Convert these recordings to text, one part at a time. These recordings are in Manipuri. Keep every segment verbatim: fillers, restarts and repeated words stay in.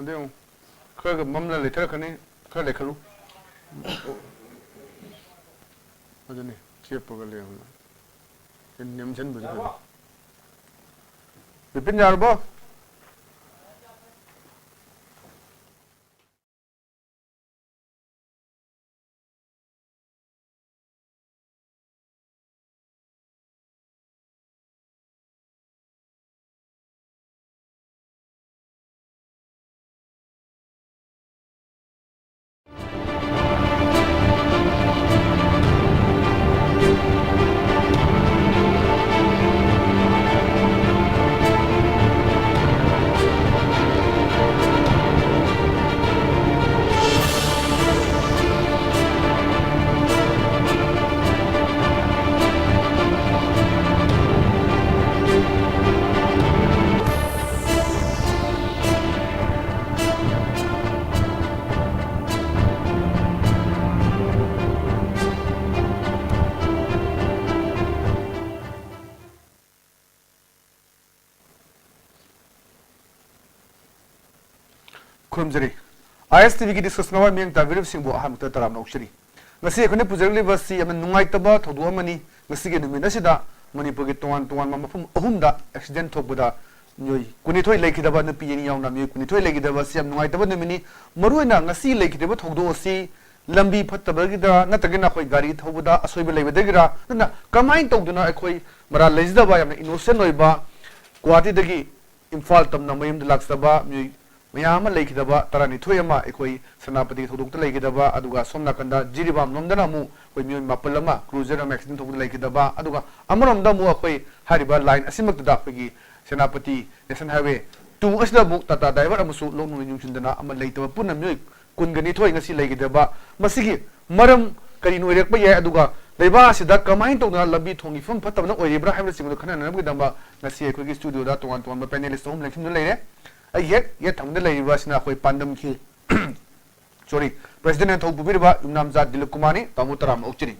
ꯑꯗꯨ ꯌꯦꯡꯉꯨ, ꯈꯔꯒ ꯃꯝꯂ ꯂꯩꯊꯔꯛꯀꯅꯤ, ꯈꯔ ꯂꯩꯈꯠꯂꯨ꯫ ꯑꯗꯨꯅꯤ, ꯆꯦꯞꯄꯒ ꯂꯩꯔꯝꯃꯦ꯫ ꯅꯦꯝꯁꯤꯟꯕꯁꯨ ꯐꯖꯩ꯫ ꯕꯤꯄꯤꯟ, ꯌꯥꯔꯕꯣ? ꯈꯨꯔꯨꯝꯖꯔꯤ꯫ ꯑꯥꯏ ꯑꯦꯁ ꯇꯤ ꯚꯤꯒꯤ Discuss Hour ꯃꯤꯠꯌꯦꯡ ꯇꯥꯕꯤꯔꯤꯕꯁꯤꯡꯕꯨ ꯑꯍꯥꯟꯕꯗ ꯇꯔꯥꯝꯅ ꯑꯣꯛꯆꯔꯤ꯫ ꯉꯁꯤ ꯑꯩꯈꯣꯏꯅ ꯄꯨꯖꯔꯛꯂꯤꯕ ꯑꯁꯤ ꯌꯥꯝꯅ ꯅꯨꯡꯉꯥꯏꯇꯕ ꯊꯧꯗꯣꯛ ꯑꯃꯅꯤ꯫ ꯉꯁꯤꯒꯤ ꯅꯨꯃꯤꯠ ꯑꯁꯤꯗ ꯃꯅꯤꯄꯨꯔꯒꯤ ꯇꯣꯉꯥꯟ ꯇꯣꯉꯥꯟꯕ ꯃꯐꯝ ꯑꯍꯨꯝꯗ accident ꯊꯣꯛꯄꯗ ꯃꯤꯑꯣꯏ ꯀꯨꯟꯅꯤꯊꯣꯏ ꯂꯩꯈꯤꯗꯕ, ꯅꯨꯄꯤ ꯑꯅꯤ ꯌꯥꯎꯅ ꯃꯤꯑꯣꯏ ꯀꯨꯟꯅꯤꯊꯣꯏ ꯂꯩꯈꯤꯗꯕ ꯑꯁꯤ ꯌꯥꯝ ꯅꯨꯡꯉꯥꯏꯇꯕ ꯅꯨꯃꯤꯠꯅꯤ꯫ ꯃꯔꯨꯑꯣꯏꯅ ꯉꯁꯤ ꯂꯩꯈꯤꯗꯕ ꯊꯧꯗꯣꯛ ꯑꯁꯤ ꯂꯝꯕꯤ ꯐꯠꯇꯕꯒꯤꯗ ꯅꯠꯇ꯭ꯔꯒꯅ ꯑꯩꯈꯣꯏ ꯒꯥꯔꯤ ꯊꯧꯕꯗ ꯑꯁꯣꯏꯕ ꯂꯩꯕꯗꯒꯤꯔ, ꯑꯗꯨꯅ ꯀꯃꯥꯏꯅ ꯇꯧꯗꯨꯅ ꯑꯩꯈꯣꯏ ꯃꯔꯥꯜ ꯂꯩꯖꯗꯕ, ꯌꯥꯝꯅ innocent ꯑꯣꯏꯕ, ꯒꯨꯋꯥꯍꯥꯇꯤꯗꯒꯤ ꯏꯝꯐꯥꯜ ꯇꯝꯅ ꯃꯌꯨꯝꯗ ꯂꯥꯛꯆꯕ ꯃꯤꯑꯣꯏ ꯃꯌꯥꯝ ꯑꯃ ꯂꯩꯈꯤꯗꯕ ꯇꯔꯥꯅꯤꯊꯣꯏ ꯑꯃ ꯑꯩꯈꯣꯏ ꯁꯦꯅꯥꯄꯇꯤꯒꯤ ꯊꯧꯗꯣꯛꯇ ꯂꯩꯈꯤꯗꯕ, ꯑꯗꯨꯒ ꯁꯣꯝ ꯅꯥꯀꯟꯗ ꯖꯤꯔꯤꯕꯥꯝ ꯂꯣꯝꯗꯅ ꯑꯃꯨꯛ ꯑꯩꯈꯣꯏ ꯃꯤꯑꯣꯏ ꯃꯥꯄꯜ ꯑꯃ cruiser ꯑꯃ accident ꯊꯣꯛꯄꯗ ꯂꯩꯈꯤꯗꯕ, ꯑꯗꯨꯒ ꯑꯃꯔꯣꯝꯗ ꯑꯃꯨꯛ ꯑꯩꯈꯣꯏ ꯍꯥꯏꯔꯤꯕ line ꯑꯁꯤꯃꯛꯇꯗ ꯑꯩꯈꯣꯏꯒꯤ ꯁꯦꯅꯥꯄꯇꯤ National Highway two ꯑꯁꯤꯗ ꯑꯃꯨꯛ Tata driver ꯑꯃꯁꯨ ꯂꯣꯛ ꯅꯨꯡꯂꯩ ꯌꯨꯡꯁꯤꯟꯗꯅ ꯑꯃ ꯂꯩꯇꯕ ꯄꯨꯟꯅ ꯃꯤꯑꯣꯏ ꯀꯨꯟꯒ ꯅꯤꯊꯣꯏ ꯉꯁꯤ ꯂꯩꯈꯤꯗꯕ꯫ ꯃꯁꯤꯒꯤ ꯃꯔꯝ ꯀꯔꯤꯅ ꯑꯣꯏꯔꯛꯄ ꯌꯥꯏ, ꯑꯗꯨꯒ ꯂꯩꯕꯥꯛ ꯑꯁꯤꯗ ꯀꯃꯥꯏꯅ ꯇꯧꯗꯅ ꯂꯝꯕꯤ ꯊꯣꯡꯒꯤ ꯐꯤꯕꯝ ꯐꯠꯇꯕꯅ ꯑꯣꯏꯔꯤꯕ꯭ꯔꯥ ꯍꯥꯏꯕꯅꯆꯤꯡꯕꯗꯨ ꯈꯟꯅꯅꯕꯒꯤꯗꯃꯛ ꯉꯁꯤ ꯑꯩꯈꯣꯏꯒꯤ studioꯗ ꯇꯣꯉꯥꯟ ꯇꯣꯉꯥꯟꯕ panelist ꯑꯍꯨꯝ ꯂꯦꯡꯁꯤꯟꯗꯨꯅ ꯂꯩꯔꯦ꯫ ꯑꯩꯒꯤ ꯍꯦꯛ ꯌꯦꯠ ꯊꯪꯕꯗ ꯂꯩꯔꯤꯕ ꯑꯁꯤꯅ ꯑꯩꯈꯣꯏ ꯄꯥꯟꯗꯝ ꯈꯤꯜ, sorry, president ꯅ ꯊꯧ ꯄꯨꯕꯤꯔꯤꯕ ꯌꯨꯝꯅꯥꯝꯆꯥ ꯗꯤꯂꯤꯞ ꯀꯨꯃꯥꯔꯅꯤ꯫ ꯇꯥꯃꯣ, ꯇꯔꯥꯝꯅ ꯑꯣꯛꯆꯔꯤ꯫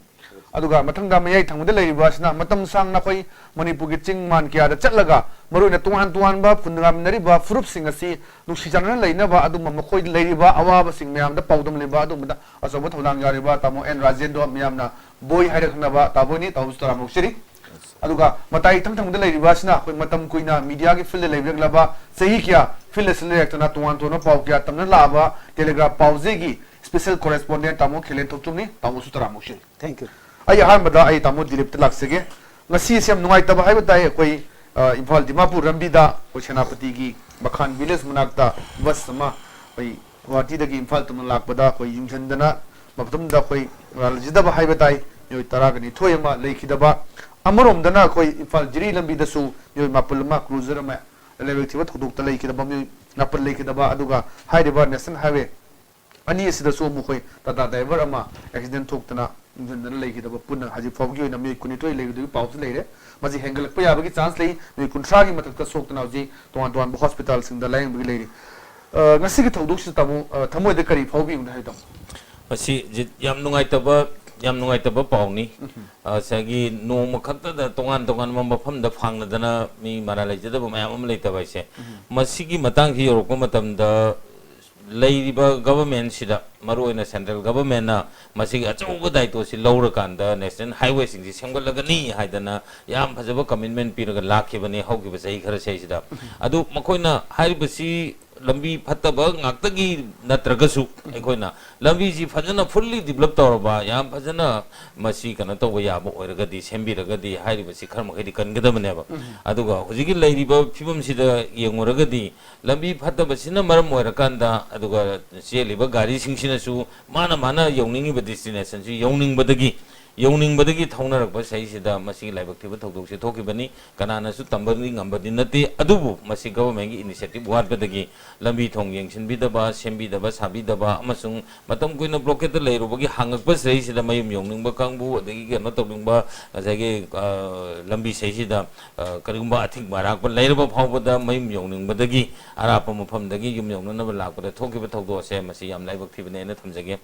ꯑꯗꯨꯒ ꯃꯊꯪꯗ ꯃꯌꯥꯏ ꯊꯪꯕꯗ ꯂꯩꯔꯤꯕ ꯑꯁꯤꯅ ꯃꯇꯝ ꯁꯥꯡꯅ ꯑꯩꯈꯣꯏ ꯃꯅꯤꯄꯨꯔꯒꯤ ꯆꯤꯡ ꯃꯥꯟ ꯀꯌꯥꯗ ꯆꯠꯂꯒ ꯃꯔꯨꯑꯣꯏꯅ ꯇꯣꯉꯥꯟ ꯇꯣꯉꯥꯟꯕ ꯈꯨꯟꯗ ꯉꯥꯃꯤꯟꯅꯔꯤꯕ ꯐꯨꯔꯨꯞꯁꯤꯡ ꯑꯁꯤ ꯅꯨꯡꯁꯤ ꯆꯥꯟꯅꯅ ꯂꯩꯅꯕ, ꯑꯗꯨꯒꯨꯝꯕ ꯃꯈꯣꯏꯗ ꯂꯩꯔꯤꯕ ꯑꯋꯥꯕꯁꯤꯡ ꯃꯌꯥꯝꯗ ꯄꯥꯎꯗꯝꯂꯤꯕ ꯑꯗꯨꯒꯨꯝꯕꯗ ꯑꯆꯧꯕ ꯊꯧꯗꯥꯡ ꯌꯥꯎꯔꯤꯕ ꯇꯥꯃꯣ ꯑꯦꯟ ꯔꯥꯖꯦꯟꯗ꯭ꯔꯣ, ꯃꯤꯌꯥꯝꯅ ꯕꯣꯏ ꯍꯥꯏꯔꯒ ꯈꯪꯅꯕ ꯇꯥꯃꯣꯅꯤ꯫ ꯇꯥꯃꯣꯁꯨ ꯇꯔꯥꯝꯅ ꯑꯣꯛꯆꯔꯤ꯫ ꯑꯗꯨꯒ ꯃꯇꯥꯏ ꯏꯊꯪ ꯊꯪꯕꯗ ꯂꯩꯔꯤꯕ ꯑꯁꯤꯅ ꯑꯩꯈꯣꯏ ꯃꯇꯝ ꯀꯨꯏꯅ ꯃꯤꯗꯤꯌꯥꯒꯤ ꯐꯤꯜꯗ ꯂꯩꯕꯤꯔꯛꯂꯕ, ꯆꯍꯤ ꯀꯌꯥ ꯐꯤꯜꯗ ꯑꯁꯤꯗ ꯂꯩꯔꯛꯇꯨꯅ ꯇꯣꯉꯥꯟ ꯇꯣꯉꯥꯟꯕ ꯄꯥꯎ ꯀꯌꯥ ꯇꯝꯅ ꯂꯥꯛꯂꯕ ꯇꯦꯂꯤꯒ꯭ꯔꯥꯐ ꯄꯥꯎꯖꯦꯒꯤ ꯁ꯭ꯄꯦꯁꯦꯜ ꯀꯣꯔꯦꯁꯄꯣꯟꯗꯦꯟꯠ ꯇꯥꯃꯣ ꯈꯦꯂꯦꯟ ꯊꯣꯛꯆꯣꯝꯅꯤ꯫ ꯇꯥꯃꯣꯁꯨ ꯇꯔꯥꯝꯅ ꯑꯣꯛꯆꯔꯤ꯫ Thank you. ꯑꯩ ꯑꯍꯥꯟꯕꯗ ꯑꯩ ꯇꯥꯃꯣ ꯗꯤꯂꯤꯞꯇ ꯂꯥꯛꯆꯒꯦ꯫ ꯉꯁꯤ ꯑꯁꯤ ꯌꯥꯝ ꯅꯨꯡꯉꯥꯏꯇꯕ ꯍꯥꯏꯕ ꯇꯥꯏ꯫ ꯑꯩꯈꯣꯏ, ꯑ, ꯏꯝꯐꯥꯜ ꯗꯤꯃꯥꯄꯨꯔ ꯂꯝꯕꯤꯗ ꯑꯩꯈꯣꯏ ꯁꯦꯅꯥꯄꯇꯤꯒꯤ ꯃꯈꯥꯟ ꯚꯤꯂꯦꯖ ꯃꯅꯥꯛꯇ ꯕꯁ ꯑꯃ ꯑꯩꯈꯣꯏ ꯒꯨꯋꯥꯍꯥꯇꯤꯗꯒꯤ ꯏꯝꯐꯥꯜ ꯇꯝꯅ ꯂꯥꯛꯄꯗ ꯑꯩꯈꯣꯏ ꯌꯨꯡꯁꯤꯟꯗꯅ ꯃꯐꯝꯗ ꯑꯩꯈꯣꯏ ꯂꯩꯖꯗꯕ ꯍꯥꯏꯕ ꯇꯥꯏ, ꯃꯤꯑꯣꯏ ꯇꯔꯥꯒ ꯅꯤꯊꯣꯏ ꯑꯃ ꯂꯩꯈꯤꯗꯕ꯫ ꯑꯃꯔꯣꯝꯗꯅ ꯑꯩꯈꯣꯏ ꯏꯝꯐꯥꯜ ꯖꯤꯔꯤ ꯂꯝꯕꯤꯗꯁꯨ ꯃꯤꯑꯣꯏ ꯃꯥꯄꯜ ꯑꯃ, ꯀ꯭ꯔꯨꯖꯔ ꯑꯃ, ꯂꯥꯏꯕꯛ ꯊꯤꯕ ꯊꯧꯗꯣꯛꯇ ꯂꯩꯈꯤꯗꯕ, ꯃꯤꯑꯣꯏ ꯃꯥꯄꯜ ꯂꯩꯈꯤꯗꯕ꯫ ꯑꯗꯨꯒ ꯍꯥꯏꯔꯤꯕ ꯅꯦꯁꯅꯦꯜ ꯍꯥꯏꯋꯦ ꯑꯅꯤ ꯑꯁꯤꯗꯁꯨ ꯃꯈꯣꯏ ꯇꯥꯇꯥ ꯗ꯭ꯔꯥꯏꯚꯔ ꯑꯃ ꯑꯦꯛꯁꯤꯗꯦꯟ ꯊꯣꯛꯇꯅ ꯌꯨꯡꯁꯤꯟꯗꯅ ꯂꯩꯈꯤꯗꯕ ꯄꯨꯟꯅ ꯍꯧꯖꯤꯛ ꯐꯥꯎꯕꯒꯤ ꯑꯣꯏꯅ ꯃꯤꯑꯣꯏ ꯀꯨꯟꯅꯤꯊꯣꯏ ꯂꯩꯈꯤꯗꯕꯒꯤ ꯄꯥꯎꯁꯨ ꯂꯩꯔꯦ꯫ ꯃꯁꯤ ꯍꯦꯟꯒꯠꯂꯛꯄ ꯌꯥꯕꯒꯤ ꯆꯥꯟꯁ ꯂꯩ꯫ ꯃꯤꯑꯣꯏ ꯀꯨꯟꯊ꯭ꯔꯥꯒꯤ ꯃꯊꯛꯇ ꯁꯣꯛꯇꯅ ꯍꯧꯖꯤꯛ ꯇꯣꯉꯥꯟ ꯇꯣꯉꯥꯟꯕ ꯍꯣꯁꯄꯤꯇꯥꯜꯁꯤꯡꯗ ꯂꯥꯌꯦꯡꯕꯒꯤ ꯂꯩꯔꯤ꯫ ꯑ, ꯉꯁꯤꯒꯤ ꯊꯧꯗꯣꯛꯁꯤꯗ ꯇꯥꯃꯣ, ꯑ, ꯊꯃꯣꯏꯗ ꯀꯔꯤ ꯐꯥꯎꯕꯤꯕꯅꯣ ꯍꯥꯏꯕꯗꯣ? ꯃꯁꯤ ꯖꯤꯠ ꯌꯥꯝ ꯅꯨꯡꯉꯥꯏꯇꯕ, ꯌꯥꯝ ꯅꯨꯡꯉꯥꯏꯇꯕ ꯄꯥꯎꯅꯤ꯫ ꯉꯁꯥꯏꯒꯤ ꯅꯣꯡꯃ ꯈꯛꯇꯗ ꯇꯣꯉꯥꯟ ꯇꯣꯉꯥꯟꯕ ꯃꯐꯝꯗ ꯐꯥꯡꯅꯗꯅ ꯃꯤ ꯃꯔꯥ ꯂꯩꯖꯗꯕ ꯃꯌꯥꯝ ꯑꯃ ꯂꯩꯇꯕ ꯍꯥꯏꯁꯦ, ꯃꯁꯤꯒꯤ ꯃꯇꯥꯡꯁꯤ ꯌꯧꯔꯛꯄ ꯃꯇꯝꯗ ꯂꯩꯔꯤꯕ ꯒꯚꯔꯟꯃꯦꯟꯁꯤꯗ, ꯃꯔꯨꯑꯣꯏꯅ ꯁꯦꯟꯇ꯭ꯔꯦꯜ ꯒꯚꯔꯟꯃꯦꯟꯅ ꯃꯁꯤꯒꯤ ꯑꯆꯧꯕ ꯗꯥꯏꯇꯣꯁꯤ ꯂꯧꯔꯀꯥꯟꯗ ꯅꯦꯁꯅꯦꯜ ꯍꯥꯏꯋꯦꯁꯤꯡꯁꯤ ꯁꯦꯝꯒꯠꯂꯒꯅꯤ ꯍꯥꯏꯗꯅ ꯌꯥꯝ ꯐꯖꯕ ꯀꯃꯤꯠꯃꯦꯟ ꯄꯤꯔꯒ ꯂꯥꯛꯈꯤꯕꯅꯤ ꯍꯧꯈꯤꯕ ꯆꯍꯤ ꯈꯔꯁꯤꯗꯩꯁꯤꯗ꯫ ꯑꯗꯨ ꯃꯈꯣꯏꯅ ꯍꯥꯏꯔꯤꯕꯁꯤ ꯂꯝꯕꯤ ꯐꯠꯇꯕ ꯉꯥꯛꯇꯒꯤ ꯅꯠꯇ꯭ꯔꯒꯁꯨ, ꯑꯩꯈꯣꯏꯅ ꯂꯝꯕꯤꯁꯤ ꯐꯖꯅ ꯐꯨꯜꯂꯤ ꯗꯤꯕꯂꯞ ꯇꯧꯔꯕ, ꯌꯥꯝ ꯐꯖꯅ ꯃꯁꯤ ꯀꯩꯅꯣ ꯇꯧꯕ ꯌꯥꯕ ꯑꯣꯏꯔꯒꯗꯤ, ꯁꯦꯝꯕꯤꯔꯒꯗꯤ ꯍꯥꯏꯔꯤꯕꯁꯤ ꯈꯔ ꯃꯈꯩꯗꯤ ꯀꯟꯒꯗꯕꯅꯦꯕ꯫ ꯑꯗꯨꯒ ꯍꯧꯖꯤꯛꯀꯤ ꯂꯩꯔꯤꯕ ꯐꯤꯕꯝꯁꯤꯗ ꯌꯦꯡꯉꯨꯔꯒꯗꯤ, ꯂꯝꯕꯤ ꯐꯠꯇꯕꯁꯤꯅ ꯃꯔꯝ ꯑꯣꯏꯔꯀꯥꯟꯗ, ꯑꯗꯨꯒ ꯆꯦꯜꯂꯤꯕ ꯒꯥꯔꯤꯁꯤꯡꯁꯤꯅꯁꯨ ꯃꯥꯅ ꯃꯥꯅ ꯌꯧꯅꯤꯡꯉꯤꯕ ꯗꯦꯁꯇꯤꯅꯦꯁꯟꯁꯤ ꯌꯧꯅꯤꯡꯕꯗꯒꯤ, ꯌꯧꯅꯤꯡꯕꯗꯒꯤ ꯊꯧꯅꯔꯛꯄ ꯁꯤꯗꯩꯁꯤꯗ ꯃꯁꯤꯒꯤ ꯂꯥꯏꯕꯛ ꯊꯤꯕ ꯊꯧꯗꯣꯛꯁꯦ ꯊꯣꯛꯈꯤꯕꯅꯤ꯫ ꯀꯅꯥꯅꯁꯨ ꯇꯝꯕꯗꯤ ꯉꯝꯕꯗꯤ ꯅꯠꯇꯦ, ꯑꯗꯨꯕꯨ ꯃꯁꯤ ꯒꯚꯔꯟꯃꯦꯟꯒꯤ ꯏꯅꯤꯁꯤꯌꯦꯇꯤꯚ ꯋꯥꯠꯄꯗꯒꯤ, ꯂꯝꯕꯤ ꯊꯣꯡ ꯌꯦꯡꯁꯤꯟꯕꯤꯗꯕ, ꯁꯦꯝꯕꯤꯗꯕ ꯁꯥꯕꯤꯗꯕ, ꯑꯃꯁꯨꯡ ꯃꯇꯝ ꯀꯨꯏꯅ ꯕ꯭ꯂꯣꯀꯦꯠꯇ ꯂꯩꯔꯨꯕꯒꯤ ꯍꯥꯡꯉꯛꯄ ꯁꯤꯗꯩꯁꯤꯗ ꯃꯌꯨꯝ ꯌꯧꯅꯤꯡꯕ ꯀꯥꯡꯕꯨ, ꯑꯗꯒꯤ ꯀꯩꯅꯣ ꯇꯧꯅꯤꯡꯕ, ꯉꯁꯥꯏꯒꯤ, ꯑ, ꯂꯝꯕꯤ ꯁꯤꯗꯩꯁꯤꯗ, ꯑ, ꯀꯔꯤꯒꯨꯝꯕ ꯑꯊꯤꯡꯕ ꯑꯔꯥꯛꯄ ꯂꯩꯔꯕ ꯐꯥꯎꯕꯗ ꯃꯌꯨꯝ ꯌꯧꯅꯤꯡꯕꯗꯒꯤ, ꯑꯔꯥꯞꯄ ꯃꯐꯝꯗꯒꯤ ꯌꯨꯝ ꯌꯧꯅꯅꯕ ꯂꯥꯛꯄꯗ ꯊꯣꯛꯈꯤꯕ ꯊꯧꯗꯣꯛ ꯑꯁꯦ ꯃꯁꯤ ꯌꯥꯝ ꯂꯥꯏꯕꯛ ꯊꯤꯕꯅꯦꯅ ꯊꯝꯖꯒꯦ꯫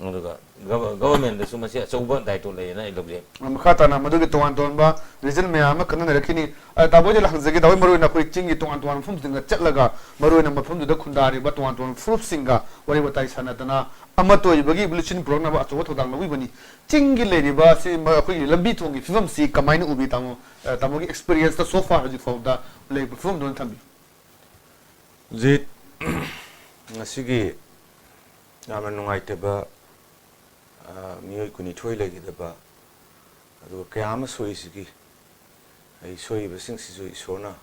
ꯑꯗꯨꯒ ꯒꯚ-, ꯒꯚꯔꯟꯃꯦꯟꯗꯁꯨ ꯃꯁꯤ ꯑꯆꯧꯕ ꯗꯥꯏꯇꯣ ꯂꯩ꯫ ꯂꯩꯌꯦꯅ ꯑꯩ ꯂꯧꯖꯩ꯫ ꯃꯈꯥ ꯇꯥꯅ ꯃꯗꯨꯒꯤ ꯇꯣꯉꯥꯟ ꯇꯣꯉꯥꯟꯕ ꯔꯤꯖꯟ ꯃꯌꯥꯝ ꯑꯃ ꯈꯟꯅꯅꯔꯛꯈꯤꯅꯤ꯫ ꯑ, ꯇꯥꯃꯣ ꯍꯣꯏꯗ ꯍꯪꯖꯒꯦ, ꯇꯥꯃꯣ, ꯃꯔꯨꯑꯣꯏꯅ ꯑꯩꯈꯣꯏ ꯆꯤꯡꯒꯤ ꯇꯣꯉꯥꯟ ꯇꯣꯉꯥꯟꯕ ꯃꯐꯝꯁꯤꯡꯒ ꯆꯠꯂꯒ, ꯃꯔꯨꯑꯣꯏꯅ ꯃꯐꯝꯗꯨꯗ ꯈꯨꯟꯗꯥꯔꯤꯕ ꯇꯣꯉꯥꯟ ꯇꯣꯉꯥꯟꯕ ꯐꯨꯔꯨꯞꯁꯤꯡꯒ ꯋꯥꯔꯤ ꯋꯥꯇꯥꯏ ꯁꯥꯟꯅꯗꯅ ꯑꯃꯠꯇ ꯑꯣꯏꯕꯒꯤ ꯏꯚꯣꯂꯨꯁꯟ ꯄꯨꯔꯛꯅꯕ ꯑꯆꯧꯕ ꯊꯧꯗꯥꯡ ꯂꯧꯕꯤꯕꯅꯤ꯫ ꯆꯤꯡꯒꯤ ꯂꯩꯔꯤꯕ ꯑꯁꯤ ꯃ-, ꯑꯩꯈꯣꯏꯒꯤ ꯂꯝꯕꯤ ꯊꯣꯡꯒꯤ ꯐꯤꯕꯝꯁꯤ ꯀꯃꯥꯏꯅ ꯎꯕꯤ, ꯇꯥꯃꯣ? ꯑ, ꯇꯥꯃꯣꯒꯤ ꯑꯦꯛꯁꯄꯤꯔꯤꯌꯦꯟꯁꯇ so far ꯍꯧꯖꯤꯛ ꯐꯥꯎꯕꯗ ꯂꯩꯔꯤꯕ ꯐꯤꯕꯝꯗꯣ ꯑꯣꯏꯅ ꯊꯝꯕꯤꯌꯨ꯫ ꯍꯧꯖꯤꯛ ꯉꯁꯤꯒꯤ ꯌꯥꯝꯅ ꯅꯨꯡꯉꯥꯏꯇꯕ, ꯑ, ꯃꯤꯑꯣꯏ ꯀꯨꯟꯅꯤꯊꯣꯏ ꯂꯩꯈꯤꯗꯕ, ꯑꯗꯨꯒ ꯀꯌꯥ ꯑꯃ ꯁꯣꯛꯏꯁꯤꯒꯤ, ꯑꯩ ꯁꯣꯛꯏꯕꯁꯤꯡꯁꯤꯁꯨ ꯏꯁꯣꯔꯅ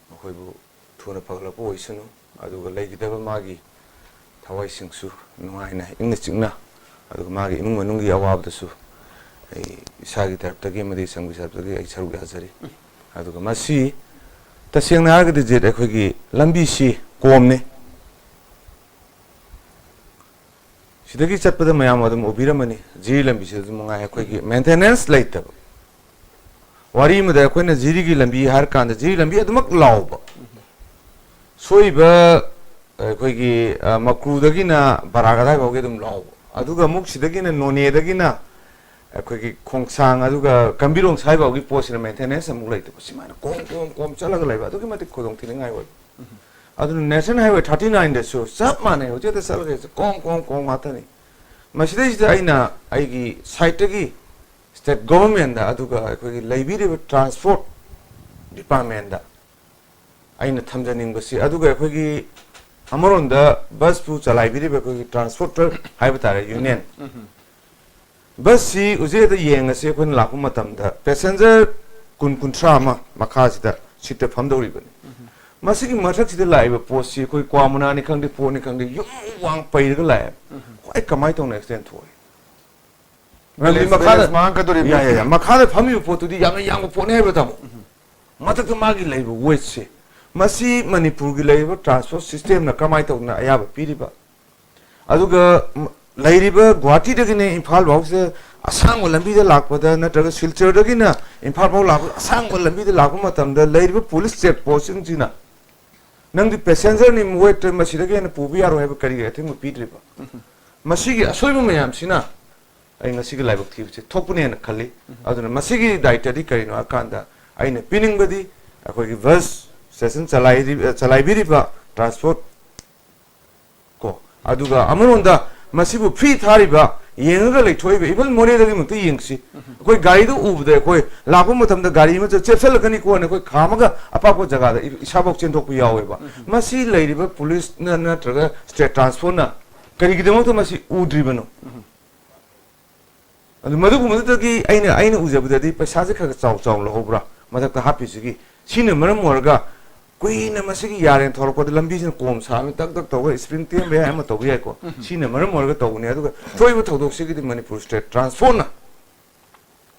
ꯃꯈꯣꯏꯕꯨ ꯊꯨꯅ ꯐꯒꯠꯂꯛꯄ ꯑꯣꯏꯁꯅꯨ, ꯑꯗꯨꯒ ꯂꯩꯈꯤꯗꯕ ꯃꯥꯒꯤ ꯊꯋꯥꯏꯁꯤꯡꯁꯨ ꯅꯨꯡꯉꯥꯏꯅ, ꯏꯪꯅ ꯆꯤꯛꯅ, ꯑꯗꯨꯒ ꯃꯥꯒꯤ ꯏꯃꯨꯡ ꯃꯅꯨꯡꯒꯤ ꯑꯋꯥꯕꯗꯁꯨ ꯑꯩ ꯏꯁꯥꯒꯤ ꯇꯔꯞꯇꯒꯤ ꯑꯃꯗꯤ ꯁꯪꯒꯤ ꯇꯔꯞꯇꯒꯤ ꯑꯩ ꯁꯔꯨꯛ ꯌꯥꯖꯔꯤ꯫ ꯑꯗꯨꯒ ꯃꯁꯤ ꯇꯁꯦꯡꯅ ꯍꯥꯏꯔꯒꯗꯤ ꯖꯤꯠ, ꯑꯩꯈꯣꯏꯒꯤ ꯂꯝꯕꯤꯁꯤ ꯀꯣꯝꯅꯤ꯫ ꯁꯤꯗꯒꯤ ꯆꯠꯄꯗ ꯃꯌꯥꯝ ꯑꯗꯨꯝ ꯎꯕꯤꯔꯝꯃꯅꯤ, ꯖꯤꯔꯤ ꯂꯝꯕꯤꯁꯤꯗ ꯑꯗꯨꯝ ꯃꯉꯥꯏ ꯑꯩꯈꯣꯏꯒꯤ ꯃꯦꯟꯇꯦꯅꯦꯟꯁ ꯂꯩꯇꯕ꯫ ꯋꯥꯔꯤ ꯑꯃꯗ ꯑꯩꯈꯣꯏꯅ ꯖꯤꯔꯤꯒꯤ ꯂꯝꯕꯤ ꯍꯥꯏꯔ ꯀꯥꯟꯗ ꯖꯤꯔꯤ ꯂꯝꯕꯤ ꯑꯗꯨꯃꯛ ꯂꯥꯎꯕ, ꯁꯣꯛꯏꯕ ꯑꯩꯈꯣꯏꯒꯤ, ꯑ, ꯃꯀ꯭ꯔꯨꯗꯒꯤꯅ ꯕꯔꯥꯛ ꯑꯗꯥꯏ ꯐꯥꯎꯒꯤ ꯑꯗꯨꯝ ꯂꯥꯎꯕ, ꯑꯗꯨꯒ ꯑꯃꯨꯛ ꯁꯤꯗꯒꯤꯅ ꯅꯣꯅꯦꯗꯒꯤꯅ ꯑꯩꯈꯣꯏꯒꯤ ꯈꯣꯡꯁꯥꯡ ꯑꯗꯨꯒ ꯀꯝꯕꯤꯔꯣꯡ ꯁ꯭ꯋꯥꯏ ꯐꯥꯎꯒꯤ ꯄꯣꯠꯁꯤꯅ ꯃꯦꯟꯇꯦꯅꯦꯟꯁ ꯑꯃꯨꯛ ꯂꯩꯇꯕ, ꯁꯨꯃꯥꯏꯅ ꯀꯣꯝ ꯀꯣꯝ ꯀꯣꯝ ꯆꯠꯂꯒ ꯂꯩꯕ, ꯑꯗꯨꯛꯀꯤ ꯃꯇꯤꯛ ꯈꯨꯗꯣꯡ ꯊꯤꯅꯤꯡꯉꯥꯏ ꯑꯣꯏꯕ꯫ ꯑꯗꯨꯅ ꯅꯦꯁꯅꯦꯜ ꯍꯥꯏꯋꯦ ꯊꯥꯔꯇꯤ ꯅꯥꯏꯟꯗꯁꯨ ꯆꯞ ꯃꯥꯟꯅꯩ, ꯍꯧꯖꯤꯛꯇ ꯆꯠꯂꯒ ꯀꯣꯝ ꯀꯣꯝ ꯀꯣꯝ ꯉꯥꯛꯇꯅꯤ꯫ ꯃꯁꯤꯗꯩꯁꯤꯗ ꯑꯩꯅ ꯑꯩꯒꯤ ꯁꯥꯏꯠꯇꯒꯤ ꯁ꯭ꯇꯦꯠ ꯒꯣꯚꯔꯟꯃꯦꯟꯗ, ꯑꯗꯨꯒ ꯑꯩꯈꯣꯏꯒꯤ ꯂꯩꯕꯤꯔꯤꯕ ꯇ꯭ꯔꯥꯟꯁꯄꯣꯔꯠ ꯗꯤꯄꯥꯔꯠꯃꯦꯟꯗ ꯑꯩꯅ ꯊꯝꯖꯅꯤꯡꯕꯁꯤ, ꯑꯗꯨꯒ ꯑꯩꯈꯣꯏꯒꯤ ꯑꯃꯔꯣꯝꯗ ꯕꯁꯄꯨ ꯆꯂꯥꯏꯕꯤꯔꯤꯕ ꯑꯩꯈꯣꯏꯒꯤ ꯇ꯭ꯔꯥꯟꯁꯄꯣꯔꯇꯔ ꯍꯥꯏꯕ ꯇꯥꯔꯦ, ꯌꯨꯅꯤꯌꯟ, ꯕꯁꯁꯤ ꯍꯧꯖꯤꯛ ꯍꯦꯛꯇ ꯌꯦꯡꯉꯁꯤ, ꯑꯩꯈꯣꯏꯅ ꯂꯥꯛꯄ ꯃꯇꯝꯗ ꯄꯦꯁꯦꯟꯖꯔ ꯀꯨꯟ, ꯀꯨꯟꯊ꯭ꯔꯥ ꯑꯃ ꯃꯈꯥꯁꯤꯗ ꯁꯤꯠꯇ ꯐꯝꯗꯧꯔꯤꯕꯅꯤ꯫ ꯃꯁꯤꯒꯤ ꯃꯊꯛꯁꯤꯗ ꯂꯥꯛꯏꯕ ꯄꯣꯠꯁꯤ ꯑꯩꯈꯣꯏ ꯀ꯭ꯋꯥ ꯃꯅꯥꯅꯤ ꯈꯪꯗꯦ, ꯄꯣꯠꯅꯤ ꯈꯪꯗꯦ, ꯌꯨꯝ ꯋꯥꯡ ꯄꯩꯔꯒ ꯂꯥꯛꯑꯦ꯫ ꯈ꯭ꯋꯥꯏ ꯀꯃꯥꯏꯅ ꯇꯧꯅ ꯑꯦꯛꯁꯤꯗꯦꯟ ꯊꯣꯛꯏ? ꯃꯔꯝꯗꯤ ꯕꯦꯂꯦꯟꯁ, ꯃꯈꯥꯗ, ꯕꯦꯂꯦꯟꯁ ꯃꯥꯡꯉꯛꯀꯗꯣꯔꯤꯕꯅꯤ꯫ ꯌꯥ, ꯌꯥ, ꯌꯥ, ꯃꯈꯥꯗ ꯐꯝꯃꯤꯕ ꯄꯣꯠꯇꯨꯗꯤ ꯌꯥꯝꯅ ꯌꯥꯡꯕ ꯄꯣꯠꯅꯤ ꯍꯥꯏꯕ, ꯇꯥꯃꯣ꯫ ꯃꯊꯛꯇ ꯃꯥꯒꯤ ꯂꯩꯔꯤꯕ ꯋꯦꯠꯁꯦ, ꯃꯁꯤ ꯃꯅꯤꯄꯨꯔꯒꯤ ꯂꯩꯔꯤꯕ ꯇ꯭ꯔꯥꯟꯁꯄꯣꯔꯠ ꯁꯤꯁꯇꯦꯝꯅ ꯀꯃꯥꯏꯅ ꯇꯧꯗꯅ ꯑꯌꯥꯕ ꯄꯤꯔꯤꯕ? ꯑꯗꯨꯒ ꯂꯩꯔꯤꯕ ꯒꯨꯋꯥꯍꯥꯇꯤꯗꯒꯤꯅ ꯏꯝꯐꯥꯜ ꯐꯥꯎꯁꯦ ꯑꯁꯥꯡꯕ ꯂꯝꯕꯤꯗ ꯂꯥꯛꯄꯗ, ꯅꯠꯇ꯭ꯔꯒ ꯁꯤꯜꯆꯔꯗꯒꯤꯅ ꯏꯝꯐꯥꯜ ꯐꯥꯎ ꯂꯥꯛꯄꯗ, ꯑꯁꯥꯡꯕ ꯂꯝꯕꯤꯗ ꯂꯥꯛꯄ ꯃꯇꯝꯗ ꯂꯩꯔꯤꯕ ꯄꯨꯂꯤꯁ ꯆꯦꯛ ꯄꯣꯁꯁꯤꯡꯁꯤꯅ ꯅꯪꯗꯤ ꯄꯦꯁꯦꯟꯖꯔꯅꯤ, ꯋꯦꯠꯇ ꯃꯁꯤꯗꯒꯤ ꯍꯦꯟꯅ ꯄꯨꯕ ꯌꯥꯔꯣꯏ ꯍꯥꯏꯕ ꯀꯔꯤꯒꯤ ꯑꯊꯤꯡꯕ ꯄꯤꯗ꯭ꯔꯤꯕ? ꯃꯁꯤꯒꯤ ꯑꯁꯣꯏꯕ ꯃꯌꯥꯝꯁꯤꯅ ꯑꯩ ꯉꯁꯤꯒꯤ ꯂꯥꯏꯕꯛ ꯊꯤꯕꯁꯦ ꯊꯣꯛꯄꯅꯦꯅ ꯈꯜꯂꯤ꯫ ꯑꯗꯨꯅ ꯃꯁꯤꯒꯤ ꯗꯥꯏꯇꯗꯤ ꯀꯔꯤꯅꯣ ꯍꯥꯏꯀꯥꯟꯗ, ꯑꯩꯅ ꯄꯤꯅꯤꯡꯕꯗꯤ ꯑꯩꯈꯣꯏꯒꯤ ꯕꯁ ꯁ꯭ꯇꯦꯁꯟ ꯆꯂꯥꯏꯔꯤ-, ꯆꯂꯥꯏꯕꯤꯔꯤꯕ ꯇ꯭ꯔꯥꯟꯁꯄꯣꯔꯠ ꯀꯣ, ꯑꯗꯨꯒ ꯑꯃꯔꯣꯝꯗ ꯃꯁꯤꯕꯨ ꯐ꯭ꯔꯤ ꯊꯥꯔꯤꯕ, ꯌꯦꯡꯉꯒ ꯂꯩꯊꯣꯛꯏꯕ, ꯏꯚꯟ ꯃꯣꯔꯦꯗꯒꯤꯃꯛꯇ ꯌꯦꯡꯁꯤ꯫ ꯑꯩꯈꯣꯏ ꯒꯥꯔꯤꯗꯨ ꯎꯕꯗ ꯑꯩꯈꯣꯏ ꯂꯥꯛꯄ ꯃꯇꯝꯗ ꯒꯥꯔꯤ ꯑꯃ ꯆꯦꯞꯁꯜꯂꯛꯀꯅꯤꯀꯣꯅ ꯑꯩꯈꯣꯏ ꯈꯥꯝꯃꯒ ꯑꯄꯥꯛꯄ ꯖꯒꯥꯗ ꯏ-, ꯏꯁꯥꯐꯥꯎ ꯆꯦꯟꯊꯣꯛꯄ ꯌꯥꯎꯋꯦꯕ꯫ ꯃꯁꯤ ꯂꯩꯔꯤꯕ ꯄꯨꯂꯤꯁꯅ ꯅꯠꯇ꯭ꯔꯒ ꯁ꯭ꯇꯦꯠ ꯇ꯭ꯔꯥꯟꯁꯄꯣꯔꯠꯅ ꯀꯔꯤꯒꯤꯗꯃꯛꯇ ꯃꯁꯤ ꯎꯗ꯭ꯔꯤꯕꯅꯣ? ꯑꯗꯨ ꯃꯗꯨꯒꯨꯝꯕꯗꯨꯗꯒꯤ ꯑꯩꯅ, ꯑꯩꯅ ꯎꯖꯕꯗꯗꯤ ꯄꯩꯁꯥꯁꯦ ꯈꯔ ꯈꯔ ꯆꯥꯎ ꯆꯥꯎ ꯂꯧꯍꯧꯕ꯭ꯔꯥ ꯃꯊꯛꯇ ꯍꯥꯞꯄꯤꯁꯤꯒꯤ? ꯁꯤꯅ ꯃꯔꯝ ꯑꯣꯏꯔꯒ ꯀꯨꯏꯅ ꯃꯁꯤꯒꯤ ꯌꯥꯔꯦꯅ ꯊꯧꯔꯛꯄꯗ ꯂꯝꯕꯤꯁꯤꯅ ꯀꯣꯝ ꯁꯥꯕꯅꯤ, ꯇꯛ ꯇꯛ ꯇꯧꯔꯒ ꯁ꯭ꯄ꯭ꯔꯤꯡ ꯇꯦꯟꯕ ꯌꯥꯏ, ꯑꯃ ꯇꯧꯕ ꯌꯥꯏꯀꯣ꯫ ꯁꯤꯅ ꯃꯔꯝ ꯑꯣꯏꯔꯒ ꯇꯧꯕꯅꯤ꯫ ꯑꯗꯨꯒ ꯊꯣꯛꯏꯕ ꯊꯧꯗꯣꯛꯁꯤꯒꯤꯗꯤ ꯃꯅꯤꯄꯨꯔ ꯁ꯭ꯇꯦꯠ ꯇ꯭ꯔꯥꯟꯁꯄꯣꯔꯠꯅ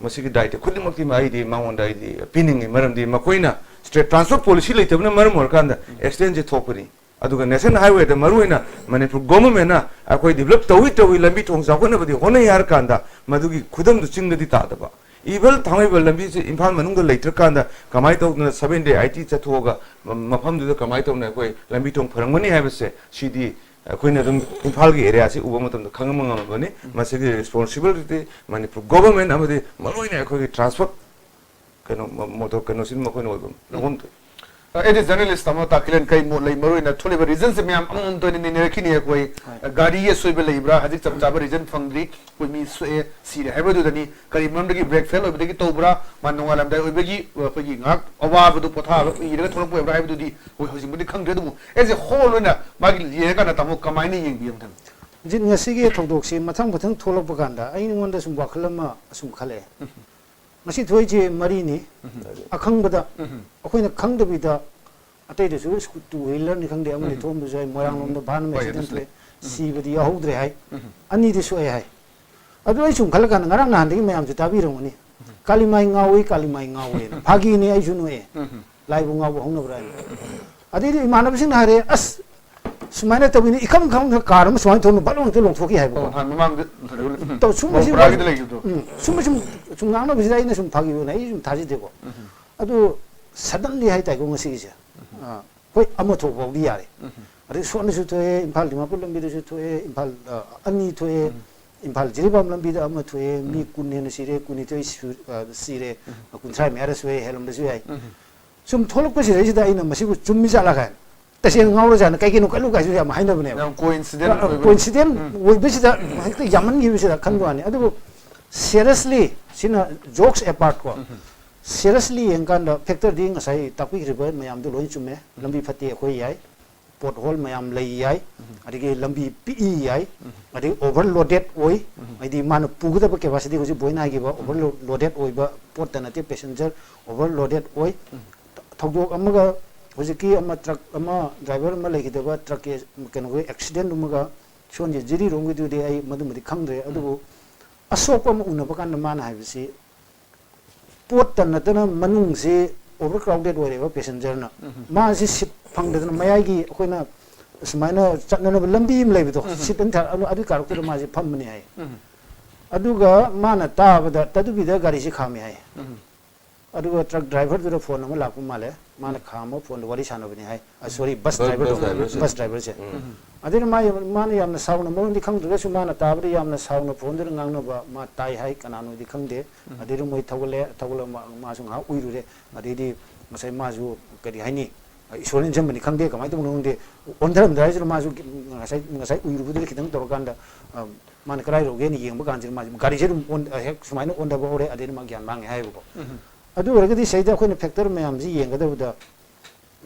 ꯃꯁꯤꯒꯤ ꯗꯥꯏꯇ ꯈꯨꯗꯤꯡꯃꯛꯇꯤ ꯑꯩꯗꯤ ꯃꯉꯣꯟꯗ ꯑꯩꯗꯤ ꯄꯤꯅꯤꯡꯉꯤ꯫ ꯃꯔꯝꯗꯤ ꯃꯈꯣꯏꯅ ꯁ꯭ꯇꯦꯠ ꯇ꯭ꯔꯥꯟꯁꯄꯣꯔꯠ ꯄꯣꯂꯤꯁꯤ ꯂꯩꯇꯕꯅ ꯃꯔꯝ ꯑꯣꯏꯔꯀꯥꯟꯗ ꯑꯦꯛꯁꯤꯗꯦꯟꯁꯦ ꯊꯣꯛꯄꯅꯤ꯫ ꯑꯗꯨꯒ ꯅꯦꯁꯅꯦꯜ ꯍꯥꯏꯋꯦꯗ ꯃꯔꯨꯑꯣꯏꯅ ꯃꯅꯤꯄꯨꯔ ꯒꯣꯚꯔꯟꯃꯦꯟꯠꯅ ꯑꯩꯈꯣꯏ ꯗꯤꯕꯂꯞ ꯇꯧꯏ ꯇꯧꯏ, ꯂꯝꯕꯤ ꯊꯣꯡ ꯆꯥꯎꯈꯠꯅꯕꯗꯤ ꯍꯣꯠꯅꯩ ꯍꯥꯏꯔ ꯀꯥꯟꯗ ꯃꯗꯨꯒꯤ ꯈꯨꯗꯝꯗꯨ ꯆꯤꯡꯗꯗꯤ ꯇꯥꯗꯕ꯫ ꯏꯚꯟ ꯊꯥꯡꯃꯩꯕꯟ ꯂꯝꯕꯤꯁꯦ ꯏꯝꯐꯥꯜ ꯃꯅꯨꯡꯗ ꯂꯩꯇ꯭ꯔꯀꯥꯟꯗ ꯀꯃꯥꯏꯅ ꯇꯧꯗꯅ ꯁꯚꯦꯟ ꯗꯦ ꯑꯥꯏ ꯇꯤ ꯆꯠꯊꯣꯛꯑꯒ ꯃ-, ꯃꯐꯝꯗꯨꯗ ꯀꯃꯥꯏꯅ ꯇꯧꯗꯅ ꯑꯩꯈꯣꯏ ꯂꯝꯕꯤ ꯊꯣꯡ ꯐꯔꯝꯒꯅꯤ ꯍꯥꯏꯕꯁꯦ, ꯁꯤꯗꯤ ꯑꯩꯈꯣꯏꯅ ꯑꯗꯨꯝ ꯏꯝꯐꯥꯜꯒꯤ ꯑꯦꯔꯤꯌꯥꯁꯤ ꯎꯕ ꯃꯇꯝꯗ ꯈꯪꯕ ꯉꯝꯃꯕꯅꯤ꯫ ꯃꯁꯤꯒꯤ ꯔꯦꯁꯄꯣꯟꯁꯤꯕꯤꯂꯤꯇꯤ ꯃꯅꯤꯄꯨꯔ ꯒꯣꯚꯔꯟꯃꯦꯟꯠ ꯑꯃꯗꯤ ꯃꯔꯨꯑꯣꯏꯅ ꯑꯩꯈꯣꯏꯒꯤ ꯇ꯭ꯔꯥꯟꯁꯄꯣꯔꯠ ꯀꯩꯅꯣ, ꯃ-, ꯃꯣꯇꯣꯔ ꯀꯩꯅꯣꯁꯤꯅ ꯃꯈꯣꯏꯅ ꯑꯣꯏꯕ ꯂꯧꯐꯝ ꯊꯣꯛꯏ꯫ ꯑ, ꯑꯦ ꯗꯤ ꯖꯔꯅꯦꯂꯤꯁ ꯇꯥꯃꯣ ꯇꯥꯀꯤꯂꯦꯟ, ꯀꯩ ꯃꯣꯠ ꯂꯩ? ꯃꯔꯨꯑꯣꯏꯅ ꯊꯣꯛꯂꯤꯕ ꯔꯤꯖꯟꯁꯦ ꯃꯌꯥꯝ ꯑꯃꯃꯝꯇ ꯑꯣꯏꯅ ꯅꯩꯅꯔꯛꯈꯤꯅꯤ ꯑꯩꯈꯣꯏ꯫ ꯍꯣꯏ꯫ ꯑ, ꯒꯥꯔꯤꯒꯤ ꯑꯁꯣꯏꯕ ꯂꯩꯕ꯭ꯔꯥ? ꯍꯧꯖꯤꯛ ꯆꯞ ꯆꯥꯕ ꯔꯤꯖꯟ ꯐꯪꯗ꯭ꯔꯤ꯫ ꯑꯩꯈꯣꯏ ꯃꯤ ꯁꯣꯛꯑꯦ, ꯁꯤꯔꯦ ꯍꯥꯏꯕꯗꯨꯗꯅꯤ꯫ ꯀꯔꯤ ꯃꯔꯝꯗꯒꯤ ꯕ꯭ꯔꯦꯛ ꯐꯦꯜ ꯑꯣꯏꯕꯗꯒꯤ ꯇꯧꯕ꯭ꯔꯥ? ꯃꯥ ꯅꯣꯡꯉꯥꯜꯂꯝꯗꯥꯏ ꯑꯣꯏꯕꯒꯤ, ꯑ, ꯑꯩꯈꯣꯏꯒꯤ ꯉꯥꯏꯍꯥꯛ ꯑꯋꯥꯕꯗꯨ ꯄꯣꯊꯥꯕ ꯎꯏꯔꯒ ꯊꯣꯛꯂꯛꯄ ꯑꯣꯏꯕ꯭ꯔꯥ ꯍꯥꯏꯕꯗꯨꯗꯤ ꯑꯩꯈꯣꯏ ꯍꯧꯖꯤꯛꯃꯛꯇꯤ ꯈꯪꯗ꯭ꯔꯦ꯫ ꯑꯗꯨꯕꯨ ꯑꯦꯁ ꯑꯦ ꯍꯣꯜ ꯑꯣꯏꯅ ꯃꯥꯒꯤ ꯌꯦꯡꯉꯀꯥꯟꯗ ꯇꯥꯃꯣ ꯀꯃꯥꯏꯅ ꯌꯦꯡꯕꯤꯔꯝꯒꯅꯤ? ꯍꯧꯖꯤꯛ ꯉꯁꯤꯒꯤ ꯊꯧꯗꯣꯛꯁꯤ ꯃꯊꯪ ꯃꯊꯪ ꯊꯣꯛꯂꯛꯄ ꯀꯥꯟꯗ ꯑꯩꯉꯣꯟꯗ ꯁꯨꯝ ꯋꯥꯈꯜ ꯑꯃ ꯑꯁꯨꯝ ꯈꯜꯂꯛꯑꯦ꯫ ꯃꯁꯤ ꯊꯣꯛꯏꯁꯦ ꯃꯔꯤꯅꯤ꯫ ꯑꯈꯪꯕꯗ, ꯑꯩꯈꯣꯏꯅ ꯈꯪꯗꯕꯤꯗ ꯑꯇꯩꯗꯁꯨ ꯁ꯭ꯀꯨ-, ꯇꯨ ꯋꯤꯂꯔꯅꯤ ꯈꯪꯗꯦ, ꯑꯃꯗꯤ ꯊꯣꯛꯑꯝꯕꯁꯨ ꯌꯥꯏ, ꯃꯣꯏꯔꯥꯡꯂꯣꯝꯗ ꯚꯥꯟ ꯑꯃ ꯍꯣꯏ, ꯑꯦꯛꯁꯤꯗꯦꯟ ꯑꯗꯨꯁꯨ ꯊꯣꯛꯑꯦ, ꯂꯩ꯫ ꯁꯤꯕꯗꯤ ꯌꯥꯎꯍꯧꯗ꯭ꯔꯦ ꯍꯥꯏ, ꯑꯅꯤꯗꯤ ꯁꯣꯛꯑꯦ ꯍꯥꯏ꯫ ꯑꯗꯨ ꯑꯩ ꯁꯨꯝ ꯈꯜꯂꯀꯥꯟꯗ ꯉꯔꯥꯡ ꯅꯍꯥꯟꯗꯒꯤ ꯃꯌꯥꯝꯁꯨ ꯇꯥꯕꯤꯔꯝꯒꯅꯤ, "ꯀꯥꯂꯤꯃꯥꯏ ꯉꯥꯎꯏ, ꯀꯥꯂꯤꯃꯥꯏ ꯉꯥꯎꯏꯅ"꯫ ꯐꯥꯒꯤꯅꯤ, ꯑꯩꯁꯨ ꯅꯣꯛꯑꯦ꯫ "ꯂꯥꯏꯕꯨ ꯉꯥꯎꯕ ꯍꯧꯅꯕ꯭ꯔꯥ" ꯍꯥꯏꯅ꯫ ꯑꯗꯩꯗꯤ ꯏꯃꯥꯟꯅꯕꯁꯤꯡꯅ ꯍꯥꯏꯔꯦ, "ꯑꯁ, ꯁꯨꯃꯥꯏꯅ ꯇꯧꯕꯤꯅꯤ, ꯏꯈꯪ ꯈꯪꯗꯅ ꯀꯥꯔ ꯑꯃ ꯁꯨꯃꯥꯏꯅ ꯊꯧꯅ ꯚꯠ ꯂꯥꯎꯅ ꯍꯦꯛꯇ ꯂꯣꯡꯊꯣꯛꯈꯤ" ꯍꯥꯏꯕꯀꯣ꯫ ꯑꯣ, ꯅꯍꯥꯟ ꯃꯃꯥꯡꯗ ꯇꯧ-, ꯁꯨꯝꯕꯁꯤ ꯃꯧꯄ꯭ꯔꯥꯒꯤꯗ ꯂꯩꯈꯤꯕꯗꯣ꯫ ꯎꯝ, ꯁꯨꯝꯕ ꯁꯨꯝ, ꯁꯨꯝ ꯉꯥꯡꯅꯕꯁꯤꯗ ꯑꯩꯅ ꯁꯨꯝ ꯐꯥꯒꯤ ꯑꯣꯏꯅ ꯑꯩ ꯁꯨꯝ ꯊꯥꯖꯗꯦꯀꯣ꯫ ꯑꯗꯨ suddenly ꯍꯥꯏꯇꯥꯔꯦꯀꯣ ꯉꯁꯤꯒꯤꯁꯦ꯫ ꯑꯥ, ꯍꯣꯏ, ꯑꯃ ꯊꯣꯛ ꯐꯥꯎꯗꯤ ꯌꯥꯔꯦ꯫ ꯑꯗꯩ ꯁꯣꯝꯗꯁꯨ ꯊꯣꯛꯑꯦ, ꯏꯝꯐꯥꯜ ꯗꯤꯃꯥꯄꯨꯔ ꯂꯝꯕꯤꯗꯁꯨ ꯊꯣꯛꯑꯦ, ꯏꯝꯐꯥꯜ, ꯑ, ꯑꯅꯤ ꯊꯣꯛꯑꯦ, ꯏꯝꯐꯥꯜ ꯖꯤꯔꯤꯕꯥꯝ ꯂꯝꯕꯤꯗ ꯑꯃ ꯊꯣꯛꯑꯦ, ꯃꯤ ꯀꯨꯟ ꯍꯦꯟꯅ ꯁꯤꯔꯦ, ꯀꯨꯟꯅꯤꯊꯣꯏ ꯁꯨ-, ꯑ, ꯁꯤꯔꯦ, ꯀꯨꯟꯊ꯭ꯔꯥ ꯃꯌꯥꯗ ꯁꯣꯛꯑꯦ, ꯍꯦꯜꯂꯝꯕꯁꯨ ꯌꯥꯏ꯫ ꯁꯨꯝ ꯊꯣꯛꯂꯛꯄꯁꯤꯗꯩꯁꯤꯗ ꯑꯩꯅ ꯃꯁꯤꯕꯨ ꯆꯨꯝꯃꯤꯖꯥꯠꯂꯥ ꯀꯥꯏꯅ ꯇꯁꯦꯡꯅ ꯉꯥꯎꯔꯖꯥꯠꯅ ꯀꯩꯒꯤꯅꯣ ꯈꯜꯂꯨ ꯀꯥꯏꯁꯨ ꯌꯥꯝ ꯍꯥꯏꯅꯕꯅꯦꯕ꯫ ꯌꯥꯝ coincident ꯑꯣꯏꯕ꯫ Coincident ꯑꯣꯏꯕꯁꯤꯗ ꯍꯦꯛꯇ ꯌꯥꯝꯃꯟꯈꯤꯕꯁꯤꯗ ꯈꯟꯕ ꯋꯥꯅꯤ꯫ ꯑꯗꯨꯕꯨ seriously, ꯁꯤꯅ jokes apart ꯀꯣ, seriously ꯌꯦꯡꯀꯥꯟꯗ factor ꯗꯤ ꯉꯁꯥꯏ ꯇꯥꯛꯄꯤꯈ꯭ꯔꯤꯕ ꯃꯌꯥꯝꯗꯣ ꯂꯣꯏ ꯆꯨꯝꯃꯦ꯫ ꯂꯝꯕꯤ ꯐꯠꯇꯦ ꯑꯩꯈꯣꯏ ꯌꯥꯏ, pothole ꯃꯌꯥꯝ ꯂꯩ ꯌꯥꯏ, ꯑꯗꯒꯤ ꯂꯝꯕꯤ ꯄꯤꯛꯏ ꯌꯥꯏ, ꯑꯗꯒꯤ overloaded ꯑꯣꯏ, ꯍꯥꯏꯗꯤ ꯃꯥꯅ ꯄꯨꯒꯗꯕ capacity, ꯍꯧꯖꯤꯛ ꯕꯣꯏꯅ ꯍꯥꯏꯈꯤꯕ overloaded ꯑꯣꯏꯕ ꯄꯣꯠꯇ ꯅꯠꯇꯦ, passenger overloaded ꯑꯣꯏ꯫ ꯊꯧꯗꯣꯛ ꯑꯃꯒ ꯍꯧꯖꯤꯛꯀꯤ ꯑꯃ truck ꯑꯃ, driver ꯑꯃ ꯂꯩꯈꯤꯗꯕ truck ꯀꯤ ꯀꯩꯅꯣꯒꯤ accident ꯑꯃꯒ ꯁꯣꯝꯒꯤ ꯖꯤꯔꯤꯔꯣꯝꯒꯤꯗꯨꯗꯤ ꯑꯩ ꯃꯗꯨꯃꯗꯤ ꯈꯪꯗ꯭ꯔꯦ, ꯑꯗꯨꯕꯨ ꯑꯁꯣꯛꯄ ꯑꯃ ꯎꯅꯕ ꯀꯥꯟꯗ ꯃꯥꯅ ꯍꯥꯏꯕꯁꯤ ꯄꯣꯠꯇ ꯅꯠꯇꯅ ꯃꯅꯨꯡꯁꯤ overcrowded ꯑꯣꯏꯔꯦꯕ passenger ꯅ꯫ ꯃꯥꯁꯤ seat ꯐꯪꯗꯗꯅ ꯃꯌꯥꯏꯒꯤ ꯑꯩꯈꯣꯏꯅ ꯁꯨꯃꯥꯏꯅ ꯆꯠꯅꯅꯕ ꯂꯝꯕꯤ ꯑꯃ ꯂꯩꯕꯗꯣ, seat ꯑꯅꯤ ꯊꯥ-, ꯑꯗꯨ, ꯑꯗꯨꯒꯤ ꯀꯥꯔꯛꯇꯨꯗ ꯃꯥꯁꯤ ꯐꯝꯕꯅꯤ ꯍꯥꯏ꯫ ꯑꯗꯨꯒ ꯃꯥꯅ ꯇꯥꯕꯗ ꯇꯗꯨꯕꯤꯗ ꯒꯥꯔꯤꯁꯤ ꯈꯥꯝꯃꯤ ꯍꯥꯏ꯫ ꯑꯗꯨꯒ truck driver ꯗꯨꯗ phone ꯑꯃ ꯂꯥꯛꯄ ꯃꯥꯜꯂꯦ꯫ ꯃꯥꯅ ꯈꯥꯝꯃ phone ꯗ ꯋꯥꯔꯤ ꯁꯥꯟꯅꯕꯅꯤ ꯍꯥꯏ꯫ ꯑ, sorry, bus bus driver ꯗꯨ, driver ꯁꯦ꯫ Bus driver ꯁꯦ꯫ ꯑꯗꯨꯅ ꯃꯥ ꯌꯥꯝ-, ꯃꯥꯅ ꯌꯥꯝꯅ ꯁꯥꯎꯅ, ꯃꯔꯝꯗꯤ ꯈꯪꯗ꯭ꯔꯒꯁꯨ ꯃꯥꯅ ꯇꯥꯕꯗ ꯌꯥꯝꯅ ꯁꯥꯎꯅ phone ꯗꯨꯗ ꯉꯥꯡꯅꯕ ꯃꯥ ꯇꯥꯏ ꯍꯥꯏ, ꯀꯅꯥꯅꯣꯗꯤ ꯈꯪꯗꯦ꯫ ꯑꯗꯩꯗ ꯃꯣꯏ ꯊꯧꯒꯠꯂꯦ, ꯊꯧꯒꯠꯂ ꯃꯥ-, ꯃꯥꯁꯨ ꯉꯥꯏꯍꯥꯛ ꯎꯏꯔꯨꯔꯦ꯫ ꯑꯗꯩꯗꯤ ꯉꯁꯥꯏ ꯃꯥꯁꯨ ꯀꯔꯤ ꯍꯥꯏꯅꯤ, ꯏꯁꯣꯔ ꯅꯤꯡꯁꯤꯡꯕꯅꯤ ꯈꯪꯗꯦ, ꯀꯃꯥꯏꯅ ꯇꯧꯕꯅꯣ ꯈꯪꯗꯦ, ꯑꯣꯟꯊꯔꯝꯗ꯭ꯔꯥ ꯍꯥꯏꯁꯤꯅ ꯃꯥꯁꯨ ꯉꯁꯥꯏ, ꯉꯁꯥꯏ ꯎꯏꯔꯨꯕꯗꯨꯗ ꯈꯤꯇꯪ ꯇꯧꯔꯀꯥꯟꯗ, ꯑ, ꯃꯥꯅ ꯀꯗꯥꯏ ꯌꯧꯒꯦꯅ ꯌꯦꯡꯕ ꯀꯥꯟꯁꯤꯗ ꯃꯥꯁꯦ ꯒꯥꯔꯤꯁꯦ ꯑꯗꯨꯝ ꯑꯣꯟ-, ꯍꯦꯛ ꯁꯨꯃꯥꯏꯅ ꯑꯣꯟꯊꯕ ꯍꯧꯔꯦ, ꯑꯗꯩꯗꯤ ꯃꯥ ꯒ꯭ꯌꯥꯟ ꯃꯥꯡꯉꯦ ꯍꯥꯏꯌꯦꯕꯀꯣ꯫ ꯑꯗꯨ ꯑꯣꯏꯔꯒꯗꯤ ꯁꯤꯗꯩꯗ ꯑꯩꯈꯣꯏꯅ factor ꯃꯌꯥꯝꯁꯤ ꯌꯦꯡꯒꯗꯕꯗ,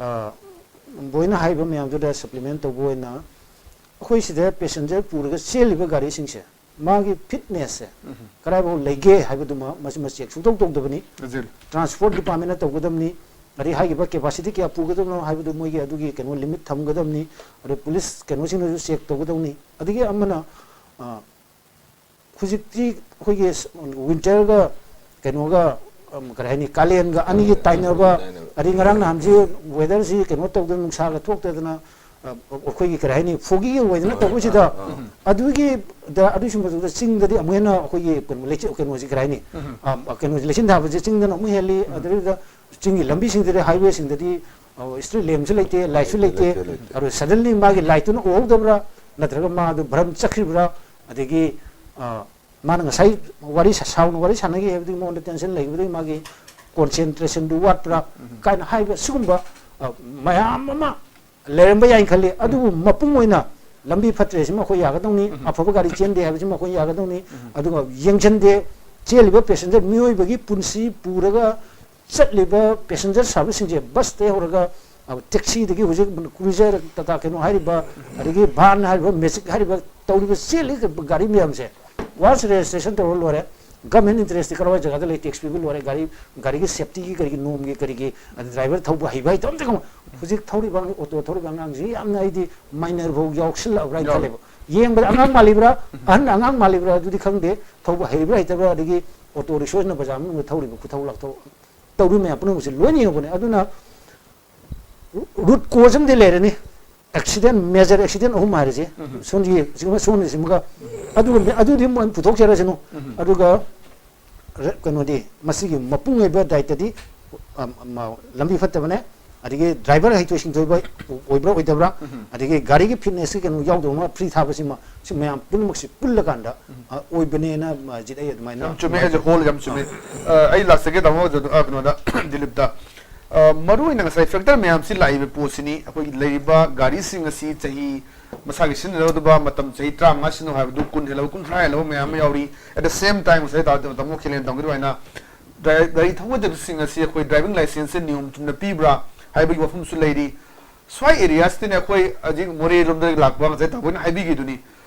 ꯑ, ꯕꯣꯏꯅ ꯍꯥꯏꯔꯤꯕ ꯃꯌꯥꯝꯗꯨꯗ supplement ꯇꯧꯕ ꯑꯣꯏꯅ ꯑꯩꯈꯣꯏ ꯁꯤꯗ passenger ꯄꯨꯔꯒ ꯆꯦꯜꯂꯤꯕ ꯒꯥꯔꯤꯁꯤꯡꯁꯦ, ꯃꯥꯒꯤ fitness ꯁꯦ ꯀꯗꯥꯏꯐꯥꯎ ꯂꯩꯒꯦ ꯍꯥꯏꯕꯗꯨꯃ ꯃꯁꯤꯃ check ꯁꯨꯡꯇꯧ ꯇꯧꯗꯕꯅꯤ꯫ Transport department ꯅ ꯇꯧꯒꯗꯕꯅꯤ꯫ ꯑꯗꯩ ꯍꯥꯏꯔꯤꯕ capacity ꯀꯌꯥ ꯄꯨꯒꯗꯕꯅꯣ ꯍꯥꯏꯕꯗꯨ ꯃꯣꯏꯒꯤ ꯑꯗꯨꯒꯤ ꯀꯩꯅꯣ limit ꯊꯝꯒꯗꯕꯅꯤ꯫ ꯑꯗꯩ police ꯀꯩꯅꯣꯁꯤꯡꯅꯁꯨ check ꯇꯧꯒꯗꯕꯅꯤ꯫ ꯑꯗꯒꯤ ꯑꯃꯅ, ꯑ, ꯍꯧꯖꯤꯛꯇꯤ ꯑꯩꯈꯣꯏꯒꯤ winter ꯒ ꯀꯩꯅꯣꯒ, ꯎꯝ, ꯀꯔꯤ ꯍꯥꯏꯅꯤ, ꯀꯥꯂꯦꯟꯒ ꯑꯅꯤꯒꯤ ꯇꯥꯏꯅꯕ, ꯇꯥꯏꯅꯕ꯫ ꯑꯗꯩ ꯉꯔꯥꯡ ꯅꯍꯥꯟꯁꯤ weather ꯁꯤ ꯀꯩꯅꯣ ꯇꯧꯗꯅ, ꯅꯨꯡꯁꯥꯒ ꯊꯣꯛꯇꯗꯅ, ꯑ, ꯑꯩꯈꯣꯏꯒꯤ ꯀꯔꯤ ꯍꯥꯏꯅꯤ, foggy ꯑꯣꯏꯗꯅ ꯇꯧꯕꯁꯤꯗ, ꯑꯥ, ꯑꯥ, ꯑꯥ꯫ ꯑꯗꯨꯒꯤ, ꯗ-, ꯑꯗꯨꯒꯤ ꯁꯨꯝꯕꯗꯨꯗ ꯆꯤꯡꯗꯗꯤ ꯑꯃꯨꯛ ꯍꯦꯟꯅ ꯑꯩꯈꯣꯏꯒꯤ ꯀꯩꯅꯣ, ꯂꯩꯆꯤꯜ, ꯀꯩꯅꯣꯁꯤ ꯀꯔꯤ ꯍꯥꯏꯅꯤ, ꯑ, ꯀꯩꯅꯣꯁꯤ, ꯂꯩꯆꯤꯜ ꯊꯥꯕꯁꯦ ꯆꯤꯡꯗꯅ ꯑꯃꯨꯛ ꯍꯦꯜꯂꯤ꯫ ꯑꯗꯨꯗ ꯆꯤꯡꯒꯤ ꯂꯝꯕꯤꯁꯤꯡꯗꯗꯤ, highway ꯁꯤꯡꯗꯗꯤ, ꯑ, street lamp ꯁꯨ ꯂꯩꯇꯦ, light ꯁꯨ ꯂꯩꯇꯦ, ꯂꯩꯇꯦ, ꯂꯩꯇꯦ꯫ ꯑꯗꯨ suddenly ꯃꯥꯒꯤ light ꯇꯨꯅ ꯎꯍꯧꯗꯕ꯭ꯔꯥ, ꯅꯠꯇ꯭ꯔꯒ ꯃꯥꯗꯨ ꯚ꯭ꯔꯝ ꯆꯠꯈ꯭ꯔꯤꯕ꯭ꯔꯥ, ꯑꯗꯒꯤ ꯑ, ꯃꯥꯅ ꯉꯁꯥꯏ ꯋꯥꯔꯤ ꯁꯥ-, ꯁꯥꯎꯅ ꯋꯥꯔꯤ ꯁꯥꯟꯅꯈꯤ ꯍꯥꯏꯕꯗꯨꯒꯤ ꯃꯉꯣꯟꯗ ꯇꯦꯟꯁꯟ ꯂꯩꯕꯗꯒꯤ ꯃꯥꯒꯤ ꯀꯣꯟꯁꯦꯟꯇ꯭ꯔꯦꯁꯟꯗꯨ ꯋꯥꯠꯄ꯭ꯔꯥ ꯀꯥꯏꯅ ꯍꯥꯏꯕ ꯁꯤꯒꯨꯝꯕ, ꯑ, ꯃꯌꯥꯝ ꯑꯃ ꯂꯩꯔꯝꯕ ꯌꯥꯏꯅ ꯈꯜꯂꯤ꯫ ꯑꯗꯨꯕꯨ ꯃꯄꯨꯡ ꯑꯣꯏꯅ ꯂꯝꯕꯤ ꯐꯠꯇ꯭ꯔꯦ ꯁꯤꯃ ꯑꯩꯈꯣꯏ ꯌꯥꯒꯗꯧꯅꯤ, ꯑꯐꯕ ꯒꯥꯔꯤ ꯆꯦꯟꯗꯦ ꯍꯥꯏꯕꯁꯤꯃ ꯑꯩꯈꯣꯏ ꯌꯥꯒꯗꯧꯅꯤ꯫ ꯑꯗꯨꯒ ꯌꯦꯡꯁꯤꯟꯗꯦ, ꯆꯦꯜꯂꯤꯕ ꯄꯦꯁꯦꯟꯖꯔ ꯃꯤꯑꯣꯏꯕꯒꯤ ꯄꯨꯟꯁꯤ ꯄꯨꯔꯒ ꯆꯠꯂꯤꯕ ꯄꯦꯁꯦꯟꯖꯔ ꯁꯥꯔꯚꯤꯁꯁꯤꯡꯁꯦ, ꯕꯁꯇꯩ ꯍꯧꯔꯒ, ꯑ, ꯇꯦꯛꯁꯤꯗꯒꯤ ꯍꯧꯖꯤꯛ ꯀ꯭ꯔꯨꯏꯖꯔ, ꯇꯥꯇꯥ ꯀꯩꯅꯣ ꯍꯥꯏꯔꯤꯕ, ꯑꯗꯒꯤ ꯚꯥꯟ ꯍꯥꯏꯔꯤꯕ, ꯃꯦꯖꯤꯛ ꯍꯥꯏꯔꯤꯕ, ꯇꯧꯔꯤꯕ ꯆꯦꯜꯂꯤ ꯒꯥꯔꯤ ꯃꯌꯥꯝꯁꯦ ꯋꯥꯟꯁ ꯔꯦꯖꯤꯁꯇ꯭ꯔꯦꯁꯟ ꯇꯧꯔ ꯂꯣꯏꯔꯦ꯫ ꯒꯃꯦꯟ ꯏꯟꯇꯔꯦꯁꯇꯤ ꯀꯔꯋꯥꯏ ꯖꯒꯥꯗ ꯂꯩ? ꯇꯦꯛꯁ ꯄꯤꯕ ꯂꯣꯏꯔꯦ꯫ ꯒꯥꯔꯤ, ꯒꯥꯔꯤꯒꯤ ꯁꯦꯐꯇꯤꯒꯤ, ꯀꯔꯤꯒꯤ, ꯅꯣꯡꯒꯤ, ꯀꯔꯤꯒꯤ, ꯑꯗ ꯗ꯭ꯔꯥꯏꯚꯔ ꯊꯧꯕ ꯍꯩꯕ ꯍꯩꯇꯕ ꯑꯝꯇ ꯈꯪꯉꯣꯏ꯫ ꯍꯧꯖꯤꯛ ꯊꯧꯔꯤꯕ ꯑꯉꯥꯡ, ꯑꯣꯇꯣ ꯊꯧꯔꯤꯕ ꯑꯉꯥꯡꯁꯤ ꯌꯥꯝꯅ ꯑꯩꯗꯤ ꯃꯥꯏꯅꯔ ꯐꯥꯎ ꯌꯥꯎꯁꯜꯂꯛꯑꯕ꯭ꯔꯥ ꯍꯥꯏꯅ ꯌꯥꯎꯔꯦ꯫ ꯈꯜꯂꯦꯕ꯫ ꯌꯦꯡꯕꯗ ꯑꯉꯥꯡ ꯃꯥꯜꯂꯤꯕ꯭ꯔꯥ, ꯑꯍꯟ ꯑꯉꯥꯡ ꯃꯥꯜꯂꯤꯕ꯭ꯔꯥ ꯑꯗꯨꯗꯤ ꯈꯪꯗꯦ꯫ ꯊꯧꯕ ꯍꯩꯕ꯭ꯔꯥ ꯍꯩꯇꯕ꯭ꯔꯥ, ꯑꯗꯒꯤ ꯑꯣꯇꯣ ꯔꯤꯛꯁꯣꯁꯤꯅ ꯕꯖꯥꯔ ꯃꯅꯨꯡꯗ ꯊꯧꯔꯤꯕ ꯈꯨꯊꯧ ꯂꯥꯛꯊꯧ ꯇꯧꯔꯤ ꯃꯌꯥꯝ ꯄꯨꯝꯅꯃꯛꯁꯦ ꯂꯣꯏꯅ ꯌꯦꯡꯉꯛꯄꯅꯦ꯫ ꯑꯗꯨꯅ ꯔꯨꯠ ꯀꯣꯖ ꯑꯃꯗꯤ ꯂꯩꯔꯅꯤ꯫ ꯑꯦꯛꯁꯤꯗꯦꯟ, ꯃꯦꯖꯔ ꯑꯦꯛꯁꯤꯗꯦꯟ ꯑꯍꯨꯝ ꯍꯥꯏꯔꯤꯁꯦ, ꯁꯣꯝꯒꯤ, ꯁꯤꯃ, ꯁꯣꯝꯒꯤꯁꯤꯃꯒ, ꯑꯗꯨꯒ ꯑꯗꯨꯗꯤ ꯃꯣꯏ ꯄꯨꯊꯣꯛꯆꯔꯁꯅꯨ꯫ ꯑꯗꯨꯒ ꯔ-, ꯀꯩꯅꯣꯗꯤ, ꯃꯁꯤꯒꯤ ꯃꯄꯨꯡ ꯑꯣꯏꯕ ꯗꯥꯏꯇꯗꯤ, ꯑ, ꯃ-, ꯂꯝꯕꯤ ꯐꯠꯇꯕꯅꯦ, ꯑꯗꯒꯤ ꯗ꯭ꯔꯥꯏꯚꯔ ꯍꯩꯊꯣꯏ ꯁꯤꯡꯊꯣꯏꯕ ꯑꯣꯏꯕ꯭ꯔꯥ ꯑꯣꯏꯗꯕ꯭ꯔꯥ, ꯑꯗꯒꯤ ꯒꯥꯔꯤꯒꯤ ꯐꯤꯠꯅꯦꯁꯀꯤ ꯀꯩꯅꯣ ꯌꯥꯎꯗꯕ ꯑꯃ ꯐ꯭ꯔꯤ ꯊꯥꯕꯁꯤꯃ, ꯁꯤ ꯃꯌꯥꯝ ꯄꯨꯝꯅꯃꯛꯁꯤ ꯄꯨꯜꯂꯀꯥꯟꯗ, ꯑ, ꯑꯣꯏꯕꯅꯦꯅ, ꯑ, ꯖꯤꯠ ꯑꯩ ꯑꯗꯨꯃꯥꯏꯅ ꯌꯥꯝ ꯆꯨꯝꯃꯦ, as a whole ꯌꯥꯝ ꯆꯨꯝꯃꯦ꯫ ꯑ, ꯑꯩ ꯂꯥꯛꯆꯒꯦ, ꯇꯥꯃꯣ, ꯑꯗꯨ, ꯑ, ꯀꯩꯅꯣꯗ, ꯗꯤꯂꯤꯞꯇ꯫ ꯑ, ꯃꯔꯨ ꯑꯣꯏꯅ ꯉꯁꯥꯏ ꯐꯦꯛꯇꯔ ꯃꯌꯥꯝꯁꯤ ꯂꯥꯛꯏꯕ ꯄꯣꯠꯁꯤꯅꯤ꯫ ꯑꯩꯈꯣꯏꯒꯤ ꯂꯩꯔꯤꯕ ꯒꯥꯔꯤꯁꯤꯡ ꯑꯁꯤ ꯆꯍꯤ ꯃꯁꯥꯒꯤ ꯁꯤꯖꯤꯟꯅꯒꯗꯕ ꯃꯇꯝ ꯆꯍꯤ ꯇꯔꯥꯃꯉꯥ ꯁꯤꯖꯤꯟꯅꯧ ꯍꯥꯏꯕꯗꯨ ꯀꯨꯟ ꯍꯦꯜꯂꯕ, ꯀꯨꯟꯊ꯭ꯔꯥ ꯍꯦꯜꯂꯕ ꯃꯌꯥꯝ ꯑꯃ ꯌꯥꯎꯔꯤ꯫ At the same time, ꯉꯁꯥꯏ ꯇꯥ-, ꯇꯥꯃꯣ ꯈꯤꯂꯦꯟ ꯇꯧꯈꯤꯕ ꯑꯗꯨꯃꯥꯏꯅ ꯗ꯭ꯔꯥꯏ-, ꯒꯥꯔꯤ ꯊꯧꯒꯗꯕꯁꯤꯡ ꯑꯁꯤ ꯑꯩꯈꯣꯏ ꯗ꯭ꯔꯥꯏꯚꯤꯡ ꯂꯥꯏꯁꯦꯟꯁꯁꯦ ꯅꯤꯌꯣꯝ ꯆꯨꯝꯅ ꯄꯤꯕ꯭ꯔꯥ ꯍꯥꯏꯕꯒꯤ ꯋꯥꯐꯝꯁꯨ ꯂꯩꯔꯤ꯫ ꯁ꯭ꯋꯥꯏ ꯑꯦꯔꯤꯌꯥꯁꯤꯗꯅꯦ ꯑꯩꯈꯣꯏ ꯍꯧꯖꯤꯛ ꯃꯣꯔꯦ ꯂꯣꯝꯗꯒꯤ ꯂꯥꯛꯄ ꯉꯁꯥꯏ ꯇꯥꯃꯣꯅ ꯍꯥꯏꯕꯤꯈꯤꯗꯨꯅꯤ꯫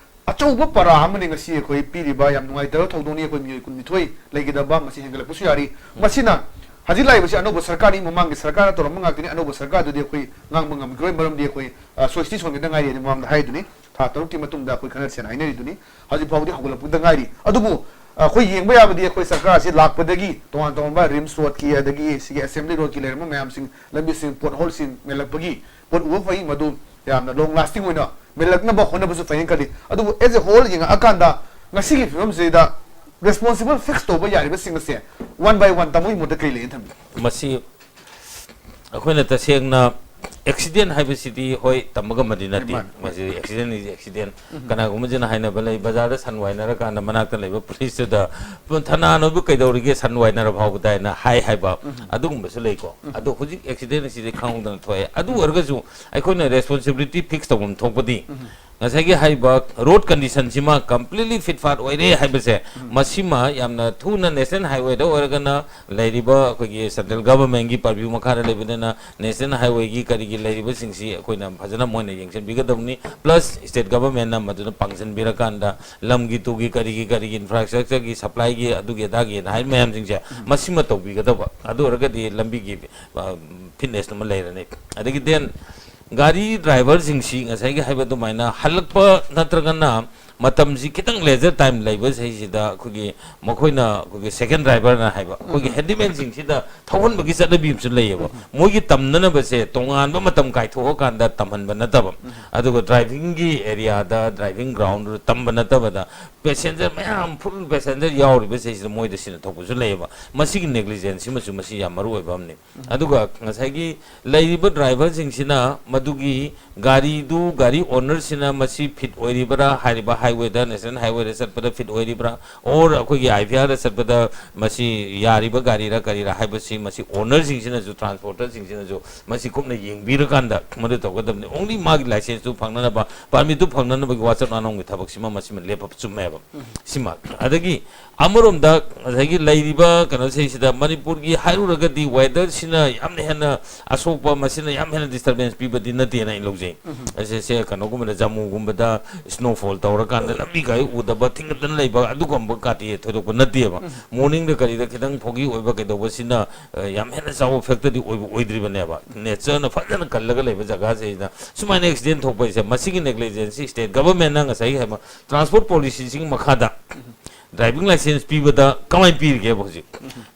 ꯑꯆꯧꯕ ꯄꯔꯥ ꯑꯃꯅꯤ ꯉꯁꯤ ꯑꯩꯈꯣꯏ ꯄꯤꯔꯤꯕ꯫ ꯌꯥꯝ ꯅꯨꯡꯉꯥꯏꯇꯕ ꯊꯧꯗꯣꯛꯅꯤ꯫ ꯑꯩꯈꯣꯏ ꯃꯤꯑꯣꯏ ꯀꯨꯟꯅꯤꯊꯣꯏ ꯂꯩꯒꯗꯕ ꯃꯁꯤ ꯍꯦꯟꯒꯠꯂꯛꯄꯁꯨ ꯌꯥꯔꯤ꯫ ꯃꯁꯤꯅ ꯍꯧꯖꯤꯛ ꯂꯥꯛꯏꯕꯁꯤ ꯑꯅꯧꯕ ꯁꯔꯀꯥꯔꯅꯤ, ꯃꯃꯥꯡꯒꯤ ꯁꯔꯀꯥꯔꯅ ꯇꯧꯔꯝꯕ ꯉꯥꯛꯇꯅꯤ꯫ ꯑꯅꯧꯕ ꯁꯔꯀꯥꯔꯗꯨꯗꯤ ꯑꯩꯈꯣꯏ ꯉꯥꯡꯕ ꯉꯝꯈꯤꯔꯣꯏ, ꯃꯔꯝꯗꯤ ꯑꯩꯈꯣꯏ, ꯑ, ꯁꯣꯏꯁꯇꯤ ꯁꯣꯟꯒꯗ ꯉꯥꯏꯔꯤ ꯍꯥꯏꯅ ꯃꯃꯥꯡꯗ ꯍꯥꯏꯗꯨꯅꯤ꯫ ꯊꯥ ꯇꯔꯨꯛꯀꯤ ꯃꯇꯨꯡꯗ ꯑꯩꯈꯣꯏ ꯈꯟꯅꯁꯦꯅ ꯍꯥꯏꯅꯔꯤꯗꯨꯅꯤ꯫ ꯍꯧꯖꯤꯛ ꯐꯥꯎꯕꯗꯤ ꯍꯧꯒꯠꯂꯛꯄꯗ ꯉꯥꯏꯔꯤ꯫ ꯑꯗꯨꯕꯨ ꯑꯩꯈꯣꯏ ꯌꯦꯡꯕ ꯌꯥꯕꯗꯤ ꯑꯩꯈꯣꯏ ꯁꯔꯀꯥꯔ ꯑꯁꯤ ꯂꯥꯛꯄꯗꯒꯤ ꯇꯣꯉꯥꯟ ꯇꯣꯉꯥꯟꯕ ꯔꯤꯝꯁ ꯔꯣꯗꯀꯤ ꯑꯗꯒꯤ ꯁꯤꯒꯤ ꯑꯦꯁꯦꯝꯕ꯭ꯂꯤ ꯔꯣꯗꯀꯤ ꯂꯩꯔꯝꯕ ꯃꯌꯥꯝꯁꯤꯡ, ꯂꯝꯕꯤꯁꯤꯡ, ꯄꯣꯠ ꯍꯣꯜꯁꯤꯡ ꯃꯦꯜꯂꯛꯄꯒꯤ, ꯄꯣꯠ ꯎꯕ ꯐꯪꯉꯤ, ꯃꯗꯨ ꯌꯥꯝꯅ ꯂꯣꯡ ꯂꯥꯁꯇꯤꯡ ꯑꯣꯏꯅ ꯃꯦꯜꯂꯛꯅꯕ ꯍꯣꯠꯅꯕꯁꯨ ꯐꯩꯅ ꯈꯜꯂꯤ꯫ ꯑꯗꯨꯕꯨ as a whole ꯌꯦꯡꯉꯛꯑꯀꯥꯟꯗ ꯉꯁꯤꯒꯤ ꯐꯤꯕꯝꯁꯤꯗ ꯔꯦꯁꯄꯣꯟꯁꯤꯕꯜ ꯐꯤꯛꯁ ꯇꯧꯕ ꯌꯥꯔꯤꯕꯁꯤꯡ ꯑꯁꯦ ꯋꯥꯟ ꯕꯥꯏ ꯋꯥꯟ ꯇꯥꯃꯣꯒꯤ ꯃꯣꯠꯇ ꯀꯔꯤ ꯂꯩꯅ ꯊꯝꯕꯤ? ꯃꯁꯤ ꯑꯩꯈꯣꯏꯅ ꯇꯁꯦꯡꯅ ꯑꯦꯛꯁꯤꯗꯦꯟ ꯍꯥꯏꯕꯁꯤꯗꯤ, ꯍꯣꯏ, ꯇꯝꯕ ꯉꯝꯕꯗꯤ ꯅꯠꯇꯦ꯫ ꯃꯥꯅꯤ, ꯃꯥꯅꯤ꯫ ꯃꯁꯤ ꯑꯦꯛꯁꯤꯗꯦꯟ is accident꯫ ꯎꯝ꯫ ꯀꯅꯥꯒꯨꯝꯕ ꯑꯃꯁꯤꯅ ꯍꯥꯏꯅꯕ ꯂꯩ, ꯕꯖꯥꯔꯗ ꯁꯟ ꯋꯥꯏꯅꯔꯀꯥꯟꯗ ꯃꯅꯥꯛꯇ ꯂꯩꯕ ꯄꯨꯂꯤꯁꯇꯨꯗ, "ꯊꯅꯥ ꯅꯣꯏꯕꯨ ꯀꯩꯗꯧꯔꯤꯒꯦ ꯁꯟ ꯋꯥꯏꯅꯔ ꯐꯥꯎꯕꯗ?" ꯍꯥꯏꯅ ꯍꯥꯏ ꯍꯥꯏꯕ, ꯎꯝ꯫ ꯑꯗꯨꯒꯨꯝꯕꯁꯨ ꯂꯩꯀꯣ꯫ ꯎꯝ꯫ ꯑꯗꯣ ꯍꯧꯖꯤꯛ ꯑꯦꯛꯁꯤꯗꯦꯟ ꯑꯁꯤꯗꯤ ꯈꯪꯍꯧꯗꯅ ꯊꯣꯛꯑꯦ꯫ ꯑꯗꯨ ꯑꯣꯏꯔꯒꯁꯨ ꯑꯩꯈꯣꯏꯅ ꯔꯦꯁꯄꯣꯟꯁꯤꯕꯤꯂꯤꯇꯤ ꯐꯤꯛꯁ ꯇꯧꯐꯝ ꯊꯣꯛꯄꯗꯤ, ꯎꯝ꯫ ꯉꯁꯥꯏꯒꯤ ꯍꯥꯏꯔꯤꯕ ꯔꯣꯗ ꯀꯟꯗꯤꯁꯟꯁꯤꯃ ꯀꯝꯄ꯭ꯂꯤꯠꯂꯤ ꯐꯤꯠ ꯐꯥꯠ ꯑꯣꯏꯔꯦ ꯍꯥꯏꯕꯁꯦ, ꯎꯝ꯫ ꯃꯁꯤꯃ ꯌꯥꯝꯅ ꯊꯨꯅ ꯅꯦꯁꯅꯦꯜ ꯍꯥꯏꯋꯦꯗ ꯑꯣꯏꯔꯒꯅ ꯂꯩꯔꯤꯕ ꯑꯩꯈꯣꯏꯒꯤ ꯁꯦꯟꯇ꯭ꯔꯦꯜ ꯒꯚꯔꯟꯃꯦꯟꯠꯀꯤ ꯄꯔꯚ꯭ꯌꯨ ꯃꯈꯥꯗ ꯂꯩꯕꯅꯤꯅ, ꯅꯦꯁꯅꯦꯜ ꯍꯥꯏꯋꯦꯒꯤ ꯀꯔꯤꯒꯤ ꯂꯩꯔꯤꯕꯁꯤꯡꯁꯤ ꯑꯩꯈꯣꯏꯅ ꯐꯖꯅ ꯃꯣꯏꯅ ꯌꯦꯡꯁꯤꯟꯕꯤꯒꯗꯕꯅꯤ꯫ ꯄ꯭ꯂꯁ ꯁ꯭ꯇꯦꯠ ꯒꯚꯔꯟꯃꯦꯟꯠꯅ ꯃꯗꯨꯅ ꯄꯥꯡꯁꯤꯟꯕꯤꯔꯀꯥꯟꯗ ꯂꯝꯒꯤ ꯇꯨꯒꯤ ꯀꯔꯤꯒꯤ ꯀꯔꯤꯒꯤ ꯏꯟꯐ꯭ꯔꯥꯁ꯭ꯇ꯭ꯔꯛꯆꯔꯒꯤ ꯁꯄ꯭ꯂꯥꯏꯒꯤ ꯑꯗꯨꯒꯤ ꯑꯗꯥꯒꯤꯅ ꯍꯥꯏꯔꯤ ꯃꯌꯥꯝꯁꯤꯡꯁꯦ, ꯎꯝ꯫ ꯃꯁꯤꯃ ꯇꯧꯕꯤꯒꯗꯕ꯫ ꯑꯗꯨ ꯑꯣꯏꯔꯒꯗꯤ ꯂꯝꯕꯤꯒꯤ, ꯑ, ꯐꯤꯠꯅꯦꯁ ꯑꯃ ꯂꯩꯔꯅꯤ꯫ ꯑꯗꯒꯤ then ꯒꯥꯔꯤ ꯗ꯭ꯔꯥꯏꯚꯔꯁꯤꯡꯁꯤ ꯉꯁꯥꯏꯒꯤ ꯍꯥꯏꯕ ꯑꯗꯨꯃꯥꯏꯅ ꯍꯜꯂꯛꯄ ꯅꯠꯇ꯭ꯔꯒꯅ ꯃꯇꯝꯁꯤ ꯈꯤꯇꯪ ꯂꯦꯖꯔ ꯇꯥꯏꯝ ꯂꯩꯕꯁꯤꯗꯩꯁꯤꯗ ꯑꯩꯈꯣꯏꯒꯤ, ꯃꯈꯣꯏꯅ ꯑꯩꯈꯣꯏꯒꯤ ꯁꯦꯀꯦꯟ ꯗ꯭ꯔꯥꯏꯚꯔꯅ ꯍꯥꯏꯕ, ꯑꯩꯈꯣꯏꯒꯤ ꯎꯝ꯫ ꯍꯦꯟꯗꯤꯃꯦꯟꯁꯤꯡꯁꯤꯗ ꯊꯧꯍꯟꯕꯒꯤ ꯆꯠꯅꯕꯤ ꯑꯃꯁꯨ ꯂꯩꯌꯦꯕ꯫ ꯎꯝ꯫ ꯃꯣꯏꯒꯤ ꯇꯝꯅꯅꯕꯁꯦ ꯇꯣꯉꯥꯟꯕ ꯃꯇꯝ ꯀꯥꯏꯊꯣꯛꯑꯀꯥꯟꯗ ꯇꯝꯍꯟꯕ ꯅꯠꯇꯕ, ꯎꯝ꯫ ꯑꯗꯨꯒ ꯗ꯭ꯔꯥꯏꯚꯤꯡꯒꯤ ꯑꯦꯔꯤꯌꯥꯗ, ꯗ꯭ꯔꯥꯏꯚꯤꯡ ꯒ꯭ꯔꯥꯎꯟꯗꯨꯗ ꯇꯝꯕ ꯅꯠꯇꯕꯗ, ꯄꯦꯁꯦꯟꯖꯔ ꯃꯌꯥꯝ, ꯐꯨꯜ ꯄꯦꯁꯦꯟꯖꯔ ꯌꯥꯎꯔꯤꯕꯁꯤꯗꯩꯁꯤꯗ ꯃꯣꯏꯗ ꯁꯤꯅ ꯊꯣꯛꯄꯁꯨ ꯂꯩꯌꯦꯕ꯫ ꯃꯁꯤꯒꯤ ꯅꯦꯒ꯭ꯂꯤꯖꯦꯟꯁ ꯁꯤꯃꯁꯨ ꯃꯁꯤ ꯌꯥꯝ ꯃꯔꯨ ꯑꯣꯏꯕ ꯑꯃꯅꯤ꯫ ꯑꯗꯨꯒ ꯉꯁꯥꯏꯒꯤ ꯂꯩꯔꯤꯕ ꯗ꯭ꯔꯥꯏꯚꯔꯁꯤꯡꯁꯤꯅ ꯃꯗꯨꯒꯤ ꯒꯥꯔꯤꯗꯨ, ꯒꯥꯔꯤ ꯑꯣꯅꯔꯁꯤꯅ ꯃꯁꯤ ꯐꯤꯠ ꯑꯣꯏꯔꯤꯕ꯭ꯔꯥ, ꯍꯥꯏꯔꯤꯕ ꯍꯥꯏꯋꯦꯗ, ꯅꯦꯁꯅꯦꯜ ꯍꯥꯏꯋꯦꯗ ꯆꯠꯄꯗ ꯐꯤꯠ ꯑꯣꯏꯔꯤꯕ꯭ꯔꯥ, ꯑꯣꯔ ꯑꯩꯈꯣꯏꯒꯤ ꯑꯥꯏ ꯚꯤ ꯑꯥꯔꯗ ꯆꯠꯄꯗ ꯃꯁꯤ ꯌꯥꯔꯤꯕ ꯒꯥꯔꯤꯔꯥ ꯀꯔꯤꯔꯥ ꯍꯥꯏꯕꯁꯤ ꯃꯁꯤ ꯑꯣꯅꯔꯁꯤꯡꯁꯤꯅꯁꯨ, ꯇ꯭ꯔꯥꯟꯁꯄꯣꯔꯇꯔꯁꯤꯡꯁꯤꯅꯁꯨ ꯃꯁꯤ ꯀꯨꯞꯅ ꯌꯦꯡꯕꯤꯔꯀꯥꯟꯗ ꯃꯗꯨ ꯇꯧꯒꯗꯕꯅꯤ꯫ ꯑꯣꯡꯂꯤ ꯃꯥꯒꯤ ꯂꯥꯏꯁꯦꯟꯁꯇꯨ ꯐꯪꯅꯅꯕ, ꯄꯥꯔꯃꯤꯠꯇꯨ ꯐꯪꯅꯅꯕꯒꯤ ꯋꯥꯆꯠ ꯋꯥꯅꯣꯝꯒꯤ ꯊꯕꯛꯁꯤꯃ ꯃꯁꯤꯃ ꯂꯦꯞꯄ ꯆꯨꯝꯃꯦꯕ꯫ ꯎꯝ꯫ ꯁꯤꯃ꯫ ꯑꯗꯒꯤ ꯑꯃꯔꯣꯝꯗ ꯉꯁꯥꯏꯒꯤ ꯂꯩꯔꯤꯕ ꯀꯩꯅꯣꯁꯤꯗꯩꯁꯤꯗ ꯃꯅꯤꯄꯨꯔꯒꯤ ꯍꯥꯏꯔꯨꯔꯒꯗꯤ ꯋꯦꯗꯔꯁꯤꯅ ꯌꯥꯝꯅ ꯍꯦꯟꯅ ꯑꯁꯣꯛꯄ, ꯃꯁꯤꯅ ꯌꯥꯝ ꯍꯦꯟꯅ ꯗꯤꯁꯇꯔꯕꯦꯟꯁ ꯄꯤꯕꯗꯤ ꯅꯠꯇꯦꯅ ꯑꯩ ꯂꯧꯖꯩ꯫ ꯎꯝ꯫ ꯑꯁꯤꯁꯦ ꯀꯩꯅꯣꯒꯨꯝꯕꯗ, ꯖꯝꯃꯨꯒꯨꯝꯕꯗ ꯁ꯭ꯅꯣꯐꯣꯜ ꯇꯧꯔꯀꯥꯟꯗ ꯂꯝꯕꯤ ꯒꯥꯔꯤ ꯎꯗꯕ, ꯊꯤꯡꯒꯠꯇꯅ ꯂꯩꯕ ꯑꯗꯨꯒꯨꯝꯕ ꯀꯥꯇꯤ ꯊꯣꯏꯗꯣꯛꯄ ꯅꯠꯇꯦꯕ꯫ ꯎꯝ꯫ ꯃꯣꯔꯅꯤꯡꯗ ꯀꯔꯤꯗ ꯈꯤꯇꯪ ꯐꯣꯒꯤ ꯑꯣꯏꯕ ꯀꯩꯗꯧꯕꯁꯤꯅ, ꯑ, ꯌꯥꯝ ꯍꯦꯟꯅ ꯆꯥꯎꯕ ꯐꯦꯛꯇꯔꯗꯤ ꯑꯣꯏꯕ ꯑꯣꯏꯗ꯭ꯔꯤꯕꯅꯦꯕ꯫ ꯅꯦꯆꯔꯅ ꯐꯖꯅ ꯀꯜꯂꯒ ꯂꯩꯕ ꯖꯒꯥꯁꯤꯗ ꯁꯨꯃꯥꯏꯅ ꯑꯦꯛꯁꯤꯗꯦꯟ ꯊꯣꯛꯄ ꯍꯥꯏꯁꯦ, ꯃꯁꯤꯒꯤ ꯅꯦꯒ꯭ꯂꯤꯖꯦꯟꯁꯤ ꯁ꯭ꯇꯦꯠ ꯒꯚꯔꯟꯃꯦꯟꯠꯅ ꯉꯁꯥꯏꯒꯤ ꯍꯥꯏꯕ ꯇ꯭ꯔꯥꯟꯁꯄꯣꯔꯠ ꯄꯣꯂꯤꯁꯤꯁꯤꯡ ꯃꯈꯥꯗ ꯗ꯭ꯔꯥꯏꯚꯤꯡ ꯂꯥꯏꯁꯦꯟꯁ ꯄꯤꯕꯗ ꯀꯃꯥꯏꯅ ꯄꯤꯔꯤꯒꯦꯕ ꯍꯧꯖꯤꯛ?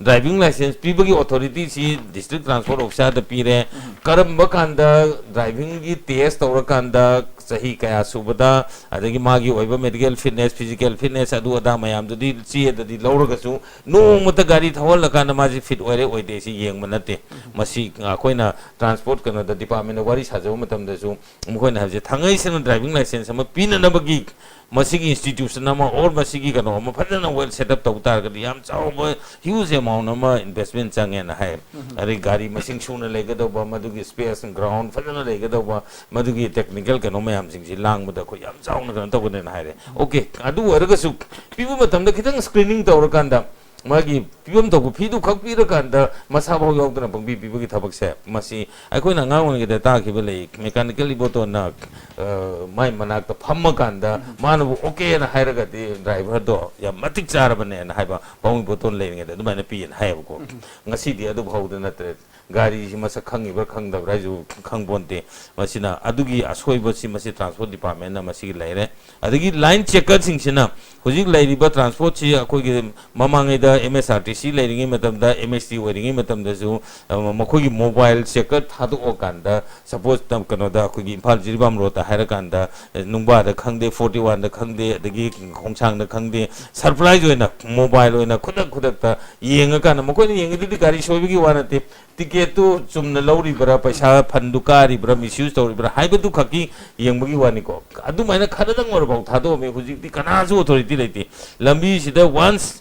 ꯗ꯭ꯔꯥꯏꯚꯤꯡ ꯂꯥꯏꯁꯦꯟꯁ ꯄꯤꯕꯒꯤ ꯑꯣꯊꯣꯔꯤꯇꯤꯁꯤ ꯗꯤꯁꯇ꯭ꯔꯤꯛ ꯇ꯭ꯔꯥꯟꯁꯄꯣꯔꯠ ꯑꯣꯐꯤꯁꯥꯔꯗ ꯄꯤꯔꯦ꯫ ꯀꯔꯝꯕ ꯀꯥꯟꯗ ꯗ꯭ꯔꯥꯏꯚꯤꯡꯒꯤ ꯇꯦꯁ ꯇꯧꯔꯀꯥꯟꯗ ꯆꯍꯤ ꯀꯌꯥ ꯁꯨꯕꯗ, ꯑꯗꯒꯤ ꯃꯥꯒꯤ ꯑꯣꯏꯕ medical fitness, physical fitness, ꯑꯗꯨ ꯑꯗꯥ ꯃꯌꯥꯝꯗꯨꯗꯤ ꯆꯦꯗꯗꯤ ꯂꯧꯔꯒꯁꯨ, ꯅꯣꯡꯃꯇ ꯒꯥꯔꯤ ꯊꯧꯍꯜꯂꯀꯥꯟꯗ ꯃꯥꯁꯤ fit ꯑꯣꯏꯔꯦ ꯑꯣꯏꯗꯦ ꯁꯤ ꯌꯦꯡꯕ ꯅꯠꯇꯦ꯫ ꯃꯁꯤ ꯑꯩꯈꯣꯏꯅ transport ꯀꯩꯅꯣꯗ department ꯋꯥꯔꯤ ꯁꯥꯖꯕ ꯃꯇꯝꯗꯁꯨ ꯃꯈꯣꯏꯅ ꯍꯥꯏꯕꯁꯦ ꯊꯥꯡꯉꯩ ꯁꯦꯡꯅ driving license ꯑꯃ ꯄꯤꯅꯅꯕꯒꯤ ꯃꯁꯤꯒꯤ institution ꯑꯃ or ꯃꯁꯤꯒꯤ ꯀꯩꯅꯣ ꯑꯃ ꯐꯖꯅ well set up ꯇꯧ ꯇꯥꯔꯒꯗꯤ ꯌꯥꯝ ꯆꯥꯎꯕ huge amount ꯑꯃ investment ꯆꯪꯉꯦꯅ ꯍꯥꯏ꯫ ꯑꯗꯩ ꯒꯥꯔꯤ ꯃꯁꯤꯡ ꯁꯨꯅ ꯂꯩꯒꯗꯧꯕ, ꯃꯗꯨꯒꯤ space, ground ꯐꯖꯅ ꯂꯩꯒꯗꯧꯕ, ꯃꯗꯨꯒꯤ technical ꯀꯩꯅꯣ ꯃꯌꯥꯝꯁꯤꯡꯁꯤ ꯂꯥꯡꯕꯗ ꯑꯩꯈꯣꯏ ꯌꯥꯝ ꯆꯥꯎꯅ ꯀꯩꯅꯣ ꯇꯧꯒꯅꯦꯅ ꯍꯥꯏꯔꯦ꯫ Okay, ꯑꯗꯨ ꯑꯣꯏꯔꯒꯁꯨ ꯄꯤꯕ ꯃꯇꯝꯗ ꯈꯤꯇꯪ screening ꯇꯧꯔꯀꯥꯟꯗ ꯃꯥꯒꯤ ꯄꯤꯐꯝ ꯊꯣꯛꯄ ꯐꯤꯗꯨ ꯈꯛ ꯄꯤꯔꯀꯥꯟꯗ ꯃꯁꯥ ꯐꯥꯎ ꯌꯥꯎꯗꯅ ꯄꯪꯄꯤ ꯄꯤꯕꯒꯤ ꯊꯕꯛꯁꯦ, ꯃꯁꯤ ꯑꯩꯈꯣꯏꯅ ꯑꯉꯥꯡ ꯑꯣꯏꯔꯤꯉꯩꯗ ꯇꯥꯈꯤꯕ ꯂꯩ, mechanical ꯏꯕꯣꯇꯣꯟꯅ, ꯑ, ꯃꯥꯏ ꯃꯅꯥꯛꯇ ꯐꯝꯃꯀꯥꯟꯗ ꯃꯥꯅꯕꯨ okay ꯅ ꯍꯥꯏꯔꯒꯗꯤ driver ꯗꯣ ꯌꯥꯝ ꯃꯇꯤꯛ ꯆꯥꯔꯕꯅꯦꯅ ꯍꯥꯏꯕ ꯄꯥꯕꯨꯡ ꯏꯕꯣꯇꯣꯟ ꯂꯩꯔꯤꯉꯩꯗ ꯑꯗꯨꯃꯥꯏꯅ ꯄꯤꯌꯦꯅ ꯍꯥꯏꯌꯦꯕꯀꯣ꯫ ꯉꯁꯤꯗꯤ ꯑꯗꯨ ꯐꯥꯎꯗ ꯅꯠꯇ꯭ꯔꯦ꯫ ꯒꯥꯔꯤꯁꯤ ꯃꯁꯛ ꯈꯪꯉꯤꯕ꯭ꯔꯥ ꯈꯪꯗꯕ꯭ꯔꯥ ꯍꯥꯏꯁꯨ ꯈꯪꯄꯣꯟꯇꯦ꯫ ꯃꯁꯤꯅ ꯑꯗꯨꯒꯤ ꯑꯁꯣꯏꯕꯁꯤ ꯃꯁꯤ transport department ꯅ ꯃꯁꯤꯒꯤ ꯂꯩꯔꯦ꯫ ꯑꯗꯒꯤ line checker ꯁꯤꯡꯁꯤꯅ ꯍꯧꯖꯤꯛ ꯂꯩꯔꯤꯕ transport ꯁꯤ ꯑꯩꯈꯣꯏꯒꯤ ꯃꯃꯥꯡꯉꯩꯗ M S R T C ꯂꯩꯔꯤꯉꯩ ꯃꯇꯝꯗ, M S T ꯑꯣꯏꯔꯤꯉꯩ ꯃꯇꯝꯗꯁꯨ, ꯑ, ꯃꯈꯣꯏꯒꯤ mobile checker ꯊꯥꯗꯣꯛꯑꯀꯥꯟꯗ, suppose ꯇ-, ꯀꯩꯅꯣꯗ ꯑꯩꯈꯣꯏꯒꯤ ꯏꯝꯐꯥꯜ ꯖꯤꯔꯤꯕꯥꯝ road ꯇ ꯍꯥꯏꯔꯀꯥꯟꯗ, ꯑ, ꯅꯨꯡꯕꯥꯗ ꯈꯪꯗꯦ, forty one ꯗ ꯈꯪꯗꯦ, ꯑꯗꯒꯤ ꯈꯣꯡꯁꯥꯡꯗ ꯈꯪꯗꯦ, surprise ꯑꯣꯏꯅ mobile ꯑꯣꯏꯅ ꯈꯨꯗꯛ ꯈꯨꯗꯛꯇ ꯌꯦꯡꯉꯀꯥꯟꯗ, ꯃꯈꯣꯏꯅ ꯌꯦꯡꯉꯤꯗꯨꯗꯤ ꯒꯥꯔꯤ ꯁꯣꯏꯕꯒꯤ ꯋꯥ ꯅꯠꯇꯦ, ticket ꯇꯨ ꯆꯨꯝꯅ ꯂꯧꯔꯤꯕ꯭ꯔꯥ, ꯄꯩꯁꯥ fine ꯗꯨ ꯀꯥꯔꯤꯕ꯭ꯔꯥ, misuse ꯇꯧꯔꯤꯕ꯭ꯔꯥ ꯍꯥꯏꯕꯗꯨ ꯈꯛꯀꯤ ꯌꯦꯡꯕꯒꯤ ꯋꯥꯅꯤꯀꯣ꯫ ꯑꯗꯨꯃꯥꯏꯅ ꯈꯔꯗꯪ ꯑꯣꯏꯔꯐꯥꯎ ꯊꯥꯗꯣꯛꯑꯝꯃꯤ꯫ ꯍꯧꯖꯤꯛꯇꯤ ꯀꯅꯥꯁꯨ authority ꯂꯩꯇꯦ꯫ ꯂꯝꯕꯤꯁꯤꯗ once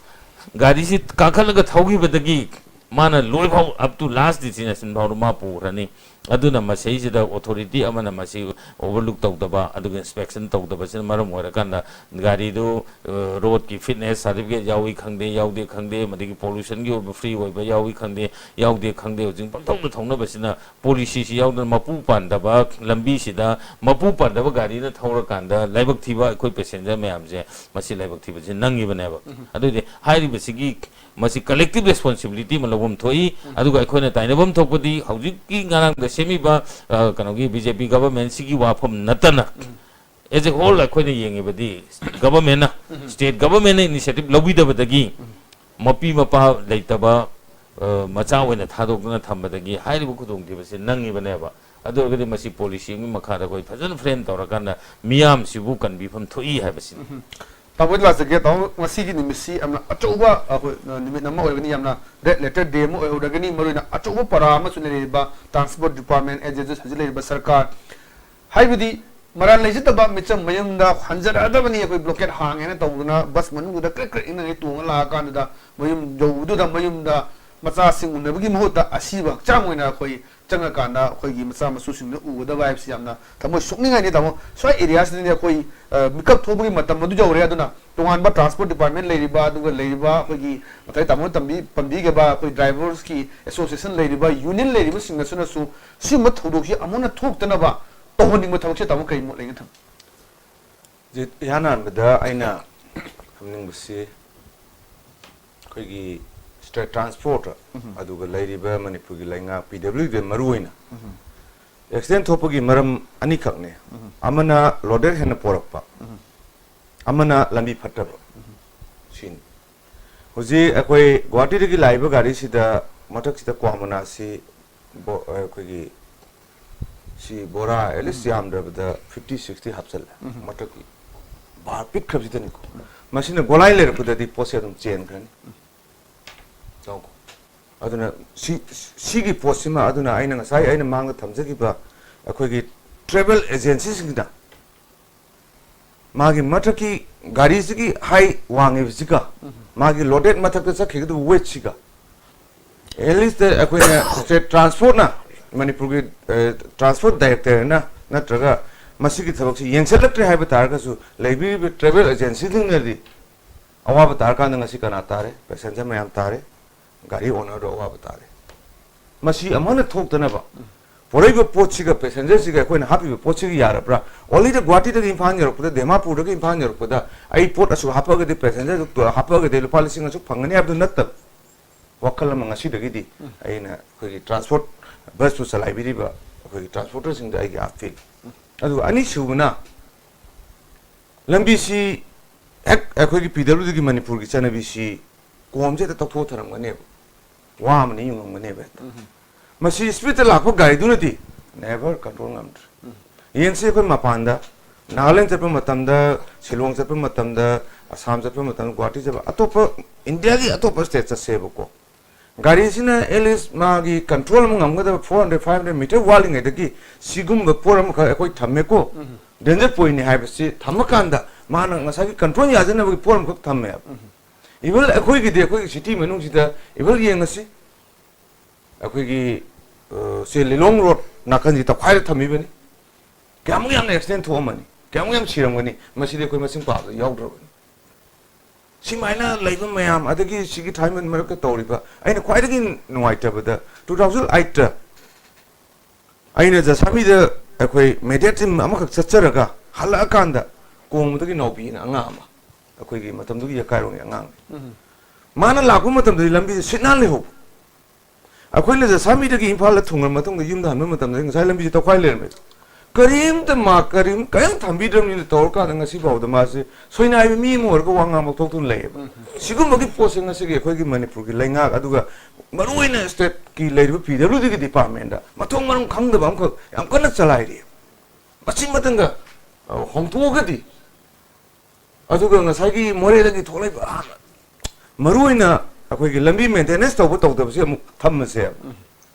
ꯒꯥꯔꯤꯁꯤ ꯀꯥꯈꯠꯂꯒ ꯊꯧꯈꯤꯕꯗꯒꯤ ꯃꯥꯅ ꯂꯣꯏꯐꯥꯎ up to last destination ꯐꯥꯎꯗ ꯃꯥ ꯄꯨꯈ꯭ꯔꯅꯤ꯫ ꯑꯗꯨꯅ ꯃꯁꯤꯁꯤꯗ authority ꯑꯃꯅ ꯃꯁꯤ overlook ꯇꯧꯗꯕ, ꯑꯗꯨꯒ inspection ꯇꯧꯗꯕꯁꯤꯅ ꯃꯔꯝ ꯑꯣꯏꯔꯀꯥꯟꯗ ꯒꯥꯔꯤꯗꯨ, ꯑ, road ꯀꯤ fitness certificate ꯌꯥꯎꯏ ꯈꯪꯗꯦ, ꯌꯥꯎꯗꯦ ꯈꯪꯗꯦ, ꯃꯗꯒꯤ pollution ꯒꯤ ꯑꯣꯏꯕ free ꯑꯣꯏꯕ ꯌꯥꯎꯏ ꯈꯪꯗꯦ, ꯌꯥꯎꯗꯦ ꯈꯪꯗꯦ, ꯍꯧꯖꯤꯛ ꯄꯪꯊꯧꯗ ꯊꯧꯅꯕꯁꯤꯅ policy ꯁꯤ ꯌꯥꯎꯗꯅ ꯃꯄꯨ ꯄꯥꯟꯗꯕ ꯂꯝꯕꯤꯁꯤꯗ ꯃꯄꯨ ꯄꯥꯟꯗꯕ ꯒꯥꯔꯤꯅ ꯊꯧꯔꯀꯥꯟꯗ ꯂꯥꯏꯕꯛ ꯊꯤꯕ ꯑꯩꯈꯣꯏ passenger ꯃꯌꯥꯝꯁꯦ ꯃꯁꯤ ꯂꯥꯏꯕꯛ ꯊꯤꯕꯁꯤ ꯅꯪꯉꯤꯕꯅꯦꯕ꯫ ꯑꯗꯨꯏꯗꯤ ꯍꯥꯏꯔꯤꯕꯁꯤꯒꯤ ꯃꯁꯤ collective responsibility ꯑꯃ ꯂꯧꯐꯝ ꯊꯣꯛꯏ꯫ ꯑꯗꯨꯒ ꯑꯩꯈꯣꯏꯅ ꯇꯥꯏꯅꯐꯝ ꯊꯣꯛꯄꯗꯤ ꯍꯧꯖꯤꯛꯀꯤ ꯉꯔꯥꯡꯗ ꯁꯦꯝꯃꯤꯕ, ꯑ, ꯀꯩꯅꯣꯒꯤ B J P government ꯁꯤꯒꯤ ꯋꯥꯐꯝ ꯅꯠꯇꯅ, as a whole ꯑꯩꯈꯣꯏꯅ ꯌꯦꯡꯉꯤꯕꯗꯤ government ꯅ, state government ꯅ initiative ꯂꯧꯕꯤꯗꯕꯗꯒꯤ ꯃꯄꯤ ꯃꯄꯥ ꯂꯩꯇꯕ, ꯑ, ꯃꯆꯥ ꯑꯣꯏꯅ ꯊꯥꯗꯣꯛꯇꯨꯅ ꯊꯝꯕꯗꯒꯤ ꯍꯥꯏꯔꯤꯕ ꯈꯨꯗꯣꯡꯊꯤꯕꯁꯦ ꯅꯪꯉꯤꯕꯅꯦꯕ꯫ ꯑꯗꯨ ꯑꯣꯏꯔꯒꯗꯤ ꯃꯁꯤ ꯄꯣꯂꯤꯁꯤ ꯑꯃꯒꯤ ꯃꯈꯥꯗ ꯑꯩꯈꯣꯏ ꯐꯖꯅ ꯐ꯭ꯔꯦꯝ ꯇꯧꯔꯀꯥꯟꯗ ꯃꯤꯌꯥꯝꯁꯤꯕꯨ ꯀꯟꯕꯤꯐꯝ ꯊꯣꯛꯏ ꯍꯥꯏꯕꯁꯤꯅꯤ꯫ ꯇꯥꯃꯣꯗ ꯂꯥꯛꯆꯒꯦ꯫ ꯇꯥꯃꯣ, ꯉꯁꯤꯒꯤ ꯅꯨꯃꯤꯠꯁꯤ ꯌꯥꯝꯅ ꯑꯆꯧꯕ ꯑꯩꯈꯣꯏ ꯅꯨꯃꯤꯠ ꯑꯃ ꯑꯣꯏꯔꯒꯅꯤ, ꯌꯥꯝꯅ ꯔꯦꯗ ꯂꯦꯇꯔ ꯗꯦ ꯑꯃ ꯑꯣꯏꯍꯧꯔꯒꯅꯤ꯫ ꯃꯔꯨꯑꯣꯏꯅ ꯑꯆꯧꯕ ꯄꯔꯥ ꯑꯃꯁꯨ ꯂꯩꯔꯤꯕ ꯇ꯭ꯔꯥꯟꯁꯄꯣꯔꯠ ꯗꯤꯄꯥꯔꯠꯃꯦꯟ, ꯑꯦꯖꯦꯟꯁꯤ ꯍꯧꯖꯤꯛ ꯂꯩꯔꯤꯕ ꯁꯔꯀꯥꯔ, ꯍꯥꯏꯕꯗꯤ ꯃꯔꯥꯜ ꯂꯩꯖꯗꯕ ꯃꯤꯆꯝ ꯃꯌꯨꯝꯗ ꯍꯟꯖꯔꯛꯑꯗꯕꯅꯤ, ꯑꯩꯈꯣꯏ ꯕ꯭ꯂꯣꯀꯦꯠ ꯍꯥꯡꯉꯦꯅ ꯇꯧꯗꯅ ꯕꯁ ꯃꯅꯨꯡꯗꯨꯗ ꯀ꯭ꯔꯤꯛ ꯀ꯭ꯔꯤꯛ ꯏꯟꯅꯉꯩ ꯇꯣꯡꯉ ꯂꯥꯛꯑꯀꯥꯟꯗꯨꯗ ꯃꯌꯨꯝ ꯌꯧꯕꯗꯨꯗ ꯃꯌꯨꯝꯗ ꯃꯆꯥꯁꯤꯡ ꯎꯅꯕꯒꯤ ꯃꯍꯨꯠꯇ ꯑꯁꯤꯕ ꯍꯛꯆꯥꯡ ꯑꯣꯏꯅ ꯑꯩꯈꯣꯏ ꯆꯪꯉꯀꯥꯟꯗ ꯑꯩꯈꯣꯏꯒꯤ ꯃꯆꯥ ꯃꯁꯨꯁꯤꯡꯗ ꯎꯒꯗꯕ ꯍꯥꯏꯕꯁꯤ ꯌꯥꯝꯅ ꯊꯃꯣꯏ ꯁꯣꯛꯅꯤꯡꯉꯥꯏꯅꯤ ꯇꯥꯃꯣ꯫ ꯁ꯭ꯋꯥꯏ ꯑꯦꯔꯤꯌꯥꯁꯤꯗꯗꯤ ꯑꯩꯈꯣꯏ ꯑ, ꯃꯤꯀꯞ ꯊꯣꯛꯄꯒꯤ ꯃꯇꯝ ꯑꯗꯨ ꯌꯧꯔꯦ꯫ ꯑꯗꯨꯅ ꯇꯣꯉꯥꯟꯕ ꯇ꯭ꯔꯥꯟꯁꯄꯣꯔꯠ ꯗꯤꯄꯥꯔꯠꯃꯦꯟ ꯂꯩꯔꯤꯕ, ꯑꯗꯨꯒ ꯂꯩꯔꯤꯕ ꯑꯩꯈꯣꯏꯒꯤ ꯉꯁꯥꯏ ꯇꯥꯃꯣꯅ ꯇꯝꯕꯤ ꯄꯟꯕꯤꯈꯤꯕ ꯑꯩꯈꯣꯏ ꯗ꯭ꯔꯥꯏꯚꯔꯁꯀꯤ ꯑꯦꯁꯣꯁꯤꯌꯦꯁꯟ ꯂꯩꯔꯤꯕ, ꯌꯨꯅꯤꯌꯟ ꯂꯩꯔꯤꯕꯁꯤꯡꯅꯁꯨꯅꯁꯨ ꯁꯤꯒꯨꯝꯕ ꯊꯧꯗꯣꯛꯁꯤ ꯑꯃꯨꯛ ꯍꯟꯅ ꯊꯣꯛꯇꯅꯕ ꯇꯧꯍꯟꯅꯤꯡꯕ ꯊꯕꯛꯁꯦ ꯇꯥꯃꯣ ꯀꯔꯤ ꯃꯣꯠ ꯂꯩꯒꯅꯤ ꯊꯝ ꯍꯧꯖꯤꯛ ꯏꯍꯥꯟ ꯍꯥꯟꯕꯗ ꯑꯩꯅ ꯊꯝꯅꯤꯡꯕꯁꯤ ꯑꯩꯈꯣꯏꯒꯤ ꯁ꯭ꯇꯦꯠ ꯇ꯭ꯔꯥꯟꯁꯄꯣꯔꯠ ꯑꯗꯨꯒ ꯂꯩꯔꯤꯕ ꯃꯅꯤꯄꯨꯔꯒꯤ ꯂꯩꯉꯥꯛ ꯄꯤ ꯗꯕ꯭ꯂꯤꯎ ꯗꯤ ꯃꯔꯨ ꯑꯣꯏꯅ ꯑꯦꯛꯁꯤꯗꯦꯟ ꯊꯣꯛꯄꯒꯤ ꯃꯔꯝ ꯑꯅꯤꯈꯛꯅꯦ꯫ ꯑꯃꯅ ꯂꯣꯗꯦꯠ ꯍꯦꯟꯅ ꯄꯣꯔꯛꯄ, ꯑꯃꯅ ꯂꯝꯕꯤ ꯐꯠꯇꯕ꯫ ꯁꯤꯅꯤ꯫ ꯍꯧꯖꯤꯛ ꯑꯩꯈꯣꯏ ꯒꯨꯋꯥꯍꯥꯇꯤꯗꯒꯤ ꯂꯥꯛꯏꯕ ꯒꯥꯔꯤꯁꯤꯗ ꯃꯊꯛꯁꯤꯗ ꯀ꯭ꯋꯥ ꯃꯅꯥꯁꯤ ꯕꯣ- ꯑꯩꯈꯣꯏꯒꯤ ꯁꯤ ꯕꯣꯔꯥ ꯑꯦꯠꯂꯤꯁ ꯌꯥꯝꯗ꯭ꯔꯕꯗ ꯐꯤꯐꯇꯤ ꯁꯤꯛꯁꯇꯤ ꯍꯥꯞꯆꯜꯂꯦ꯫ ꯃꯊꯛꯀꯤ ꯕꯥꯔ ꯄꯤꯛꯈ꯭ꯔꯕꯁꯤꯗꯅꯤꯀꯣ꯫ ꯃꯁꯤꯅ ꯒꯣꯂꯥꯏ ꯂꯩꯔꯛꯄꯗꯗꯤ ꯄꯣꯠꯁꯦ ꯑꯗꯨꯝ ꯆꯦꯟꯈ꯭ꯔꯅꯤ꯫ ꯌꯦꯡꯉꯨꯀꯣ꯫ ꯑꯗꯨꯅ ꯁꯤ ꯁꯤꯒꯤ ꯄꯣꯠꯁꯤꯃ, ꯑꯗꯨꯅ ꯑꯩꯅ ꯉꯁꯥꯏ ꯑꯩꯅ ꯃꯥꯡꯗ ꯊꯝꯖꯈꯤꯕ ꯑꯩꯈꯣꯏꯒꯤ ꯇ꯭ꯔꯦꯚꯦꯜ ꯑꯦꯖꯦꯟꯁꯤꯁꯤꯡꯁꯤꯅ ꯃꯥꯒꯤ ꯃꯊꯛꯀꯤ ꯒꯥꯔꯤꯁꯤꯒꯤ ꯍꯥꯏꯠ ꯋꯥꯡꯉꯤꯕꯁꯤꯒ ꯃꯥꯒꯤ ꯂꯣꯗꯦꯠ ꯃꯊꯛꯇ ꯆꯠꯈꯤꯒꯗꯕ ꯋꯦꯠꯁꯤꯒ ꯑꯦꯠꯂꯤꯁꯇ ꯑꯩꯈꯣꯏꯅ ꯁ꯭ꯇꯦꯠ ꯇ꯭ꯔꯥꯟꯁꯄꯣꯔꯠꯅ, ꯃꯅꯤꯄꯨꯔꯒꯤ ꯇ꯭ꯔꯥꯟꯁꯄꯣꯔꯠ ꯗꯥꯏꯔꯦꯛꯇꯔꯅ ꯅꯠꯇ꯭ꯔꯒ ꯃꯁꯤꯒꯤ ꯊꯕꯛꯁꯤ ꯌꯦꯡꯁꯤꯜꯂꯛꯇ꯭ꯔꯦ ꯍꯥꯏꯕ ꯇꯥꯔꯒꯁꯨ ꯂꯩꯕꯤꯔꯤꯕ ꯇ꯭ꯔꯦꯚꯦꯜ ꯑꯦꯖꯦꯟꯁꯤꯁꯤꯡꯅꯗꯤ ꯑꯋꯥꯕ ꯇꯥꯔꯀꯥꯟꯗ ꯉꯁꯤ ꯀꯅꯥ ꯇꯥꯔꯦ? ꯄꯦꯁꯦꯟꯖꯔ ꯃꯌꯥꯝ ꯇꯥꯔꯦ, ꯒꯥꯔꯤ ꯑꯣꯅꯔꯗꯣ ꯑꯋꯥꯕ ꯇꯥꯔꯦ꯫ ꯃꯁꯤ ꯑꯃꯨꯛ ꯍꯟꯅ ꯊꯣꯛꯇꯅꯕ ꯄꯣꯔꯛꯏꯕ ꯄꯣꯠꯁꯤꯒ ꯄꯦꯁꯦꯟꯖꯔꯁꯤꯒ ꯑꯩꯈꯣꯏꯅ ꯍꯥꯞꯄꯤꯕ ꯄꯣꯠꯁꯤꯒ ꯌꯥꯔꯕ꯭ꯔꯥ? ꯑꯣꯟꯂꯤꯗ ꯒꯨꯋꯥꯍꯥꯇꯤꯗꯒꯤ ꯏꯝꯐꯥꯜ ꯌꯧꯔꯛꯄꯗ, ꯗꯤꯃꯥꯄꯨꯔꯗꯒꯤ ꯏꯝꯐꯥꯜ ꯌꯧꯔꯛꯄꯗ ꯑꯩ ꯄꯣꯠ ꯑꯁꯨꯛ ꯍꯥꯞꯄꯛꯑꯒꯗꯤ ꯄꯦꯁꯦꯟꯖꯔꯗꯨ ꯍꯥꯞꯄꯛꯑꯒꯗꯤ ꯂꯨꯄꯥ ꯂꯤꯁꯤꯡ ꯑꯁꯨꯛ ꯐꯪꯒꯅꯤ ꯍꯥꯏꯕꯗꯨ ꯅꯠꯇꯕ ꯋꯥꯈꯜ ꯑꯃ ꯉꯁꯤꯗꯒꯤꯗꯤ ꯑꯩꯅ ꯑꯩꯈꯣꯏꯒꯤ ꯇ꯭ꯔꯥꯟꯁꯄꯣꯔꯠ ꯕꯁꯄꯨ ꯆꯂꯥꯏꯕꯤꯔꯤꯕ ꯑꯩꯈꯣꯏꯒꯤ ꯇ꯭ꯔꯥꯟꯁꯄꯣꯔꯇꯔꯁꯤꯡꯗ ꯑꯩꯒꯤ ꯑꯄꯤꯜ꯫ ꯑꯗꯨꯒ ꯑꯅꯤꯁꯨꯕꯅ ꯂꯝꯕꯤꯁꯤ ꯍꯦꯛ ꯑꯩꯈꯣꯏꯒꯤ ꯄꯤ ꯗꯕ꯭ꯂꯤꯎ ꯗꯤꯒꯤ ꯃꯅꯤꯄꯨꯔꯒꯤ ꯆꯠꯅꯕꯤꯁꯤ ꯀꯣꯝꯁꯦ ꯍꯦꯛꯇ ꯇꯧꯊꯣꯛꯑ ꯊꯅꯝꯒꯅꯦꯕ꯫ ꯋꯥ ꯑꯃꯅ ꯌꯨꯡꯉꯝꯒꯅꯦꯕ ꯍꯦꯛꯇ꯫ ꯃꯁꯤ ꯁ꯭ꯄꯤꯗꯇ ꯂꯥꯛꯄ ꯒꯥꯔꯤꯗꯨꯅꯗꯤ Never control ꯉꯝꯗ꯭ꯔꯦ꯫ ꯌꯦꯡꯁꯤ, ꯑꯩꯈꯣꯏ ꯃꯄꯥꯟꯗ, ꯅꯥꯒꯥꯂꯦꯟ ꯆꯠꯄ ꯃꯇꯝꯗ, ꯁꯤꯂꯣꯡ ꯆꯠꯄ ꯃꯇꯝꯗ, ꯑꯁꯥꯝ ꯆꯠꯄ ꯃꯇꯝꯗ, ꯒꯨꯋꯥꯍꯥꯇꯤ ꯆꯠꯄ, ꯑꯇꯣꯞꯄ ꯏꯟꯗꯤꯌꯥꯒꯤ ꯑꯇꯣꯞꯄ ꯁ꯭ꯇꯦꯠ ꯆꯠꯁꯦꯕꯀꯣ, ꯒꯥꯔꯤꯁꯤꯅ at least ꯃꯥꯒꯤ ꯀꯟꯇ꯭ꯔꯣꯜ ꯑꯃ ꯉꯝꯒꯗꯕ four hundred five hundred meter ꯋꯥꯠꯂꯤꯉꯩꯗꯒꯤ ꯁꯤꯒꯨꯝꯕ ꯄꯣꯠ ꯑꯃꯈꯛ ꯑꯩꯈꯣꯏ ꯊꯝꯃꯦꯀꯣ, danger pointꯅꯤ ꯍꯥꯏꯕꯁꯤ ꯊꯝꯃꯀꯥꯟꯗ ꯃꯥꯅ ꯉꯁꯥꯏꯒꯤ ꯀꯟꯇ꯭ꯔꯣꯜ ꯌꯥꯖꯅꯕꯒꯤ ꯄꯣꯠ ꯑꯃꯈꯛ ꯊꯝꯃꯦꯕ꯫ Even ꯑꯩꯈꯣꯏꯒꯤꯗꯤ, ꯑꯩꯈꯣꯏꯒꯤ ꯁꯤꯇꯤ ꯃꯅꯨꯡꯁꯤꯗ even ꯌꯦꯡꯉꯁꯤ, ꯑꯩꯈꯣꯏꯒꯤ, ꯑ, ꯁꯦ ꯂꯤꯂꯣꯡ ꯔꯣꯗ ꯅꯥꯀꯟꯁꯤ ꯇꯧꯈꯥꯏꯔ ꯊꯝꯃꯤꯕꯅꯤ꯫ ꯀꯌꯥꯃꯨꯛ ꯌꯥꯝꯅ ꯑꯦꯛꯁꯤꯗꯦꯟ ꯊꯣꯛꯑꯝꯃꯅꯤ, ꯀꯌꯥꯃꯨꯛ ꯌꯥꯝ ꯁꯤꯔꯝꯒꯅꯤ, ꯃꯁꯤꯗꯤ ꯑꯩꯈꯣꯏ ꯃꯁꯤꯡ ꯄꯥꯕꯗ ꯌꯥꯎꯗ꯭ꯔꯕꯅꯤ꯫ ꯁꯤꯃꯥꯏꯅ ꯂꯩꯕ ꯃꯌꯥꯝ, ꯑꯗꯒꯤ ꯁꯤꯒꯤ ꯊꯥꯏꯃꯟ ꯃꯔꯛꯇ ꯇꯧꯔꯤꯕ, ꯑꯩꯅ ꯈ꯭ꯋꯥꯏꯗꯒꯤ ꯅꯨꯡꯉꯥꯏꯇꯕꯗ, two thousand eight ꯑꯩꯅ ꯖꯁꯥꯃꯤꯗ ꯑꯩꯈꯣꯏ ꯃꯦꯗꯤꯌꯥ ꯇꯤꯝ ꯑꯃꯈꯛ ꯆꯠꯆꯔꯒ ꯍꯜꯂꯛꯑꯀꯥꯟꯗ ꯀꯣꯡꯕꯗꯒꯤ ꯅꯥꯎꯕꯤꯅ ꯑꯉꯥꯡ ꯑꯃ, ꯑꯩꯈꯣꯏꯒꯤ ꯃꯇꯝꯗꯨꯒꯤ ꯌꯀꯥꯏꯔꯣꯡꯒꯤ ꯑꯉꯥꯡꯅꯤ꯫ ꯃꯥꯅ ꯂꯥꯛꯄ ꯃꯇꯝꯗꯗꯤ ꯂꯝꯕꯤꯁꯦ ꯁꯤꯠ ꯅꯥꯟ ꯂꯩꯍꯧꯕ꯫ ꯑꯩꯈꯣꯏꯅ ꯖꯁꯥꯃꯤꯗꯒꯤ ꯏꯝꯐꯥꯜꯗ ꯊꯨꯡꯂꯕ ꯃꯇꯨꯡꯗ ꯌꯨꯝꯗ ꯍꯟꯕ ꯃꯇꯝꯗ ꯉꯁꯥꯏ ꯂꯝꯕꯤꯁꯦ ꯇꯧꯈꯥꯏ ꯂꯩꯔꯝꯃꯦ꯫ ꯀꯔꯤꯝꯇ ꯃꯥ ꯀꯔꯤꯝ ꯀꯔꯤꯝ ꯊꯝꯕꯤꯗ꯭ꯔꯕꯅꯤꯅ ꯇꯧꯔꯀꯥꯟꯗ ꯉꯁꯤ ꯐꯥꯎꯗ ꯃꯥꯁꯦ ꯁꯣꯏꯅꯥꯏꯕ ꯃꯤ ꯑꯃ ꯑꯣꯏꯔꯒ ꯋꯥ ꯉꯥꯡꯕ ꯊꯣꯛꯇꯨꯅ ꯂꯩꯌꯦꯕ꯫ ꯁꯤꯒꯨꯝꯕꯒꯤ ꯄꯣꯠꯁꯦ ꯉꯁꯤꯒꯤ ꯑꯩꯈꯣꯏꯒꯤ ꯃꯅꯤꯄꯨꯔꯒꯤ ꯂꯩꯉꯥꯛ, ꯑꯗꯨꯒ ꯃꯔꯨꯑꯣꯏꯅ ꯁ꯭ꯇꯦꯠꯀꯤ ꯂꯩꯔꯤꯕ ꯄꯤ ꯗꯕ꯭ꯂꯤꯎ ꯗꯤꯒꯤ ꯗꯤꯄꯥꯔꯠꯃꯦꯟꯗ ꯃꯊꯣꯡ ꯃꯔꯝ ꯈꯪꯗꯕ ꯑꯃꯈꯛ ꯌꯥꯝ ꯀꯟꯅ ꯆꯂꯥꯏꯔꯤ꯫ ꯃꯁꯤ ꯃꯇꯪꯒ, ꯑ, ꯍꯣꯡꯗꯣꯛꯑꯒꯗꯤ, ꯑꯗꯨꯒ ꯉꯁꯥꯏꯒꯤ ꯃꯣꯔꯦꯗꯒꯤ ꯊꯣꯛꯂꯛꯏꯕ ꯑꯍꯥꯟꯕ ꯃꯔꯨꯑꯣꯏꯅ ꯑꯩꯈꯣꯏꯒꯤ ꯂꯝꯕꯤ ꯃꯦꯟꯇꯦꯅꯦꯟꯁ ꯇꯧꯕ ꯇꯧꯗꯕꯁꯤ ꯑꯃꯨꯛ ꯊꯝꯃꯁꯦꯕ꯫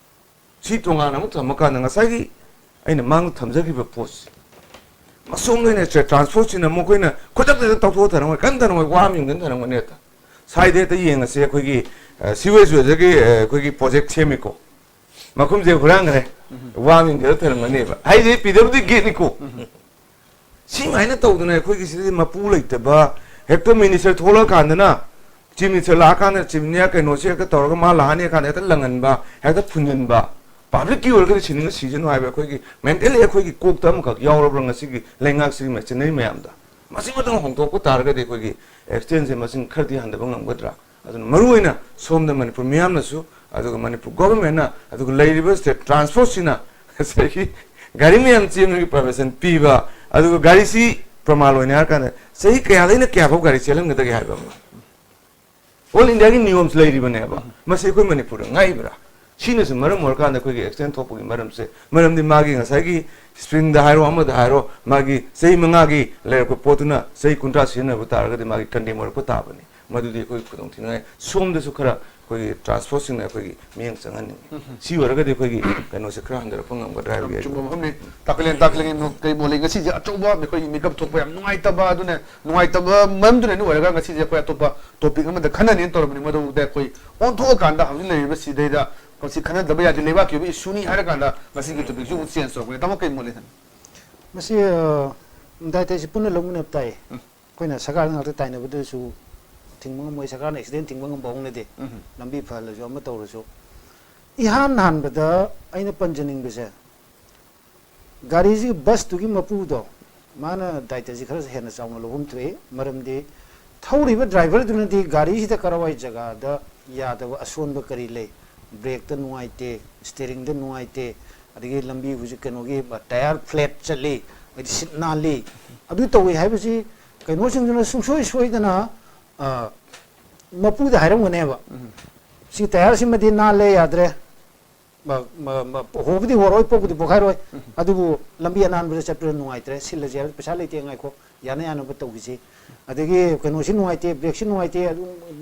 ꯁꯤ ꯇꯣꯉꯥꯟꯅ ꯑꯃꯨꯛ ꯊꯝꯃꯀꯥꯟꯗ ꯉꯁꯥꯏꯒꯤ ꯑꯩꯅ ꯃꯥꯡꯗ ꯊꯝꯖꯈꯤꯕ ꯄꯣꯠꯁꯦ, ꯃꯁꯣꯝꯗ ꯑꯣꯏꯅ ꯇ꯭ꯔꯥꯟꯁꯄꯣꯔꯠꯁꯤꯅ ꯃꯈꯣꯏꯅ ꯈꯨꯗꯛꯇ ꯇꯧꯊꯣꯛꯑ ꯊꯅꯝꯃꯣꯏ, ꯀꯟꯅ ꯊꯅꯝꯃꯣꯏ, ꯋꯥ ꯑꯃ ꯌꯨꯡꯗꯅ ꯊꯅꯝꯒꯅꯤ ꯍꯦꯛꯇ꯫ ꯁꯥꯏꯗ ꯍꯦꯛꯇ ꯌꯦꯡꯉꯁꯤ, ꯑꯩꯈꯣꯏꯒꯤ, ꯑ, ꯁꯤꯋꯦꯖ ꯋꯦꯖꯔꯒꯤ, ꯑ, ꯑꯩꯈꯣꯏꯒꯤ ꯄ꯭ꯔꯣꯖꯦꯛ ꯁꯦꯝꯃꯤꯀꯣ, ꯃꯈꯨꯝꯁꯦ ꯍꯨꯔꯥꯟꯈ꯭ꯔꯦ, ꯋꯥ ꯑꯃ ꯌꯨꯡꯗꯅ ꯊꯅꯝꯒꯅꯦꯕ꯫ ꯍꯥꯏꯗꯤ ꯄꯤ ꯗꯕ꯭ꯂꯤꯎ ꯗꯤ ꯒꯦꯠꯅꯤꯀꯣ꯫ ꯁꯤꯃꯥꯏꯅ ꯇꯧꯗꯅ ꯑꯩꯈꯣꯏꯒꯤ ꯁꯤꯗꯗꯤ ꯃꯄꯨ ꯂꯩꯇꯕ, ꯍꯦꯛꯇ ꯃꯤꯅꯤꯁꯇꯔ ꯊꯣꯛꯂꯛꯑꯀꯥꯟꯗꯅ, ꯆꯤꯐ ꯃꯤꯅꯤꯁꯇꯔ ꯂꯥꯛꯑꯀꯥꯟꯗ ꯆꯤꯐ ꯃꯤꯅꯤꯁꯇꯔ ꯀꯩꯅꯣꯁꯦ ꯍꯦꯛꯇ ꯇꯧꯔꯒ ꯃꯥ ꯂꯥꯛꯑꯅꯤ ꯍꯥꯏ ꯀꯥꯟꯗ ꯍꯦꯛꯇ ꯂꯪꯍꯟꯕ, ꯍꯦꯛꯇ ꯐꯨꯟꯖꯟꯕ, ꯄꯥꯕ꯭ꯂꯤꯛꯀꯤ ꯑꯣꯏꯔꯒꯗꯤ ꯁꯤꯅꯤꯡꯉ ꯁꯤꯖꯅꯨ ꯍꯥꯏꯕ ꯑꯩꯈꯣꯏꯒꯤ ꯃꯦꯟꯇꯦꯜꯂꯤ ꯑꯩꯈꯣꯏꯒꯤ ꯀꯣꯛꯇ ꯑꯃꯈꯛ ꯌꯥꯎꯔꯕ꯭ꯔꯥ ꯉꯁꯤꯒꯤ ꯂꯩꯉꯥꯛꯁꯤꯒꯤ ꯃꯦꯆꯤꯅꯔꯤ ꯃꯌꯥꯝꯗ? ꯃꯁꯤꯃꯇꯪ ꯍꯣꯡꯗꯣꯛꯄ ꯇꯥꯔꯒꯗꯤ ꯑꯩꯈꯣꯏꯒꯤ ꯑꯦꯛꯁꯤꯗꯦꯟꯁꯦ ꯃꯁꯤꯡ ꯈꯔꯗꯤ ꯍꯟꯊꯕ ꯉꯝꯒꯗ꯭ꯔꯥ? ꯑꯗꯨꯅ ꯃꯔꯨꯑꯣꯏꯅ ꯁꯣꯝꯗ ꯃꯅꯤꯄꯨꯔ ꯃꯤꯌꯥꯝꯅꯁꯨ, ꯑꯗꯨꯒ ꯃꯅꯤꯄꯨꯔ ꯒꯣꯚꯔꯟꯃꯦꯟꯠꯅ, ꯑꯗꯨꯒ ꯂꯩꯔꯤꯕ ꯁ꯭ꯇꯦꯠ ꯇ꯭ꯔꯥꯟꯁꯄꯣꯔꯠꯁꯤꯅ ꯉꯁꯥꯏꯒꯤ ꯒꯥꯔꯤ ꯃꯌꯥꯝ ꯆꯦꯟꯕꯒꯤ ꯄꯔꯃꯤꯁꯟ ꯄꯤꯕ, ꯑꯗꯨꯒ ꯒꯥꯔꯤꯁꯤ ꯄ꯭ꯔꯃꯥꯟ ꯑꯣꯏꯅ ꯍꯥꯏꯔꯀꯥꯟꯗ ꯆꯍꯤ ꯀꯌꯥꯗꯩꯅ ꯀꯌꯥ ꯐꯥꯎ ꯒꯥꯔꯤ ꯆꯦꯜꯍꯟꯒꯗꯒꯦ ꯍꯥꯏꯕ ꯑꯃ ꯑꯣꯜ ꯏꯟꯗꯤꯌꯥꯒꯤ ꯅꯤꯌꯣꯝꯁ ꯂꯩꯔꯤꯕꯅꯦꯕ꯫ ꯃꯁꯤ ꯑꯩꯈꯣꯏ ꯃꯅꯤꯄꯨꯔꯗ ꯉꯥꯛꯏꯕ꯭ꯔꯥ? ꯁꯤꯅꯁꯨ ꯃꯔꯝ ꯑꯣꯏꯔꯀꯥꯟꯗ ꯑꯩꯈꯣꯏꯒꯤ ꯑꯦꯛꯁꯤꯗꯦꯟ ꯊꯣꯛꯄꯒꯤ ꯃꯔꯝꯁꯦ, ꯃꯔꯝꯗꯤ ꯃꯥꯒꯤ ꯉꯁꯥꯏꯒꯤ ꯁ꯭ꯄ꯭ꯔꯤꯡꯗ ꯍꯥꯏꯔꯣ, ꯑꯃꯗ ꯍꯥꯏꯔꯣ, ꯃꯥꯒꯤ ꯆꯍꯤ ꯃꯉꯥꯒꯤ ꯂꯩꯔꯛꯄ ꯄꯣꯠꯇꯨꯅ ꯆꯍꯤ ꯀꯨꯟꯊ꯭ꯔꯥ ꯁꯤꯖꯤꯟꯅꯕ ꯇꯥꯔꯒꯗꯤ ꯃꯥꯒꯤ ꯀꯟꯗꯦꯝ ꯑꯣꯏꯔꯛꯄ ꯇꯥꯕꯅꯤ꯫ ꯃꯗꯨꯗꯤ ꯑꯩꯈꯣꯏ ꯈꯨꯗꯣꯡꯊꯤꯅꯤꯡꯉꯥꯏ꯫ ꯁꯣꯝꯗꯁꯨ ꯈꯔ ꯑꯩꯈꯣꯏꯒꯤ ꯇ꯭ꯔꯥꯟꯁꯄꯣꯔꯠꯁꯤꯡꯅ ꯑꯩꯈꯣꯏꯒꯤ ꯃꯤꯠꯌꯦꯡ ꯆꯪꯍꯟꯅꯤꯡꯉꯤ꯫ ꯁꯤ ꯑꯣꯏꯔꯒꯗꯤ ꯑꯩꯈꯣꯏꯒꯤ ꯀꯩꯅꯣꯁꯦ ꯈꯔ ꯍꯟꯊꯔꯛꯄ ꯉꯝꯒꯗ꯭ꯔꯥ ꯍꯥꯏꯕꯒꯤ ꯆꯨꯝꯕ ꯃꯐꯝꯅꯤ꯫ ꯇꯥꯈꯠꯂꯦ, ꯇꯥꯈꯠꯂꯦ꯫ ꯀꯩ ꯃꯣꯠꯂꯤ? ꯉꯁꯤꯁꯦ ꯑꯆꯧꯕ ꯑꯩꯈꯣꯏꯒꯤ ꯃꯤꯀꯞ ꯊꯣꯛꯄ ꯌꯥꯝ ꯅꯨꯡꯉꯥꯏꯇꯕ, ꯑꯗꯨꯅ ꯅꯨꯡꯉꯥꯏꯇꯕ ꯃꯔꯝꯗꯨꯅ ꯑꯣꯏꯔꯒ ꯉꯁꯤꯁꯦ ꯑꯩꯈꯣꯏ ꯑꯇꯣꯞꯄ ꯇꯣꯄꯤꯛ ꯑꯃꯗ ꯈꯟꯅꯅꯦꯅ ꯇꯧꯔꯕꯅꯤ꯫ ꯃꯗꯨꯗ ꯑꯩꯈꯣꯏ ꯑꯣꯟꯊꯣꯛꯑꯀꯥꯟꯗ ꯍꯧꯖꯤꯛ ꯂꯩꯔꯤꯕ ꯁꯤꯗꯩꯗ ꯃꯁꯤ ꯈꯟꯅꯗꯕ ꯌꯥꯗꯦ, ꯂꯩꯕꯥꯛꯀꯤ ꯑꯣꯏꯕ ꯏꯁꯨꯅꯤ ꯍꯥꯏꯔꯀꯥꯟꯗ ꯉꯁꯤꯒꯤ ꯇꯣꯄꯤꯛꯁꯨ ꯑꯃꯨꯛ ꯆꯦꯟꯖ ꯇꯧꯔꯛꯄꯅꯦ꯫ ꯇꯥꯃꯣ, ꯀꯩ ꯃꯣꯠꯂꯤ? ꯃꯁꯤ, ꯑ, ꯗꯥꯏꯇꯁꯤ ꯄꯨꯟꯅ ꯂꯧꯃꯤꯟꯅꯕ ꯇꯥꯏ꯫ ꯎꯝ꯫ ꯑꯩꯈꯣꯏꯅ ꯁꯔꯀꯥꯔ ꯉꯥꯛꯇ ꯇꯥꯏꯅꯕꯗꯁꯨ ꯊꯤꯡꯕ ꯉꯝꯃꯣꯏ, ꯁꯔꯀꯥꯔꯅ ꯑꯦꯛꯁꯤꯗꯦꯟ ꯊꯤꯡꯕ ꯉꯝꯕ ꯍꯧꯅꯗꯦ꯫ ꯎꯝ꯫ ꯂꯝꯕꯤ ꯐꯍꯜꯂꯁꯨ ꯑꯃ ꯇꯧꯔꯁꯨ꯫ ꯏꯍꯥꯟ ꯍꯥꯟꯕꯗ ꯑꯩꯅ ꯄꯟꯖꯅꯤꯡꯕꯁꯦ, ꯒꯥꯔꯤꯁꯤ, ꯕꯁꯇꯨꯒꯤ ꯃꯄꯨꯗꯣ, ꯃꯥꯅ ꯗꯥꯏꯇꯁꯤ ꯈꯔ ꯍꯦꯟꯅ ꯆꯥꯎꯅ ꯂꯧꯐꯝ ꯊꯣꯛꯏ꯫ ꯃꯔꯝꯗꯤ ꯊꯧꯔꯤꯕ ꯗ꯭ꯔꯥꯏꯚꯔꯗꯨꯅꯗꯤ ꯒꯥꯔꯤꯁꯤꯗ ꯀꯔꯋꯥꯏ ꯖꯒꯥꯗ ꯌꯥꯗꯕ, ꯑꯁꯣꯟꯕ ꯀꯔꯤ ꯂꯩ, ꯕ꯭ꯔꯦꯛꯇ ꯅꯨꯡꯉꯥꯏꯇꯦ, ꯁ꯭ꯇꯦꯔꯤꯡꯗ ꯅꯨꯡꯉꯥꯏꯇꯦ, ꯑꯗꯒꯤ ꯂꯝꯕꯤ ꯍꯧꯖꯤꯛ ꯀꯩꯅꯣꯒꯤ ꯇꯌꯥꯔ ꯐ꯭ꯂꯦꯠ ꯆꯠꯂꯤ, ꯑꯗꯩ ꯁꯤꯠ ꯅꯥꯜꯂꯤ, ꯑꯗꯨ ꯇꯧꯏ ꯍꯥꯏꯕꯁꯤ ꯀꯩꯅꯣꯁꯤꯡꯗꯨꯅ ꯁꯨꯡꯁꯣꯏ ꯁꯣꯏꯗꯅ, ꯑ, ꯃꯄꯨꯗ ꯍꯥꯏꯔꯝꯒꯅꯦꯕ, ꯎꯝ꯫ "ꯁꯤ ꯇꯌꯥꯔꯁꯤꯃꯗꯤ ꯅꯥꯜꯂꯦ, ꯌꯥꯗ꯭ꯔꯦ, ꯃ-, ꯃ-, ꯃ-, ꯍꯣꯕꯨꯗꯤ ꯍꯣꯔꯣꯏ, ꯄꯣꯛꯄꯨꯗꯤ ꯄꯣꯛꯈꯥꯏꯔꯣꯏ, ꯎꯝ꯫ ꯑꯗꯨꯕꯨ ꯂꯝꯕꯤ ꯑꯅꯥꯟꯕꯗ ꯆꯠꯄꯗ ꯅꯨꯡꯉꯥꯏꯇ꯭ꯔꯦ, ꯁꯤꯜꯂꯁꯦ ꯍꯥꯏꯕꯗ ꯄꯩꯁꯥ ꯂꯩꯇꯦ, ꯉꯥꯏꯈꯣ, ꯌꯥꯅ ꯌꯥꯅꯕ ꯇꯧꯈꯤꯁꯤ, ꯑꯗꯒꯤ ꯀꯩꯅꯣꯁꯤ ꯅꯨꯡꯉꯥꯏꯇꯦ, ꯕ꯭ꯔꯦꯛꯁꯤ ꯅꯨꯡꯉꯥꯏꯇꯦ, ꯑꯗꯨ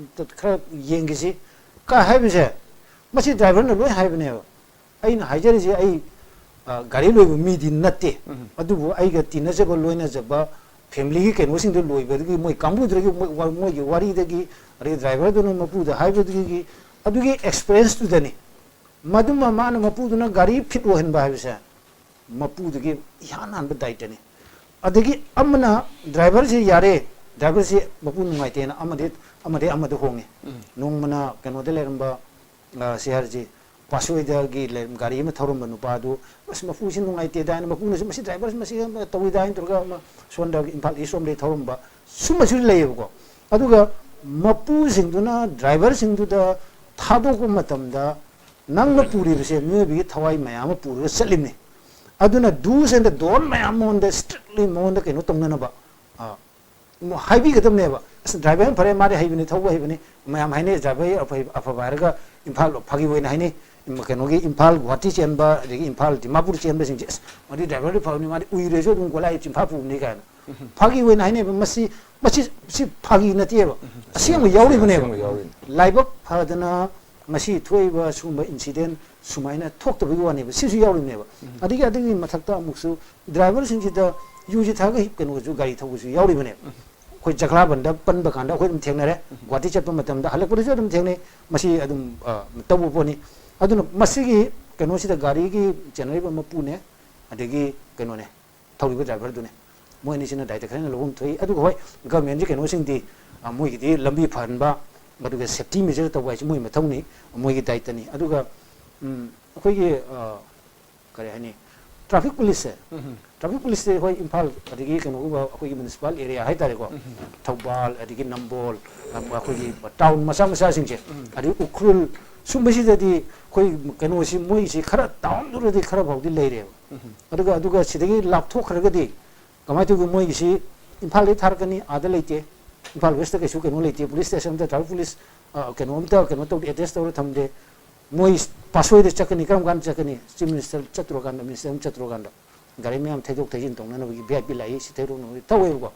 ꯈꯔ ꯌꯦꯡꯈꯤꯁꯤ" ꯀ ꯍꯥꯏꯕꯁꯦ, ꯃꯁꯤ ꯗ꯭ꯔꯥꯏꯚꯔꯅ ꯂꯣꯏ ꯍꯥꯏꯕꯅꯦꯕ꯫ ꯑꯩꯅ ꯍꯥꯏꯖꯔꯤꯁꯦ, ꯑꯩ, ꯑ, ꯒꯥꯔꯤ ꯂꯣꯏꯕ ꯃꯤꯗꯤ ꯅꯠꯇꯦ, ꯎꯝ꯫ ꯑꯗꯨꯕꯨ ꯑꯩꯒ ꯇꯤꯟꯅꯖꯕ, ꯂꯣꯏꯅꯖꯕ, ꯐꯦꯃꯤꯂꯤꯒꯤ ꯀꯩꯅꯣꯁꯤꯡꯗꯨ ꯂꯣꯏꯕꯗꯒꯤ ꯃꯣꯏ ꯀꯥꯡꯕꯨꯗꯨꯗꯒꯤ ꯃꯣꯏ ꯋꯥ-, ꯃꯣꯏꯒꯤ ꯋꯥꯔꯤꯗꯒꯤ, ꯑꯗꯩ ꯗ꯭ꯔꯥꯏꯚꯔꯗꯨꯅ ꯃꯄꯨꯗ ꯍꯥꯏꯕꯗꯨꯒꯤ, ꯑꯗꯨꯒꯤ ꯑꯦꯛꯁꯄꯤꯔꯤꯌꯦꯟꯁꯇꯨꯗꯅꯤ꯫ ꯃꯗꯨꯃ ꯃꯥꯅ ꯃꯄꯨꯗꯨꯅ ꯒꯥꯔꯤ ꯐꯤꯠ ꯑꯣꯏꯍꯟꯕ ꯍꯥꯏꯕꯁꯦ, ꯃꯄꯨꯗꯨꯒꯤ ꯏꯍꯥꯟ ꯍꯥꯟꯕ ꯗꯥꯏꯇꯅꯤ꯫ ꯑꯗꯒꯤ ꯑꯃꯅ ꯗ꯭ꯔꯥꯏꯚꯔꯁꯤ ꯌꯥꯔꯦ, ꯗ꯭ꯔꯥꯏꯚꯔꯁꯤ ꯃꯄꯨ ꯅꯨꯡꯉꯥꯏꯇꯦꯅ ꯑꯃꯗꯤ, ꯑꯃꯗꯤ ꯑꯃꯗ ꯍꯣꯡꯉꯦ꯫ ꯎꯝ꯫ ꯅꯣꯡꯃꯅ ꯀꯩꯅꯣꯗ ꯂꯩꯔꯝꯕ, ꯑ, ꯁꯤ ꯍꯥꯏꯔꯤꯁꯤ, ꯄꯥꯠꯁꯣꯏꯗꯒꯤ ꯂꯩꯔꯝ-, ꯒꯥꯔꯤ ꯑꯃ ꯊꯧꯔꯝꯕ ꯅꯨꯄꯥꯗꯨ, "ꯑꯁ, ꯃꯄꯨꯁꯤ ꯅꯨꯡꯉꯥꯏꯇꯦꯗꯥ" ꯍꯥꯏꯅ, ꯃꯄꯨꯅꯁꯨ "ꯃꯁꯤ ꯗ꯭ꯔꯥꯏꯚꯔꯁꯤ ꯃꯁꯤ ꯇꯧꯏꯗꯥ" ꯍꯥꯏꯅ ꯇꯧꯔꯒ ꯑꯃ ꯁꯣꯝꯗ ꯏꯝꯐꯥꯜ ꯏꯁ ꯔꯣꯝꯗꯒꯤ ꯊꯧꯔꯝꯕ ꯁꯨꯝꯕꯁꯨ ꯂꯩꯌꯦꯕꯀꯣ꯫ ꯑꯗꯨꯒ ꯃꯄꯨꯁꯤꯡꯗꯨꯅ ꯗ꯭ꯔꯥꯏꯚꯔꯁꯤꯡꯗꯨꯗ ꯊꯥꯗꯣꯛꯄ ꯃꯇꯝꯗ, ꯅꯪꯅ ꯄꯨꯔꯤꯕꯁꯦ ꯃꯤꯑꯣꯏꯕꯒꯤ ꯊꯋꯥꯏ ꯃꯌꯥꯝ ꯑꯃ ꯄꯨꯔꯒ ꯆꯠꯂꯤꯕꯅꯤ, ꯑꯗꯨꯅ do's and the don't ꯃꯌꯥꯝ ꯃꯉꯣꯟꯗ strictly ꯃꯉꯣꯟꯗ ꯀꯩꯅꯣ ꯇꯧꯅꯅꯕ, ꯑ, ꯍꯥꯏꯕꯤꯒꯗꯕꯅꯦꯕ꯫ "ꯑꯁ, ꯗ꯭ꯔꯥꯏꯚꯔ ꯌꯥꯝ ꯐꯔꯦ, ꯃꯥꯗꯤ ꯍꯩꯕꯅꯤ, ꯊꯧꯕ ꯍꯩꯕꯅꯤ", ꯃꯌꯥꯝ ꯍꯥꯏꯅꯩ, ꯗ꯭ꯔꯥꯏꯚꯔ ꯑꯐ-, ꯑꯐꯕ ꯍꯥꯏꯔꯒ ꯏꯝꯐꯥꯜ ꯐꯥꯒꯤ ꯑꯣꯏꯅ ꯍꯥꯏꯅꯩ꯫ ꯀꯩꯅꯣꯒꯤ ꯏꯝꯐꯥꯜ ꯒꯨꯍꯥꯇꯤ ꯆꯦꯟꯕ, ꯑꯗꯒꯤ ꯏꯝꯐꯥꯜ ꯗꯤꯃꯥꯄꯨꯔ ꯆꯦꯟꯕꯁꯤꯡꯁꯦ, "ꯑꯁ, ꯃꯗꯨ ꯗ꯭ꯔꯥꯏꯚꯔꯗꯤ ꯐꯕꯅꯤ, ꯃꯥꯗꯤ ꯎꯏꯔꯁꯨ ꯑꯗꯨꯝ ꯒꯣꯂꯥꯏ ꯆꯤꯟꯐꯥ ꯄꯨꯕꯅꯤ" ꯀꯥꯏꯅ ꯐꯥꯒꯤ ꯑꯣꯏꯅ ꯍꯥꯏꯅꯩꯕ꯫ ꯃꯁꯤ, ꯃꯁꯤ, ꯁꯤ ꯐꯥꯒꯤ ꯅꯠꯇꯦꯕ꯫ ꯑꯁꯦꯡꯕ ꯌꯥꯎꯔꯤꯕꯅꯦꯕ꯫ ꯑꯁꯦꯡꯕ ꯌꯥꯎꯔꯤꯅꯤ꯫ ꯂꯥꯏꯕꯛ ꯐꯗꯅ ꯉꯁꯤ ꯊꯣꯛꯏꯕ ꯁꯤꯒꯨꯝꯕ incident ꯁꯨꯃꯥꯏꯅ ꯊꯣꯛꯇꯕꯒꯤ ꯋꯥꯅꯦꯕ꯫ ꯁꯤꯁꯨ ꯌꯥꯎꯔꯤꯕꯅꯦꯕ꯫ ꯑꯗꯒꯤ ꯑꯗꯨꯒꯤ ꯃꯊꯛꯇ ꯑꯃꯨꯛꯁꯨ ꯗ꯭ꯔꯥꯏꯚꯔꯁꯤꯡꯁꯤꯗ ꯌꯨꯁꯤ ꯊꯛꯑꯒ ꯀꯩꯅꯣꯁꯨ, ꯒꯥꯔꯤ ꯊꯧꯕꯁꯨ ꯌꯥꯎꯔꯤꯕꯅꯦꯕ꯫ ꯑꯩꯈꯣꯏ ꯖꯒ꯭ꯂꯥꯕꯟꯗ ꯄꯟꯕ ꯀꯥꯟꯗ ꯑꯩꯈꯣꯏ ꯑꯗꯨꯝ ꯊꯦꯡꯅꯔꯦ꯫ ꯒꯨꯍꯥꯇꯤ ꯆꯠꯄ ꯃꯇꯝꯗ, ꯍꯜꯂꯛꯄꯗꯁꯨ ꯑꯗꯨꯝ ꯊꯦꯡꯅꯩ꯫ ꯃꯁꯤ ꯑꯗꯨꯝ, ꯑ, ꯇꯧꯕ ꯄꯣꯠꯅꯤ꯫ ꯑꯗꯨꯅ ꯃꯁꯤꯒꯤ ꯀꯩꯅꯣꯁꯤꯗ ꯒꯥꯔꯤꯒꯤ ꯆꯦꯟꯅꯔꯤꯕ ꯃꯄꯨꯅꯦ, ꯑꯗꯒꯤ ꯀꯩꯅꯣꯅꯦ, ꯊꯧꯔꯤꯕ ꯗ꯭ꯔꯥꯏꯚꯔꯗꯨꯅꯦ꯫ ꯃꯣꯏ ꯑꯅꯤꯁꯤꯅ ꯗꯥꯏꯇ ꯈꯔ ꯍꯦꯟꯅ ꯂꯧꯐꯝ ꯊꯣꯛꯏ꯫ ꯑꯗꯨꯒ ꯍꯣꯏ, ꯒꯚꯔꯟꯃꯦꯟꯠꯀꯤ ꯀꯩꯅꯣꯁꯤꯡꯗꯤ, ꯑ, ꯃꯣꯏꯒꯤꯗꯤ ꯂꯝꯕꯤ ꯐꯍꯟꯕ, ꯑꯗꯨꯒ safety measure ꯇꯧꯕ ꯍꯥꯏꯁꯤ ꯃꯣꯏ ꯃꯊꯧꯅꯤ, ꯃꯣꯏꯒꯤ ꯗꯥꯏꯇꯅꯤ꯫ ꯑꯗꯨꯒ, ꯎꯝ, ꯑꯩꯈꯣꯏꯒꯤ, ꯑ, ꯀꯔꯤ ꯍꯥꯏꯅꯤ, ꯇ꯭ꯔꯥꯐꯤꯛ ꯄꯨꯂꯤꯁꯁꯦ, ꯇ꯭ꯔꯥꯐꯤꯛ ꯄꯨꯂꯤꯁꯁꯦ ꯍꯣꯏ ꯏꯝꯐꯥꯜ ꯑꯗꯒꯤ ꯀꯩꯅꯣꯒꯨꯝꯕ ꯑꯩꯈꯣꯏꯒꯤ ꯃ꯭ꯌꯨꯅꯤꯁꯤꯄꯥꯜ ꯑꯦꯔꯤꯌꯥ ꯍꯥꯏꯇꯥꯔꯦꯀꯣ, ꯊꯧꯕꯥꯜ ꯑꯗꯒꯤ ꯅꯝꯕꯣꯜ, ꯑ, ꯑꯩꯈꯣꯏꯒꯤ ꯇꯥꯎꯟ ꯃꯆꯥ ꯃꯆꯥꯁꯤꯡꯁꯦ, ꯑꯗꯒꯤ ꯎꯈ꯭ꯔꯨꯜ, ꯁꯨꯝꯕꯁꯤꯗꯗꯤ ꯑꯩꯈꯣꯏ ꯀꯩꯅꯣꯁꯤ, ꯃꯣꯏꯁꯤ ꯈꯔ ꯇꯥꯎꯟꯗꯨꯗꯗꯤ ꯈꯔ ꯐꯥꯎꯗꯤ ꯂꯩꯔꯦꯕ꯫ ꯑꯗꯨꯒ, ꯑꯗꯨꯒ ꯁꯤꯗꯒꯤ ꯂꯥꯞꯊꯣꯛꯈ꯭ꯔꯒꯗꯤ ꯀꯃꯥꯏꯅ ꯇꯧꯒꯦ? ꯃꯣꯏꯒꯤꯁꯤ ꯏꯝꯐꯥꯜꯗꯒꯤ ꯊꯥꯔꯛꯀꯅꯤ, ꯑꯥꯗ ꯂꯩꯇꯦ, ꯏꯝꯐꯥꯜ ꯋꯦꯁꯇ ꯀꯩꯁꯨ ꯀꯩꯅꯣ ꯂꯩꯇꯦ, ꯄꯨꯂꯤꯁ ꯁ꯭ꯇꯦꯁꯟ ꯑꯝꯇ, ꯇ꯭ꯔꯥꯐꯤꯛ ꯄꯨꯂꯤꯁ, ꯑ, ꯀꯩꯅꯣ ꯑꯝꯇ ꯀꯩꯅꯣ ꯇꯧꯗꯦ, ꯑꯦꯇꯦꯁ ꯇꯧꯔ ꯊꯝꯗꯦ꯫ ꯃꯣꯏ ꯄꯥꯁꯣꯏꯗ ꯆꯠꯀꯅꯤ, ꯀꯔꯝ ꯀꯥꯟꯗ ꯆꯠꯀꯅꯤ? ꯆꯤꯐ ꯃꯤꯅꯤꯁꯇꯔ ꯆꯠꯇ꯭ꯔꯀꯥꯟꯗ, ꯃꯤꯅꯤꯁꯇꯔ ꯑꯃ ꯆꯠꯇ꯭ꯔꯀꯥꯟꯗ꯫ ꯒꯥꯔꯤ ꯃꯌꯥꯝ ꯊꯩꯗꯣꯛ ꯊꯩꯖꯤꯟ ꯇꯧꯅꯅꯕꯒꯤ ꯚꯤ ꯑꯥꯏ ꯄꯤ ꯂꯥꯛꯏ, ꯁꯤ ꯊꯩꯗꯣꯛꯅꯕꯒꯤ ꯇꯧꯋꯦꯕꯀꯣ꯫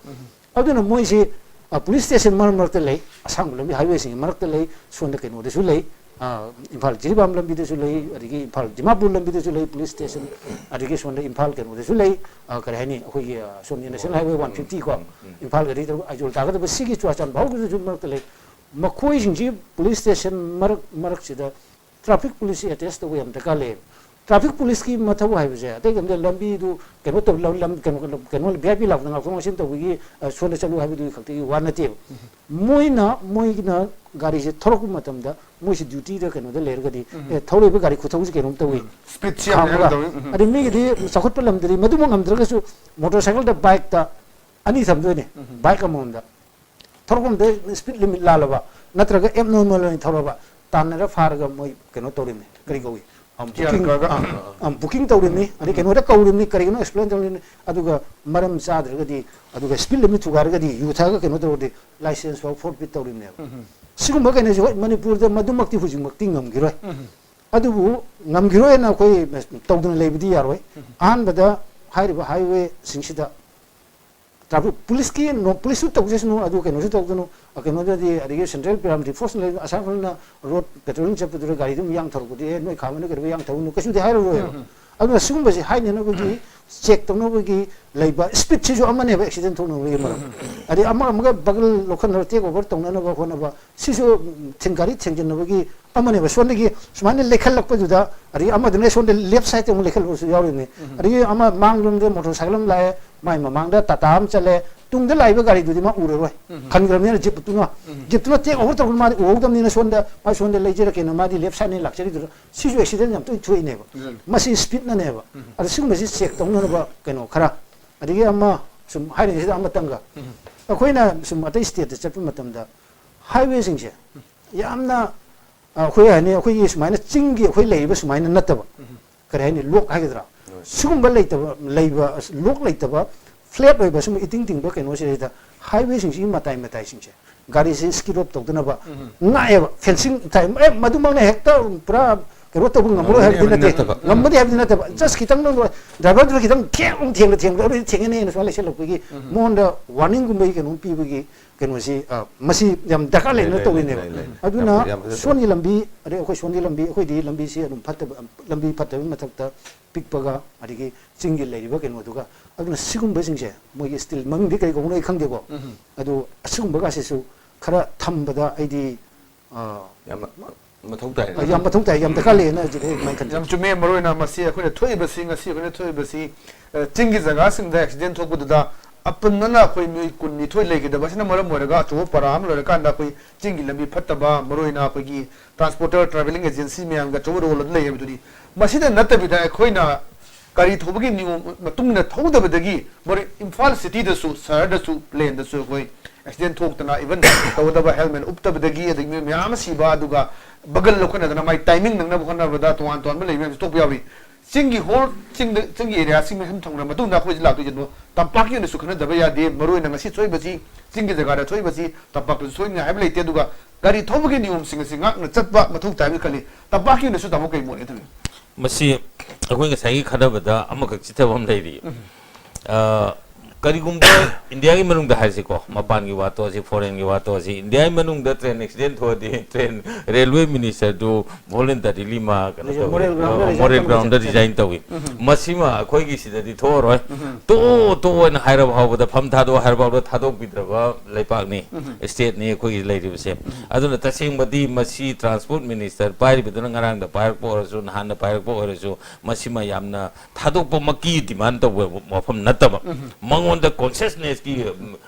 ꯑꯗꯨꯅ ꯃꯣꯏꯁꯤ, ꯑ, ꯄꯨꯂꯤꯁ ꯁ꯭ꯇꯦꯁꯟ ꯃꯔꯛ ꯃꯔꯛꯇ ꯂꯩ, ꯑꯁꯥꯡꯕ ꯂꯝꯕꯤ ꯍꯥꯏꯋꯦꯁꯤꯡꯒꯤ ꯃꯔꯛꯇ ꯂꯩ, ꯁꯣꯝꯗ ꯀꯩꯅꯣꯗꯁꯨ ꯂꯩ, ꯑ, ꯏꯝꯐꯥꯜ ꯖꯤꯔꯤꯕꯥꯝ ꯂꯝꯕꯤꯗꯁꯨ ꯂꯩ, ꯑꯗꯒꯤ ꯏꯝꯐꯥꯜ ꯗꯤꯃꯥꯄꯨꯔ ꯂꯝꯕꯤꯗꯁꯨ ꯂꯩ ꯄꯨꯂꯤꯁ ꯁ꯭ꯇꯦꯁꯟ, ꯑꯗꯒꯤ ꯁꯣꯝꯗ ꯏꯝꯐꯥꯜ ꯀꯩꯅꯣꯗꯁꯨ ꯂꯩ, ꯑ, ꯀꯔꯤ ꯍꯥꯏꯅꯤ, ꯑꯩꯈꯣꯏꯒꯤ, ꯑ, ꯁꯣꯝꯒꯤ ꯅꯦꯁꯅꯦꯜ ꯍꯥꯏꯋꯦ ꯋꯥꯟ ꯐꯤꯐꯇꯤ ꯀꯣ, ꯏꯝꯐꯥꯜ ꯑꯗꯒꯤ ꯑꯥꯏꯖꯣꯜ ꯇꯥꯒꯗꯕ ꯁꯤꯒꯤ ꯆꯨꯔꯥꯆꯥꯟꯄꯨꯔ ꯐꯥꯎꯒꯤꯗꯁꯨ ꯃꯔꯛꯇ ꯂꯩ꯫ ꯃꯈꯣꯏꯁꯤꯡꯁꯤ ꯄꯨꯂꯤꯁ ꯁ꯭ꯇꯦꯁꯟ ꯃꯔꯛ, ꯃꯔꯛꯁꯤꯗ ꯇ꯭ꯔꯥꯐꯤꯛ ꯄꯨꯂꯤꯁꯁꯤ ꯑꯦꯇꯦꯁ ꯇꯧꯕ ꯌꯥꯝ ꯗꯔꯀꯥꯔ ꯂꯩꯌꯦꯕ꯫ ꯇ꯭ꯔꯥꯐꯤꯛ ꯄꯨꯂꯤꯁꯀꯤ ꯃꯊꯧ ꯍꯥꯏꯕꯁꯦ ꯑꯇꯩ ꯀꯩꯝꯇ, ꯂꯝꯕꯤꯗꯨ ꯀꯩꯅꯣ ꯇꯧ-, ꯂꯝ, ꯂꯝ, ꯀꯩꯅꯣ, ꯀꯩꯅꯣ, ꯚꯤ ꯑꯥꯏ ꯄꯤ ꯂꯥꯛꯄꯗ ꯉꯥꯛꯊꯣꯛ ꯉꯥꯛꯁꯤꯟ ꯇꯧꯕꯒꯤ, ꯑ, ꯁꯣꯝꯗ ꯆꯠꯂꯨ ꯍꯥꯏꯕꯗꯨꯒꯤ ꯈꯛꯇꯒꯤ ꯋꯥ ꯅꯠꯇꯦꯕ꯫ ꯃꯣꯏꯅ, ꯃꯣꯏꯅ ꯒꯥꯔꯤꯁꯦ ꯊꯧꯔꯛꯄ ꯃꯇꯝꯗ ꯃꯣꯏꯁꯤ ꯗ꯭ꯌꯨꯇꯤꯗ ꯀꯩꯅꯣꯗ ꯂꯩꯔꯒꯗꯤ, ꯑꯦ, ꯊꯧꯔꯛꯏꯕ ꯒꯥꯔꯤ ꯈꯨꯊꯧꯁꯤ ꯀꯩꯅꯣꯝ ꯇꯧꯏ꯫ ꯁ꯭ꯄꯤꯗꯁꯤ ꯌꯥꯝ ꯈꯥꯝꯃꯒ꯫ ꯍꯦꯟꯅ ꯇꯧꯏ꯫ ꯑꯗꯩ ꯃꯤꯒꯤꯗꯤ ꯆꯥꯎꯈꯠꯄ ꯂꯝꯗꯗꯤ ꯃꯗꯨꯃꯛ ꯉꯝꯗ꯭ꯔꯒꯁꯨ ꯃꯣꯇꯣꯔ ꯁꯥꯏꯀꯜꯗ, ꯕꯥꯏꯛꯇ ꯑꯅꯤ ꯊꯝꯗꯣꯏꯅꯦ, ꯕꯥꯏꯛ ꯑꯃꯃꯝꯗ꯫ ꯊꯧꯔꯛꯐꯝꯗ ꯁ꯭ꯄꯤꯗ ꯂꯤꯃꯤꯠ ꯂꯥꯜꯂꯕ, ꯅꯠꯇ꯭ꯔꯒ ꯑꯦꯕꯅꯣꯔꯃꯦꯜ ꯑꯣꯏꯅ ꯊꯧꯔꯕ, ꯇꯥꯟꯅꯔ ꯐꯥꯔꯒ ꯃꯣꯏ ꯀꯩꯅꯣ ꯇꯧꯔꯤꯕꯅꯤ, ꯀꯔꯤ ꯀꯧꯏ? ꯑ, ꯀꯤꯌꯥꯔ ꯕꯨꯀꯤꯡ, ꯀꯥꯒ? ꯑ, ꯑ, ꯕꯨꯀꯤꯡ ꯇꯧꯔꯤꯕꯅꯤ, ꯑꯗꯩ ꯀꯩꯅꯣꯗ ꯀꯧꯔꯤꯕꯅꯤ, ꯀꯔꯤꯒꯤꯅꯣ ꯑꯦꯛꯁꯄ꯭ꯂꯦꯟ ꯇꯧꯔꯤꯕꯅꯤ꯫ ꯑꯗꯨꯒ ꯃꯔꯝ ꯆꯥꯗ꯭ꯔꯒꯗꯤ, ꯑꯗꯨꯒ ꯁ꯭ꯄꯤꯗ ꯂꯤꯃꯤꯠ ꯊꯨꯒꯥꯏꯔꯒꯗꯤ, ꯌꯨ ꯊꯛꯑꯒ ꯀꯩꯅꯣ ꯇꯧꯔꯗꯤ, ꯂꯥꯏꯁꯦꯟꯁ ꯐꯥꯎ ꯐꯣꯔꯐꯤꯠ ꯇꯧꯔꯤꯕꯅꯦꯕ꯫ ꯁꯤꯒꯨꯝꯕ ꯀꯩꯅꯣꯁꯦ ꯍꯣꯏ ꯃꯅꯤꯄꯨꯔꯗ ꯃꯗꯨꯃꯛꯇꯤ ꯍꯧꯖꯤꯛꯃꯛꯇꯤ ꯉꯝꯈꯤꯔꯣꯏ꯫ ꯑꯗꯨꯕꯨ ꯉꯝꯈꯤꯔꯣꯏꯅ ꯑꯩꯈꯣꯏ ꯇꯧꯗꯅ ꯂꯩꯕꯗꯤ ꯌꯥꯔꯣꯏ꯫ ꯑꯍꯥꯟꯕꯗ ꯍꯥꯏꯔꯤꯕ highwayꯁꯤꯡꯁꯤꯗ traffic policeꯀꯤ ꯅꯣ-, policeꯁꯨ ꯇꯧꯖꯁꯅꯨ, ꯑꯗꯨ ꯀꯩꯅꯣꯁꯨ ꯇꯧꯗꯅꯨ, ꯑ, ꯀꯩꯅꯣꯗꯗꯤ ꯑꯗꯒꯤ central parameter force ꯂꯩ, ꯑꯁꯥꯝ ꯈꯔꯅ road patrolling ꯆꯠꯄꯗꯨꯗ ꯒꯥꯔꯤꯗꯨ ꯌꯥꯡꯊꯧꯔꯛꯄꯗꯤ, "ꯑꯦ, ꯅꯣꯏ ꯈꯥꯝꯕꯅ ꯀꯩꯗꯧꯕ ꯌꯥꯡꯊꯧꯅꯨ?" ꯀꯩꯁꯨꯗꯤ ꯍꯥꯏꯔꯔꯣꯏꯕ꯫ ꯑꯗꯨꯅ ꯁꯤꯒꯨꯝꯕꯁꯤ ꯍꯥꯏꯅꯅꯕꯒꯤ, check ꯇꯧꯅꯕꯒꯤ ꯂꯩꯕ speedꯁꯤꯁꯨ ꯑꯃꯅꯦꯕ accident ꯊꯣꯛꯅꯕꯒꯤ ꯃꯔꯝ꯫ ꯑꯗꯩ ꯑꯃ ꯑꯃꯒ ꯕꯒꯜ ꯂꯧꯈꯠꯅꯕ, take over ꯇꯧꯅꯅꯕ ꯍꯣꯠꯅꯕ, ꯁꯤꯁꯨ, ꯎꯝ, ꯊꯤꯡ-, ꯒꯥꯔꯤ ꯊꯦꯡꯖꯤꯟꯅꯕꯒꯤ ꯑꯃꯅꯦꯕ꯫ ꯁꯣꯝꯗꯒꯤ ꯁꯨꯃꯥꯏꯅ ꯂꯩꯈꯠꯂꯛꯄꯗꯨꯗ, ꯑꯗꯒꯤ ꯑꯃꯗꯨꯅ ꯁꯣꯝꯗ left sideꯇ ꯑꯃꯨꯛ ꯂꯩꯈꯠꯂꯨꯕꯁꯨ ꯌꯥꯎꯔꯤꯕꯅꯤ꯫ ꯑꯗꯒꯤ ꯑꯃ ꯃꯥꯡꯂꯣꯝꯗ motorcycle ꯑꯃ ꯂꯥꯛꯑꯦ, ꯃꯥꯏ ꯃꯃꯥꯡꯗ Tata ꯑꯃ ꯆꯠꯂꯦ, ꯇꯨꯡꯗ ꯂꯥꯛꯏꯕ ꯒꯥꯔꯤꯗꯨꯗꯤ ꯃꯥ ꯎꯔꯔꯣꯏ꯫ ꯈꯟꯈ꯭ꯔꯕꯅꯤꯅ Jeepꯇꯨꯅ, Jeepꯇꯨꯅ take over ꯇꯧꯔꯒ ꯃꯥꯗꯤ ꯎꯍꯧꯗꯕꯅꯤꯅ ꯁꯣꯝꯗ, ꯃꯥ ꯁꯣꯝꯗ ꯂꯩꯖꯔꯛꯀꯦꯅ ꯃꯥꯗꯤ left sideꯅꯤ ꯂꯥꯛꯆꯔꯤꯗꯨꯗ, ꯁꯤꯁꯨ accident ꯌꯥꯝ ꯇꯣꯏꯅ ꯊꯣꯛꯏꯅꯦꯕ꯫ ꯃꯁꯤ speedꯅꯅꯦꯕ꯫ ꯑꯗ ꯁꯤꯒꯨꯝꯕꯁꯤ check ꯇꯧꯅꯅꯕ ꯀꯩꯅꯣ ꯈꯔ, ꯑꯗꯒꯤ ꯑꯃ ꯁꯨꯝ ꯍꯥꯏꯔꯤꯉꯩꯁꯤꯗ ꯑꯃꯇꯪꯒ, ꯑꯩꯈꯣꯏꯅ ꯁꯨꯝ ꯑꯇꯩ stateꯇ ꯆꯠꯄ ꯃꯇꯝꯗ highwayꯁꯤꯡꯁꯦ ꯌꯥꯝꯅ, ꯑ, ꯑꯩꯈꯣꯏ ꯍꯥꯏꯅꯤ, ꯑꯩꯈꯣꯏꯒꯤ ꯁꯨꯃꯥꯏꯅ ꯆꯤꯡꯒꯤ ꯑꯩꯈꯣꯏ ꯂꯩꯔꯤꯕ ꯁꯨꯃꯥꯏꯅ ꯅꯠꯇꯕ, ꯀꯔꯤ ꯍꯥꯏꯅꯤ, ꯂꯣꯛ ꯍꯥꯏꯒꯗ꯭ꯔꯥ? ꯁꯤꯒꯨꯝꯕ ꯂꯩꯇꯕ, ꯂꯩꯕ, ꯑꯁ, ꯂꯣꯛ ꯂꯩꯇꯕ, flat ꯑꯣꯏꯕ ꯁꯨꯝ ꯏꯇꯤꯡ ꯇꯤꯡꯕ ꯀꯩꯅꯣꯁꯤꯗꯩꯗ highwayꯁꯤꯡꯁꯤꯒꯤ ꯃꯇꯥꯏ ꯃꯇꯥꯏꯁꯤꯡꯁꯦ ꯒꯥꯔꯤꯁꯤ skid off ꯇꯧꯗꯅꯕ ꯉꯥꯛꯑꯦꯕ, fencing ꯊꯥꯏ꯫ ꯑꯦ, ꯃꯗꯨꯃꯛꯅ ꯍꯦꯛꯇ ꯄꯨꯔꯥ ꯀꯩꯅꯣ ꯇꯧꯕ ꯉꯝꯃꯔꯣꯏ ꯉꯝꯃꯅꯤ ꯍꯥꯏꯕꯗꯤ ꯍꯥꯏꯕꯗꯤ ꯅꯠꯇꯦ꯫ ꯅꯠꯇꯕ꯫ ꯉꯝꯃꯅꯤ ꯍꯥꯏꯕꯗꯤ ꯅꯠꯇꯕ꯫ Just ꯈꯤꯇꯪ driverꯗꯨꯅ ꯈꯤꯇꯪ ꯊꯦꯡ ꯊꯦꯡꯅ ꯊꯦꯡꯅ ꯑꯗꯨꯗꯤ ꯊꯦꯡꯉꯅꯤꯅ ꯁꯨꯃꯥꯏꯅ ꯂꯩꯁꯜꯂꯛꯄꯒꯤ ꯃꯉꯣꯟꯗ warningꯒꯨꯝꯕꯒꯤ ꯀꯩꯅꯣꯝ ꯄꯤꯕꯒꯤ ꯀꯩꯅꯣꯁꯤ, ꯑ, ꯃꯁꯤ ꯌꯥꯝ ꯗꯔꯀꯥꯔ ꯂꯩ, ꯂꯩꯅ ꯂꯩ, ꯇꯧꯔꯤꯅꯦꯕ꯫ ꯂꯩ, ꯂꯩ, ꯂꯩ꯫ ꯑꯗꯨꯅ ꯌꯥꯝ, ꯌꯥꯝ ꯐꯖꯅ ꯁꯣꯟꯒꯤ ꯂꯝꯕꯤ, ꯑꯗꯩ ꯑꯩꯈꯣꯏ ꯁꯣꯟꯒꯤ ꯂꯝꯕꯤ, ꯑꯩꯈꯣꯏꯗꯤ ꯂꯝꯕꯤꯁꯤ ꯑꯗꯨꯝ ꯐꯠꯇꯕ, ꯂꯝꯕꯤ ꯐꯠꯇꯕꯒꯤ ꯃꯊꯛꯇ ꯄꯤꯛꯄꯒ, ꯑꯗꯒꯤ ꯆꯤꯡꯒꯤ ꯂꯩꯔꯤꯕ ꯀꯩꯅꯣꯗꯨꯒ, ꯑꯗꯨꯅ ꯁꯤꯒꯨꯝꯕꯁꯤꯡꯁꯦ ꯃꯣꯏꯒꯤ still ꯃꯃꯤꯡꯗꯤ ꯀꯔꯤ ꯀꯧꯕꯅꯣ ꯑꯩ ꯈꯪꯗꯦꯀꯣ꯫ ꯑꯗꯨ ꯑꯁꯤꯒꯨꯝꯕꯒꯁꯤꯁꯨ ꯈꯔ ꯊꯝꯕꯗ ꯑꯩꯗꯤ, ꯑ, ꯌꯥꯝ ꯃ-, ꯃ-, ꯃꯊꯧ ꯇꯥꯏ꯫ ꯑ, ꯌꯥꯝ ꯃꯊꯧ ꯇꯥꯏ, ꯌꯥꯝ ꯗꯔꯀꯥꯔ ꯂꯩꯌꯦꯅ ꯍꯧꯖꯤꯛ ꯑꯩ ꯑꯗꯨꯃꯥꯏꯅ ꯈꯟꯖꯩ꯫ ꯌꯥꯝ ꯆꯨꯝꯃꯦ꯫ ꯃꯔꯨ ꯑꯣꯏꯅ ꯃꯁꯤ ꯑꯩꯈꯣꯏꯅ ꯊꯣꯛꯏꯕꯁꯤ, ꯉꯁꯤ ꯑꯩꯈꯣꯏꯅ ꯊꯣꯛꯏꯕꯁꯤ, ꯑ, ꯆꯤꯡꯒꯤ ꯖꯒꯥꯁꯤꯡꯗ accident ꯊꯣꯛꯄꯗꯨꯗ ꯑꯄꯨꯟꯕꯅ ꯑꯩꯈꯣꯏ ꯃꯤꯑꯣꯏ ꯀꯨꯟꯅꯤꯊꯣꯏ ꯂꯩꯈꯤꯗꯕ ꯑꯁꯤꯅ ꯃꯔꯝ ꯑꯣꯏꯔꯒ ꯑꯆꯧꯕ ꯄꯔꯥ ꯑꯃ ꯂꯣꯏꯔꯀꯥꯟꯗ ꯑꯩꯈꯣꯏ ꯆꯤꯡꯒꯤ ꯂꯝꯕꯤ ꯐꯠꯇꯕ, ꯃꯔꯨ ꯑꯣꯏꯅ ꯑꯩꯈꯣꯏꯒꯤ transporter, travelling agency ꯃꯌꯥꯝꯒꯤ ꯑꯆꯧꯕ role ꯑꯗꯨ ꯂꯩ ꯍꯥꯏꯕꯗꯨꯅꯤ꯫ ꯃꯁꯤꯗ ꯅꯠꯇꯕꯤꯗ ꯑꯩꯈꯣꯏꯅ ꯒꯥꯔꯤ ꯊꯧꯕꯒꯤ ꯅꯤꯌꯣꯝ ꯃꯇꯨꯡ ꯏꯟꯅ ꯊꯧꯗꯕꯗꯒꯤ ꯃꯔꯨ ꯏꯝꯐꯥꯜ cityꯗꯁꯨ, ꯁꯍꯔꯗꯁꯨ, plainꯗꯁꯨ ꯑꯩꯈꯣꯏ accident ꯊꯣꯛꯇꯅ, even ꯇꯧꯒꯗꯕ helmet ꯎꯞꯇꯕꯗꯒꯤ, ꯑꯗꯒꯤ ꯃꯤꯑꯣꯏ ꯃꯌꯥꯝ ꯑꯃ ꯁꯤꯕ, ꯑꯗꯨꯒ ꯕꯒꯜ ꯂꯧꯈꯠꯅꯗꯅ ꯃꯥꯏ timing ꯅꯪꯅꯕ ꯍꯣꯠꯅꯕꯗ ꯇꯣꯉꯥꯟ ꯇꯣꯉꯥꯟꯕ ꯂꯩꯕ ꯃꯌꯥꯝꯁꯨ ꯊꯣꯛꯄ ꯌꯥꯎꯔꯤ꯫ ꯆꯤꯡꯒꯤ whole ꯆꯤꯡꯗ, ꯆꯤꯡꯒꯤ areaꯁꯤꯡ ꯃꯌꯥꯝ ꯊꯝꯈ꯭ꯔ ꯃꯇꯨꯡꯗ ꯑꯩꯈꯣꯏ ꯍꯧꯖꯤꯛ ꯂꯥꯛꯇꯣꯏꯁꯦ ꯅꯣ-, ꯇꯝꯄꯥꯛꯀꯤ ꯑꯣꯏꯅꯁꯨ ꯈꯟꯅꯗꯕ ꯌꯥꯗꯦ꯫ ꯃꯔꯨꯑꯣꯏꯅ ꯉꯁꯤ ꯊꯣꯛꯏꯕꯁꯤ, ꯆꯤꯡꯒꯤ ꯖꯒꯥꯗ ꯊꯣꯛꯏꯕꯁꯤ ꯇꯝꯄꯥꯛꯇꯁꯨ ꯊꯣꯛꯏꯅꯤ ꯍꯥꯏꯕ ꯂꯩꯇꯦ꯫ ꯑꯗꯨꯒ ꯒꯥꯔꯤ ꯊꯧꯕꯒꯤ ꯅꯤꯌꯣꯝꯁꯤꯡ ꯑꯁꯤ ꯉꯥꯛꯅ ꯆꯠꯄ ꯃꯊꯧ ꯇꯥꯏ ꯍꯥꯏꯅ ꯈꯜꯂꯤ꯫ ꯇꯝꯄꯥꯛꯀꯤ ꯑꯣꯏꯅꯁꯨ ꯇꯥꯃꯣ ꯀꯔꯤ ꯃꯣꯠ ꯂꯩ? ꯃꯁꯤ ꯑꯩꯈꯣꯏ ꯉꯁꯥꯏꯒꯤ ꯈꯟꯅꯕꯗ ꯑꯃꯈꯛ ꯆꯤꯊꯕ ꯑꯃ ꯂꯩꯔꯤ꯫ ꯑ, ꯀꯔꯤꯒꯨꯝꯕ ꯏꯟꯗꯤꯌꯥꯒꯤ ꯃꯅꯨꯡꯗ ꯍꯥꯏꯔꯁꯤꯀꯣ, ꯃꯄꯥꯟꯒꯤ ꯋꯥ ꯇꯣꯛꯑꯁꯤ, ꯐꯣꯔꯦꯟꯒꯤ ꯋꯥ ꯇꯣꯛꯑꯁꯤ, ꯏꯟꯗꯤꯌꯥꯒꯤ ꯃꯅꯨꯡꯗ ꯇ꯭ꯔꯦꯟ ꯑꯦꯛꯁꯤꯗꯦꯟ ꯊꯣꯛꯑꯗꯤ ꯇ꯭ꯔꯦꯟ, ꯔꯦꯜꯋꯦ ꯃꯤꯅꯤꯁꯇꯔꯗꯨ ꯚꯣꯂꯨꯟꯇꯔꯤꯂꯤ ꯃꯥ ꯀꯩꯅꯣ ꯇꯧꯋꯤ, ꯃꯣꯔꯦꯜ ꯒ꯭ꯔꯥꯎꯟꯗ ꯔꯤꯖꯥꯏꯟ ꯃꯣꯔꯦꯜ ꯇꯧꯔꯒ ꯒ꯭ꯔꯥꯎꯟꯗ ꯆꯠꯁꯦ꯫ ꯔꯤꯖꯥꯏꯟ ꯇꯧꯋꯤ꯫ ꯃꯁꯤꯃ ꯑꯩꯈꯣꯏꯒꯤ ꯁꯤꯗꯗꯤ ꯊꯣꯛꯑꯔꯣꯏ꯫ ꯇꯣꯛꯑꯣ, ꯇꯣꯛꯑꯣ ꯍꯥꯏꯅ ꯍꯥꯏꯔꯕ ꯐꯥꯎꯕꯗ, ꯐꯝ ꯊꯥꯗꯣꯛꯑꯣ ꯍꯥꯏꯔꯕ ꯐꯥꯎꯕꯗ ꯊꯥꯗꯣꯛꯄꯤꯗ꯭ꯔꯕ ꯂꯩꯄꯥꯛꯅꯤ, ꯁ꯭ꯇꯦꯠꯅꯤ ꯑꯩꯈꯣꯏꯒꯤ ꯂꯩꯔꯤꯕꯁꯦ꯫ ꯑꯗꯨꯅ ꯇꯁꯦꯡꯕꯗꯤ ꯃꯁꯤ ꯇ꯭ꯔꯥꯟꯁꯄꯣꯔꯠ ꯃꯤꯅꯤꯁꯇꯔ ꯄꯥꯏꯔꯤꯕꯗꯨꯅ ꯉꯔꯥꯡꯗ ꯄꯥꯏꯔꯛꯄ ꯑꯣꯏꯔꯁꯨ, ꯅꯍꯥꯟꯗ ꯄꯥꯏꯔꯛꯄ ꯑꯣꯏꯔꯁꯨ, ꯃꯁꯤꯃ ꯌꯥꯝꯅ ꯊꯥꯗꯣꯛꯄꯃꯛꯀꯤ ꯗꯤꯃꯥꯟ ꯇꯧꯕ ꯋꯥꯐꯝ ꯅꯠꯇꯕ, ꯃꯉꯣꯟꯗ ꯀꯣꯟꯁꯤꯌꯁꯅꯦꯁꯀꯤ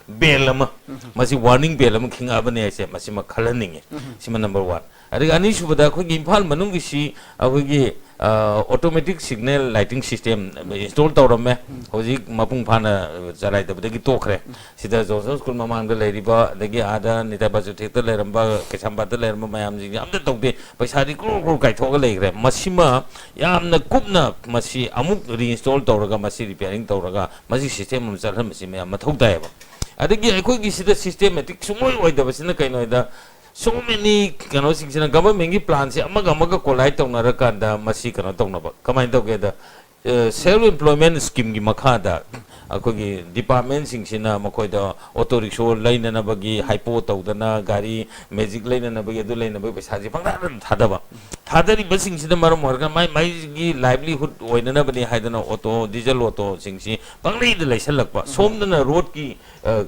ꯕꯦꯜ ꯑꯃ, ꯃꯁꯤ ꯋꯥꯔꯅꯤꯡ ꯕꯦꯜ ꯑꯃ ꯈꯤꯡꯉꯛꯑꯕꯅꯦ ꯍꯥꯏꯁꯦ, ꯃꯁꯤꯃ ꯈꯜꯍꯟꯅꯤꯡꯉꯤ꯫ ꯁꯤꯃ ꯅꯝꯕꯔ ꯋꯥꯟ꯫ ꯑꯗꯒꯤ ꯑꯅꯤꯁꯨꯕꯗ ꯑꯩꯈꯣꯏꯒꯤ ꯏꯝꯐꯥꯜ ꯃꯅꯨꯡꯒꯤꯁꯤ ꯑꯩꯈꯣꯏꯒꯤ automatic signal lighting system install ꯇꯧꯔꯝꯃꯦ꯫ ꯍꯧꯖꯤꯛ ꯃꯄꯨꯡ ꯐꯥꯅ ꯆꯂꯥꯏꯗꯕꯗꯒꯤ ꯇꯣꯛꯈ꯭ꯔꯦ꯫ ꯁꯤꯗ ꯖꯣꯟꯁꯟ ꯁ꯭ꯀꯨꯜ ꯃꯃꯥꯡꯗ ꯂꯩꯔꯤꯕ, ꯑꯗꯒꯤ ꯑꯥꯗ ꯅꯤꯇꯥꯏ ꯕꯥꯁꯨꯊꯦꯛꯇ ꯂꯩꯔꯝꯕ, ꯀꯩꯁꯥꯝꯄꯥꯠꯇ ꯂꯩꯔꯝꯕ ꯃꯌꯥꯝꯁꯤꯡꯁꯦ ꯑꯝꯇ ꯇꯧꯗꯦ꯫ ꯄꯩꯁꯥꯗꯤ ꯀ꯭ꯔꯣꯔ ꯀ꯭ꯔꯣꯔ ꯀꯥꯏꯊꯣꯛꯑꯒ ꯂꯩꯈ꯭ꯔꯦ꯫ ꯃꯁꯤꯃ ꯌꯥꯝꯅ ꯀꯨꯞꯅ ꯃꯁꯤ ꯑꯃꯨꯛ ꯔꯤꯏꯟꯁꯇꯣꯜ ꯇꯧꯔꯒ, ꯃꯁꯤ ꯔꯤꯄꯤꯌꯥꯔꯤꯡ ꯇꯧꯔꯒ, ꯃꯁꯤ ꯁꯤꯁꯇꯦꯝ ꯑꯃ ꯆꯠꯍꯟꯕꯁꯤ ꯃꯌꯥꯝ ꯃꯊꯧ ꯇꯥꯏꯌꯦꯕ꯫ ꯑꯗꯒꯤ ꯑꯩꯈꯣꯏꯒꯤ ꯁꯤꯗ ꯁꯤꯁꯇꯦꯃꯦꯇꯤꯛ ꯁꯨꯡꯑꯣꯏ ꯑꯣꯏꯗꯕꯁꯤꯅ ꯀꯩꯅꯣ ꯍꯥꯏꯗ, so many ꯀꯩꯅꯣꯁꯤꯡꯁꯤꯅ ꯒꯚꯔꯟꯃꯦꯟꯒꯤ ꯄ꯭ꯂꯥꯟꯁꯦ ꯑꯃꯒ ꯑꯃꯒ ꯀꯣꯂꯥꯏꯠ ꯇꯧꯅꯔꯀꯥꯟꯗ ꯃꯁꯤ ꯀꯩꯅꯣ ꯇꯧꯅꯕ꯫ ꯀꯃꯥꯏꯅ ꯇꯧꯒꯦꯗ, ꯁꯦꯜꯐ ꯑꯦꯝꯄ꯭ꯂꯣꯏꯃꯦꯟ ꯁ꯭ꯀꯤꯝꯒꯤ ꯃꯈꯥꯗ ꯑꯩꯈꯣꯏꯒꯤ ꯗꯤꯄꯥꯔꯠꯃꯦꯟꯁꯤꯡꯁꯤꯅ ꯃꯈꯣꯏꯗ ꯑꯣꯇꯣ ꯔꯤꯛꯁꯣ ꯂꯩꯅꯅꯕꯒꯤ ꯍꯥꯏꯄꯣ ꯇꯧꯗꯅ, ꯒꯥꯔꯤ ꯃꯦꯖꯤꯛ ꯂꯩꯅꯅꯕꯒꯤ, ꯑꯗꯨ ꯂꯩꯅꯕꯒꯤ ꯄꯩꯁꯥꯁꯦ ꯄꯪꯊꯥꯗ ꯊꯥꯗꯕ꯫ ꯊꯥꯗꯔꯤꯕꯁꯤꯡꯁꯤꯅ ꯃꯔꯝ ꯑꯣꯏꯔꯒ ꯃꯥꯏ ꯃꯥꯏꯒꯤ ꯂꯥꯏꯚꯂꯤꯍꯨꯗ ꯑꯣꯏꯅꯅꯕꯅꯦ ꯍꯥꯏꯗꯅ ꯑꯣꯇꯣ, ꯗꯤꯖꯜ ꯑꯣꯇꯣꯁꯤꯡꯁꯤ ꯄꯪꯂꯩꯗ ꯂꯩꯁꯜꯂꯛꯄ꯫ ꯁꯣꯝꯗꯅ ꯔꯣꯗꯀꯤ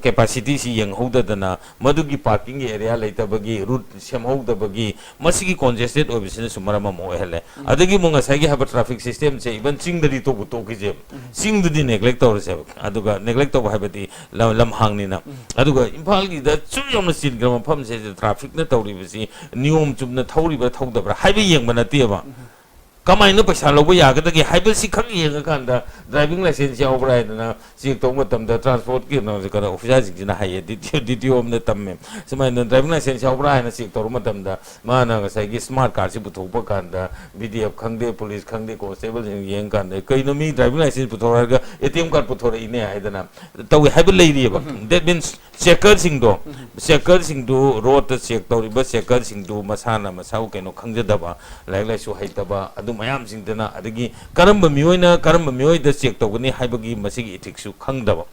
ꯀꯦꯄꯥꯁꯤꯇꯤꯁꯤ ꯌꯦꯡꯍꯧꯗꯗꯅ, ꯃꯗꯨꯒꯤ ꯄꯥꯔꯀꯤꯡꯒꯤ ꯑꯦꯔꯤꯌꯥ ꯂꯩꯇꯕꯒꯤ, ꯔꯨꯠ ꯁꯦꯝꯍꯧꯗꯕꯒꯤ, ꯃꯁꯤꯒꯤ ꯀꯣꯟꯖꯦꯁꯇꯦꯠ ꯑꯣꯏꯕꯁꯤꯅꯁꯨ ꯃꯔꯝ ꯑꯃ ꯑꯣꯏꯍꯜꯂꯦ꯫ ꯑꯗꯒꯤ ꯑꯃꯨꯛ ꯉꯁꯥꯏꯒꯤ ꯍꯥꯏꯕ ꯇ꯭ꯔꯥꯐꯤꯛ ꯁꯤꯁꯇꯦꯝꯁꯦ, ꯏꯚꯟ ꯆꯤꯡꯗꯗꯤ ꯇꯣꯛꯄꯨ ꯇꯣꯛꯈꯤꯁꯦꯕ꯫ ꯆꯤꯡꯗꯗꯤ ꯅꯦꯒ꯭ꯂꯦꯛ ꯇꯧꯔꯁꯦꯕ꯫ ꯑꯗꯨꯒ ꯅꯦꯒ꯭ꯂꯦꯛ ꯇꯧꯕ ꯍꯥꯏꯕꯗꯤ ꯂꯝ, ꯂꯝꯍꯥꯡꯅꯤꯅ꯫ ꯑꯗꯨꯒ ꯏꯝꯐꯥꯜꯒꯤꯗ ꯁꯨꯛ ꯌꯥꯝꯅ ꯆꯤꯟꯈ꯭ꯔꯕ ꯃꯐꯝꯁꯦ ꯇ꯭ꯔꯥꯐꯤꯛꯅ ꯇꯧꯔꯤꯕꯁꯤ ꯅꯤꯌꯣꯝ ꯆꯨꯝꯅ ꯊꯧꯔꯤꯕ꯭ꯔꯥ ꯊꯧꯗꯕ꯭ꯔꯥ ꯍꯥꯏꯕ ꯌꯦꯡꯕ ꯅꯠꯇꯦꯕ꯫ ꯀꯃꯥꯏꯅ ꯄꯩꯁꯥ ꯂꯧꯕ ꯌꯥꯒꯗꯒꯦ ꯍꯥꯏꯕꯁꯤ ꯈꯛ ꯌꯦꯡꯉꯀꯥꯟꯗ, ꯗ꯭ꯔꯥꯏꯚꯤꯡ ꯂꯥꯏꯁꯦꯟꯁ ꯌꯥꯎꯕ꯭ꯔꯥ ꯍꯥꯏꯗꯅ ꯆꯦꯛ ꯇꯧꯕ ꯃꯇꯝꯗ, ꯇ꯭ꯔꯥꯟꯁꯄꯣꯔꯠꯀꯤ ꯀꯩꯅꯣꯁꯦ, ꯀꯩꯅꯣ, ꯑꯣꯐꯤꯁꯥꯔꯁꯤꯡꯁꯤꯅ ꯍꯥꯏꯌꯦ, ꯗꯤ ꯇꯤ ꯑꯣ ꯑꯃꯅ ꯇꯝꯃꯦ, ꯁꯨꯃꯥꯏꯅ ꯗ꯭ꯔꯥꯏꯚꯤꯡ ꯂꯥꯏꯁꯦꯟꯁ ꯌꯥꯎꯕ꯭ꯔꯥ ꯍꯥꯏꯅ ꯆꯦꯛ ꯇꯧꯔꯨ ꯃꯇꯝꯗ, ꯃꯥꯅ ꯉꯁꯥꯏꯒꯤ ꯁ꯭ꯃꯥꯔꯠ ꯀꯥꯔꯗꯁꯤ ꯄꯨꯊꯣꯛꯄ ꯀꯥꯟꯗ, ꯕꯤ ꯗꯤ ꯑꯦꯐ ꯈꯪꯗꯦ, ꯄꯨꯂꯤꯁ ꯈꯪꯗꯦ, ꯀꯣꯟꯁꯇꯦꯕꯜꯁꯤꯡ ꯌꯦꯡꯀꯥꯟꯗ, "ꯀꯩꯅꯣ, ꯃꯤ ꯗ꯭ꯔꯥꯏꯚꯤꯡ ꯂꯥꯏꯁꯦꯟꯁ ꯄꯨꯊꯣꯔꯛꯑꯒ ꯑꯦ ꯇꯤ ꯑꯦꯝ ꯀꯥꯔꯗ ꯄꯨꯊꯣꯔꯛꯏꯅꯦ" ꯍꯥꯏꯗꯅ ꯇꯧꯏ ꯍꯥꯏꯕ ꯂꯩꯔꯤꯑꯕ꯫ That means ꯆꯦꯀꯔꯁꯤꯡꯗꯣ, ꯆꯦꯀꯔꯁꯤꯡꯗꯨ, ꯔꯣꯗꯇ ꯆꯦꯛ ꯇꯧꯔꯤꯕ ꯆꯦꯀꯔꯁꯤꯡꯗꯨ ꯃꯁꯥꯅ ꯃꯁꯥꯕꯨ ꯀꯩꯅꯣ ꯈꯪꯖꯗꯕ, ꯂꯥꯏꯔꯤꯛ ꯂꯥꯏꯁꯨ ꯍꯩꯇꯕ, ꯑꯗꯨ ꯃꯌꯥꯝꯁꯤꯡꯗꯨꯅ, ꯑꯗꯒꯤ ꯀꯔꯝꯕ ꯃꯤꯑꯣꯏꯅ ꯀꯔꯝꯕ ꯃꯤꯑꯣꯏꯗ ꯆꯦꯛ ꯇꯧꯒꯅꯤ ꯍꯥꯏꯕꯒꯤ ꯃꯁꯤꯒꯤ ꯏꯊꯤꯛꯁꯁꯨ ꯈꯪꯗꯕ꯫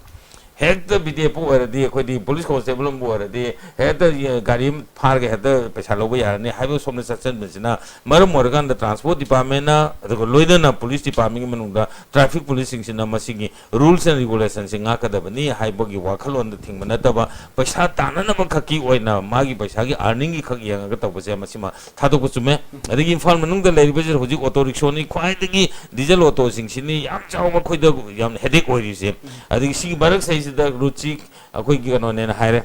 ꯍꯦꯛꯇ ꯕꯤ ꯗꯤ ꯑꯦꯐꯄꯨ ꯑꯣꯏꯔꯗꯤ, ꯑꯩꯈꯣꯏꯗꯤ ꯄꯨꯂꯤꯁ ꯀꯣꯟꯁꯇꯦꯕꯜ ꯑꯃꯕꯨ ꯑꯣꯏꯔꯗꯤ, ꯍꯦꯛꯇ ꯒꯥꯔꯤ ꯑꯃ ꯐꯥꯔꯒ ꯍꯦꯛꯇ ꯄꯩꯁꯥ ꯂꯧꯕ ꯌꯥꯔꯅꯤ ꯍꯥꯏꯕ ꯁꯣꯝꯗ ꯆꯠꯁꯤꯟꯕꯁꯤꯅ ꯃꯔꯝ ꯑꯣꯏꯔꯀꯥꯟꯗ, ꯇ꯭ꯔꯥꯟꯁꯄꯣꯔꯠ ꯗꯤꯄꯥꯔꯠꯃꯦꯟꯅ, ꯑꯗꯨꯒ ꯂꯣꯏꯅꯅ ꯄꯨꯂꯤꯁ ꯗꯤꯄꯥꯔꯠꯃꯦꯟꯒꯤ ꯃꯅꯨꯡꯗ ꯇ꯭ꯔꯥꯐꯤꯛ ꯄꯨꯂꯤꯁꯁꯤꯡꯁꯤꯅ ꯃꯁꯤꯒꯤ ꯔꯨꯜꯁ ꯑꯦꯟ ꯔꯤꯒꯨꯂꯦꯁꯟꯁꯤ ꯉꯥꯛꯀꯗꯕꯅꯤ ꯍꯥꯏꯕꯒꯤ ꯋꯥꯈꯜꯂꯣꯟꯗ ꯊꯤꯡꯕ ꯅꯠꯇꯕ, ꯄꯩꯁꯥ ꯇꯥꯟꯅꯅꯕ ꯈꯛꯀꯤ ꯑꯣꯏꯅ ꯃꯥꯒꯤ ꯄꯩꯁꯥꯒꯤ ꯑꯥꯔꯅꯤꯡꯒꯤ ꯈꯛ ꯌꯦꯡꯉꯒ ꯇꯧꯕꯁꯦ, ꯃꯁꯤꯃ ꯊꯥꯗꯣꯛꯄ ꯆꯨꯝꯃꯦ꯫ ꯑꯗꯒꯤ ꯏꯝꯐꯥꯜ ꯃꯅꯨꯡꯗ ꯂꯩꯔꯤꯕꯁꯤ ꯍꯧꯖꯤꯛ ꯑꯣꯇꯣ ꯔꯤꯛꯁꯣꯅꯤ, ꯈ꯭ꯋꯥꯏꯗꯒꯤ ꯗꯤꯖꯜ ꯑꯣꯇꯣꯁꯤꯡꯁꯤꯅꯤ ꯌꯥꯝ ꯆꯥꯎꯕ ꯑꯩꯈꯣꯏꯗ ꯌꯥꯝ ꯍꯦꯗꯦꯛ ꯑꯣꯏꯔꯤꯁꯦ꯫ ꯑꯗꯒꯤ ꯁꯤꯒꯤ ꯃꯔꯛꯁꯤꯗꯩꯁꯤꯗ ꯔꯨꯠꯁꯤ ꯑꯩꯈꯣꯏꯒꯤ ꯀꯩꯅꯣꯅꯦꯅ ꯍꯥꯏꯔꯦ꯫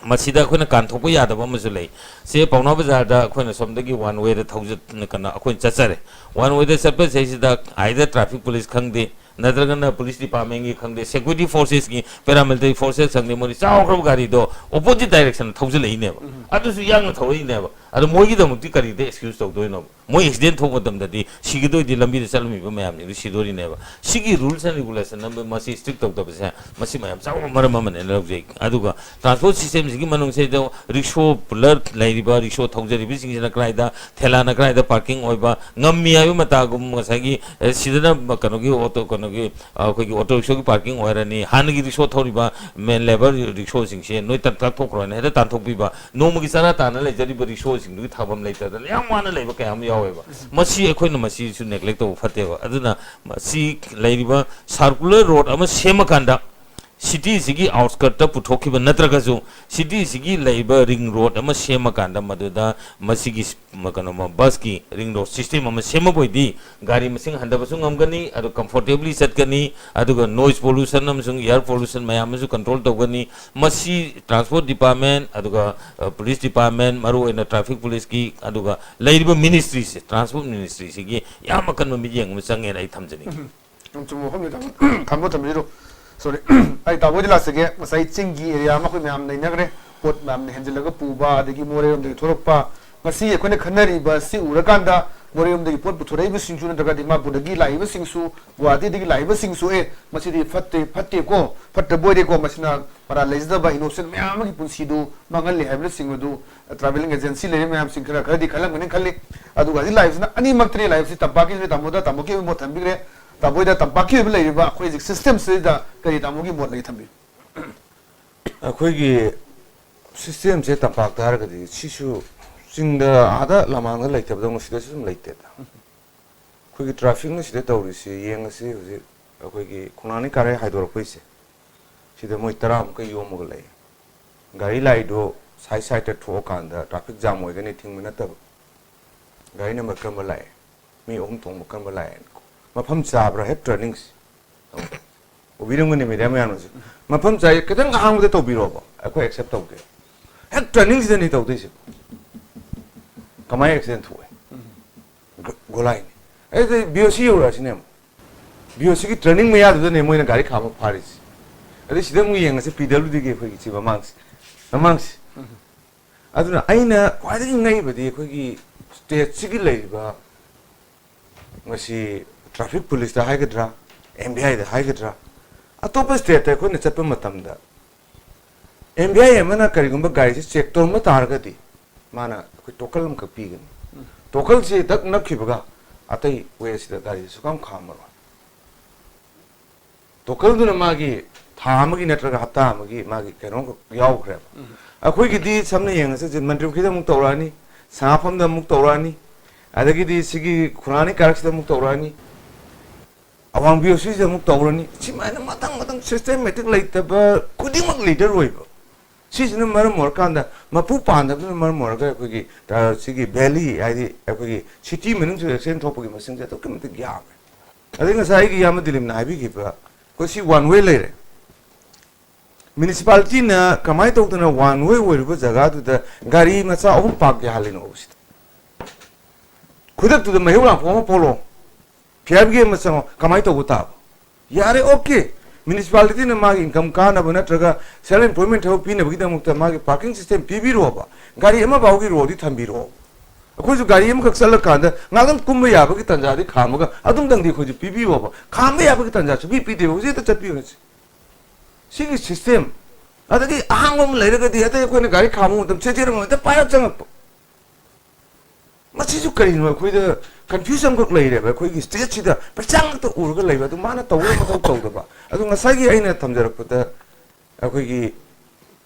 ꯃꯁꯤꯗ ꯑꯩꯈꯣꯏꯅ ꯀꯥꯟꯊꯣꯛꯄ ꯌꯥꯗꯕ ꯑꯃꯁꯨ ꯂꯩ꯫ ꯁꯦ ꯄꯥꯎꯅꯥ ꯕꯖꯥꯔꯗ ꯑꯩꯈꯣꯏꯅ ꯁꯣꯝꯗꯒꯤ ꯋꯥꯟ ꯋꯦꯗ ꯊꯧꯖ-, ꯀꯩꯅꯣ, ꯑꯩꯈꯣꯏꯅ ꯆꯠꯆꯔꯦ꯫ ꯋꯥꯟ ꯋꯦꯗ ꯆꯠꯄꯁꯤꯗꯩꯁꯤꯗ either ꯇ꯭ꯔꯥꯐꯤꯛ ꯄꯨꯂꯤꯁ ꯈꯪꯗꯦ, ꯅꯠꯇ꯭ꯔꯒꯅ ꯄꯨꯂꯤꯁ ꯗꯤꯄꯥꯔꯠꯃꯦꯟꯒꯤ ꯈꯪꯗꯦ, ꯁꯦꯀ꯭ꯌꯨꯔꯤꯇꯤ ꯐꯣꯔꯁꯦꯁꯀꯤ, ꯄꯦꯔꯥꯃꯤꯂꯤꯇꯔꯤ ꯐꯣꯔꯁꯦꯁ ꯈꯪꯗꯦ, ꯃꯣꯏꯗꯤ ꯆꯥꯎꯈ꯭ꯔꯕ ꯒꯥꯔꯤꯗꯣ ꯑꯣꯄꯣꯖꯤꯠ ꯗꯥꯏꯔꯦꯛꯁꯟꯗ ꯊꯧꯖꯤꯜꯂꯛꯏꯅꯦꯕ꯫ ꯑꯗꯨꯁꯨ ꯌꯥꯡꯅ ꯊꯧꯔꯛꯏꯅꯦꯕ꯫ ꯑꯗꯣ ꯃꯣꯏꯒꯤꯗꯃꯛꯇꯤ ꯀꯔꯤꯗ ꯑꯦꯛꯁꯀ꯭ꯌꯨꯁ ꯇꯧꯗꯣꯏꯅꯣꯕ? ꯃꯣꯏ ꯑꯦꯛꯁꯤꯗꯦꯟ ꯊꯣꯛꯄ ꯃꯇꯝꯗꯗꯤ ꯁꯤꯒꯗꯣꯏꯗꯤ ꯂꯝꯕꯤꯗ ꯆꯠꯂꯝꯃꯤꯕ ꯃꯌꯥꯝꯁꯤꯡꯗꯨ ꯁꯤꯗꯣꯔꯤꯅꯦꯕ꯫ ꯁꯤꯒꯤ ꯔꯨꯜꯁ ꯑꯦꯟ ꯔꯤꯒꯨꯂꯦꯁꯟ ꯑꯃ ꯃꯁꯤ ꯁ꯭ꯇ꯭ꯔꯤꯛ ꯇꯧꯗꯕꯁꯦ, ꯃꯁꯤ ꯃꯌꯥꯝ ꯆꯥꯎꯕ ꯃꯔꯝ ꯑꯃꯅꯦꯅ ꯂꯧꯖꯩ꯫ ꯑꯗꯨꯒ ꯇ꯭ꯔꯥꯟꯁꯄꯣꯔꯠ ꯁꯤꯁꯇꯦꯝꯁꯤꯒꯤ ꯃꯅꯨꯡꯁꯤꯗ ꯔꯤꯛꯁꯣ ꯄꯨꯂꯔ ꯂꯩꯔꯤꯕ, ꯔꯤꯛꯁꯣ ꯊꯧꯖꯔꯤꯕꯁꯤꯡꯁꯤꯅ ꯀꯗꯥꯏꯗ, ꯊꯦꯂꯥꯅ ꯀꯗꯥꯏꯗ ꯄꯥꯔꯀꯤꯡ ꯑꯣꯏꯕ ꯉꯝꯃꯤ ꯍꯥꯏꯕ ꯃꯇꯥꯒꯨꯝ ꯉꯁꯥꯏꯒꯤ, ꯑꯦ, ꯁꯤꯗꯅ ꯀꯩꯅꯣꯒꯤ ꯑꯣꯇꯣ, ꯀꯩꯅꯣꯒꯤ, ꯑ, ꯑꯩꯈꯣꯏꯒꯤ ꯑꯣꯇꯣ ꯔꯤꯛꯁꯣꯒꯤ ꯄꯥꯔꯀꯤꯡ ꯑꯣꯏꯔꯅꯤ, ꯍꯥꯟꯅꯒꯤ ꯔꯤꯛꯁꯣ ꯊꯧꯔꯤꯕ ꯃꯦꯟ ꯂꯦꯕꯔ ꯔꯤꯛꯁꯣꯁꯤꯡꯁꯦ ꯅꯣꯏ ꯇꯛ-, ꯇꯛꯊꯣꯛꯈ꯭ꯔꯣꯅ ꯍꯦꯛꯇ ꯇꯥꯟꯊꯣꯛꯄꯤꯕ, ꯅꯣꯡꯃꯒꯤ ꯆꯔꯥ ꯇꯥꯟꯅ ꯂꯩꯖꯔꯤꯕ ꯔꯤꯛꯁꯣꯁꯤꯡꯗꯨꯒꯤ ꯊꯥꯐꯝ ꯂꯩꯇꯗꯅ ꯌꯥꯝ ꯋꯥꯅ ꯂꯩꯕ ꯀꯌꯥ ꯑꯃ ꯌꯥꯎꯋꯦꯕ꯫ ꯃꯁꯤ ꯑꯩꯈꯣꯏꯅ ꯃꯁꯤꯁꯨ ꯅꯦꯒ꯭ꯂꯦꯛ ꯇꯧꯕ ꯐꯠꯇꯦꯕ꯫ ꯑꯗꯨꯅ ꯃꯁꯤ ꯂꯩꯔꯤꯕ ꯁꯥꯔꯀꯨꯂꯔ ꯔꯣꯗ ꯑꯃ ꯁꯦꯝꯃꯀꯥꯟꯗ ꯁꯤꯇꯤꯁꯤꯒꯤ ꯑꯥꯎꯠꯁꯀꯔꯠꯇ ꯄꯨꯊꯣꯛꯈꯤꯕ ꯅꯠꯇ꯭ꯔꯒꯁꯨ, ꯁꯤꯇꯤꯁꯤꯒꯤ ꯂꯩꯔꯤꯕ ꯔꯤꯡ ꯔꯣꯗ ꯑꯃ ꯁꯦꯝꯃꯀꯥꯟꯗ, ꯃꯗꯨꯗ ꯃꯁꯤꯒꯤ ꯁ-, ꯃ-, ꯀꯩꯅꯣ, ꯃ-, ꯕꯁꯀꯤ ꯔꯤꯡ ꯔꯣꯗ ꯁꯤꯁꯇꯦꯝ ꯑꯃ ꯁꯦꯝꯃꯕ ꯑꯣꯏꯗꯤ, ꯒꯥꯔꯤ ꯃꯁꯤꯡ ꯍꯟꯊꯕꯁꯨ ꯉꯝꯒꯅꯤ, ꯑꯗꯨ ꯀꯝꯐꯣꯔꯇꯦꯕꯂꯤ ꯆꯠꯀꯅꯤ, ꯑꯗꯨꯒ ꯅꯣꯏꯁ ꯄꯣꯂꯨꯁꯟ ꯑꯃꯁꯨꯡ ꯑꯦꯌꯔ ꯄꯣꯂꯨꯁꯟ ꯃꯌꯥꯝ ꯑꯃꯁꯨ ꯀꯟꯇ꯭ꯔꯣꯜ ꯇꯧꯒꯅꯤ꯫ ꯃꯁꯤ ꯇ꯭ꯔꯥꯟꯁꯄꯣꯔꯠ ꯗꯤꯄꯥꯔꯠꯃꯦꯟ, ꯑꯗꯨꯒ, ꯑ, ꯄꯨꯂꯤꯁ ꯗꯤꯄꯥꯔꯠꯃꯦꯟ, ꯃꯔꯨꯑꯣꯏꯅ ꯇ꯭ꯔꯥꯐꯤꯛ ꯄꯨꯂꯤꯁꯀꯤ, ꯑꯗꯨꯒ ꯂꯩꯔꯤꯕ ꯃꯤꯅꯤꯁꯇ꯭ꯔꯤꯁꯦ, ꯇ꯭ꯔꯥꯟꯁꯄꯣꯔꯠ ꯃꯤꯅꯤꯁꯇ꯭ꯔꯤꯁꯤꯒꯤ ꯌꯥꯝ ꯑꯀꯟꯕ ꯃꯤꯠꯌꯦꯡ ꯑꯃ ꯆꯪꯉꯦꯅ ꯑꯩ ꯊꯝꯖꯅꯤꯡꯉꯤ꯫ ꯎꯝ, ꯆꯨꯝꯕ ꯋꯥꯐꯝꯅꯤ, ꯇꯥꯃꯣ꯫ ꯇꯥꯃꯣ ꯊꯝꯕꯤꯔꯤꯗꯣ꯫ ꯁꯣꯔꯤ꯫ ꯑꯩ ꯇꯥꯃꯣꯗꯤ ꯂꯥꯛꯆꯒꯦ꯫ ꯉꯁꯥꯏ ꯆꯤꯡꯒꯤ ꯑꯦꯔꯤꯌꯥ ꯑꯃ ꯑꯩꯈꯣꯏ ꯃꯌꯥꯝ ꯅꯩꯅꯈ꯭ꯔꯦ꯫ ꯄꯣꯠ ꯃꯌꯥꯝꯅ ꯍꯦꯟꯖꯤꯜꯂꯒ ꯄꯨꯕ, ꯑꯗꯒꯤ ꯃꯣꯔꯦꯔꯣꯝꯗꯒꯤ ꯊꯣꯔꯛꯄ꯫ ꯉꯁꯤ ꯑꯩꯈꯣꯏꯅ ꯈꯟꯅꯔꯤꯕ ꯑꯁꯤ ꯎꯔꯀꯥꯟꯗ ꯃꯣꯔꯦꯔꯣꯝꯗꯒꯤ ꯄꯣꯠ ꯄꯨꯊꯣꯔꯛꯏꯕꯁꯤꯡꯁꯨ ꯅꯠꯇ꯭ꯔꯒ ꯗꯤꯃꯥꯄꯨꯔꯗꯒꯤ ꯂꯥꯛꯏꯕꯁꯤꯡꯁꯨ, ꯒꯨꯋꯥꯍꯥꯇꯤꯗꯒꯤ ꯂꯥꯛꯏꯕꯁꯤꯡꯁꯨ, "ꯑꯦ, ꯃꯁꯤꯗꯤ ꯐꯠꯇꯦ, ꯐꯠꯇꯦꯀꯣ, ꯐꯠꯇꯕ ꯑꯣꯏꯔꯦꯀꯣ, ꯃꯁꯤꯅ ꯃꯔꯥꯜ ꯂꯩꯖꯗꯕ ꯏꯅꯣꯁꯦꯟ ꯃꯌꯥꯝ ꯑꯃꯒꯤ ꯄꯨꯟꯁꯤꯗꯨ ꯃꯥꯡꯍꯜꯂꯦ" ꯍꯥꯏꯕꯅꯆꯤꯡꯕꯗꯨ ꯇ꯭ꯔꯥꯚꯦꯂꯤꯡ ꯑꯦꯖꯦꯟꯁꯤ ꯂꯩꯔꯤꯕ ꯃꯌꯥꯝꯁꯤꯡ ꯈꯔ ꯈꯔꯗꯤ ꯈꯜꯂꯝꯒꯅꯤ ꯈꯜꯂꯤ꯫ ꯑꯗꯨꯒ ꯍꯧꯖꯤꯛ ꯂꯥꯛꯏꯕꯁꯤꯅ ꯑꯅꯤꯃꯛꯇꯅꯤ ꯂꯥꯛꯏꯕꯁꯤ, ꯇꯝꯄꯥꯛꯀꯤꯁꯨ ꯇꯥꯃꯣꯗ, ꯇꯥꯃꯣꯒꯤ ꯑꯣꯏꯕ ꯃꯣꯠ ꯊꯝꯕꯤꯈ꯭ꯔꯦ꯫ ꯇꯥꯃꯣꯗ ꯇꯝꯄꯥꯛꯀꯤ ꯑꯣꯏꯕ ꯂꯩꯔꯤꯕ ꯑꯩꯈꯣꯏ ꯍꯧꯖꯤꯛ ꯁꯤꯁꯇꯦꯝꯁꯤꯗ ꯀꯔꯤ ꯇꯥꯃꯣꯒꯤ ꯃꯣꯠ ꯂꯩ ꯊꯝꯕꯤꯌꯨ꯫ ꯑꯩꯈꯣꯏꯒꯤ ꯁꯤꯁꯇꯦꯝꯁꯦ ꯇꯝꯄꯥꯛꯇ ꯍꯥꯏꯔꯒꯗꯤ ꯁꯤꯁꯨ ꯆꯤꯡꯗ, ꯑꯥꯗ ꯂꯃꯥꯡꯗ ꯂꯩꯇꯕꯗꯧꯅ ꯁꯤꯗꯁꯨ ꯑꯗꯨꯝ ꯂꯩꯇꯦꯗ꯫ ꯑꯩꯈꯣꯏꯒꯤ ꯇ꯭ꯔꯥꯐꯤꯛꯅ ꯁꯤꯗ ꯇꯧꯔꯤꯁꯤ ꯌꯦꯡꯉꯁꯤ꯫ ꯍꯧꯖꯤꯛ ꯑꯩꯈꯣꯏꯒꯤ ꯈꯣꯡꯅꯥꯡ ꯀꯥꯔꯦ ꯍꯥꯏꯗꯣꯔꯛꯄꯩꯁꯦ, ꯁꯤꯗ ꯃꯣꯏ ꯇꯔꯥꯃꯨꯛꯀ ꯌꯣꯝꯃꯒ ꯂꯩ꯫ ꯒꯥꯔꯤ ꯂꯥꯛꯏꯗꯣ ꯁꯥꯏꯠ ꯁꯥꯏꯠꯇ ꯊꯣꯛꯑꯀꯥꯟꯗ ꯇ꯭ꯔꯥꯐꯤꯛ ꯖꯥꯝ ꯑꯣꯏꯒꯅꯤ ꯊꯤꯡꯕ ꯅꯠꯇꯕ꯫ ꯒꯥꯔꯤ ꯅꯝꯕꯔ ꯀꯔꯝꯕ ꯂꯥꯛꯑꯦ, ꯃꯤ ꯑꯍꯨꯝ ꯊꯣꯡꯕ ꯀꯔꯝꯕ ꯂꯥꯛꯑꯦꯅ꯫ ꯃꯐꯝ ꯆꯥꯕ꯭ꯔꯥ ꯍꯦꯛ ꯇꯔꯅꯤꯡꯁꯦ꯫ ꯎꯕꯤꯔꯝꯒꯅꯤ ꯃꯦꯗꯤꯌꯥ ꯃꯌꯥꯝꯅꯁꯨ꯫ ꯃꯐꯝ ꯆꯥꯏ, ꯈꯤꯇꯪ ꯑꯍꯥꯡꯕꯗ ꯇꯧꯕꯤꯔꯣꯕ, ꯑꯩꯈꯣꯏ ꯑꯦꯛꯁꯦꯞ ꯇꯧꯒꯦ꯫ ꯍꯦꯛ ꯇꯔꯅꯤꯡꯁꯤꯗꯅꯤ ꯇꯧꯗꯣꯏꯁꯦ꯫ ꯀꯃꯥꯏꯅ ꯑꯦꯛꯁꯤꯗꯦꯟ ꯊꯣꯛꯑꯦ? ꯒ-, ꯒꯣꯂꯥꯏꯅꯤ꯫ ꯑꯗꯩ ꯕꯤ ꯑꯣ ꯁꯤ ꯌꯧꯔꯛꯑꯁꯤꯅꯦ ꯑꯃꯨꯛ꯫ ꯕꯤ ꯑꯣ ꯁꯤꯒꯤ ꯇꯔꯅꯤꯡ ꯃꯌꯥꯗꯨꯗꯅꯦ ꯃꯣꯏꯅ ꯒꯥꯔꯤ ꯈꯥꯝꯃ ꯐꯥꯔꯤꯁꯦ꯫ ꯑꯗꯩ ꯁꯤꯗ ꯑꯃꯨꯛ ꯌꯦꯡꯉꯁꯤ ꯄꯤ ꯗꯕ꯭ꯂꯤꯎ ꯗꯤꯒꯤ ꯑꯩꯈꯣꯏꯒꯤ ꯁꯤ ꯃꯃꯥꯡꯁꯦ꯫ ꯃꯃꯥꯡꯁꯦ꯫ ꯑꯗꯨꯅ ꯑꯩꯅ ꯈ꯭ꯋꯥꯏꯗꯒꯤ ꯉꯛꯏꯕꯗꯤ ꯑꯩꯈꯣꯏꯒꯤ ꯁ꯭ꯇꯦꯠꯁꯤꯒꯤ ꯂꯩꯔꯤꯕ ꯃꯁꯤ ꯇ꯭ꯔꯥꯐꯤꯛ ꯄꯨꯂꯤꯁꯇ ꯍꯥꯏꯒꯗ꯭ꯔꯥ, ꯑꯦꯝ ꯚꯤ ꯑꯥꯏꯗ ꯍꯥꯏꯒꯗ꯭ꯔꯥ, ꯑꯇꯣꯞꯄ ꯁ꯭ꯇꯦꯠꯇ ꯑꯩꯈꯣꯏꯅ ꯆꯠꯄ ꯃꯇꯝꯗ ꯑꯦꯝ ꯚꯤ ꯑꯥꯏ ꯑꯃꯅ ꯀꯔꯤꯒꯨꯝꯕ ꯒꯥꯔꯤꯁꯤ ꯆꯦꯛ ꯇꯧꯔꯝꯕ ꯇꯥꯔꯒꯗꯤ ꯃꯥꯅ ꯑꯩꯈꯣꯏ ꯇꯣꯀꯜ ꯑꯃꯈꯛ ꯄꯤꯒꯅꯤ꯫ ꯎꯝ꯫ ꯇꯣꯀꯜꯁꯤ ꯗꯛ ꯅꯞꯈꯤꯕꯒ ꯑꯇꯩ ꯋꯦꯁꯤꯗ ꯒꯥꯔꯤꯁꯤ ꯁꯨꯈꯥꯝ ꯈꯥꯝꯃꯔꯣꯏ꯫ ꯇꯣꯀꯜꯗꯨꯅ ꯃꯥꯒꯤ ꯊꯥ ꯑꯃꯒꯤ ꯅꯠꯇ꯭ꯔꯒ ꯍꯞꯇꯥ ꯑꯃꯒꯤ ꯃꯥꯒꯤ ꯀꯩꯅꯣꯝꯈꯛ ꯌꯥꯎꯈ꯭ꯔꯦꯕ꯫ ꯎꯝ꯫ ꯑꯩꯈꯣꯏꯒꯤꯗꯤ ꯁꯝꯅ ꯌꯦꯡꯉꯁꯤ, ꯍꯧꯖꯤꯛ ꯃꯟꯇ꯭ꯔꯤ ꯄꯨꯈ꯭ꯔꯤꯗ ꯑꯃꯨꯛ ꯇꯧꯔꯛꯑꯅꯤ, ꯁꯉꯥꯐꯝꯗ ꯑꯃꯨꯛ ꯇꯧꯔꯛꯑꯅꯤ, ꯑꯗꯒꯤꯗꯤ ꯁꯤꯒꯤ ꯈꯨꯔꯥꯅꯤ ꯀꯥꯔꯛꯁꯤꯗ ꯑꯃꯨꯛ ꯇꯧꯔꯛꯑꯅꯤ꯫ ꯑꯋꯥꯡ ꯕꯤ ꯑꯣ ꯁꯤꯁꯦ ꯑꯃꯨꯛ ꯇꯧꯔꯅꯤ꯫ ꯁꯤꯃꯥꯏꯅ ꯃꯊꯪ ꯃꯊꯪ systematic ꯂꯩꯇꯕ ꯈꯨꯗꯤꯡꯃꯛ leader ꯑꯣꯏꯕ꯫ ꯁꯤꯁꯤꯅ ꯃꯔꯝ ꯑꯣꯏꯔꯀꯥꯟꯗ, ꯃꯄꯨ ꯄꯥꯟꯗꯕꯅ ꯃꯔꯝ ꯑꯣꯏꯔꯒ ꯑꯩꯈꯣꯏꯒꯤ, ꯑ, ꯁꯤꯒꯤ valley, ꯍꯥꯏꯗꯤ ꯑꯩꯈꯣꯏꯒꯤ city ꯃꯅꯨꯡꯁꯤꯗ accident ꯊꯣꯛꯄꯒꯤ ꯃꯁꯤꯡꯁꯦ ꯑꯗꯨꯛꯀꯤ ꯃꯇꯤꯛ ꯌꯥꯝꯃꯦ꯫ ꯑꯗꯩ ꯉꯁꯥꯏ ꯑꯩꯒꯤ ꯏꯌꯥꯝꯕ ꯗꯤꯂꯤꯞꯅ ꯍꯥꯏꯕꯤꯈꯤꯕ, ꯑꯩꯈꯣꯏ ꯁꯤ one way ꯂꯩꯔꯦ꯫ Municipalityꯅ ꯀꯃꯥꯏꯅ ꯇꯧꯗꯅ one way ꯑꯣꯏꯔꯤꯕ ꯖꯒꯥꯗꯨꯗ ꯒꯥꯔꯤ ꯃꯆꯥ ꯑꯍꯨꯝ park ꯌꯥꯍꯜꯂꯤꯅꯣ ꯁꯤꯗ? ꯈꯨꯗꯛꯇꯨꯗ ꯃꯩꯍꯧ ꯂꯥꯡꯄꯣꯛ ꯑꯃ ꯄꯣꯛꯂꯣ, fire brigade ꯑꯃ ꯆꯪꯉꯣ, ꯀꯃꯥꯏꯅ ꯇꯧꯕ ꯇꯥꯕ? ꯌꯥꯔꯦ, okay, municipalityꯅ ꯃꯥꯒꯤ income ꯀꯥꯅꯕ ꯅꯠꯇ꯭ꯔꯒ self employment ꯊꯕꯛ ꯄꯤꯅꯕꯒꯤꯗꯃꯛꯇ ꯃꯥꯒꯤ parking system ꯄꯤꯕꯤꯔꯣꯕ, ꯒꯥꯔꯤ ꯑꯃ ꯐꯥꯎꯒꯤ rowꯗꯤ ꯊꯝꯕꯤꯔꯣ꯫ ꯑꯩꯈꯣꯏꯁꯨ ꯒꯥꯔꯤ ꯑꯃꯈꯛ ꯆꯠꯂꯀꯥꯟꯗ ꯉꯥꯛꯇꯪ ꯀꯨꯝꯕ ꯌꯥꯕꯒꯤ ꯇꯥꯟꯖꯥꯗꯤ ꯈꯥꯝꯃꯒ ꯑꯗꯨꯝꯇꯪꯗꯤ ꯑꯩꯈꯣꯏꯁꯨ ꯄꯤꯕꯤꯌꯣꯕ꯫ ꯈꯥꯝꯕ ꯌꯥꯕꯒꯤ ꯇꯥꯟꯖꯥ ꯁꯨꯡꯄꯤ ꯄꯤꯗꯦꯕ꯫ ꯍꯧꯖꯤꯛ ꯍꯦꯛꯇ ꯆꯠꯄꯤꯌꯨ ꯍꯥꯏꯁꯦ꯫ ꯁꯤꯒꯤ system, ꯑꯗꯒꯤ ꯑꯍꯥꯡꯕ ꯑꯃ ꯂꯩꯔꯒꯗꯤ ꯑꯇꯩ ꯑꯩꯈꯣꯏꯅ ꯒꯥꯔꯤ ꯈꯥꯝꯕ ꯃꯇꯝ ꯆꯦꯟꯖꯦꯟ ꯑꯃ ꯍꯦꯛꯇ ꯄꯥꯏꯔꯞ ꯆꯪꯉꯛꯄ꯫ ꯃꯁꯤꯁꯨ ꯀꯔꯤꯅꯣ? ꯑꯩꯈꯣꯏꯗ confusion ꯑꯃꯈꯛ ꯂꯩꯔꯦꯕ꯫ ꯑꯩꯈꯣꯏꯒꯤ stateꯁꯤꯗ ꯄꯩꯁꯥ ꯉꯥꯛꯇ ꯎꯔꯒ ꯂꯩꯕ, ꯑꯗꯨ ꯃꯥꯅ ꯇꯧꯕ ꯃꯊꯧ ꯇꯧꯗꯕ꯫ ꯑꯗꯨ ꯉꯁꯥꯏꯒꯤ ꯑꯩꯅ ꯊꯝꯖꯔꯛꯄꯗ ꯑꯩꯈꯣꯏꯒꯤ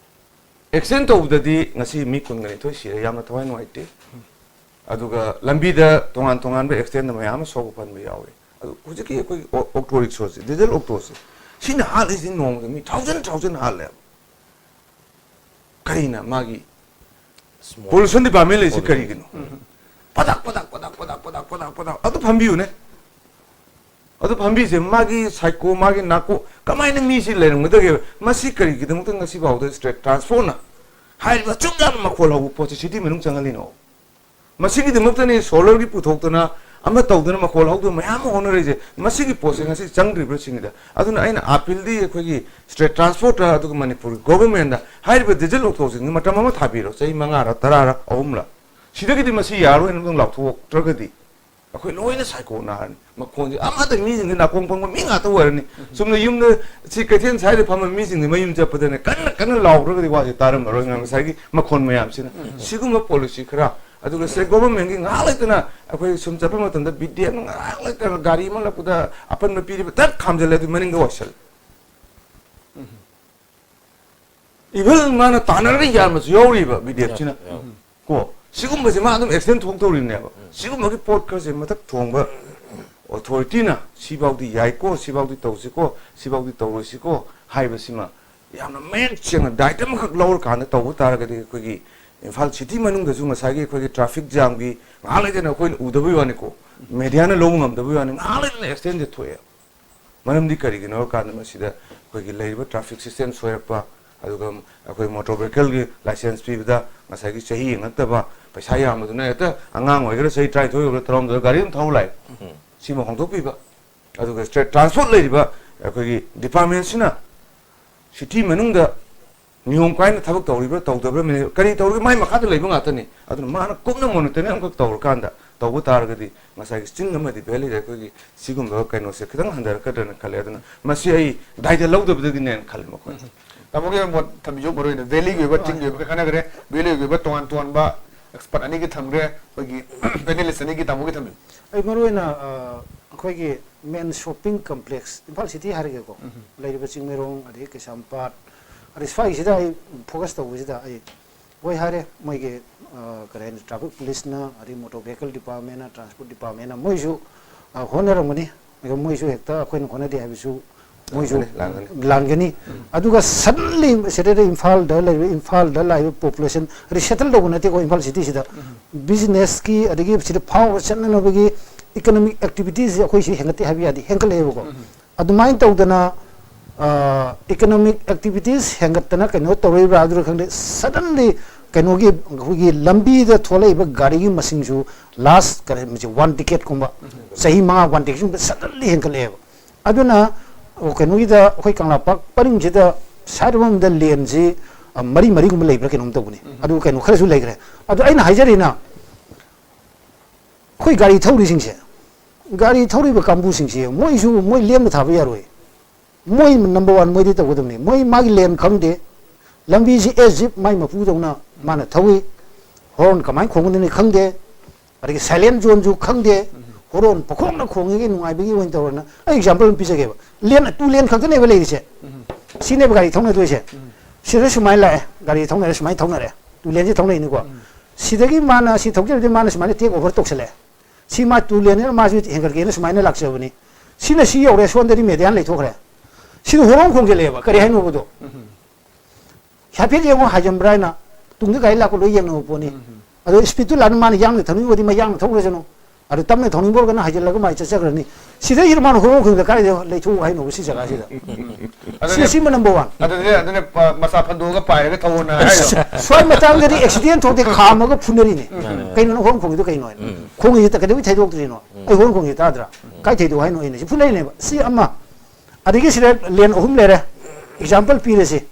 accident ꯇꯧꯕꯗꯗꯤ ꯉꯁꯤ ꯃꯤ ꯀꯨꯟꯒ ꯅꯤꯊꯣꯏ ꯁꯤꯔꯦ, ꯌꯥꯝꯅ ꯊꯋꯥꯏ ꯅꯨꯡꯉꯥꯏꯇꯦ꯫ ꯑꯗꯨꯒ ꯂꯝꯕꯤꯗ ꯇꯣꯉꯥꯟ ꯇꯣꯉꯥꯟꯕ accident ꯃꯌꯥꯝ ꯑꯃ ꯁꯣꯛꯄ ꯄꯟꯕ ꯌꯥꯎꯏ꯫ ꯑꯗꯨ ꯍꯧꯖꯤꯛꯀꯤ ꯑꯩꯈꯣꯏꯒꯤ ꯑꯣ-, auto rickshaw ꯁꯦ, diesel auto ꯁꯦ, ꯁꯤꯅ ꯍꯥꯠꯂꯤꯁꯤ ꯅꯣꯡꯃꯗ ꯃꯤ thousand thousand ꯍꯥꯠꯂꯦꯕ꯫ ꯀꯔꯤꯅ ꯃꯥꯒꯤ pollution department ꯂꯩꯁꯤ ꯀꯔꯤꯒꯤꯅꯣ? ꯄꯗꯛ, ꯄꯗꯛ, ꯄꯗꯛ, ꯄꯗꯛ, ꯄꯗꯛ, ꯄꯗꯛ, ꯄꯗꯛ꯫ ꯑꯗꯨ ꯐꯝꯕꯤꯌꯨꯅꯦ꯫ ꯑꯗꯨ ꯐꯝꯕꯤꯁꯦ ꯃꯥꯒꯤ psycho, ꯃꯥꯒꯤ narco, ꯀꯃꯥꯏꯅ ꯃꯤꯁꯤ ꯂꯩꯔꯝꯒꯗꯒꯦ? ꯃꯁꯤ ꯀꯔꯤꯒꯤꯗꯃꯛꯇ ꯉꯁꯤ ꯐꯥꯎꯗ state transportꯅ ꯍꯥꯏꯔꯤꯕ ꯑꯁꯨꯛ ꯌꯥꯝꯅ ꯃꯈꯣꯜ ꯍꯧꯕ ꯄꯣꯠꯁꯤ city ꯃꯅꯨꯡ ꯆꯪꯍꯜꯂꯤꯅꯣ? ꯃꯁꯤꯒꯤꯗꯃꯛꯇꯅꯤ solarꯒꯤ ꯄꯨꯊꯣꯛꯇꯅ ꯑꯃ ꯇꯧꯗꯅ ꯃꯈꯣꯜ ꯍꯧꯗꯅ ꯃꯌꯥꯝ ꯑꯃ ꯍꯣꯠꯅꯔꯤꯁꯦ꯫ ꯃꯁꯤꯒꯤ ꯄꯣꯠꯁꯦ ꯉꯁꯤ ꯆꯪꯗ꯭ꯔꯤꯕ꯭ꯔꯥ ꯁꯤꯅꯤꯗ꯫ ꯑꯗꯨꯅ ꯑꯩꯅ appealꯗꯤ ꯑꯩꯈꯣꯏꯒꯤ state transportꯇ ꯑꯗꯨꯒ ꯃꯅꯤꯄꯨꯔꯒꯤ governmentꯇ ꯍꯥꯏꯔꯤꯕ diesel autoꯁꯤꯡꯁꯤ ꯃꯇꯝ ꯑꯃ ꯊꯥꯕꯤꯔꯣ, ꯆꯍꯤ ꯃꯉꯥꯔ ꯇꯔꯥꯔ ꯑꯍꯨꯝꯂ꯫ ꯁꯤꯗꯒꯤꯗꯤ ꯃꯁꯤ ꯌꯥꯔꯣꯏꯅ ꯑꯗꯨꯝ ꯂꯥꯎꯊꯣꯛꯇ꯭ꯔꯒꯗꯤ ꯑꯩꯈꯣꯏ ꯂꯣꯏꯅ psychoꯅ ꯍꯥꯏꯔꯅꯤ꯫ ꯃꯈꯣꯟꯁꯦ ꯑꯃꯗ ꯃꯤꯁꯤꯡꯁꯦ ꯅꯥꯀꯣꯡ ꯄꯪꯕ ꯃꯤ ꯉꯥꯛꯇ ꯑꯣꯏꯔꯅꯤ꯫ ꯆꯨꯝꯅ ꯌꯨꯝꯗ ꯁꯤ ꯀꯩꯊꯦꯜ ꯁ꯭ꯋꯥꯏꯗ ꯐꯝꯕ ꯃꯤꯁꯤꯡꯁꯦ ꯃꯌꯨꯝ ꯆꯠꯄꯗꯅꯦ ꯀꯟꯅ ꯀꯟꯅ ꯂꯥꯎꯈ꯭ꯔꯒꯗꯤ ꯋꯥꯁꯦ ꯇꯥꯔꯝꯃꯔꯣꯏ ꯉꯁꯥꯏꯒꯤ ꯃꯈꯣꯟ ꯃꯌꯥꯝꯁꯤꯅ꯫ ꯁꯤꯒꯨꯝꯕ policy ꯈꯔ, ꯑꯗꯨꯒ state governmentꯀꯤ ꯉꯥꯏꯍꯥꯛ ꯂꯩꯇꯅ ꯑꯩꯈꯣꯏ ꯁꯨꯝ ꯆꯠꯄ ꯃꯇꯝꯗ BDFꯅ ꯉꯥꯏꯍꯥꯛ ꯂꯩꯇꯅ ꯒꯥꯔꯤ ꯑꯃ ꯂꯥꯛꯄꯗ ꯑꯄꯟꯕ ꯄꯤꯔꯤꯕ ꯇꯛ ꯈꯥꯝꯖꯜꯂꯦ, ꯑꯗꯨ ꯃꯅꯤꯡꯗ ꯋꯥꯏꯁꯜꯂꯦ꯫ Even ꯃꯥꯅ ꯇꯥꯟꯅꯔꯒ ꯌꯥꯟꯕꯁꯨ ꯌꯥꯎꯔꯤꯕ BDFꯁꯤꯅ꯫ ꯌꯥꯎ-, ꯌꯥꯎ꯫ ꯀꯣ, ꯁꯤꯒꯨꯝꯕꯁꯦ ꯃꯥ ꯑꯗꯨꯝ accident ꯊꯣꯛꯇꯧꯔꯤꯕꯅꯦꯕ꯫ ꯁꯤꯒꯨꯝꯕꯒꯤ ꯄꯣꯠ ꯈꯔꯁꯦ ꯃꯊꯛ ꯊꯣꯡꯕ ꯑꯣꯊꯣꯔꯤꯇꯤꯅ ꯁꯤꯐꯥꯎꯗꯤ ꯌꯥꯏꯀꯣ, ꯁꯤꯐꯥꯎꯗꯤ ꯇꯧꯁꯤꯀꯣ, ꯁꯤꯐꯥꯎꯗꯤ ꯇꯧꯔꯣꯏꯁꯤꯀꯣ ꯍꯥꯏꯕꯁꯤꯃ ꯌꯥꯝꯅ ꯃꯌꯦꯛ ꯁꯦꯡꯅ ꯗꯥꯏꯠ ꯑꯃꯈꯛ ꯂꯧꯔꯀꯥꯟꯗ ꯇꯧꯕ ꯇꯥꯔꯒꯗꯤ ꯑꯩꯈꯣꯏꯒꯤ ꯏꯝꯐꯥꯜ ꯁꯤꯇꯤ ꯃꯅꯨꯡꯗꯁꯨ ꯉꯁꯥꯏꯒꯤ ꯑꯩꯈꯣꯏꯒꯤ ꯇ꯭ꯔꯥꯐꯤꯛ ꯖꯥꯝꯒꯤ ꯉꯥꯏꯍꯥꯛ ꯂꯩꯇꯅ ꯑꯩꯈꯣꯏꯅ ꯎꯗꯕꯩ ꯋꯥꯅꯤꯀꯣ, ꯃꯦꯗꯤꯌꯥꯅ ꯂꯧꯕ ꯉꯝꯗꯕꯩ ꯋꯥꯅꯤ, ꯉꯥꯏꯍꯥꯛ ꯂꯩꯇꯅ ꯑꯦꯛꯁꯤꯗꯦꯟꯁꯦ ꯊꯣꯛꯑꯦ꯫ ꯃꯔꯝꯗꯤ ꯀꯔꯤꯒꯤꯅꯣ ꯍꯥꯏꯕ ꯀꯥꯟꯗ ꯃꯁꯤꯗ ꯑꯩꯈꯣꯏꯒꯤ ꯂꯩꯔꯤꯕ ꯇ꯭ꯔꯥꯐꯤꯛ ꯁꯤꯁꯇꯦꯝ ꯁꯣꯏꯔꯛꯄ, ꯑꯗꯨꯒ ꯑꯩꯈꯣꯏ ꯃꯣꯇꯣꯔ ꯚꯦꯍꯤꯀꯜꯒꯤ ꯂꯥꯏꯁꯦꯟꯁ ꯄꯤꯕꯗ ꯉꯁꯥꯏꯒꯤ ꯆꯍꯤ ꯌꯦꯡꯉꯛꯇꯕ, ꯄꯩꯁꯥ ꯌꯥꯝꯕꯗꯨꯅ ꯍꯦꯛꯇ ꯑꯉꯥꯡ ꯑꯣꯏꯒꯦꯔꯥ ꯆꯍꯤ ꯇꯔꯥꯅꯤꯊꯣꯏ ꯑꯣꯏꯒꯦꯔꯥ ꯊꯧꯔꯝꯗꯨꯗ ꯒꯥꯔꯤ ꯑꯗꯨꯝ ꯊꯧ ꯂꯥꯛꯑꯦ꯫ ꯁꯤꯃ ꯍꯣꯡꯗꯣꯛꯄꯤꯕ꯫ ꯑꯗꯨꯒ ꯁ꯭ꯇꯦꯠ ꯇ꯭ꯔꯥꯟꯁꯄꯣꯔꯠ ꯂꯩꯔꯤꯕ ꯑꯩꯈꯣꯏꯒꯤ ꯗꯤꯄꯥꯔꯠꯃꯦꯟꯁꯤꯅ ꯁꯤꯇꯤ ꯃꯅꯨꯡꯗ ꯅꯤꯌꯣꯝ ꯀꯥꯏꯅ ꯊꯕꯛ ꯇꯧꯔꯤꯕ꯭ꯔꯥ ꯇꯧꯗꯕ꯭ꯔꯥ, ꯃꯤꯅ ꯀꯔꯤ ꯇꯧꯔꯤꯒꯦ, ꯃꯥꯏ ꯃꯈꯥꯗ ꯂꯩꯕ ꯉꯥꯛꯇꯅꯤ꯫ ꯑꯗꯨꯅ ꯃꯥꯅ ꯀꯨꯞꯅ ꯃꯣꯅꯤꯇꯔꯤꯡ ꯑꯃꯈꯛ ꯇꯧꯔꯀꯥꯟꯗ ꯇꯧꯕ ꯇꯥꯔꯒꯗꯤ ꯉꯁꯥꯏꯒꯤ ꯆꯤꯡ ꯑꯃꯗꯤ ꯚꯦꯂꯤꯗ ꯑꯩꯈꯣꯏꯒꯤ ꯁꯤꯒꯨꯝꯕ ꯀꯩꯅꯣꯁꯦ ꯈꯤꯇꯪ ꯍꯟꯊꯔꯛꯀꯗ꯭ꯔꯅ ꯈꯜꯂꯦ꯫ ꯑꯗꯨꯅ ꯃꯁꯤ ꯑꯩ ꯗꯥꯏꯇ ꯂꯧꯗꯕꯗꯒꯤꯅꯦꯅ ꯈꯜꯂꯦ ꯃꯈꯣꯏꯅ꯫ ꯇꯥꯃꯣꯒꯤ ꯃꯣꯠ ꯊꯝꯕꯤꯌꯨ, ꯃꯔꯨꯑꯣꯏꯅ ꯚꯦꯂꯤꯒꯤ ꯑꯣꯏꯕ, ꯆꯤꯡꯒꯤ ꯑꯣꯏꯕ ꯈꯥꯏꯅꯈ꯭ꯔꯦ꯫ ꯚꯦꯂꯤꯒꯤ ꯑꯣꯏꯕ ꯇꯣꯉꯥꯟ ꯇꯣꯉꯥꯟꯕ ꯑꯦꯛꯁꯄꯔꯠ ꯑꯅꯤꯒꯤ ꯊꯝꯈ꯭ꯔꯦ꯫ ꯑꯩꯈꯣꯏꯒꯤ ꯄꯦꯅꯦꯂꯤꯁ ꯑꯅꯤꯒꯤ ꯇꯥꯃꯣꯒꯤ ꯊꯝꯕꯤꯌꯨ꯫ ꯑꯩ ꯃꯔꯨꯑꯣꯏꯅ, ꯑ, ꯑꯩꯈꯣꯏꯒꯤ ꯃꯦꯟ ꯁꯣꯞꯄꯤꯡ ꯀꯝꯄ꯭ꯂꯦꯛꯁ, ꯏꯝꯐꯥꯜ ꯁꯤꯇꯤ ꯍꯥꯏꯔꯒꯦꯀꯣ, ꯎꯝ꯫ ꯂꯩꯔꯤꯕ ꯆꯤꯡꯃꯩꯔꯣꯡ, ꯑꯗꯒꯤ ꯀꯩꯁꯥꯝꯄꯥꯠ, ꯑꯗꯩ ꯁ꯭ꯋꯥꯏꯁꯤꯗ ꯑꯩ ꯐꯣꯀꯁ ꯇꯧꯕꯁꯤꯗ ꯑꯩ ꯍꯣꯏ ꯍꯥꯏꯔꯦ, ꯃꯣꯏꯒꯤ, ꯑ, ꯀꯔꯤ ꯍꯥꯏꯅꯤ, ꯇ꯭ꯔꯥꯐꯤꯛ ꯄꯨꯂꯤꯁꯅ, ꯑꯗꯩ ꯃꯣꯇꯣꯔ ꯚꯦꯍꯤꯀꯜ ꯗꯤꯄꯥꯔꯠꯃꯦꯟꯅ, ꯇ꯭ꯔꯥꯟꯁꯄꯣꯔꯠ ꯗꯤꯄꯥꯔꯠꯃꯦꯟꯅ ꯃꯣꯏꯁꯨ, ꯑ, ꯍꯣꯠꯅꯔꯝꯒꯅꯤ꯫ ꯑꯗꯣ ꯃꯣꯏꯁꯨ ꯍꯦꯛꯇ ꯑꯩꯈꯣꯏꯅ ꯍꯣꯠꯅꯗꯦ ꯍꯥꯏꯕꯁꯨ ꯃꯣꯏꯁꯨ ꯂꯥꯟꯒꯅꯤ, ꯂꯥꯟꯒꯅꯤ꯫ ꯂꯥꯟꯒꯅꯤ꯫ ꯎꯝ꯫ ꯑꯗꯨꯒ ꯁꯗꯟꯂꯤ ꯁꯤꯗꯩꯗ ꯏꯝꯐꯥꯜꯗ ꯂꯩꯔꯤꯕ, ꯏꯝꯐꯥꯜꯗ ꯂꯥꯛꯏꯕ ꯄꯣꯄꯨꯂꯦꯁꯟ ꯔꯤꯁꯦꯇꯜ ꯇꯧꯕ ꯅꯠꯇꯦꯀꯣ, ꯏꯝꯐꯥꯜ ꯁꯤꯇꯤꯁꯤꯗ꯫ ꯎꯝ꯫ ꯕꯤꯖꯤꯅꯦꯁꯀꯤ ꯑꯗꯒꯤ ꯁꯤꯗ ꯐꯥꯎꯔ ꯆꯠꯅꯅꯕꯒꯤ ꯏꯀꯅꯣꯃꯤꯛ ꯑꯦꯛꯇꯤꯚꯤꯇꯤꯁꯁꯦ ꯑꯩꯈꯣꯏ ꯁꯤ ꯍꯦꯟꯒꯠꯇꯦ ꯍꯥꯏꯕ ꯌꯥꯗꯦ, ꯍꯦꯟꯒꯠꯂꯛꯑꯦꯕꯀꯣ꯫ ꯎꯝ꯫ ꯑꯗꯨꯃꯥꯏꯅ ꯇꯧꯗꯅ, ꯑ, ꯏꯀꯅꯣꯃꯤꯛ ꯑꯦꯛꯇꯤꯚꯤꯇꯤꯁ ꯍꯦꯟꯒꯠꯇꯅ ꯀꯩꯅꯣ ꯇꯧꯔꯛꯏꯕ꯭ꯔꯥ ꯑꯗꯨꯔ ꯈꯪꯗꯦ, ꯁꯗꯟꯂꯤ ꯀꯩꯅꯣꯒꯤ ꯑꯩꯈꯣꯏꯒꯤ ꯂꯝꯕꯤꯗ ꯊꯣꯛꯂꯛꯏꯕ ꯒꯥꯔꯤꯒꯤ ꯃꯁꯤꯡꯁꯨ ꯂꯥꯁ ꯀꯩꯅꯣꯁꯦ ꯋꯥꯟ ꯗꯤꯀꯦꯠꯀꯨꯝꯕ, ꯆꯍꯤ ꯃꯉꯥ, ꯋꯥꯟ ꯗꯤꯀꯦꯠꯀꯨꯝꯕ ꯁꯗꯟꯂꯤ ꯍꯦꯟꯒꯠꯂꯛꯑꯦꯕ꯫ ꯑꯗꯨꯅ, ꯑꯣ, ꯀꯩꯅꯣꯒꯤꯗ ꯑꯩꯈꯣꯏ ꯀꯪꯂꯥ ꯄꯥꯔꯛ ꯄꯔꯤꯡꯁꯤꯗ ꯁꯥꯏꯠ ꯑꯃꯃꯝꯗ ꯂꯦꯟꯁꯤ, ꯑ, ꯃꯔꯤ ꯃꯔꯤꯒꯨꯝꯕ ꯂꯩꯕ꯭ꯔꯥ ꯀꯩꯅꯣꯝ ꯇꯧꯕꯅꯤ꯫ ꯎꯝ꯫ ꯑꯗꯨ ꯀꯩꯅꯣ ꯈꯔꯁꯨ ꯂꯩꯈ꯭ꯔꯦ꯫ ꯑꯗꯨ ꯑꯩꯅ ꯍꯥꯏꯖꯔꯤꯅ, ꯑꯩꯈꯣꯏ ꯒꯥꯔꯤ ꯊꯧꯔꯤꯁꯤꯡꯁꯦ, ꯒꯥꯔꯤ ꯊꯧꯔꯤꯕ ꯀꯥꯡꯕꯨꯁꯤꯡꯁꯦ ꯃꯣꯏꯁꯨ ꯃꯣꯏ ꯂꯦꯝꯅ ꯊꯥꯕ ꯌꯥꯔꯣꯏ꯫ ꯃꯣꯏ ꯅꯝꯕꯔ ꯋꯥꯟ ꯃꯣꯏꯗꯤ ꯇꯧꯒꯗꯕꯅꯤ꯫ ꯃꯣꯏ ꯃꯥꯒꯤ ꯂꯦꯟ ꯈꯪꯗꯦ, ꯂꯝꯕꯤꯁꯤ ꯑꯦꯁ ꯖꯤꯞ ꯃꯥꯏ ꯃꯄꯨꯗꯧꯅ ꯃꯥꯅ ꯊꯧꯏ, ꯍꯣꯔꯟ ꯀꯃꯥꯏꯅ ꯈꯣꯡꯒꯗꯕꯅꯤ ꯈꯪꯗꯦ, ꯑꯗꯒꯤ ꯁꯥꯏꯂꯦꯟ ꯖꯣꯟꯁꯨ ꯈꯪꯗꯦ, ꯎꯝ꯫ ꯍꯣꯔꯣꯟ ꯄꯈꯣꯡꯅ ꯈꯣꯡꯉꯤꯒꯤ ꯅꯨꯡꯉꯥꯏꯕꯒꯤ ꯑꯣꯏꯅ ꯇꯧꯔꯅ ꯑꯩ ꯑꯦꯛꯖꯥꯝꯄꯜ ꯑꯃ ꯄꯤꯖꯒꯦꯕ꯫ ꯂꯦꯟ ꯇꯨ ꯂꯦꯟ ꯈꯛꯇꯅꯦꯕ ꯂꯩꯔꯤꯁꯦ꯫ ꯎꯝ꯫ ꯁꯤꯅꯦꯕ ꯒꯥꯔꯤ ꯊꯧꯅꯗꯣꯏꯁꯦ꯫ ꯎꯝ꯫ ꯁꯤꯗ ꯁꯨꯃꯥꯏꯅ ꯂꯥꯛꯑꯦ, ꯒꯥꯔꯤ ꯊꯧꯅꯔꯦ, ꯁꯨꯃꯥꯏꯅ ꯊꯧꯅꯔꯦ, ꯇꯨ ꯂꯦꯟꯁꯤ ꯊꯧꯅꯩꯅꯤꯀꯣ꯫ ꯎꯝ꯫ ꯁꯤꯗꯒꯤ ꯃꯥꯅ ꯁꯤ ꯊꯧꯖꯔꯗꯤ ꯃꯥꯅ ꯁꯨꯃꯥꯏꯅ ꯇꯦꯛ ꯑꯣꯚꯔ ꯇꯧꯁꯜꯂꯛꯑꯦ꯫ ꯁꯤ ꯃꯥ ꯇꯨ ꯂꯦꯟꯅꯤꯅ ꯃꯥꯁꯨ ꯍꯦꯟꯒꯠꯀꯦꯅ ꯁꯨꯃꯥꯏꯅ ꯂꯥꯛꯆꯕꯅꯤ꯫ ꯁꯤꯅ ꯁꯤ ꯌꯧꯔꯦ, ꯁꯣꯝꯗꯗꯤ ꯃꯦꯗꯤꯌꯥꯟ ꯂꯩꯊꯣꯛꯈ꯭ꯔꯦ꯫ ꯁꯤꯗ ꯍꯣꯔꯣꯡ ꯈꯣꯡꯖꯤꯜꯂꯛꯑꯦꯕ꯫ ꯀꯔꯤ ꯍꯥꯏꯅꯣꯕꯗꯣ? ꯍꯥꯏꯐꯦꯠ ꯌꯦꯡꯉꯣ, ꯍꯥꯏꯖꯟꯕ꯭ꯔꯥ ꯍꯥꯏꯅ ꯇꯨꯡꯗ ꯒꯥꯔꯤ ꯂꯥꯛꯄ ꯂꯣꯏ ꯌꯦꯡꯅꯕ ꯄꯣꯠꯅꯤ꯫ ꯑꯗꯣ ꯁ꯭ꯄꯤꯠꯇꯨ ꯂꯥꯟ ꯃꯥꯅ ꯌꯥꯡꯅ ꯊꯧꯅꯤꯡꯕꯗꯤ ꯃꯥ ꯌꯥꯡꯅ ꯊꯧꯈ꯭ꯔꯁꯅꯨ꯫ ꯑꯗꯨ ꯇꯞꯅ ꯊꯧꯅꯤꯡꯕ ꯑꯣꯏꯔꯒꯅ ꯍꯥꯏꯖꯤꯜꯂꯒ ꯃꯥꯏ ꯆꯠꯆꯈ꯭ꯔꯅꯤ꯫ ꯁꯤꯗꯩꯁꯤꯗ ꯃꯥꯅ ꯍꯣꯔꯣꯡ ꯈꯣꯡꯗ ꯀꯥꯏꯗ ꯂꯩꯊꯣꯛꯎ ꯍꯥꯏꯅꯣꯕ ꯁꯤ ꯖꯒꯥꯁꯤꯗ? ꯁꯤ, ꯑꯗꯨꯅꯦ, ꯁꯤꯃ number one꯫ ꯑꯗꯨꯅꯦ, ꯑꯗꯨꯅꯦ, ꯄ-, ꯃꯁꯥ ꯐꯟꯗꯣꯛꯑꯒ ꯄꯥꯏꯔꯒ ꯊꯧꯑꯣꯅ ꯍꯥꯏꯗꯣ꯫ ꯁ꯭ꯋꯥꯏ ꯃꯇꯥꯡꯗꯗꯤ accident ꯊꯣꯛꯇꯦ, ꯈꯥꯝꯃꯒ ꯐꯨꯅꯔꯤꯅꯦ꯫ ꯀꯩꯅꯣ ꯅꯪ ꯍꯣꯔꯣꯡ ꯈꯣꯡꯉꯤꯗꯣ ꯀꯩꯅꯣ ꯍꯥꯏꯅ? ꯈꯣꯡꯉꯤꯁꯦ ꯀꯩꯗꯧꯕꯩ ꯊꯩꯗꯣꯛꯇ꯭ꯔꯤꯅꯣ? ꯑꯩ ꯍꯣꯔꯣꯡ ꯈꯣꯡꯉꯤ ꯇꯥꯗ꯭ꯔꯥ? ꯀꯥꯏ ꯊꯩꯗꯣꯛ ꯍꯥꯏꯅꯣ? ꯑꯩꯅ ꯁꯤ ꯐꯨꯅꯔꯤꯅꯦꯕ꯫ ꯁꯤ ꯑꯃ꯫ ꯑꯗꯒꯤ ꯁꯤꯗ ꯂꯦꯟ ꯑꯍꯨꯝ ꯂꯩꯔꯦ꯫ Example ꯄꯤꯔꯁꯤ꯫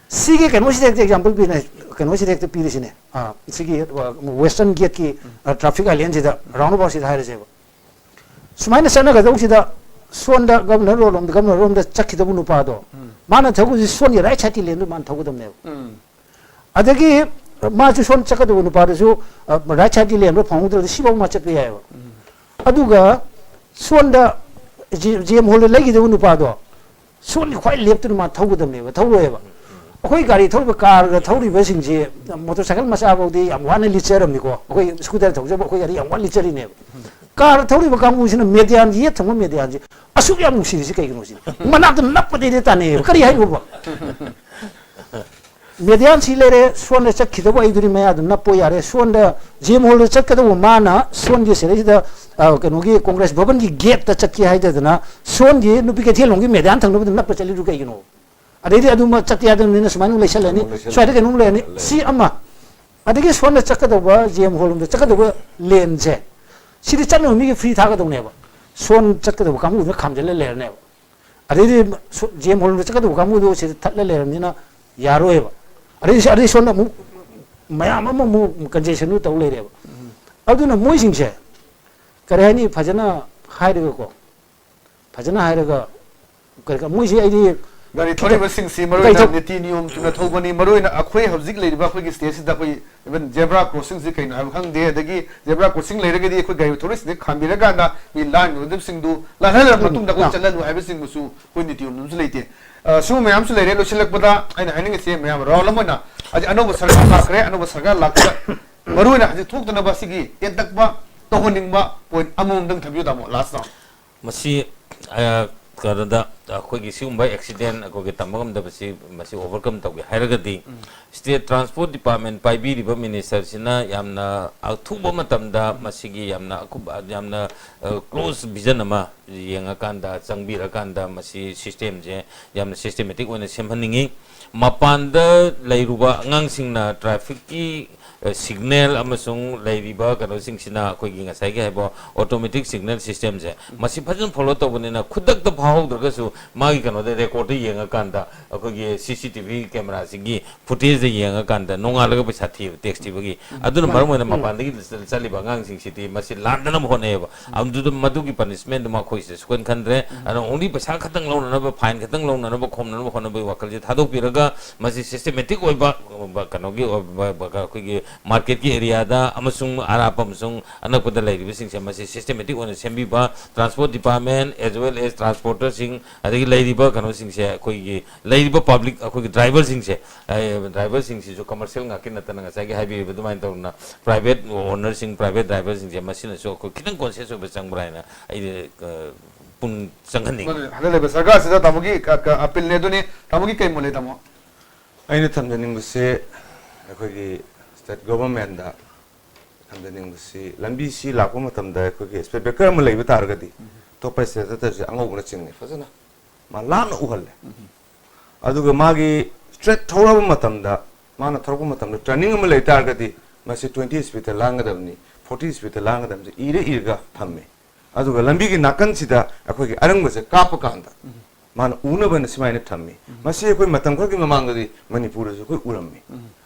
ꯁꯤꯒꯤ ꯀꯩꯅꯣꯁꯤꯗ ꯍꯦꯛꯇ example ꯄꯤꯅ-, ꯀꯩꯅꯣꯁꯤꯗ ꯍꯦꯛꯇ ꯄꯤꯔꯤꯁꯤꯅꯦ꯫ ꯑꯥ, ꯁꯤꯒꯤ, ꯑ, Western Gateꯀꯤ, ꯑ, traffic islandꯁꯤꯗ, roundaboutꯁꯤꯗ ꯍꯥꯏꯔꯁꯦꯕ꯫ ꯁꯨꯃꯥꯏꯅ ꯆꯠꯅꯒꯗꯧꯁꯤꯗ ꯁꯣꯝꯗ Governor Roadꯂꯣꯝꯗ, Governor Roadꯂꯣꯝꯗ ꯆꯠꯈꯤꯗꯧꯕ ꯅꯨꯄꯥꯗꯣ, ꯃꯥꯅ ꯊꯧꯕꯁꯤ ꯁꯣꯝꯒꯤ right sideꯀꯤ laneꯗꯨ ꯃꯥꯅ ꯊꯧꯒꯗꯕꯅꯦꯕ꯫ ꯑꯗꯒꯤ ꯃꯥꯁꯨ ꯁꯣꯝ ꯆꯠꯀꯗꯧꯕ ꯅꯨꯄꯥꯗꯨꯁꯨ, ꯑ, right sideꯀꯤ laneꯗꯣ ꯐꯪꯍꯧꯗ꯭ꯔꯗꯤ ꯁꯤꯐꯥꯎ ꯃꯥ ꯆꯠꯄ ꯌꯥꯏꯑꯕ꯫ ꯑꯗꯨꯒ ꯁꯣꯝꯗ ꯖꯤ-, GM Hallꯗ ꯂꯩꯈꯤꯗꯧꯕ ꯅꯨꯄꯥꯗꯣ, ꯁꯣꯝꯒꯤ ꯈ꯭ꯋꯥꯏ leftꯇꯨꯅ ꯃꯥ ꯊꯧꯒꯗꯕꯅꯦꯕ, ꯊꯧꯔꯣꯏꯕ꯫ ꯑꯩꯈꯣꯏ ꯒꯥꯔꯤ ꯊꯧꯔꯤꯕ, carꯒ ꯊꯧꯔꯤꯕꯁꯤꯡꯁꯦ, motorcycle ꯃꯆꯥ ꯐꯥꯎꯗꯤ ꯌꯥꯝ ꯋꯥꯅ ꯂꯤꯠꯆꯔꯝꯅꯤꯀꯣ, ꯑꯩꯈꯣꯏ scooter ꯊꯧꯖꯕ ꯑꯩꯈꯣꯏ ꯒꯥꯔꯤ ꯌꯥꯝ ꯋꯥꯅ ꯂꯤꯠꯆꯔꯤꯅꯦꯕ꯫ Car ꯊꯧꯔꯤꯕ ꯀꯥꯡꯕꯨꯁꯤꯅ medianꯁꯤ, ꯌꯦꯠ ꯊꯪꯕ medianꯁꯤ ꯑꯁꯨꯛ ꯌꯥꯝ ꯅꯨꯡꯁꯤꯔꯤꯁꯤ ꯀꯩꯒꯤꯅꯣ ꯁꯤꯅꯤ? ꯃꯅꯥꯛꯇ ꯅꯞꯄꯗꯩꯗꯤ ꯇꯥꯟꯅꯩꯌꯦꯕ꯫ ꯀꯔꯤ ꯍꯥꯏꯅꯣꯕ? Medianꯁꯤ ꯂꯩꯔꯦ, ꯁꯣꯝꯗ ꯆꯠꯈꯤꯗꯧꯕ ꯑꯩꯗꯨꯗꯤ ꯃꯌꯥꯗ ꯅꯞꯄꯣ ꯌꯥꯔꯦ꯫ ꯁꯣꯝꯗ GM Hallꯗ ꯆꯠꯀꯗꯧꯕ ꯃꯥꯅ ꯁꯣꯝꯒꯤ ꯁꯤꯗꯩꯁꯤꯗ, ꯑ, ꯀꯩꯅꯣꯒꯤ Congress ꯚꯕꯟꯒꯤ gateꯇ ꯆꯠꯀꯦ ꯍꯥꯏꯗꯗꯅ ꯁꯣꯝꯒꯤ ꯅꯨꯄꯤ ꯀꯩꯊꯦꯜꯂꯣꯝꯒꯤ median ꯊꯪꯅꯕꯗ ꯅꯞꯄ ꯆꯠꯂꯤꯗꯨ ꯀꯩꯒꯤꯅꯣ? ꯑꯗꯩꯗꯤ ꯑꯗꯨꯃ ꯆꯠꯇ ꯌꯥꯗꯕꯅꯤꯅ ꯁꯨꯃꯥꯏꯅ ꯑꯃꯨꯛ ꯂꯩꯁꯜꯂꯅꯤ, ꯑꯃꯨꯛ ꯂꯩꯁꯜꯂꯅꯤ꯫ ꯁ꯭ꯋꯥꯏꯗ ꯀꯩꯅꯣꯝ ꯂꯩꯔꯅꯤ꯫ ꯂꯩ-, ꯁꯤ ꯑꯃ꯫ ꯑꯗꯒꯤ ꯁꯣꯝꯗ ꯆꯠꯀꯗꯧꯕ, GM Hallꯔꯣꯝꯗ ꯆꯠꯀꯗꯧꯕ laneꯁꯦ, ꯁꯤꯗꯤ ꯆꯠꯅꯕ ꯃꯤꯒꯤ free ꯊꯥꯒꯗꯧꯅꯦꯕ꯫ ꯁꯣꯝ ꯆꯠꯀꯗꯧꯕ ꯀꯥꯡꯕꯨꯗꯨꯅ ꯈꯥꯝꯖꯤꯜꯂ ꯂꯩꯔꯅꯦꯕ꯫ ꯑꯗꯩꯗꯤ ꯁꯣ-, GM Hallꯔꯣꯝꯗ ꯆꯠꯀꯗꯧꯕ ꯀꯥꯡꯕꯨꯗꯨ ꯁꯤꯗ ꯊꯠꯂ ꯂꯩꯔꯕꯅꯤꯅ ꯌꯥꯔꯣꯏꯕ꯫ ꯑꯗꯩ ꯁꯤ-, ꯑꯗꯩ ꯁꯣꯝꯗ ꯑꯃꯨꯛ ꯃꯌꯥꯝ ꯑꯃꯃꯨꯛ congestionꯗꯨ ꯇꯧ ꯂꯩꯔꯦꯕ꯫ ꯑꯗꯨꯅ ꯃꯣꯏꯁꯤꯡꯁꯦ ꯀꯔꯤ ꯍꯥꯏꯅꯤ, ꯐꯖꯅ ꯍꯥꯏꯔꯒꯀꯣ, ꯐꯖꯅ ꯍꯥꯏꯔꯒ, ꯀꯔꯤ ꯀ-, ꯃꯣꯏꯁꯤ ꯑꯩꯗꯤ ꯒꯥꯔꯤ ꯈꯤꯇꯪ ꯊꯧꯔꯤꯕꯁꯤꯡꯁꯤ ꯃꯔꯨ ꯒꯥꯔꯤ ꯑꯣꯏꯅ ꯊꯧ- ꯅꯤꯇꯤ ꯅꯤꯌꯣꯝ ꯆꯨꯝꯅ ꯊꯧꯕꯅꯤ꯫ ꯃꯔꯨ ꯑꯣꯏꯅ ꯑꯩꯈꯣꯏ ꯍꯧꯖꯤꯛ ꯂꯩꯔꯤꯕ ꯑꯩꯈꯣꯏꯒꯤ stateꯁꯤꯗ ꯑꯩꯈꯣꯏ even zebra crossingꯁꯤ ꯀꯩꯅꯣ ꯍꯥꯏꯕ ꯈꯪꯗꯦ꯫ ꯑꯗꯒꯤ zebra crossing ꯂꯩꯔꯒꯗꯤ ꯑꯩꯈꯣꯏ ꯒꯥꯔꯤ ꯊꯧꯔꯤꯁꯤꯡꯁꯦ ꯈꯥꯝꯕꯤꯔꯀꯥꯟꯗ ꯑꯩꯈꯣꯏ ꯂꯥꯟꯒꯗꯕꯁꯤꯡꯗꯨ ꯂꯥꯜꯍꯜꯂꯕ ꯎꯝ, ꯃꯇꯨꯡꯗ ꯑꯩꯈꯣꯏ ꯑꯥ꯫ ꯆꯠꯍꯜꯂꯨ ꯍꯥꯏꯕꯁꯤꯡꯕꯨꯁꯨ ꯑꯩꯈꯣꯏ ꯅꯤꯇꯤ ꯅꯤꯌꯣꯝ ꯑꯃꯁꯨ ꯂꯩꯇꯦ꯫ ꯑ, ꯁꯤꯒꯨꯝꯕ ꯃꯌꯥꯝꯁꯨ ꯂꯩꯔꯦ꯫ ꯂꯣꯏꯁꯤꯜꯂꯛꯄꯗ ꯑꯩꯅ ꯍꯥꯏꯅꯤꯡꯉꯤꯁꯦ, ꯃꯌꯥꯝ round ꯑꯃ ꯑꯣꯏꯅ ꯍꯧꯖꯤꯛ ꯑꯅꯧꯕ ꯁꯔꯀꯥꯔ ꯂꯥꯛꯈ꯭ꯔꯦ꯫ ꯑꯅꯧꯕ ꯁꯔꯀꯥꯔ ꯂꯥꯛꯄꯗ ꯃꯔꯨ ꯑꯣꯏꯅ ꯍꯧꯖꯤꯛ ꯊꯣꯛꯇꯅꯕ ꯁꯤꯒꯤ ꯇꯦꯟꯇꯛꯄ ꯇꯧꯍꯟꯅꯤꯡꯕ ꯄꯣꯏꯟꯠ ꯑꯃꯃꯝꯗꯪ ꯊꯝꯕꯤꯌꯨ, ꯇꯥꯃꯣ, ꯂꯥꯁ ꯔꯥꯎꯟ꯫ ꯃꯁꯤ ꯑ, ꯀꯩꯅꯣꯗ ꯑꯩꯈꯣꯏꯒꯤ ꯁꯤꯒꯨꯝꯕ ꯑꯦꯛꯁꯤꯗꯦꯟ ꯑꯩꯈꯣꯏꯒꯤ ꯇꯝꯕ ꯉꯝꯗꯕꯁꯤ ꯃꯁꯤ ꯑꯣꯚꯔꯀꯝ ꯇꯧꯒꯦ ꯍꯥꯏꯔꯒꯗꯤ ꯁ꯭ꯇꯦꯠ ꯇ꯭ꯔꯥꯟꯁꯄꯣꯔꯠ ꯗꯤꯄꯥꯔꯠꯃꯦꯟ ꯄꯥꯏꯕꯤꯔꯤꯕ ꯃꯤꯅꯤꯁꯇꯔꯁꯤꯅ ꯌꯥꯝꯅ ꯑꯊꯨꯕ ꯃꯇꯝꯗ ꯃꯁꯤꯒꯤ ꯌꯥꯝꯅ ꯑꯀꯨꯞ-, ꯌꯥꯝꯅ ꯀ꯭ꯂꯣꯖ ꯚꯤꯖꯟ ꯑꯃ ꯌꯦꯡꯉꯀꯥꯟꯗ, ꯆꯪꯕꯤꯔꯀꯥꯟꯗ ꯃꯁꯤ ꯁꯤꯁꯇꯦꯝꯁꯦ ꯌꯥꯝꯅ ꯁꯤꯁꯇꯦꯃꯦꯇꯤꯛ ꯑꯣꯏꯅ ꯁꯦꯝꯍꯟꯅꯤꯡꯉꯤ꯫ ꯃꯄꯥꯟꯗ ꯂꯩꯔꯨꯕ ꯑꯉꯥꯡꯁꯤꯡꯅ ꯇ꯭ꯔꯥꯐꯤꯛꯀꯤ ꯁꯤꯒꯅꯦꯜ ꯑꯃꯁꯨꯡ ꯂꯩꯔꯤꯕ ꯀꯩꯅꯣꯁꯤꯡꯁꯤꯅ ꯑꯩꯈꯣꯏꯒꯤ ꯉꯁꯥꯏꯒꯤ ꯍꯥꯏꯕ ꯑꯣꯇꯣꯃꯦꯇꯤꯛ ꯁꯤꯒꯅꯦꯜ ꯁꯤꯁꯇꯦꯝꯁꯦ ꯃꯁꯤ ꯐꯖꯅ ꯐꯣꯂꯣ ꯇꯧꯕꯅꯤꯅ ꯈꯨꯗꯛꯇ ꯐꯥꯍꯧꯗ꯭ꯔꯒꯁꯨ ꯃꯥꯒꯤ ꯀꯩꯅꯣꯗ ꯔꯦꯀꯣꯔꯗꯇ ꯌꯦꯡꯉꯀꯥꯟꯗ ꯑꯩꯈꯣꯏꯒꯤ ꯁꯤ ꯁꯤ ꯇꯤ ꯚꯤ ꯀꯦꯃꯦꯔꯥꯁꯤꯒꯤ ꯐꯨꯇꯦꯖꯇ ꯌꯦꯡꯉꯀꯥꯟꯗ ꯅꯣꯡꯉꯥꯜꯂꯒ ꯄꯩꯁꯥ ꯊꯤꯕ, ꯇꯦꯛꯁ ꯊꯤꯕꯒꯤ꯫ ꯑꯗꯨꯅ ꯃꯔꯝ ꯑꯣꯏꯅ ꯃꯄꯥꯟꯗꯒꯤ ꯆꯠꯂꯤꯕ ꯑꯉꯥꯡꯁꯤꯡꯁꯤꯗꯤ ꯃꯁꯤ ꯂꯥꯟꯗꯅꯕ ꯍꯣꯠꯅꯩꯌꯦꯕ꯫ ꯑꯗꯨꯗ ꯃꯗꯨꯒꯤ ꯄꯅꯤꯁꯃꯦꯟꯗꯨ ꯃꯈꯣꯏꯁꯤꯗ ꯁꯨꯛꯈꯟ ꯈꯟꯗ꯭ꯔꯦ꯫ ꯑꯗꯨꯅ ꯑꯣꯡꯂꯤ ꯄꯩꯁꯥ ꯈꯛꯇꯪ ꯂꯧꯅꯅꯕ, ꯐꯥꯏꯟ ꯈꯛꯇꯪ ꯂꯧꯅꯅꯕ, ꯈꯣꯝꯅꯅꯕ ꯍꯣꯠꯅꯕꯒꯤ ꯋꯥꯈꯜꯁꯦ ꯊꯥꯗꯣꯛꯄꯤꯔꯒ ꯃꯁꯤ ꯁꯤꯁꯇꯦꯃꯦꯇꯤꯛ ꯑꯣꯏꯕ, ꯀꯩꯅꯣꯒꯤ ꯑꯣꯏꯕ, ꯑꯩꯈꯣꯏꯒꯤ ꯃꯥꯔꯀꯦꯠꯀꯤ ꯑꯦꯔꯤꯌꯥꯗ ꯑꯃꯁꯨꯡ ꯑꯔꯥꯞꯄ ꯑꯃꯁꯨꯡ ꯑꯅꯛꯄꯗ ꯂꯩꯔꯤꯕꯁꯤꯡꯁꯦ ꯃꯁꯤ ꯁꯤꯁꯇꯦꯃꯦꯇꯤꯛ ꯑꯣꯏꯅ ꯁꯦꯝꯕꯤꯕ, transport department as well as ꯇ꯭ꯔꯥꯟꯁꯄꯣꯔꯇꯔꯁꯤꯡ, ꯑꯗꯒꯤ ꯂꯩꯔꯤꯕ ꯀꯩꯅꯣꯁꯤꯡꯁꯦ, ꯑꯩꯈꯣꯏꯒꯤ ꯂꯩꯔꯤꯕ ꯄꯕ꯭ꯂꯤꯛ, ꯑꯩꯈꯣꯏꯒꯤ ꯗ꯭ꯔꯥꯏꯚꯔꯁꯤꯡꯁꯦ, ꯑꯩ, ꯗ꯭ꯔꯥꯏꯚꯔꯁꯤꯡꯁꯤꯁꯨ ꯀꯃꯔꯁꯤꯌꯦꯜ ꯉꯥꯛꯀꯤ ꯅꯠꯇꯅ ꯉꯁꯥꯏꯒꯤ ꯍꯥꯏꯕꯤꯔꯤꯕ ꯑꯗꯨꯃꯥꯏꯅ ꯇꯧꯗꯅ ꯄ꯭ꯔꯥꯏꯚꯦꯠ ꯑꯣꯅꯔꯁꯤꯡ, ꯄ꯭ꯔꯥꯏꯚꯦꯠ ꯗ꯭ꯔꯥꯏꯚꯔꯁꯤꯡꯁꯦ ꯃꯁꯤꯅꯁꯨ ꯑꯩꯈꯣꯏ ꯈꯤꯇꯪ ꯀꯣꯟꯁꯤꯌꯁ ꯑꯣꯏꯕ ꯆꯪꯕ꯭ꯔꯥ ꯍꯥꯏꯅ ꯑꯩꯗꯤ, ꯑ, ꯄꯨꯛꯅꯤꯡ ꯆꯪꯍꯟꯅꯤꯡꯉꯤ꯫ ꯃꯗꯨꯅꯤ, ꯍꯟꯗꯛ ꯂꯩꯕ ꯁꯔꯀꯥꯔꯁꯤꯗ ꯇꯥꯃꯣꯒꯤ ꯀ-, ꯀ-, ꯑꯄꯤꯜꯅꯦ꯫ ꯑꯗꯨꯅꯤ, ꯇꯥꯃꯣꯒꯤ ꯀꯩ ꯃꯣꯠ ꯂꯩ, ꯇꯥꯃꯣ? ꯑꯩꯅ ꯊꯝꯖꯅꯤꯡꯕꯁꯦ ꯑꯩꯈꯣꯏꯒꯤ ꯁ꯭ꯇꯦꯠ ꯒꯣꯚꯔꯟꯃꯦꯟꯗ ꯊꯝꯖꯅꯤꯡꯕꯁꯤ, ꯂꯝꯕꯤꯁꯤ ꯂꯥꯛꯄ ꯃꯇꯝꯗ ꯑꯩꯈꯣꯏꯒꯤ ꯁ꯭ꯄꯤꯗ ꯕ꯭ꯔꯦꯀꯔ ꯑꯃ ꯂꯩꯕ ꯇꯥꯔꯒꯗꯤ ꯑꯇꯣꯞꯄ ꯁ꯭ꯇꯦꯠꯇ ꯇꯧꯔꯤꯁꯦ ꯑꯉꯧꯕꯅ ꯆꯤꯡꯉꯦ, ꯐꯖꯅ ꯃꯥ ꯂꯥꯞꯅ ꯎꯍꯜꯂꯦ꯫ ꯑꯗꯨꯒ ꯃꯥꯒꯤ ꯁ꯭ꯇ꯭ꯔꯦꯠ ꯊꯧꯔꯕ ꯃꯇꯝꯗ ꯃꯥꯅ ꯊꯧꯔꯛꯄ ꯃꯇꯝꯗ ꯇꯔꯅꯤꯡ ꯑꯃ ꯂꯩ ꯇꯥꯔꯒꯗꯤ ꯃꯁꯤ ꯇ꯭ꯋꯦꯟꯇꯤ ꯁ꯭ꯄꯤꯗꯇ ꯂꯥꯟꯒꯗꯕꯅꯤ, ꯐꯣꯔꯇꯤ ꯁ꯭ꯄꯤꯗꯇ ꯂꯥꯟꯒꯗꯕꯅꯤ ꯏꯔ ꯏꯔꯒ ꯊꯝꯃꯦ꯫ ꯑꯗꯨꯒ ꯂꯝꯕꯤꯒꯤ ꯅꯥꯀꯟꯁꯤꯗ ꯑꯩꯈꯣꯏꯒꯤ ꯑꯔꯪꯕꯁꯦ ꯀꯥꯞꯄ ꯀꯥꯟꯗ ꯃꯥꯅ ꯎꯅꯕꯅ ꯁꯨꯃꯥꯏꯅ ꯊꯝꯃꯤ꯫ ꯃꯁꯤ ꯑꯩꯈꯣꯏ ꯃꯇꯝ ꯈꯔꯒꯤ ꯃꯃꯥꯡꯗꯗꯤ ꯃꯅꯤꯄꯨꯔꯗꯁꯨ ꯑꯩꯈꯣꯏ ꯎꯔꯝꯃꯤ꯫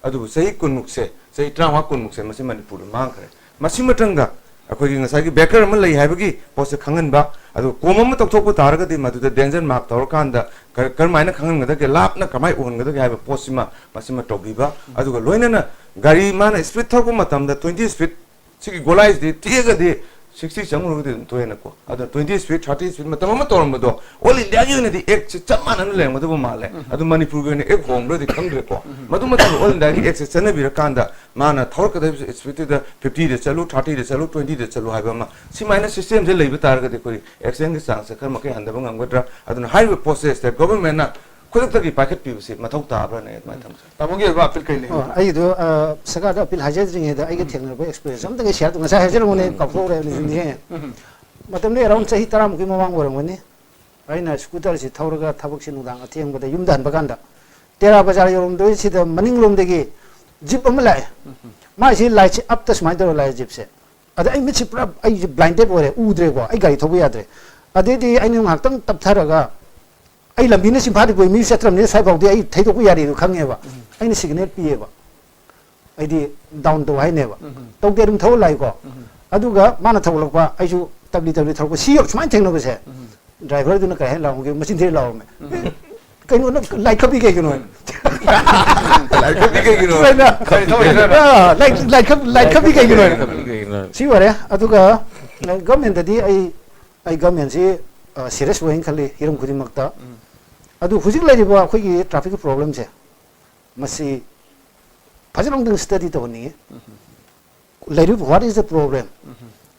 ꯑꯗꯨꯕꯨ ꯆꯍꯤ ꯀꯨꯟꯃꯨꯛꯁꯦ, ꯆꯍꯤ ꯇꯔꯥꯃꯉꯥ ꯀꯨꯟꯃꯨꯛꯁꯦ ꯃꯁꯤ ꯃꯅꯤꯄꯨꯔꯗ ꯃꯥꯡꯈ꯭ꯔꯦ꯫ ꯃꯁꯤ ꯃꯊꯪꯗ ꯑꯩꯈꯣꯏꯒꯤ ꯉꯁꯥꯏꯒꯤ ꯕ꯭ꯔꯦꯀꯔ ꯑꯃ ꯂꯩ ꯍꯥꯏꯕꯒꯤ ꯄꯣꯠꯁꯦ ꯈꯪꯍꯟꯕ, ꯑꯗꯨꯒ ꯀꯣꯝ ꯑꯃ ꯇꯧꯊꯣꯛꯄ ꯇꯥꯔꯒꯗꯤ ꯃꯗꯨꯗ ꯗꯦꯟꯖꯔ ꯃꯥꯔꯛ ꯇꯧꯔꯀꯥꯟꯗ ꯀ-, ꯀꯔꯝꯍꯥꯏꯅ ꯈꯪꯍꯟꯒꯗꯒꯦ, ꯂꯥꯞꯅ ꯀꯃꯥꯏꯅ ꯎꯍꯟꯒꯗꯒꯦ ꯍꯥꯏꯕ ꯄꯣꯠꯁꯤꯃ ꯃꯁꯤꯃ ꯇꯧꯕꯤꯕ, ꯑꯗꯨꯒ ꯂꯣꯏꯅꯅ ꯒꯥꯔꯤ ꯃꯥꯅ ꯁ꯭ꯄꯤꯗ ꯊꯧꯔꯛꯄ ꯃꯇꯝꯗ ꯇ꯭ꯋꯦꯟꯇꯤ ꯁ꯭ꯄꯤꯗ ꯁꯤꯒꯤ ꯒꯣꯂꯥꯏꯁꯤꯗꯤ ꯇꯦꯛꯑꯒꯗꯤ ꯁꯤꯛꯁꯇꯤ ꯆꯪꯉꯨꯔꯒꯗꯤ ꯑꯗꯨꯝ ꯊꯣꯛꯑꯦꯅꯀꯣ꯫ ꯑꯗꯣ ꯇ꯭ꯋꯦꯟꯇꯤ ꯁ꯭ꯄꯤꯠ, ꯊꯥꯔꯇꯤ ꯁ꯭ꯄꯤꯠ ꯃꯇꯝ ꯑꯃ ꯇꯧꯔꯝꯕꯗꯣ ꯑꯣꯜ ꯏꯟꯗꯤꯌꯥꯒꯤ ꯑꯣꯏꯅꯗꯤ ꯑꯦꯛꯁꯦ ꯆꯞ ꯃꯥꯟꯅꯅ ꯂꯩꯔꯝꯒꯗꯕ ꯃꯥꯜꯂꯦ꯫ ꯑꯗꯨ ꯃꯅꯤꯄꯨꯔꯒꯤ ꯑꯣꯏꯅ ꯑꯦꯛ ꯍꯣꯡꯕ꯭ꯔꯗꯤ ꯈꯪꯗ꯭ꯔꯦꯀꯣ꯫ ꯃꯗꯨ ꯃꯇꯝꯗ ꯑꯣꯜ ꯏꯟꯗꯤꯌꯥꯒꯤ ꯑꯦꯛꯁꯦ ꯆꯠꯅꯕꯤꯔꯀꯥꯟꯗ ꯃꯥꯅ ꯊꯧꯔꯛꯀꯗꯕ ꯁ꯭ꯄꯤꯠꯇꯨꯗ ꯐꯤꯐꯇꯤꯗ ꯆꯠꯂꯨ, ꯊꯥꯔꯇꯤꯗ ꯆꯠꯂꯨ, ꯇ꯭ꯋꯦꯟꯇꯤꯗ ꯆꯠꯂꯨ ꯍꯥꯏꯕ ꯑꯃ, ꯁꯤꯃꯥꯏꯅ ꯁꯤꯁꯇꯦꯝꯁꯦ ꯂꯩꯕ ꯇꯥꯔꯒꯗꯤ ꯑꯩꯈꯣꯏ ꯑꯦꯛꯁꯤꯗꯦꯟꯒꯤ ꯆꯥꯡꯁꯦ ꯈꯔ ꯃꯈꯩ ꯍꯟꯊꯕ ꯉꯝꯒꯗ꯭ꯔꯥ? ꯑꯗꯨꯅ ꯍꯥꯏꯔꯤꯕ ꯄ꯭ꯔꯣꯁꯦꯁꯇ ꯒꯣꯕꯔꯃꯦꯟꯅ ꯈꯨꯗꯛꯇꯒꯤ ꯄꯥꯏꯈꯠꯄꯤꯕꯁꯤ ꯃꯊꯧ ꯇꯥꯕ꯭ꯔꯥꯅ ꯑꯗꯨꯃꯥꯏꯅ ꯊꯝꯖꯩ꯫ ꯇꯥꯃꯣꯒꯤ ꯑꯣꯏꯕ ꯑꯄꯤꯜ ꯀꯔꯤ ꯂꯩ? ꯑꯣ, ꯑꯩꯗꯣ, ꯑ, ꯁꯔꯀꯥꯔꯗ ꯑꯄꯤꯜ ꯍꯥꯏꯖꯗ꯭ꯔꯤꯉꯩꯗ ꯑꯩꯒ ꯊꯦꯡꯅꯔꯛꯄ ꯑꯦꯛꯁꯄꯤꯔꯤꯌꯦꯟꯁ ꯑꯝꯇꯪ ꯑꯩ ꯁꯤꯌꯥꯔ ꯇꯧ-, ꯉꯁꯥꯏ ꯍꯥꯏꯖꯔꯝꯕꯅꯦ, ꯀꯥꯎꯊꯣꯛꯎꯔꯦ, ꯅꯤꯡꯁꯤꯡꯉꯦ꯫ ꯃꯇꯝꯗꯤ ꯑꯦꯔꯥꯎꯟ ꯆꯍꯤ ꯇꯔꯥꯃꯨꯛꯀꯤ ꯃꯃꯥꯡ ꯑꯣꯏꯔꯝꯒꯅꯤ꯫ ꯑꯩꯅ ꯁ꯭ꯀꯨꯇꯔꯁꯤ ꯊꯧꯔꯒ ꯊꯕꯛꯁꯤ ꯅꯨꯡꯗꯥꯡ ꯑꯊꯦꯡꯕꯗ ꯌꯨꯝꯗ ꯍꯟꯕ ꯀꯥꯟꯗ, ꯇꯦꯔꯥ ꯕꯖꯥꯔ ꯌꯧꯔꯝꯗꯣꯏꯁꯤꯗ ꯃꯅꯤꯡꯂꯣꯝꯗꯒꯤ ꯖꯤꯞ ꯑꯃ ꯂꯥꯛꯑꯦ꯫ ꯃꯥꯏꯁꯤ ꯂꯥꯏꯠꯁꯤ ꯑꯞꯇ ꯁꯨꯃꯥꯏꯅ ꯇꯧꯔ ꯂꯥꯛꯑꯦ ꯖꯤꯞꯁꯦ꯫ ꯑꯗ ꯑꯩ ꯃꯤꯠꯁꯤ ꯄꯨꯔꯥ, ꯑꯩꯁꯦ ꯕ꯭ꯂꯥꯏꯟꯗꯦꯗ ꯑꯣꯏꯔꯦ, ꯎꯗ꯭ꯔꯦꯀꯣ, ꯑꯩ ꯒꯥꯔꯤ ꯊꯧꯕ ꯌꯥꯗ꯭ꯔꯦ꯫ ꯑꯗꯩꯗꯤ ꯑꯩꯅ ꯉꯥꯏꯍꯥꯛꯇꯪ ꯇꯞꯊꯔꯒ ꯑꯩ ꯂꯝꯕꯤꯅ ꯆꯤꯡꯐꯥꯗꯤ ꯄꯨꯏ, ꯃꯤ ꯆꯠꯇ꯭ꯔꯕꯅꯤꯅ ꯁ꯭ꯋꯥꯏꯐꯥꯎꯗꯤ ꯑꯩ ꯊꯩꯗꯣꯛꯄ ꯌꯥꯔꯤꯗꯣ ꯈꯪꯉꯦꯕ꯫ ꯑꯩꯅ ꯁꯤꯒꯅꯦꯜ ꯄꯤꯌꯦꯕ, ꯑꯩꯗꯤ ꯗꯥꯎꯟ ꯇꯧ ꯍꯥꯏꯅꯦꯕ꯫ ꯇꯧꯗꯦ, ꯑꯗꯨꯝ ꯊꯧꯔ ꯂꯥꯛꯏꯀꯣ꯫ ꯑꯗꯨꯒ ꯃꯥꯅ ꯊꯧꯒꯠꯂꯛꯄ, ꯑꯩꯁꯨ ꯇꯞꯂꯤ ꯇꯞꯂꯤ ꯊꯧꯔꯛꯄ, ꯁꯤ ꯌꯧ-, ꯁꯨꯃꯥꯏꯅ ꯊꯦꯡꯅꯕꯁꯦ, ꯗ꯭ꯔꯥꯏꯚꯔꯗꯨꯅ ꯀꯔꯤ ꯍꯥꯏꯅ ꯂꯥꯎꯔꯝꯒꯦ? ꯃꯆꯤꯟ ꯊꯤꯔ ꯂꯥꯎꯔꯝꯃꯦ꯫ "ꯀꯩꯅꯣ ꯅꯪ ꯂꯥꯏꯠ ꯈꯞꯄꯤ ꯀꯩꯒꯤꯅꯣ?" ꯍꯥꯏꯅ꯫ ꯂꯥꯏꯠ ꯈꯞꯄꯤ ꯀꯩꯒꯤꯅꯣ? ꯁꯨꯃꯥꯏꯅ, ꯒꯥꯔꯤ ꯊꯧꯔꯤꯔꯣ? "ꯑꯥ, ꯂꯥꯏꯠ, ꯂꯥꯏꯠ ꯈꯞ-, ꯂꯥꯏꯠ ꯈꯞꯄꯤ ꯀꯩꯒꯤꯅꯣ?" ꯍꯥꯏꯅ꯫ ꯁꯤ ꯑꯣꯏꯔꯦ꯫ ꯑꯗꯨꯒ ꯒꯚꯔꯟꯃꯦꯟꯗꯗꯤ ꯑꯩ, ꯑꯩ ꯒꯚꯔꯟꯃꯦꯟꯁꯤ, ꯑ, ꯁꯤꯔꯤꯌꯁ ꯑꯣꯏꯅ ꯈꯜꯂꯤ ꯍꯤꯔꯝ ꯈꯨꯗꯤꯡꯃꯛꯇ꯫ ꯑꯗꯨ ꯍꯧꯖꯤꯛ ꯂꯩꯔꯤꯕ ꯑꯩꯈꯣꯏꯒꯤ ꯇ꯭ꯔꯥꯐꯤꯛꯀꯤ ꯄ꯭ꯔꯣꯕ꯭ꯂꯦꯝꯁꯦ, ꯃꯁꯤ ꯐꯖꯅ ꯑꯃꯨꯛꯇꯪ ꯁ꯭ꯇꯗꯤ ꯇꯧꯍꯟꯅꯤꯡꯉꯤ꯫ ꯂꯩꯔꯤꯕ what is the problem?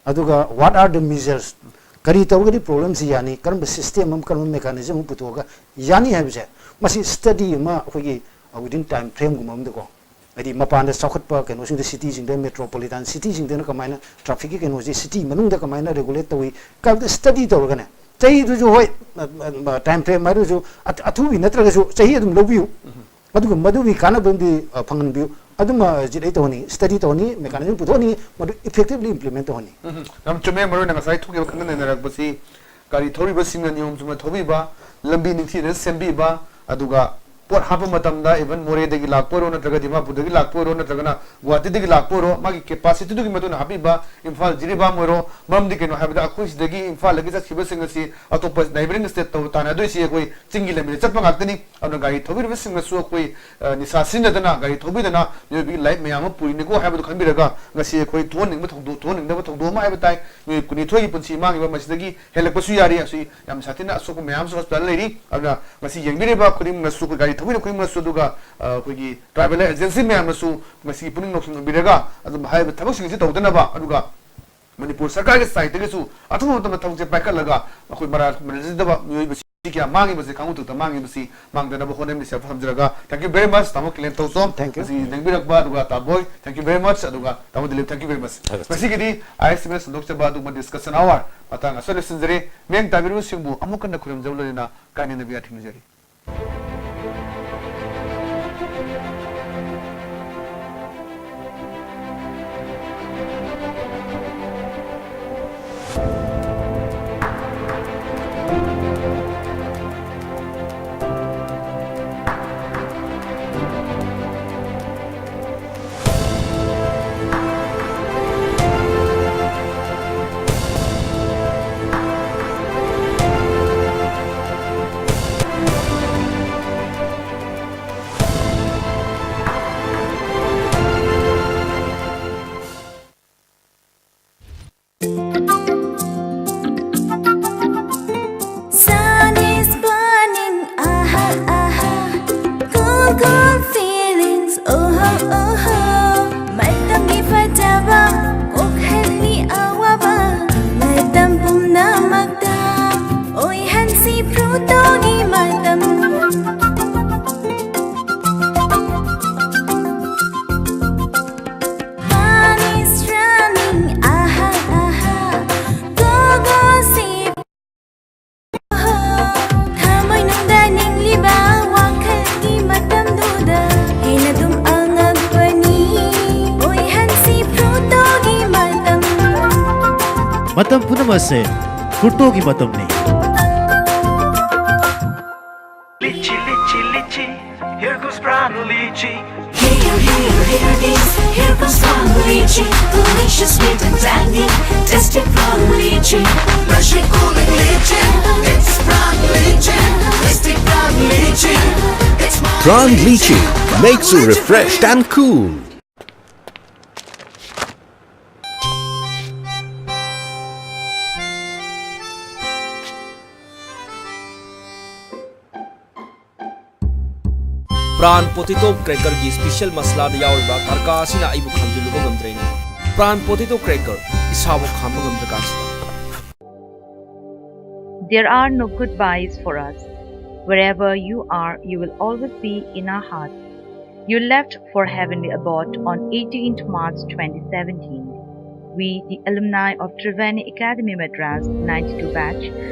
ꯑꯗꯨꯒ what are the measures? ꯀꯔꯤ ꯇꯧꯔꯒꯗꯤ ꯄ꯭ꯔꯣꯕ꯭ꯂꯦꯝꯁꯤ ꯌꯥꯅꯤ? ꯀꯔꯝꯕ ꯁꯤꯁꯇꯦꯝ ꯑꯃ, ꯀꯔꯝꯕ ꯃꯦꯀꯥꯅꯤꯖꯝ ꯑꯃ ꯄꯨꯊꯣꯛꯑꯒ ꯌꯥꯅꯤ ꯍꯥꯏꯕꯁꯦ, ꯃꯁꯤ ꯁ꯭ꯇꯗꯤ ꯑꯃ ꯑꯩꯈꯣꯏꯒꯤ within time frame ꯒꯨꯝꯕ ꯑꯃꯗꯀꯣ, ꯍꯥꯏꯗꯤ ꯃꯄꯥꯟꯗ ꯆꯥꯎꯈꯠꯄ ꯀꯩꯅꯣꯁꯤꯡꯗ, ꯁꯤꯇꯤꯁꯤꯡꯗ, ꯃꯦꯇ꯭ꯔꯣꯄꯣꯂꯤꯇꯥꯟ ꯁꯤꯇꯤꯁꯤꯡꯗꯅ ꯀꯃꯥꯏꯅ ꯇ꯭ꯔꯥꯐꯤꯛꯀꯤ ꯀꯩꯅꯣꯁꯤ ꯁꯤꯇꯤ ꯃꯅꯨꯡꯗ ꯀꯃꯥꯏꯅ ꯔꯤꯒꯨꯂꯦꯠ ꯇꯧꯏ ꯀꯥꯏꯕꯗ ꯁ꯭ꯇꯗꯤ ꯇꯧꯔꯒꯅꯦ, ꯆꯍꯤꯗꯨꯁꯨ ꯍꯣꯏ, ꯇꯥꯏꯝ ꯐ꯭ꯔꯦꯝ ꯍꯥꯏꯔꯁꯨ ꯑꯊ-, ꯑꯊꯨꯕꯤ ꯅꯠꯇ꯭ꯔꯒꯁꯨ ꯆꯍꯤ ꯑꯗꯨꯝ ꯂꯧꯕꯤꯌꯨ꯫ ꯑꯗꯨꯒ ꯃꯗꯨꯒꯤ ꯀꯥꯟꯅꯕ ꯑꯃꯗꯤ, ꯑ, ꯐꯪꯍꯟꯕꯤꯌꯨ꯫ ꯑꯗꯨꯃ ꯍꯧꯖꯤꯛ ꯑꯩ ꯇꯧꯍꯟꯅꯤꯡꯉꯤ, ꯁ꯭ꯇꯗꯤ ꯇꯧꯍꯟꯅꯤꯡꯉꯤ, ꯃꯗꯨ ꯏꯐꯦꯛꯇꯤꯚꯂꯤ ꯏꯝꯄ꯭ꯂꯤꯃꯦꯟ ꯇꯧꯍꯟꯅꯤꯡꯉꯤ꯫ ꯎꯝ, ꯌꯥꯝ ꯆꯨꯝꯃꯦ꯫ ꯃꯔꯨ ꯑꯣꯏꯅ ꯉꯁꯥꯏ ꯊꯣꯛꯈꯤꯕ ꯈꯪꯒ ꯅꯩꯅꯔꯛꯄꯁꯤ ꯒꯥꯔꯤ ꯊꯧꯔꯤꯕꯁꯤꯡꯅ ꯅꯤꯌꯣꯝ ꯆꯨꯝꯅ ꯊꯧꯕꯤꯕ, ꯂꯝꯕꯤ ꯅꯤꯡꯊꯤꯖꯅ ꯁꯦꯝꯕꯤꯕ, ꯑꯗꯨꯒ ꯄꯣꯠ ꯍꯥꯞꯄ ꯃꯇꯝꯗ, even ꯃꯣꯔꯦꯗꯒꯤ ꯂꯥꯛꯄ ꯑꯣꯏꯔꯣ, ꯅꯠꯇ꯭ꯔꯒ ꯗꯤꯃꯥꯄꯨꯔꯗꯒꯤ ꯂꯥꯛꯄ ꯑꯣꯏꯔꯣ, ꯅꯠꯇ꯭ꯔꯒꯅ ꯒꯨꯋꯥꯍꯥꯇꯤꯗꯒꯤ ꯂꯥꯛꯄ ꯑꯣꯏꯔꯣ, ꯃꯥꯒꯤ capacityꯗꯨꯒꯤ ꯃꯇꯨꯡ ꯏꯟꯅ ꯍꯥꯞꯄꯤꯕ ꯏꯝꯐꯥꯜ ꯖꯤꯔꯤꯕꯥꯝ ꯑꯣꯏꯔꯣ꯫ ꯃꯔꯝꯗꯤ ꯀꯩꯅꯣ ꯍꯥꯏꯕꯗ, ꯑꯩꯈꯣꯏ ꯁꯤꯗꯒꯤ ꯏꯝꯐꯥꯜꯗꯒꯤ ꯆꯠꯈꯤꯕꯁꯤꯡ ꯑꯁꯤ ꯑꯇꯣꯞꯄ neighbouring stateꯇ ꯇꯥꯟꯅꯗꯣꯏꯁꯤ ꯑꯩꯈꯣꯏ ꯆꯤꯡꯒꯤ ꯂꯝꯕꯤꯗ ꯆꯠꯄ ꯉꯥꯛꯇꯅꯤ꯫ ꯑꯗꯨꯅ ꯒꯥꯔꯤ ꯊꯧꯕꯤꯔꯤꯕꯁꯤꯡꯅꯁꯨ ꯑꯩꯈꯣꯏ, ꯑ, ꯅꯤꯁꯥ ꯁꯤꯖꯤꯟꯅꯗꯅ ꯒꯥꯔꯤ ꯊꯧꯕꯤꯗꯅ ꯃꯤꯑꯣꯏꯕꯒꯤ life ꯃꯌꯥꯝ ꯑꯃ ꯄꯨꯔꯤꯅꯤꯀꯣ ꯍꯥꯏꯕꯗꯨ ꯈꯟꯕꯤꯔꯒ, ꯉꯁꯤ ꯑꯩꯈꯣꯏ ꯊꯣꯛꯍꯟꯅꯤꯡꯕ ꯊꯧꯗꯣꯛ, ꯊꯣꯛꯍꯟꯅꯤꯡꯗꯕ ꯊꯧꯗꯣꯛ ꯑꯃ ꯍꯥꯏꯕ ꯇꯥꯏ꯫ ꯃꯤꯑꯣꯏ ꯀꯨꯟꯅꯤꯊꯣꯏꯒꯤ ꯄꯨꯟꯁꯤ ꯃꯥꯡꯉꯤꯕ ꯃꯁꯤꯗꯒꯤ ꯍꯦꯜꯂꯛꯄꯁꯨ ꯌꯥꯔꯤ꯫ ꯑꯁꯤ ꯌꯥꯝ ꯁꯥꯊꯤꯅ ꯑꯁꯣꯛꯄ ꯃꯌꯥꯝ ꯑꯃꯁꯨ hospital ꯂꯩꯔꯤ꯫ ꯑꯗꯨꯅ ꯉꯁꯤ ꯌꯦꯡꯕꯤꯔꯤꯕ ꯈꯨꯗꯤꯡꯃꯛꯅꯁꯨ, ꯑꯩꯈꯣꯏ ꯒꯥꯔꯤ ꯊꯧꯕꯤꯔꯤꯕ ꯈꯨꯗꯤꯡꯃꯛꯅꯁꯨ, ꯑꯗꯨꯒ, ꯑ, ꯑꯩꯈꯣꯏꯒꯤ travel agency ꯃꯌꯥꯝꯅꯁꯨ ꯉꯁꯤꯒꯤ ꯄꯨꯛꯅꯤꯡ ꯂꯧꯁꯤꯡ ꯑꯣꯏꯕꯤꯔꯒ ꯑꯗꯨꯝ ꯍꯥꯏꯔꯤꯕ ꯊꯕꯛꯁꯤꯡ ꯑꯁꯤ ꯇꯧꯗꯅꯕ, ꯑꯗꯨꯒ ꯃꯅꯤꯄꯨꯔ ꯁꯔꯀꯥꯔꯒꯤ sideꯇꯒꯤꯁꯨ ꯑꯊꯨꯕ ꯃꯇꯝꯗ ꯊꯕꯛꯁꯦ ꯄꯥꯏꯈꯠꯂꯒ ꯑꯩꯈꯣꯏ ꯃꯔꯥꯜ ꯃꯔꯜꯖꯗꯕ ꯃꯤꯑꯣꯏꯕꯁꯤ ꯀꯌꯥ ꯃꯥꯡꯉꯤꯕꯁꯤ, ꯈꯪꯍꯧꯗ ꯃꯥꯡꯉꯤꯕꯁꯤ ꯃꯥꯡꯗꯅꯕ ꯍꯣꯠꯅꯃꯤꯟꯅꯁꯦ ꯊꯝꯖꯔꯒ, thank you very much, ꯇꯥꯃꯣ ꯀꯤꯂꯦꯟ ꯇꯧꯁꯣꯝ꯫ Thank you. ꯉꯁꯤ ꯌꯦꯡꯕꯤꯔꯛꯄ, ꯑꯗꯨꯒ ꯇꯥꯕꯣꯏ, thank you very much, ꯑꯗꯨꯒ ꯇꯥꯃꯣ Dilip, thank you very much꯫ ꯊꯥꯒꯠꯆꯔꯤ꯫ ꯉꯁꯤꯒꯤꯗꯤ ꯑꯥꯏ ꯑꯦꯁ ꯇꯤ ꯚꯤꯅ ꯁꯟꯗꯣꯛꯆꯕ ꯑꯗꯨꯒꯨꯝꯕ discussion hour ꯃꯇꯥꯡ ꯑꯁꯤꯗ ꯂꯣꯏꯁꯤꯟꯖꯔꯦ꯫ ꯃꯤꯠꯌꯦꯡ ꯇꯥꯕꯤꯔꯤꯕꯁꯤꯡꯕꯨ ꯑꯃꯨꯛ ꯍꯟꯅ ꯈꯨꯔꯨꯝꯖꯕ ꯂꯣꯏꯅꯅ ꯀꯥꯏꯅꯅꯕ ꯌꯥꯊꯪ ꯅꯤꯖꯔꯤ꯫ Sun is burning, aha, aha. Cool, cool feelings, oho, oho. ꯃꯇꯝꯒꯤ ꯐꯖꯕ, ꯀꯣꯛꯍꯜꯂꯤ ꯑꯋꯥꯕ꯫ ꯃꯇꯝ ꯄꯨꯝꯅꯃꯛꯇ ꯑꯣꯏꯍꯟꯁꯤ Plutoꯒꯤ ꯃꯇꯝ꯫ Fun is running, aha, aha. Go, go, see. ꯊꯃꯣꯏꯅꯨꯡꯗ ꯅꯤꯡꯂꯤꯕ ꯋꯥꯈꯜꯒꯤ ꯃꯇꯝꯗꯨꯗ ꯍꯦꯟꯅ ꯑꯗꯨꯝ ꯑꯉꯛꯄꯅꯤ꯫ ꯑꯣꯏꯍꯟꯁꯤ Plutoꯒꯤ ꯃꯇꯝ꯫ ꯃꯇꯝ ꯄꯨꯝꯅꯃꯛ ꯑꯁꯦ Plutoꯒꯤ ꯃꯇꯝꯅꯤ꯫ Litchi, litchi, litchi. Here, here, here it is. Here comes Prang Lychee. Delicious, sweet and tangy. Tasty Prang Lychee. Fresh and cooling lychee. It's Prang Lychee. Tasty Prang Lychee. It's my Prang Lychee makes you refreshed and cool. Prang Potato Crackerꯒꯤ special ꯃꯁꯂꯥꯗ ꯌꯥꯎꯔꯤꯕ ꯇꯔꯀꯥ ꯑꯁꯤꯅ ꯑꯩꯕꯨ ꯈꯥꯝꯖꯤꯜꯂꯨꯕ ꯉꯝꯗ꯭ꯔꯦꯅꯦ꯫ Prang Potato Cracker ꯏꯁꯥꯕꯨ ꯈꯥꯝꯕ ꯉꯝꯗ꯭ꯔꯀꯥꯟꯁꯤꯗ꯫ There are no goodbyes for us. Wherever you are, you will always be in our hearts. You left for heavenly abode on eighteenth March twenty seventeen. We, the alumni of Triveni Academy Madras ninety-two batch,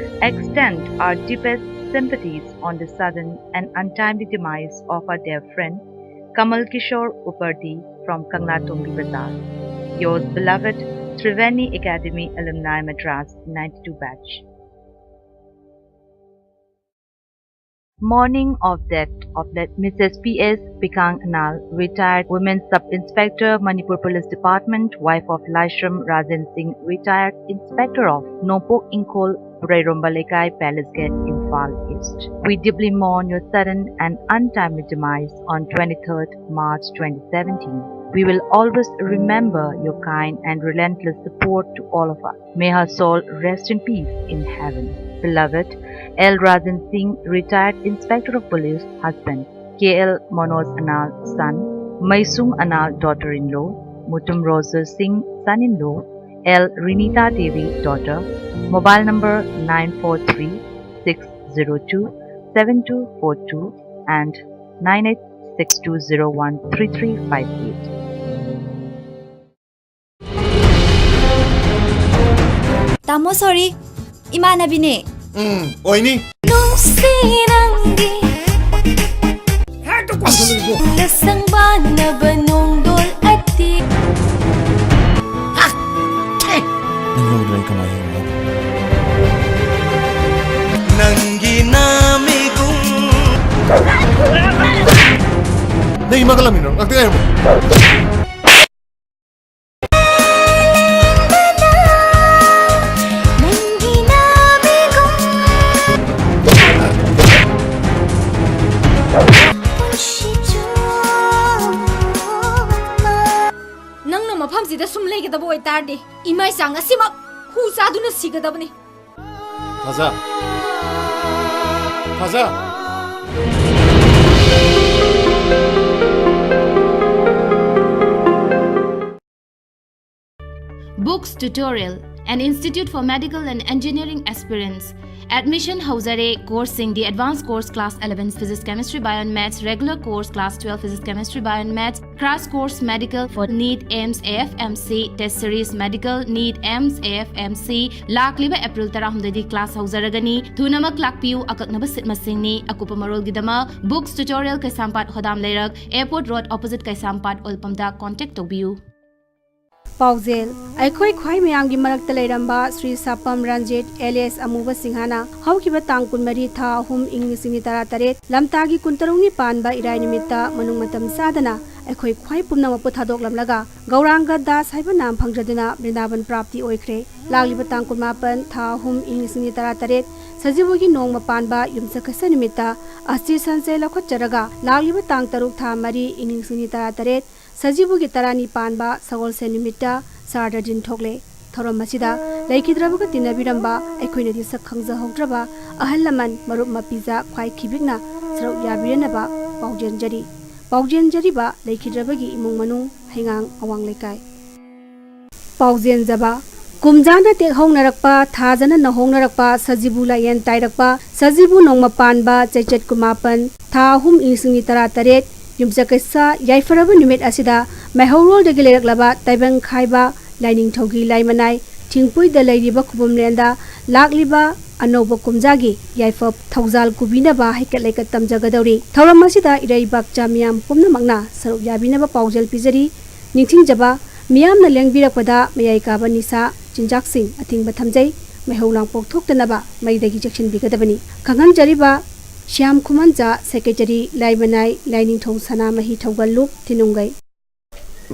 extend our deepest sympathies on the sudden and untimely demise of our dear friend Kamal Kishore Upardi from Kanglatombi Bazar. Yours beloved, Triveni Academy Alumni Madras ninety-two batch. Mourning of death of late Missus P S Pikang Anal, retired Women Sub Inspector, Manipur Police Department, wife of Laishram Rajen Singh, retired Inspector of Nongpok Ingkhol, Pureromba Lekai, Palace Gate, Imphal East. We deeply mourn your sudden and untimely demise on twenty-third March twenty seventeen. We will always remember your kind and relentless support to all of us. May her soul rest in peace in heaven. Beloved, L Rajan Singh, retired Inspector of Police, husband, K L Manoj Anal, son, Maisung Anal, daughter-in-law, Mutum Rosa Singh, son-in-law, L Rinita Devi, daughter, mobile number nine four three six zero two seven two four two and nine eight six two zero one three three five eight. ꯇꯥꯃꯣ, sorry, ꯏꯃꯥꯟꯅꯕꯤꯅꯦ꯫ ꯎꯝ, ꯑꯣꯏꯅꯤ꯫ ꯅꯨꯡꯁꯤ ꯅꯪꯒꯤ ꯍꯦꯛꯇ ꯀꯣꯟꯁꯤꯜꯂꯛꯏꯀꯣ꯫ ꯅꯁꯪꯕꯥꯅꯕ ꯅꯣꯡꯗꯣꯜ ꯑꯇꯤ꯫ ꯅꯪ ꯌꯥꯎꯗ꯭ꯔꯦ ꯑꯩ ꯀꯃꯥꯏ ꯍꯤꯡꯅꯤ? ꯅꯪꯒꯤ ꯅꯥꯃꯤꯒꯨꯝ ꯅꯪ ꯏꯃꯥꯒ ꯂꯥꯛꯃꯤꯟꯅꯔꯣ꯫ ꯉꯥꯛꯇꯪ ꯉꯥꯏꯌꯣ꯫ ꯅꯪꯅ ꯃꯐꯝꯁꯤꯗ ꯁꯨꯝ ꯂꯩꯒꯗꯕ ꯑꯣꯏꯇꯥꯔꯗꯤ, ꯏꯃꯥ ꯏꯆꯥ ꯉꯁꯤꯃꯛ ꯍꯨ ꯆꯥꯗꯨꯅ ꯁꯤꯒꯗꯕꯅꯤ꯫ ꯊꯥꯖ꯫ ꯊꯥꯖ꯫ Books Tutorial, an institute for medical and engineering aspirants. Admission ꯍꯧꯖꯔꯦ꯫ Course ꯁꯤꯡꯗꯤ: Advanced Course Class eleven Physics Chemistry Bio and Maths, Regular Course Class twelve Physics Chemistry Bio and Maths, Crash Course Medical for NEET, AIIMS, AFMC, Test Series, Medical, NEET, AIIMS, AFMC꯫ ꯂꯥꯛꯂꯤꯕ April ꯇꯔꯥꯍꯨꯝꯗꯣꯏꯗꯤ class ꯍꯧꯖꯔꯒꯅꯤ꯫ ꯊꯨꯅꯃꯛ ꯂꯥꯛꯄꯤꯌꯨ꯫ ꯑꯀꯛꯅꯕ seat ꯃꯁꯤꯡꯅꯤ꯫ ꯑꯀꯨꯞꯄ ꯃꯔꯣꯜꯒꯤꯗꯃꯛ Books Tutorial, ꯀꯩꯁꯥꯝꯄꯥꯠ ꯍꯣꯗꯥꯝ ꯂꯩꯔꯛ, Airport Road opposite ꯀꯩꯁꯥꯝꯄꯥꯠ oil pump ꯇ contact ꯇꯧꯕꯤꯌꯨ꯫ ꯄꯥꯎꯖꯦꯜ: ꯑꯩꯈꯣꯏ ꯈ꯭ꯋꯥꯏ ꯃꯌꯥꯝꯒꯤ ꯃꯔꯛꯇ ꯂꯩꯔꯝꯕ ꯁ꯭ꯔꯤ ꯁꯥꯄꯝ ꯔꯟꯖꯤꯠ alias ꯑꯃꯨꯕ ꯁꯤꯡꯍꯅ ꯍꯧꯈꯤꯕ ꯇꯥꯡ ꯀꯨꯟꯃꯔꯤ ꯊꯥ ꯑꯍꯨꯝ ꯏꯪ ꯂꯤꯁꯤꯡ ꯑꯅꯤ ꯇꯔꯥꯇꯔꯦꯠ, ꯂꯝꯇꯥꯒꯤ ꯀꯨꯟꯇꯔꯨꯛꯅꯤ ꯄꯥꯟꯕ ꯏꯔꯥꯏ ꯅꯨꯃꯤꯠꯇ ꯃꯅꯨꯡ ꯃꯇꯝ ꯆꯥꯗꯅ ꯑꯩꯈꯣꯏ ꯈ꯭ꯋꯥꯏ ꯄꯨꯝꯅꯃꯛꯄꯨ ꯊꯥꯗꯣꯛꯂꯝꯂꯒ ꯒꯧꯔꯥꯡꯒ ꯗꯥꯁ ꯍꯥꯏꯕ ꯅꯥꯝ ꯐꯪꯖꯗꯨꯅ ꯕ꯭ꯔꯤꯟꯗꯥꯕꯟ ꯄ꯭ꯔꯥꯞꯇꯤ ꯑꯣꯏꯈ꯭ꯔꯦ꯫ ꯂꯥꯛꯂꯤꯕ ꯇꯥꯡ ꯀꯨꯟꯃꯥꯄꯟ ꯊꯥ ꯑꯍꯨꯝ ꯏꯪ ꯂꯤꯁꯤꯡ ꯑꯅꯤ ꯇꯔꯥꯇꯔꯦꯠ ꯁꯖꯤꯕꯨꯒꯤ ꯅꯣꯡꯃ ꯄꯥꯟꯕ ꯌꯨꯝꯁꯀꯩꯁ ꯅꯨꯃꯤꯠꯇ ꯑꯁꯇꯤ ꯁꯟꯆꯌ ꯂꯧꯈꯠꯆꯔꯒ ꯂꯥꯛꯂꯤꯕ ꯇꯥꯡ ꯇꯔꯨꯛ ꯊꯥ ꯃꯔꯤ ꯏꯪ ꯂꯤꯁꯤꯡ ꯑꯅꯤ ꯇꯔꯥꯇꯔꯦꯠ ꯁꯖꯤꯕꯨꯒꯤ ꯇꯔꯥꯅꯤ ꯄꯥꯟꯕ ꯁꯒꯣꯜꯁꯦꯟ ꯅꯨꯃꯤꯠꯇ ꯁ꯭ꯔꯥꯗ ꯗꯤꯟ ꯊꯣꯛꯂꯦ꯫ ꯊꯧꯔꯝ ꯑꯁꯤꯗ ꯂꯩꯈꯤꯗ꯭ꯔꯕꯒ ꯇꯤꯟꯅꯕꯤꯔꯝꯕ ꯑꯩꯈꯣꯏꯅꯗꯤ ꯁꯛ ꯈꯪꯖꯍꯧꯗ꯭ꯔꯕ ꯑꯍꯜ ꯂꯃꯟ, ꯃꯔꯨꯞ ꯃꯄꯤꯖꯥ ꯈ꯭ꯋꯥꯏ ꯈꯤꯕꯤꯛꯅ ꯁꯔꯨꯛ ꯌꯥꯕꯤꯔꯅꯕ ꯄꯥꯎꯖꯦꯟꯖꯔꯤ꯫ ꯄꯥꯎꯖꯦꯟꯖꯔꯤꯕ ꯂꯩꯈꯤꯗ꯭ꯔꯕꯒꯤ ꯏꯃꯨꯡ ꯃꯅꯨꯡ, ꯍꯩꯉꯥꯡ ꯑꯋꯥꯡ ꯂꯩꯀꯥꯏ꯫ ꯄꯥꯎꯖꯦꯟꯖꯕ: ꯀꯨꯝꯖꯥꯅ ꯇꯦꯛꯍꯧꯅꯔꯛꯄ, ꯊꯥꯖꯅ ꯅꯧꯍꯧꯅꯔꯛꯄ, ꯁꯖꯤꯕꯨ ꯂꯥꯏꯌꯦꯟ ꯇꯥꯏꯔꯛꯄ, ꯁꯖꯤꯕꯨ ꯅꯣꯡꯃ ꯄꯥꯟꯕ ꯆꯩꯆꯠ ꯀꯨꯟꯃꯥꯄꯟ ꯊꯥ ꯑꯍꯨꯝ ꯏꯪ ꯂꯤꯁꯤꯡ ꯑꯅꯤ ꯇꯔꯥꯇꯔꯦꯠ, ꯌꯨꯝꯁꯀꯩꯁ ꯌꯥꯏꯐꯔꯕ ꯅꯨꯃꯤꯠ ꯑꯁꯤꯗ ꯃꯩꯍꯧꯔꯣꯜꯗꯒꯤ ꯂꯩꯔꯛꯂꯕ ꯇꯥꯏꯕꯪ ꯈꯥꯏꯕ ꯂꯥꯏꯅꯤꯡꯊꯧꯒꯤ ꯂꯥꯏꯃꯅꯥꯏ ꯊꯤꯡꯄꯨꯏꯗ ꯂꯩꯔꯤꯕ ꯈꯨꯕꯝꯂꯦꯟꯗ ꯂꯥꯛꯂꯤꯕ ꯑꯅꯧꯕ ꯀꯨꯝꯖꯥꯒꯤ ꯌꯥꯏꯐ ꯊꯧꯖꯥꯜ ꯀꯨꯕꯤꯅꯕ ꯍꯩꯀꯠ ꯂꯩꯀꯠ ꯇꯝꯖꯒꯗꯧꯔꯤ꯫ ꯊꯧꯔꯝ ꯑꯁꯤꯗ ꯏꯔꯩꯕꯥꯛꯆꯥ ꯃꯤꯌꯥꯝ ꯄꯨꯝꯅꯃꯛꯅ ꯁꯔꯨꯛ ꯌꯥꯕꯤꯅꯕ ꯄꯥꯎꯖꯦꯜ ꯄꯤꯖꯔꯤ꯫ ꯅꯤꯡꯁꯤꯡꯖꯕ: ꯃꯤꯌꯥꯝꯅ ꯂꯦꯡꯕꯤꯔꯛꯄꯗ ꯃꯌꯥꯏ ꯀꯥꯕ ꯅꯤꯁꯥ ꯆꯤꯟꯖꯥꯛꯁꯤꯡ ꯑꯊꯤꯡꯕ ꯊꯝꯖꯩ꯫ ꯃꯩꯍꯧ ꯂꯥꯡꯄꯣꯛ ꯊꯣꯛꯇꯅꯕ ꯃꯩꯗꯒꯤ ꯆꯦꯛꯁꯤꯟꯕꯤꯒꯗꯕꯅꯤ꯫ ꯈꯪꯍꯟꯖꯔꯤꯕ ꯁ꯭ꯌꯥꯝ ꯈꯨꯃꯟꯖꯥ, ꯁꯦꯀ꯭ꯔꯦꯇꯔꯤ, ꯂꯥꯏꯃꯅꯥꯏ, ꯂꯥꯏꯅꯤꯡꯊꯧ ꯁꯅꯥꯃꯍꯤ ꯊꯧꯒꯜꯂꯨꯞ, ꯊꯤꯅꯨꯡꯒꯩ꯫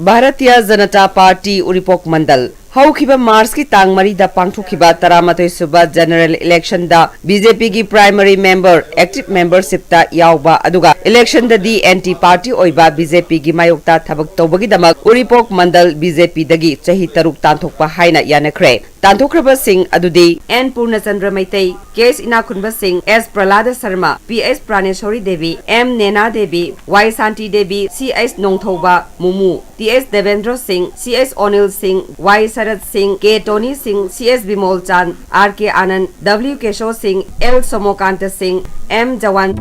ꯚꯥꯔꯇꯤꯌꯥ ꯖꯅꯇꯥ ꯄꯥꯔꯇꯤ ꯎꯔꯤꯄꯣꯛ ꯃꯟꯗꯜ꯫ ꯍꯧꯈꯤꯕ ꯃꯥꯔꯆꯀꯤ ꯇꯥꯡ ꯃꯔꯤꯗ ꯄꯥꯡꯊꯣꯛꯈꯤꯕ ꯇꯔꯥꯃꯥꯊꯣꯏ ꯁꯨꯕ ꯖꯦꯅꯔꯦꯜ ꯏꯂꯦꯛꯁꯟꯗ ꯕꯤ ꯖꯦ ꯄꯤꯒꯤ ꯄ꯭ꯔꯥꯏꯃꯔꯤ ꯃꯦꯝꯕꯔ, ꯑꯦꯛꯇꯤꯚ ꯃꯦꯝꯕꯔꯁꯤꯞꯇ ꯌꯥꯎꯕ, ꯑꯗꯨꯒ ꯏꯂꯦꯛꯁꯟꯗꯗꯤ ꯑꯦꯟꯇꯤ ꯄꯥꯔꯇꯤ ꯑꯣꯏꯕ ꯕꯤ ꯖꯦ ꯄꯤꯒꯤ ꯃꯥꯌꯣꯛꯇ ꯊꯕꯛ ꯇꯧꯕꯒꯤꯗꯃꯛ ꯎꯔꯤꯄꯣꯛ ꯃꯟꯗꯜ ꯕꯤ ꯖꯦ ꯄꯤꯗꯒꯤ ꯆꯍꯤ ꯇꯔꯨꯛ ꯇꯥꯟꯊꯣꯛꯄ ꯍꯥꯏꯅ ꯌꯥꯅꯈ꯭ꯔꯦ꯫ ꯇꯥꯟꯊꯣꯛꯈ꯭ꯔꯕꯁꯤꯡ ꯑꯗꯨꯗꯤ and ꯄꯨꯔꯅꯆꯟꯗ꯭ꯔ Meitei, K S Inakhunba Singh, S Prahlad Sharma, P S Pranesori Devi, M Nena Devi, Y Shanti Devi, C S ꯅꯣꯡꯊꯧꯕ ꯃꯨꯃꯨ, T ꯑꯦꯁ ꯗꯦꯕꯦꯟꯗ꯭ꯔꯣ ꯁꯤꯡ, ꯁꯤ ꯑꯦꯁ ꯑꯣꯅꯤꯜ ꯁꯤꯡ, ꯋꯥꯏ ꯁꯔꯠ ꯁꯤꯡ, ꯀꯦ ꯇꯣꯅꯤ ꯁꯤꯡ, ꯁꯤ ꯑꯦꯁ ꯕꯤꯃꯣꯜ ꯆꯥꯟ, ꯑꯥꯔ ꯀꯦ ꯑꯥꯅꯟꯗ, ꯗꯕ꯭ꯂꯤꯎ ꯀꯦꯁꯣ ꯁꯤꯡ, ꯑꯦꯜ ꯁꯣꯃꯣꯀꯥꯟꯇ ꯁꯤꯡ, ꯑꯦꯝ ꯖꯋꯥꯟ꯫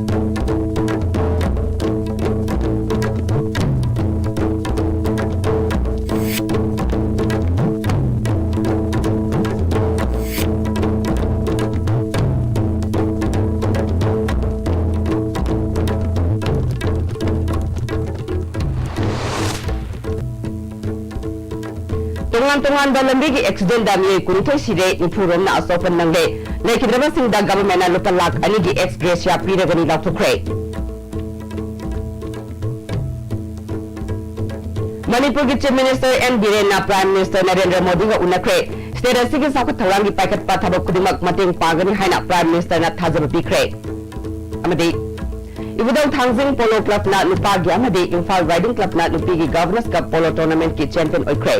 ꯇꯣꯉꯥꯟ ꯇꯣꯉꯥꯟꯕ ꯂꯝꯕꯤꯒꯤ ꯑꯦꯛꯁꯤꯗꯦꯟꯗ ꯃꯤꯑꯣꯏ ꯀꯨꯟꯅꯤꯊꯣꯏ ꯁꯤꯔꯦ, ꯅꯤꯐꯨ ꯔꯣꯝꯅ ꯑꯁꯣꯛꯄ ꯅꯪꯂꯦ꯫ ꯂꯩꯈꯤꯗ꯭ꯔꯕꯁꯤꯡꯗ ꯒꯚꯔꯟꯃꯦꯟꯠꯅ ꯂꯨꯄꯥ ꯂꯥꯈ ꯑꯅꯤꯒꯤ ꯑꯦꯛꯁ ꯒ꯭ꯔꯦꯁꯤꯌꯥ ꯄꯤꯔꯒꯅꯤ ꯂꯥꯎꯊꯣꯛꯈ꯭ꯔꯦ꯫ ꯃꯅꯤꯄꯨꯔꯒꯤ ꯆꯤꯐ ꯃꯤꯅꯤꯁꯇꯔ ꯑꯦꯟ ꯕꯤꯔꯦꯟꯅ ꯄ꯭ꯔꯥꯏꯝ ꯃꯤꯅꯤꯁꯇꯔ ꯅꯔꯦꯟꯗ꯭ꯔ ꯃꯣꯗꯤꯒ ꯎꯅꯈ꯭ꯔꯦ꯫ ꯁ꯭ꯇꯦꯠ ꯑꯁꯤꯒꯤ ꯆꯥꯎꯈꯠ ꯊꯧꯔꯥꯡꯒꯤ ꯄꯥꯏꯈꯠꯄ ꯊꯕꯛ ꯈꯨꯗꯤꯡꯃꯛ ꯃꯇꯦꯡ ꯄꯥꯡꯒꯅꯤ ꯍꯥꯏꯅ ꯄ꯭ꯔꯥꯏꯝ ꯃꯤꯅꯤꯁꯇꯔꯅ ꯊꯥꯖꯕ ꯄꯤꯈ꯭ꯔꯦ꯫ ꯑꯃꯗꯤ ꯏꯕꯨꯙꯧ ꯊꯥꯡꯖꯤꯡ ꯄꯣꯂꯣ ꯀ꯭ꯂꯕꯅ ꯅꯨꯄꯥꯒꯤ ꯑꯃꯗꯤ ꯏꯝꯐꯥꯜ ꯔꯥꯏꯗꯤꯡ ꯀ꯭ꯂꯕꯅ ꯅꯨꯄꯤꯒꯤ ꯒꯚꯔꯅꯔꯁ ꯀꯞ ꯄꯣꯂꯣ ꯇꯣꯔꯅꯥꯃꯦꯟꯠꯀꯤ ꯆꯦꯝꯄꯤꯌꯟ ꯑꯣꯏꯈ꯭ꯔꯦ꯫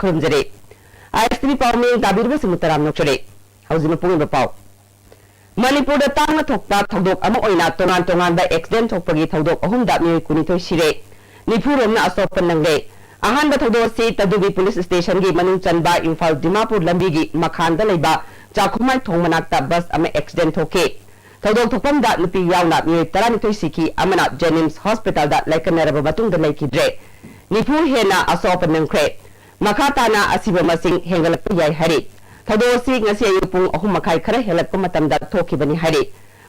ꯈꯨꯔꯨꯝꯖꯔꯤ꯫ ꯑꯥꯏ ꯑꯦꯁ ꯇꯤ ꯚꯤ ꯄꯥꯎ ꯃꯤꯠꯌꯦꯡ ꯇꯥꯕꯤꯔꯤꯕꯁꯤꯡꯕꯨ ꯇꯔꯥꯝꯅ ꯑꯣꯛꯆꯔꯤ꯫ ꯍꯧꯖꯤꯛ ꯃꯄꯨꯡ ꯑꯣꯏꯕ ꯄꯥꯎ꯫ ꯃꯅꯤꯄꯨꯔꯗ ꯇꯥꯡꯅ ꯊꯣꯛꯄ ꯊꯧꯗꯣꯛ ꯑꯃ ꯑꯣꯏꯅ ꯇꯣꯉꯥꯟ ꯇꯣꯉꯥꯟꯕ ꯑꯦꯛꯁꯤꯗꯦꯟꯠ ꯊꯣꯛꯄꯒꯤ ꯊꯧꯗꯣꯛ ꯑꯍꯨꯝꯗ ꯃꯤꯑꯣꯏ ꯀꯨꯟꯅꯤꯊꯣꯏ ꯁꯤꯔꯦ, ꯅꯤꯐꯨ ꯔꯣꯝꯅ ꯑꯁꯣꯛꯄ ꯅꯪꯂꯦ꯫ ꯑꯍꯥꯟꯕ ꯊꯧꯗꯣꯛ ꯑꯁꯤ ꯇꯗꯨꯕꯤ ꯄꯨꯂꯤꯁ ꯁ꯭ꯇꯦꯁꯟꯒꯤ ꯃꯅꯨꯡ ꯆꯟꯕ ꯏꯝꯐꯥꯜ ꯗꯤꯃꯥꯄꯨꯔ ꯂꯝꯕꯤꯒꯤ ꯃꯈꯥꯟꯗ ꯂꯩꯕ ꯆꯥꯛꯈꯨꯃꯥꯏ ꯊꯣꯡ ꯃꯅꯥꯛꯇ ꯕꯁ ꯑꯃ ꯑꯦꯛꯁꯤꯗꯦꯟꯠ ꯊꯣꯛꯈꯤ꯫ ꯊꯧꯗꯣꯛ ꯊꯣꯛꯐꯝꯗ ꯅꯨꯄꯤ ꯌꯥꯎꯅ ꯃꯤꯑꯣꯏ ꯇꯔꯥꯅꯤꯊꯣꯏ ꯁꯤꯈꯤ, ꯑꯃꯅ ꯖꯦꯅꯤꯝꯁ ꯍꯣꯁꯄꯤꯇꯥꯜꯗ ꯂꯥꯏꯀꯠꯅꯔꯕ ꯃꯇꯨꯡꯗ ꯂꯩꯈꯤꯗ꯭ꯔꯦ꯫ ꯅꯤꯐꯨ ꯍꯦꯟꯅ ꯑꯁꯣꯛ ꯑꯄꯟ ꯅꯪꯈ꯭ꯔꯦ꯫ ꯃꯈꯥ ꯇꯥꯅ ꯑꯁꯤꯕ ꯃꯁꯤꯡ ꯍꯦꯟꯒꯠꯂꯛꯄ ꯌꯥꯏ ꯍꯥꯏꯔꯤ꯫ ꯊꯧꯗꯣꯛ ꯑꯁꯤ ꯉꯁꯤ ꯑꯌꯨꯛ ꯄꯨꯡ ꯑꯍꯨꯝ ꯃꯈꯥꯏ ꯈꯔ ꯍꯦꯜꯂꯛꯄ ꯃꯇꯝꯗ ꯊꯣꯛꯈꯤꯕꯅꯤ ꯍꯥꯏꯔꯤ꯫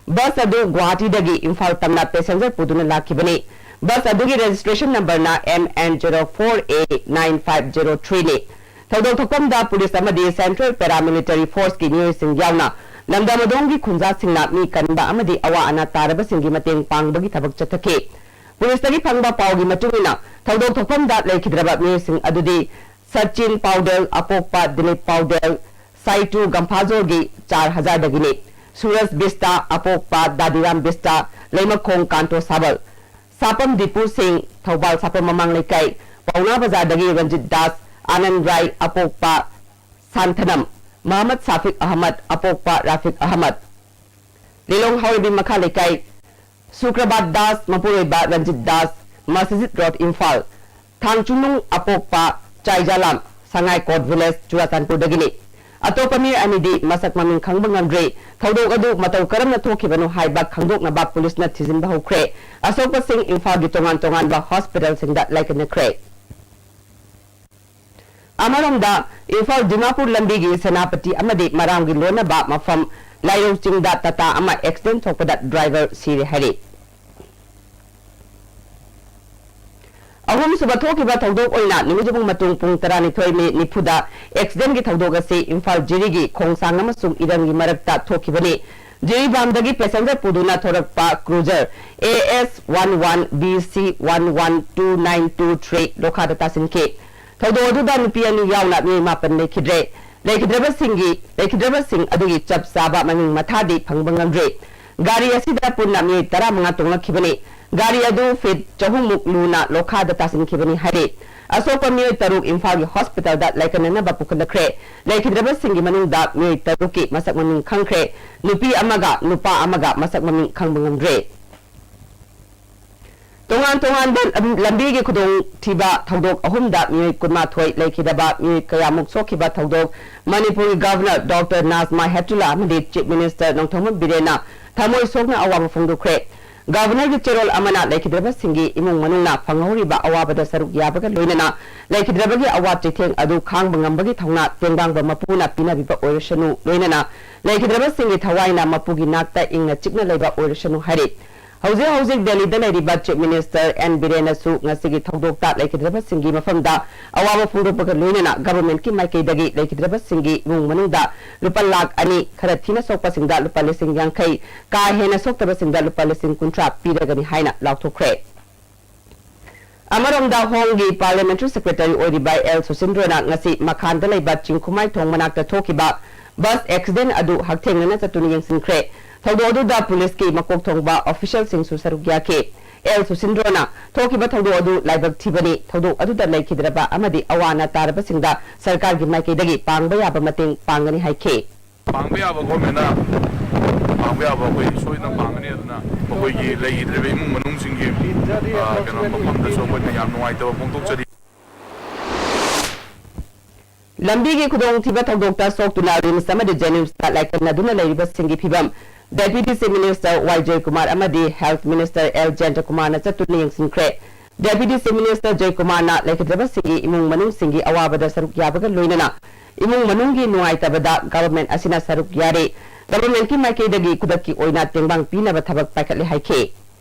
ꯕꯁ ꯑꯗꯨ ꯒꯨꯋꯥꯍꯥꯇꯤꯗꯒꯤ ꯏꯝꯐꯥꯜ ꯇꯝꯅ ꯄꯦꯁꯦꯟꯖꯔ ꯄꯨꯗꯨꯅ ꯂꯥꯛꯈꯤꯕꯅꯤ꯫ ꯕꯁ ꯑꯗꯨꯒꯤ registration numberꯅ M N zero four A nine five zero three ꯅꯤ꯫ ꯊꯧꯗꯣꯛ ꯊꯣꯛꯐꯝꯗ ꯄꯨꯂꯤꯁ ꯑꯃꯗꯤ Central Paramilitary Forceꯀꯤ ꯃꯤꯑꯣꯏꯁꯤꯡ ꯌꯥꯎꯅ ꯂꯝꯗꯝ ꯑꯗꯣꯝꯒꯤ ꯈꯨꯟꯖꯥꯁꯤꯡꯅ ꯃꯤ ꯀꯟꯕ ꯑꯃꯗꯤ ꯑꯋꯥ ꯑꯅꯥ ꯇꯥꯔꯕꯁꯤꯡꯒꯤ ꯃꯇꯦꯡ ꯄꯥꯡꯕꯒꯤ ꯊꯕꯛ ꯆꯠꯊꯈꯤ꯫ ꯄꯨꯂꯤꯁꯇꯒꯤ ꯐꯪꯕ ꯄꯥꯎꯒꯤ ꯃꯇꯨꯡ ꯏꯟꯅ, ꯊꯧꯗꯣꯛ ꯊꯣꯛꯐꯝꯗ ꯂꯩꯈꯤꯗ꯭ꯔꯕ ꯃꯤꯑꯣꯏꯁꯤꯡ ꯑꯗꯨꯗꯤ ꯁꯆꯤꯟ ꯄꯥꯎꯗꯦꯜ, ꯑꯄꯣꯛꯄ ꯗꯤꯂꯤꯞ ꯄꯥꯎꯗꯦꯜ, ꯁꯥꯏꯇꯨ ꯒꯝꯐꯥꯖꯣꯔꯒꯤ ꯆꯥꯔ ꯍꯖꯥꯔꯗꯒꯤꯅꯤ꯫ ꯁꯨꯔꯖ ꯕꯤꯁꯇ, ꯑꯄꯣꯛꯄ ꯗꯥꯗꯤꯔꯥꯝ ꯕꯤꯁꯇ, ꯂꯩꯃꯈꯣꯡ ꯀꯥꯟꯇꯣ ꯁꯥꯕꯜ, ꯁꯥꯄꯝ ꯗꯤꯄꯨ ꯁꯤꯡ, ꯊꯧꯕꯥꯜ ꯁꯥꯄꯝ ꯃꯃꯥꯡ ꯂꯩꯀꯥꯏ, ꯄꯥꯎꯅꯥ ꯕꯖꯥꯔꯗꯒꯤ ꯔꯟꯖꯤꯠ ꯗꯥꯁ, ꯑꯥꯅꯟꯗ ꯔꯥꯏ, ꯑꯄꯣꯛꯄ ꯁꯥꯟꯊꯅꯝ, ꯃꯍꯃꯗ ꯁꯥꯐꯤꯛ ꯑꯍꯃꯗ, ꯑꯄꯣꯛꯄ ꯔꯥꯐꯤꯛ ꯑꯍꯃꯗ, ꯂꯤꯂꯣꯡ ꯍꯥꯎꯔꯩꯕꯤ ꯃꯈꯥ ꯂꯩꯀꯥꯏ, ꯁꯨꯀ꯭ꯔꯕꯥꯠ ꯗꯥꯁ, ꯃꯄꯨꯔꯣꯏꯕ ꯔꯟꯖꯤꯠ ꯗꯥꯁ, ꯃꯁꯖꯤꯗ ꯔꯣꯗ, ꯏꯝꯐꯥꯜ, ꯊꯥꯡꯆꯨꯅꯨꯡ ꯑꯄꯣꯛꯄ ꯆꯥꯏꯖꯥꯂꯥꯝ, ꯁꯉꯥꯏ ꯀꯣꯠ ꯚꯤꯂꯦꯖ, ꯆꯨꯔꯥꯆꯥꯟꯄꯨꯔꯗꯒꯤꯅꯤ꯫ ꯑꯇꯣꯞꯄ ꯃꯤꯑꯣꯏ ꯑꯅꯤꯗꯤ ꯃꯁꯛ ꯃꯃꯤꯡ ꯈꯪꯕ ꯉꯝꯗ꯭ꯔꯤ꯫ ꯊꯧꯗꯣꯛ ꯑꯗꯨ ꯃꯇꯧ ꯀꯔꯝꯅ ꯊꯣꯛꯈꯤꯕꯅꯣ ꯍꯥꯏꯕ ꯈꯪꯗꯣꯛꯅꯕ ꯄꯨꯂꯤꯁꯅ ꯊꯤꯖꯤꯟꯕ ꯍꯧꯈ꯭ꯔꯦ꯫ ꯑꯁꯣꯛꯄꯁꯤꯡ ꯏꯝꯐꯥꯜꯒꯤ ꯇꯣꯉꯥꯟ ꯇꯣꯉꯥꯟꯕ ꯍꯣꯁꯄꯤꯇꯥꯜꯁꯤꯡꯗ ꯂꯥꯏꯀꯠꯅꯈ꯭ꯔꯦ꯫ ꯑꯃꯔꯣꯝꯗ, ꯏꯝꯐꯥꯜ ꯗꯤꯃꯥꯄꯨꯔ ꯂꯝꯕꯤꯒꯤ ꯁꯦꯅꯥꯄꯇꯤ ꯑꯃꯗꯤ ꯃꯔꯥꯝꯒꯤ ꯂꯣꯟꯅꯕ ꯃꯐꯝ ꯂꯥꯏꯔꯧ ꯆꯤꯡꯗ ꯇꯥꯇꯥ ꯑꯃ ꯑꯦꯛꯁꯤꯗꯦꯟ ꯊꯣꯛꯄꯗ ꯗ꯭ꯔꯥꯏꯚꯔ ꯁꯤꯔꯦ ꯍꯥꯏꯔꯤ꯫ ꯑꯍꯨꯝꯁꯨꯕ ꯊꯣꯛꯈꯤꯕ ꯊꯧꯗꯣꯛ ꯑꯣꯏꯅ ꯅꯨꯃꯤꯠ ꯃꯇꯨꯡ ꯄꯨꯡ ꯇꯔꯥꯅꯤꯊꯣꯏ ꯃꯤꯅꯤꯠ ꯅꯤꯐꯨꯗ ꯑꯦꯛꯁꯤꯗꯦꯟꯒꯤ ꯊꯧꯗꯣꯛ ꯑꯁꯤ ꯏꯝꯐꯥꯜ ꯖꯤꯔꯤꯒꯤ ꯈꯣꯡꯁꯥꯡ ꯑꯃꯁꯨꯡ ꯏꯔꯪꯒꯤ ꯃꯔꯛꯇ ꯊꯣꯛꯈꯤꯕꯅꯤ꯫ ꯖꯤꯔꯤꯕꯥꯝꯗꯒꯤ ꯄꯦꯁꯦꯟꯖꯔ ꯄꯨꯗꯨꯅ ꯊꯣꯔꯛꯄ ꯀ꯭ꯔꯨꯖꯔ A S one one B C one one two nine two three ꯂꯣꯈꯥꯗ ꯇꯥꯁꯤꯟꯈꯤ꯫ ꯊꯧꯗꯣꯛ ꯑꯗꯨꯗ ꯅꯨꯄꯤ ꯑꯅꯤ ꯌꯥꯎꯅ ꯃꯤꯑꯣꯏ ꯃꯥꯄꯟ ꯂꯩꯈꯤꯗ꯭ꯔꯦ꯫ ꯂꯩꯈꯤꯗ꯭ꯔꯕꯁꯤꯡꯒꯤ, ꯂꯩꯈꯤꯗ꯭ꯔꯕꯁꯤꯡ ꯑꯗꯨꯒꯤ ꯆꯞ ꯆꯥꯕ ꯃꯃꯤꯡ ꯃꯊꯥꯗꯤ ꯐꯪꯕ ꯉꯝꯗ꯭ꯔꯦ꯫ ꯒꯥꯔꯤ ꯑꯁꯤꯗ ꯄꯨꯟꯅ ꯃꯤꯑꯣꯏ ꯇꯔꯥꯃꯉꯥ ꯇꯣꯡꯂꯛꯈꯤꯕꯅꯤ꯫ ꯒꯥꯔꯤ ꯑꯗꯨ ꯐꯤꯠ ꯆꯍꯨꯝꯃꯨꯛ ꯂꯨꯅ ꯂꯣꯈꯥꯗ ꯇꯥꯁꯤꯟꯈꯤꯕꯅꯤ ꯍꯥꯏꯔꯤ꯫ ꯑꯁꯣꯛꯄ ꯃꯤꯑꯣꯏ ꯇꯔꯨꯛ ꯏꯝꯐꯥꯜꯒꯤ ꯍꯣꯁꯄꯤꯇꯥꯜꯗ ꯂꯥꯏꯀꯠꯅꯅꯕ ꯄꯨꯈꯠꯂꯛꯈ꯭ꯔꯦ꯫ ꯂꯩꯈꯤꯗ꯭ꯔꯕꯁꯤꯡꯒꯤ ꯃꯅꯨꯡꯗ ꯃꯤꯑꯣꯏ ꯇꯔꯨꯛꯀꯤ ꯃꯁꯛ ꯃꯃꯤꯡ ꯈꯪꯈ꯭ꯔꯦ꯫ ꯅꯨꯄꯤ ꯑꯃꯒ ꯅꯨꯄꯥ ꯑꯃꯒ ꯃꯁꯛ ꯃꯃꯤꯡ ꯈꯪꯕ ꯉꯝꯗ꯭ꯔꯦ꯫ ꯇꯣꯉꯥꯟ ꯇꯣꯉꯥꯟꯕ ꯂꯝ-, ꯂꯝꯕꯤꯒꯤ ꯈꯨꯗꯣꯡꯊꯤꯕ ꯊꯧꯗꯣꯛ ꯑꯍꯨꯝꯗ ꯃꯤꯑꯣꯏ ꯀꯨꯟꯃꯥꯊꯣꯏ ꯂꯩꯈꯤꯗꯕ, ꯃꯤꯑꯣꯏ ꯀꯌꯥꯃꯨꯛ ꯁꯣꯛꯈꯤꯕ ꯊꯧꯗꯣꯛ ꯃꯅꯤꯄꯨꯔꯒꯤ ꯒꯚꯔꯅꯔ ꯗꯣꯛꯇꯔ ꯅꯥꯖꯃꯥ ꯍꯦꯞꯇꯨꯂꯥ ꯑꯃꯗꯤ ꯆꯤꯐ ꯃꯤꯅꯤꯁꯇꯔ ꯅꯣꯡꯊꯣꯝꯕꯝ ꯕꯤꯔꯦꯟꯅ ꯊꯃꯣꯏ ꯁꯣꯛꯅ ꯑꯋꯥꯕ ꯐꯣꯡꯗꯣꯛꯈ꯭ꯔꯦ꯫ ꯒꯕꯔꯅꯔꯒꯤ ꯆꯦꯔꯣꯜ ꯑꯃꯅ ꯂꯩꯈꯤꯗ꯭ꯔꯕꯁꯤꯡꯒꯤ ꯏꯃꯨꯡ ꯃꯅꯨꯡꯅ ꯐꯪꯍꯧꯔꯤꯕ ꯑꯋꯥꯕꯗ ꯁꯔꯨꯛ ꯌꯥꯕꯒ ꯂꯣꯏꯅꯅ ꯂꯩꯈꯤꯗ꯭ꯔꯕꯒꯤ ꯑꯋꯥ ꯆꯩꯊꯦꯡ ꯑꯗꯨ ꯈꯥꯡꯕ ꯉꯝꯕꯒꯤ ꯊꯧꯅꯥ ꯇꯦꯡꯕꯥꯡꯕ ꯃꯄꯨꯅ ꯄꯤꯅꯕꯤꯕ ꯑꯣꯏꯔꯁꯅꯨ, ꯂꯣꯏꯅꯅ ꯂꯩꯈꯤꯗ꯭ꯔꯕꯁꯤꯡꯒꯤ ꯊꯋꯥꯏꯅ ꯃꯄꯨꯒꯤ ꯅꯥꯛꯇ ꯏꯪꯅ ꯆꯤꯛꯅ ꯂꯩꯕ ꯑꯣꯏꯔꯁꯅꯨ ꯍꯥꯏꯔꯤ꯫ ꯍꯧꯖꯤꯛ ꯍꯧꯖꯤꯛ ꯗꯦꯜꯂꯤꯗ ꯂꯩꯔꯤꯕ ꯆꯤꯐ ꯃꯤꯅꯤꯁꯇꯔ ꯑꯦꯟ ꯕꯤꯔꯦꯟꯅꯁꯨ ꯉꯁꯤꯒꯤ ꯊꯧꯗꯣꯛꯇ ꯂꯩꯈꯤꯗ꯭ꯔꯕꯁꯤꯡꯒꯤ ꯃꯐꯝꯗ ꯑꯋꯥꯕ ꯐꯣꯡꯗꯣꯛꯄꯒ ꯂꯣꯏꯅꯅ ꯒꯚꯔꯟꯃꯦꯟꯠꯀꯤ ꯃꯥꯏꯀꯩꯗꯒꯤ ꯂꯩꯈꯤꯗ꯭ꯔꯕꯁꯤꯡꯒꯤ ꯏꯃꯨꯡ ꯃꯅꯨꯡꯗ ꯂꯨꯄꯥ ꯂꯥꯈ ꯑꯅꯤ, ꯈꯔ ꯊꯤꯅ ꯁꯣꯛꯄꯁꯤꯡꯗ ꯂꯨꯄꯥ ꯂꯤꯁꯤꯡ ꯌꯥꯡꯈꯩ, ꯀꯥ ꯍꯦꯟꯅ ꯁꯣꯛꯇꯕꯁꯤꯡꯗ ꯂꯨꯄꯥ ꯂꯤꯁꯤꯡ ꯀꯨꯟꯊ꯭ꯔꯥ ꯄꯤꯔꯒꯅꯤ ꯍꯥꯏꯅ ꯂꯥꯎꯊꯣꯛꯈ꯭ꯔꯦ꯫ ꯑꯃꯔꯣꯝꯗ, ꯍꯣꯝꯒꯤ ꯄꯥꯔꯂꯤꯌꯥꯃꯦꯟꯇꯔꯤ ꯁꯦꯀ꯭ꯔꯦꯇꯔꯤ ꯑꯣꯏꯔꯤꯕ ꯑꯦꯜ ꯁꯨꯁꯤꯟꯗ꯭ꯔꯣꯅ ꯉꯁꯤ ꯃꯈꯥꯟꯗ ꯂꯩꯕ ꯆꯤꯡꯈꯨꯃꯥꯏꯊꯣꯡ ꯃꯅꯥꯛꯇ ꯊꯣꯛꯈꯤꯕ ꯕꯁ ꯑꯦꯛꯁꯤꯗꯦꯟ ꯑꯗꯨ ꯍꯛꯊꯦꯡꯅꯅ ꯆꯠꯇꯨꯅ ꯌꯦꯡꯁꯤꯟꯈ꯭ꯔꯦ꯫ ꯊꯧꯗꯣꯛ ꯑꯗꯨꯗ ꯄꯨꯂꯤꯁꯀꯤ ꯃꯀꯣꯛ ꯊꯣꯡꯕ ꯑꯣꯐꯤꯁꯤꯌꯦꯜꯁꯤꯡꯁꯨ ꯁꯔꯨꯛ ꯌꯥꯈꯤ꯫ ꯑꯦꯜ ꯁꯨꯁꯤꯟꯗ꯭ꯔꯣꯅ ꯊꯣꯛꯈꯤꯕ ꯊꯧꯗꯣꯛ ꯑꯗꯨ ꯂꯥꯏꯕꯛ ꯊꯤꯕꯅꯤ, ꯊꯧꯗꯣꯛ ꯑꯗꯨꯗ ꯂꯩꯈꯤꯗ꯭ꯔꯕ ꯑꯃꯗꯤ ꯑꯋꯥ ꯑꯅꯥ ꯇꯥꯔꯕꯁꯤꯡꯗ ꯁꯔꯀꯥꯔꯒꯤ ꯃꯥꯏꯀꯩꯗꯒꯤ ꯄꯥꯡꯕ ꯌꯥꯕ ꯃꯇꯦꯡ ꯄꯥꯡꯒꯅꯤ ꯍꯥꯏꯈꯤ꯫ ꯄꯥꯡꯕ ꯌꯥꯕ ꯒꯣꯔꯃꯦꯟꯅ ꯄꯥꯡꯕ ꯌꯥꯕ ꯑꯩꯈꯣꯏ ꯁꯣꯏꯗꯅ ꯄꯥꯡꯒꯅꯤ꯫ ꯑꯗꯨꯅ ꯃꯈꯣꯏꯒꯤ ꯂꯩꯈꯤꯗ꯭ꯔꯤꯕ ꯏꯃꯨꯡ ꯃꯅꯨꯡꯁꯤꯡꯒꯤ, ꯑ, ꯀꯩꯅꯣ, ꯃꯐꯝꯗꯁꯨ ꯑꯩꯈꯣꯏꯅ ꯌꯥꯝ ꯅꯨꯡꯉꯥꯏꯇꯕ ꯐꯣꯡꯗꯣꯛꯆꯔꯤ꯫ ꯂꯝꯕꯤꯒꯤ ꯈꯨꯗꯣꯡꯊꯤꯕ ꯊꯧꯗꯣꯛꯇ ꯁꯣꯛꯇꯨꯅ ꯔꯤꯝꯁ ꯑꯃꯗꯤ ꯖꯦꯅꯤꯝꯁꯇ ꯂꯥꯏꯀꯠꯅꯗꯨꯅ ꯂꯩꯔꯤꯕꯁꯤꯡꯒꯤ ꯐꯤꯕꯝ ꯗꯦꯄ꯭ꯌꯨꯇꯤ ꯆꯤꯐ ꯃꯤꯅꯤꯁꯇꯔ ꯋꯥꯏ ꯖꯌꯀꯨꯃꯥꯔ ꯑꯃꯗꯤ ꯍꯦꯜꯊ ꯃꯤꯅꯤꯁꯇꯔ ꯑꯦꯜ ꯖꯌꯟꯇꯀꯨꯃꯥꯔꯅ ꯆꯠꯇꯨꯅ ꯌꯦꯡꯁꯤꯟꯈ꯭ꯔꯦ꯫ ꯗꯦꯄ꯭ꯌꯨꯇꯤ ꯆꯤꯐ ꯃꯤꯅꯤꯁꯇꯔ ꯖꯌꯀꯨꯃꯥꯔꯅ ꯂꯩꯈꯤꯗ꯭ꯔꯕꯁꯤꯡꯒꯤ ꯏꯃꯨꯡ ꯃꯅꯨꯡꯁꯤꯡꯒꯤ ꯑꯋꯥꯕꯗ ꯁꯔꯨꯛ ꯌꯥꯕꯒ ꯂꯣꯏꯅꯅ ꯏꯃꯨꯡ ꯃꯅꯨꯡꯒꯤ ꯅꯨꯡꯉꯥꯏꯇꯕꯗ ꯒꯚꯔꯟꯃꯦꯟꯠ ꯑꯁꯤꯅ ꯁꯔꯨꯛ ꯌꯥꯔꯤ, ꯒꯚꯔꯟꯃꯦꯟꯠꯀꯤ ꯃꯥꯏꯀꯩꯗꯒꯤ ꯈꯨꯗꯛꯀꯤ ꯑꯣꯏꯅ ꯇꯦꯡꯕꯥꯡ ꯄꯤꯅꯕ ꯊꯕꯛ ꯄꯥꯏꯈꯠꯂꯦ ꯍꯥꯏꯈꯤ꯫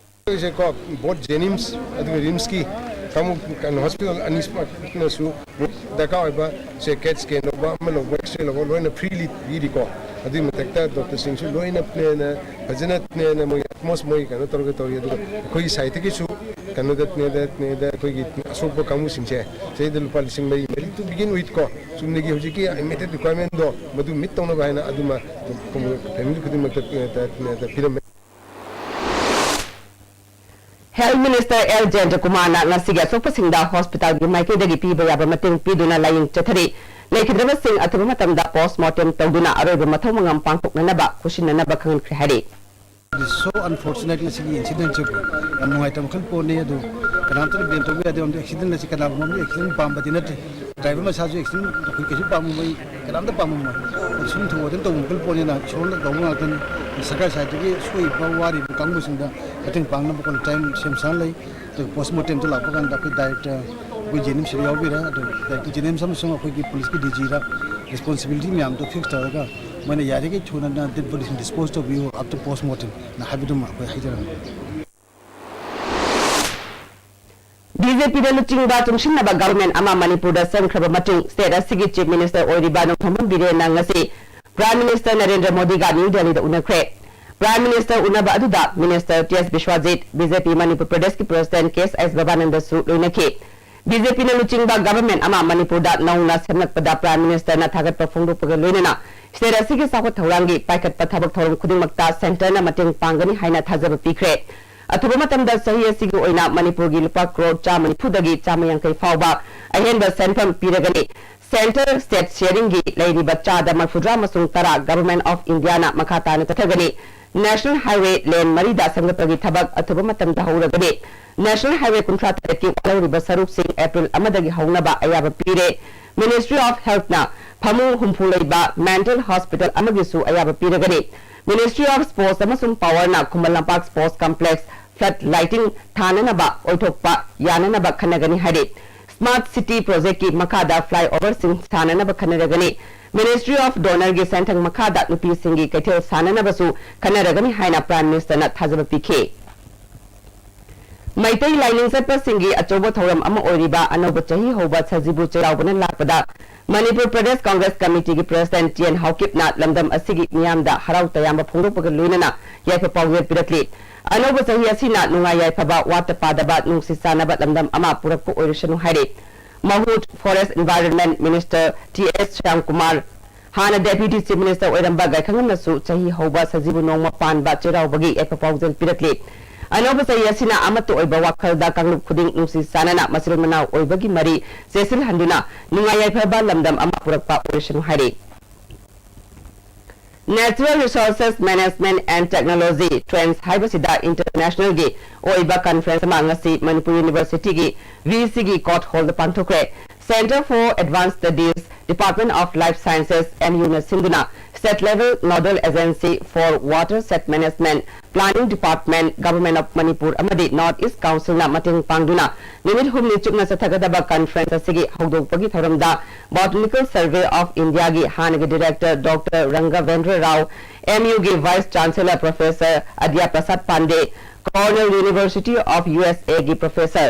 ꯑꯩꯈꯣꯏꯁꯦꯀꯣ, ꯕꯣꯠ ꯖꯦꯅꯤꯝꯁ ꯑꯗꯨꯒ ꯔꯤꯝꯁꯀꯤ ꯀꯥꯡꯕꯨ, ꯀꯩꯅꯣ, ꯍꯣꯁꯄꯤꯇꯥꯜ ꯑꯅꯤꯁꯤꯃꯛꯅꯁꯨ ꯗꯔꯀꯥꯔ ꯑꯣꯏꯕ ꯁꯦ ꯀꯦꯠ ꯁ꯭ꯀꯦꯟ ꯂꯧꯕ, ꯑꯃ ꯂꯧꯕ, ꯑꯦꯛꯁꯔꯦ ꯂꯧꯕ, ꯂꯣꯏꯅ ꯐ꯭ꯔꯤꯂꯤ ꯄꯤꯔꯤꯀꯣ꯫ ꯑꯗꯨꯒꯤ ꯃꯊꯛꯇ ꯗꯣꯛꯇꯔꯁꯤꯡꯁꯨ ꯂꯣꯏꯅ ꯐꯖꯅ ꯃꯣꯏ ꯑꯠꯃꯣꯁ ꯃꯣꯏ ꯀꯩꯅꯣ ꯇꯧꯔꯒ ꯇꯧꯔꯤ꯫ ꯑꯗꯨꯒ ꯑꯩꯈꯣꯏꯒꯤ ꯁꯥꯏꯠꯇꯒꯤꯁꯨ ꯀꯩꯅꯣꯗ, ꯅꯦꯗ, ꯅꯦꯗ ꯑꯩꯈꯣꯏꯒꯤ ꯑꯁꯣꯛꯄ ꯀꯥꯡꯕꯨꯁꯤꯡꯁꯦ ꯁꯤꯗꯩꯗ ꯂꯨꯄꯥ ꯂꯤꯁꯤꯡ ꯃꯔꯤ, ꯃꯔꯤ to begin with ꯀꯣ, ꯆꯨꯝꯅꯒꯤ ꯍꯧꯖꯤꯛꯀꯤ immediate requirement ꯗꯣ ꯃꯗꯨ meet ꯇꯧꯅꯕ ꯍꯥꯏꯅ ꯑꯗꯨꯃ ꯐꯦꯃꯤꯂꯤ ꯈꯨꯗꯤꯡꯃꯛꯇ, ꯅꯦꯗ, ꯅꯦꯗ ꯄꯤꯔꯝꯃꯦ꯫ ꯍꯦꯜꯊ ꯃꯤꯅꯤꯁꯇꯔ ꯑꯦꯜ ꯖꯌꯟꯇꯀꯨꯃꯥꯔꯅ ꯉꯁꯤꯒꯤ ꯑꯁꯣꯛꯄꯁꯤꯡꯗ ꯍꯣꯁꯄꯤꯇꯥꯜꯒꯤ ꯃꯥꯏꯀꯩꯗꯒꯤ ꯄꯤꯕ ꯌꯥꯕ ꯃꯇꯦꯡ ꯄꯤꯗꯨꯅ ꯂꯥꯌꯦꯡ ꯆꯠꯊꯔꯤ꯫ ꯂꯩꯈꯤꯗ꯭ꯔꯕꯁꯤꯡ ꯑꯊꯨꯕ ꯃꯇꯝꯗ ꯄꯣꯁꯃꯣꯔꯇꯦꯝ ꯇꯧꯗꯨꯅ ꯑꯔꯣꯏꯕ ꯃꯊꯧ ꯃꯉꯝ ꯄꯥꯡꯊꯣꯛꯅꯅꯕ ꯈꯨꯠꯁꯤꯟꯅꯅꯕ ꯈꯪꯍꯟꯈ꯭ꯔꯦ ꯍꯥꯏꯔꯤ꯫ It is so unfortunate ꯉꯁꯤꯒꯤ incident ꯁꯤꯕꯨ꯫ ꯌꯥꯝ ꯅꯨꯡꯉꯥꯏꯇꯕ ꯃꯈꯜ ꯄꯣꯠꯅꯤ꯫ ꯑꯗꯨ ꯀꯅꯥꯝꯇꯅ blame ꯇꯧꯕ ꯌꯥꯗꯦ꯫ ꯃꯔꯝꯗꯤ accident ꯑꯁꯤ ꯀꯅꯥꯒꯨꯝꯕ ꯑꯃꯅ accident ꯄꯥꯝꯕꯗꯤ ꯅꯠꯇꯦ꯫ ꯗ꯭ꯔꯥꯏꯚꯔ ꯃꯁꯥꯁꯨ accident ꯑꯩꯈꯣꯏ ꯀꯩꯁꯨ ꯄꯥꯝꯃꯝꯃꯣꯏ, ꯀꯅꯥꯝꯇ ꯄꯥꯝꯃꯝꯃꯣꯏ꯫ ꯑꯗꯨ ꯁꯨꯝ ꯊꯧꯑꯣꯏꯗꯅ ꯇꯧꯕ ꯃꯈꯜ ꯄꯣꯠꯅꯤꯅ ꯏꯁꯣꯔꯅ ꯇꯧꯕ ꯉꯥꯛꯇꯅꯤ꯫ ꯁꯔꯀꯥꯔ ꯁꯥꯏꯠꯇꯒꯤ ꯁꯣꯛꯏꯕ ꯋꯥꯔꯤꯕ ꯀꯥꯡꯕꯨꯁꯤꯡꯗ ꯃꯇꯦꯡ ꯄꯥꯡꯅꯕ ꯑꯩꯈꯣꯏꯅ ꯇꯥꯏꯝ ꯁꯦꯝ ꯁꯥꯔ ꯂꯩ꯫ ꯑꯗꯨꯒ ꯄꯣꯁꯃꯣꯔꯇꯦꯝꯗ ꯂꯥꯛꯄ ꯀꯥꯟꯗ ꯑꯩꯈꯣꯏ ꯗꯥꯏꯔꯦꯛꯇꯔ ꯑꯩꯈꯣꯏ ꯖꯦꯅꯤꯝꯁꯇ ꯌꯥꯎꯕꯤꯔꯦ꯫ ꯑꯗꯨ ꯗꯥꯏꯔꯦꯛꯇꯔ ꯖꯦꯅꯤꯝꯁ ꯑꯃꯁꯨꯡ ꯑꯩꯈꯣꯏꯒꯤ ꯄꯨꯂꯤꯁꯀꯤ ꯗꯤ ꯖꯤꯗ ꯔꯦꯁꯄꯣꯟꯁꯤꯕꯤꯂꯤꯇꯤ ꯃꯌꯥꯝꯗꯣ ꯐꯤꯛꯁ ꯇꯧꯔꯒ ꯃꯣꯏꯅ ꯌꯥꯔꯤꯈꯩ ꯊꯨꯅ ꯗꯦꯗ ꯕꯣꯗꯤꯁꯤꯡ ꯗꯤꯁꯄꯣꯖ ꯇꯧꯕꯤꯌꯨ ꯑꯥꯐꯇꯔ ꯄꯣꯁꯃꯣꯔꯇꯦꯝꯅ ꯍꯥꯏꯕꯗꯨꯃ ꯑꯩꯈꯣꯏ ꯍꯥꯏꯖꯔꯝꯃꯤ꯫ ꯕꯤ ꯖꯦ ꯄꯤꯅ ꯂꯨꯆꯤꯡꯕ ꯆꯨꯡꯁꯤꯟꯅꯕ ꯒꯚꯔꯟꯃꯦꯟꯠ ꯑꯃ ꯃꯅꯤꯄꯨꯔꯗ ꯁꯦꯝꯈ꯭ꯔꯕ ꯃꯇꯨꯡ ꯁ꯭ꯇꯦꯠ ꯑꯁꯤꯒꯤ ꯆꯤꯐ ꯃꯤꯅꯤꯁꯇꯔ ꯑꯣꯏꯔꯤꯕ ꯅꯣꯡꯊꯣꯝꯕꯝ ꯕꯤꯔꯦꯟꯅ ꯉꯁꯤ ꯄ꯭ꯔꯥꯏꯝ ꯃꯤꯅꯤꯁꯇꯔ ꯅꯔꯦꯟꯗ꯭ꯔ ꯃꯣꯗꯤꯒ ꯅ꯭ꯌꯨ ꯗꯦꯜꯂꯤꯗ ꯎꯅꯈ꯭ꯔꯦ꯫ ꯄ꯭ꯔꯥꯏꯝ ꯃꯤꯅꯤꯁꯇꯔ ꯎꯅꯕ ꯑꯗꯨꯗ ꯃꯤꯅꯤꯁꯇꯔ ꯇꯤ ꯑꯦꯁ ꯕꯤꯁ꯭ꯋꯥꯖꯤꯠ, ꯕꯤ ꯖꯦ ꯄꯤ ꯃꯅꯤꯄꯨꯔ ꯄ꯭ꯔꯗꯦꯁꯀꯤ ꯄ꯭ꯔꯁꯤꯗꯦꯟꯠ ꯀꯦ ꯑꯦꯁ ꯕꯕꯥꯅꯟꯗꯁꯨ ꯂꯣꯏꯅꯈꯤ꯫ ꯕꯤ ꯖꯦ ꯄꯤꯅ ꯂꯨꯆꯤꯡꯕ ꯒꯚꯔꯟꯃꯦꯟꯠ ꯑꯃ ꯃꯅꯤꯄꯨꯔꯗ ꯅꯧꯅ ꯁꯦꯝꯂꯛꯄꯗ ꯄ꯭ꯔꯥꯏꯝ ꯃꯤꯅꯤꯁꯇꯔꯅ ꯊꯥꯒꯠꯄ ꯐꯣꯡꯗꯣꯛꯄꯒ ꯂꯣꯏꯅꯅ ꯁ꯭ꯇꯦꯠ ꯑꯁꯤꯒꯤ ꯆꯥꯎꯈꯠ ꯊꯧꯔꯥꯡꯒꯤ ꯄꯥꯏꯈꯠꯄ ꯊꯕꯛ ꯊꯧꯔꯝ ꯈꯨꯗꯤꯡꯃꯛꯇ ꯁꯦꯟꯇꯔꯅ ꯃꯇꯦꯡ ꯄꯥꯡꯒꯅꯤ ꯍꯥꯏꯅ ꯊꯥꯖꯕ ꯄꯤꯈ꯭ꯔꯦ꯫ ꯑꯊꯨꯕ ꯃꯇꯝꯗ ꯆꯍꯤ ꯑꯁꯤꯒꯤ ꯑꯣꯏꯅ ꯃꯅꯤꯄꯨꯔꯒꯤ ꯂꯨꯄꯥ ꯀ꯭ꯔꯣꯔ ꯆꯥꯝꯃ ꯅꯤꯐꯨꯗꯒꯤ ꯆꯥꯝꯃ ꯌꯥꯡꯈꯩ ꯐꯥꯎꯕ ꯑꯍꯦꯟꯕ ꯁꯦꯟꯐꯝ ꯄꯤꯔꯒꯅꯤ꯫ ꯁꯦꯟꯇꯔ ꯁ꯭ꯇꯦꯠ ꯁꯤꯌꯔꯤꯡꯒꯤ ꯂꯩꯔꯤꯕ ꯆꯥꯗ ꯃꯔꯐꯨꯇꯔꯥ ꯑꯃꯁꯨꯡ ꯇꯔꯥ ꯒꯚꯔꯟꯃꯦꯟꯠ ꯑꯣꯐ ꯏꯟꯗꯤꯌꯥꯅ ꯃꯈꯥ ꯇꯥꯅ ꯆꯠꯊꯒꯅꯤ꯫ ꯅꯦꯁꯅꯦꯜ ꯍꯥꯏꯋꯦ ꯂꯦꯟ ꯃꯔꯤꯗ ꯁꯦꯝꯒꯠꯄꯒꯤ ꯊꯕꯛ ꯑꯊꯨꯕ ꯃꯇꯝꯗ ꯍꯧꯔꯒꯅꯤ꯫ ꯅꯦꯁꯅꯦꯜ ꯍꯥꯏꯋꯦ ꯀꯨꯟꯊ꯭ꯔꯥ ꯇꯔꯦꯠꯀꯤ ꯋꯥꯠꯍꯧꯔꯤꯕ ꯁꯔꯨꯛꯁꯤꯡ ꯑꯦꯄ꯭ꯔꯤꯜ ꯑꯃꯗꯒꯤ ꯍꯧꯅꯕ ꯑꯌꯥꯕ ꯄꯤꯔꯦ꯫ ꯃꯤꯅꯤꯁꯇ꯭ꯔꯤ ꯑꯣꯐ ꯍꯦꯜꯊꯅ ꯐꯃꯨꯡ ꯍꯨꯝꯐꯨ ꯂꯩꯕ ꯃꯦꯟꯇꯦꯜ ꯍꯣꯁꯄꯤꯇꯥꯜ ꯑꯃꯒꯤꯁꯨ ꯑꯌꯥꯕ ꯄꯤꯔꯒꯅꯤ꯫ ꯃꯤꯅꯤꯁꯇ꯭ꯔꯤ ꯑꯣꯐ ꯁ꯭ꯄꯣꯔꯠꯁ ꯑꯃꯁꯨꯡ ꯄꯥꯋꯔꯅ Khuman Lampak sports complex flood lighting ꯊꯥꯅꯅꯕ ꯑꯣꯏꯊꯣꯛꯄ ꯌꯥꯅꯅꯕ ꯈꯟꯅꯒꯅꯤ ꯍꯥꯏꯔꯤ꯫ ꯁ꯭ꯃꯥꯔꯠ ꯁꯤꯇꯤ ꯄ꯭ꯔꯣꯖꯦꯛꯀꯤ ꯃꯈꯥꯗ ꯐ꯭ꯂꯥꯏꯑꯣꯚꯔꯁꯤꯡ ꯁꯥꯅꯅꯕ ꯈꯟꯅꯔꯒꯅꯤ꯫ ꯃꯤꯅꯤꯁꯇ꯭ꯔꯤ ꯑꯣꯐ ꯗꯣꯅꯔꯒꯤ ꯁꯦꯟꯊꯪ ꯃꯈꯥꯗ ꯅꯨꯄꯤꯁꯤꯡꯒꯤ ꯀꯩꯊꯦꯜ ꯁꯥꯅꯅꯕꯁꯨ ꯈꯟꯅꯔꯒꯅꯤ ꯍꯥꯏꯅ ꯄ꯭ꯔꯥꯏꯝ ꯃꯤꯅꯤꯁꯇꯔꯅ ꯊꯥꯖꯕ ꯄꯤꯈꯤ꯫ ꯃꯩꯇꯩ ꯂꯥꯏꯅꯤꯡ ꯆꯠꯄꯁꯤꯡꯒꯤ ꯑꯆꯧꯕ ꯊꯧꯔꯝ ꯑꯃ ꯑꯣꯏꯔꯤꯕ ꯑꯅꯧꯕ ꯆꯍꯤ ꯍꯧꯕ ꯁꯖꯤꯕꯨ ꯆꯩꯔꯥꯎꯕꯅ ꯂꯥꯛꯄꯗ ꯃꯅꯤꯄꯨꯔ ꯄ꯭ꯔꯗꯦꯁ ꯀꯣꯡꯒ꯭ꯔꯦꯁ ꯀꯃꯤꯇꯤꯒꯤ ꯄ꯭ꯔꯁꯤꯗꯦꯟꯠ ꯇꯤ ꯑꯦꯟ ꯍꯥꯎꯀꯤꯞꯅ ꯂꯝꯗꯝ ꯑꯁꯤꯒꯤ ꯃꯤꯌꯥꯝꯗ ꯍꯔꯥꯎ ꯇꯌꯥꯝꯕ ꯐꯣꯡꯗꯣꯛꯄꯒ ꯂꯣꯏꯅꯅ ꯌꯥꯏꯐ ꯄꯥꯎꯖꯦꯜ ꯄꯤꯔꯛꯂꯤ꯫ ꯑꯅꯧꯕ ꯆꯍꯤ ꯑꯁꯤꯅ ꯅꯨꯡꯉꯥꯏ ꯌꯥꯏꯐꯕ, ꯋꯥꯠꯇ ꯄꯥꯗꯕ, ꯅꯨꯡꯁꯤ ꯆꯥꯟꯅꯕ ꯂꯝꯗꯝ ꯑꯃ ꯄꯨꯔꯛꯄ ꯑꯣꯏꯔꯁꯅꯨ ꯍꯥꯏꯔꯤ꯫ ꯃꯍꯨꯠ ꯐꯣꯔꯦꯁ ꯏꯟꯚꯥꯏꯔꯟꯃꯦꯟꯠ ꯃꯤꯅꯤꯁꯇꯔ ꯇꯤ ꯑꯦꯁ ꯁ꯭ꯌꯥꯝꯀꯨꯃꯥꯔ, ꯍꯥꯟꯅ ꯗꯦꯄ꯭ꯌꯨꯇꯤ ꯆꯤꯐ ꯃꯤꯅꯤꯁꯇꯔ ꯑꯣꯏꯔꯝꯕ ꯒꯥꯏꯈꯪꯉꯝꯅꯁꯨ ꯆꯍꯤ ꯍꯧꯕ ꯁꯖꯤꯕꯨ ꯅꯣꯡꯃ ꯄꯥꯟꯕ ꯆꯩꯔꯥꯎꯕꯒꯤ ꯌꯥꯏꯐ ꯄꯥꯎꯖꯦꯜ ꯄꯤꯔꯛꯂꯤ꯫ ꯑꯅꯧꯕ ꯆꯍꯤ ꯑꯁꯤꯅ ꯑꯃꯠꯇ ꯑꯣꯏꯕ ꯋꯥꯈꯜꯗ ꯀꯥꯡꯂꯨꯞ ꯈꯨꯗꯤꯡ ꯅꯨꯡꯁꯤ ꯆꯥꯟꯅꯅ ꯃꯆꯤꯟ ꯃꯅꯥꯎ ꯑꯣꯏꯕꯒꯤ ꯃꯔꯤ ꯆꯦꯠꯁꯤꯜꯍꯟꯗꯨꯅ ꯅꯨꯡꯉꯥꯏ ꯌꯥꯏꯐꯕ ꯂꯝꯗꯝ ꯑꯃ ꯄꯨꯔꯛꯄ ꯑꯣꯏꯔꯁꯅꯨ ꯍꯥꯏꯔꯤ꯫ Natural Resources Management and Technology, trends ꯍꯥꯏꯕꯁꯤꯗ ꯏꯟꯇꯔꯅꯦꯁꯅꯦꯜꯒꯤ ꯑꯣꯏꯕ ꯀꯟꯐꯔꯦꯟꯁ ꯑꯃ ꯉꯁꯤ ꯃꯅꯤꯄꯨꯔ ꯌꯨꯅꯤꯚꯔꯁꯤꯇꯤꯒꯤ ꯚꯤ ꯁꯤꯒꯤ ꯀꯣꯔꯠ ꯍꯣꯜꯗ ꯄꯥꯡꯊꯣꯛꯈ꯭ꯔꯦ꯫ Centre for Advanced Studies, Department of Life Sciences, M U ꯅ ꯁꯤꯟꯗꯨꯅ State Level Nodal Agency for Watershed Management, Planning Department, Government of Manipur ꯑꯃꯗꯤ North East Council ꯅ ꯃꯇꯦꯡ ꯄꯥꯡꯗꯨꯅ ꯅꯨꯃꯤꯠ ꯍꯨꯝꯅꯤ ꯆꯨꯞꯅ ꯆꯠꯊꯒꯗꯕ conference ꯑꯁꯤꯒꯤ ꯍꯧꯗꯣꯛꯄꯒꯤ ꯊꯧꯔꯝꯗ Botanical Survey of India ꯒꯤ ꯍꯥꯟꯅꯒꯤ Director Doctor Ranghavendra Rao, M U ꯒꯤ Vice Chancellor Professor Adya Prasad Pandey, Cornell University of U S A ꯒꯤ Professor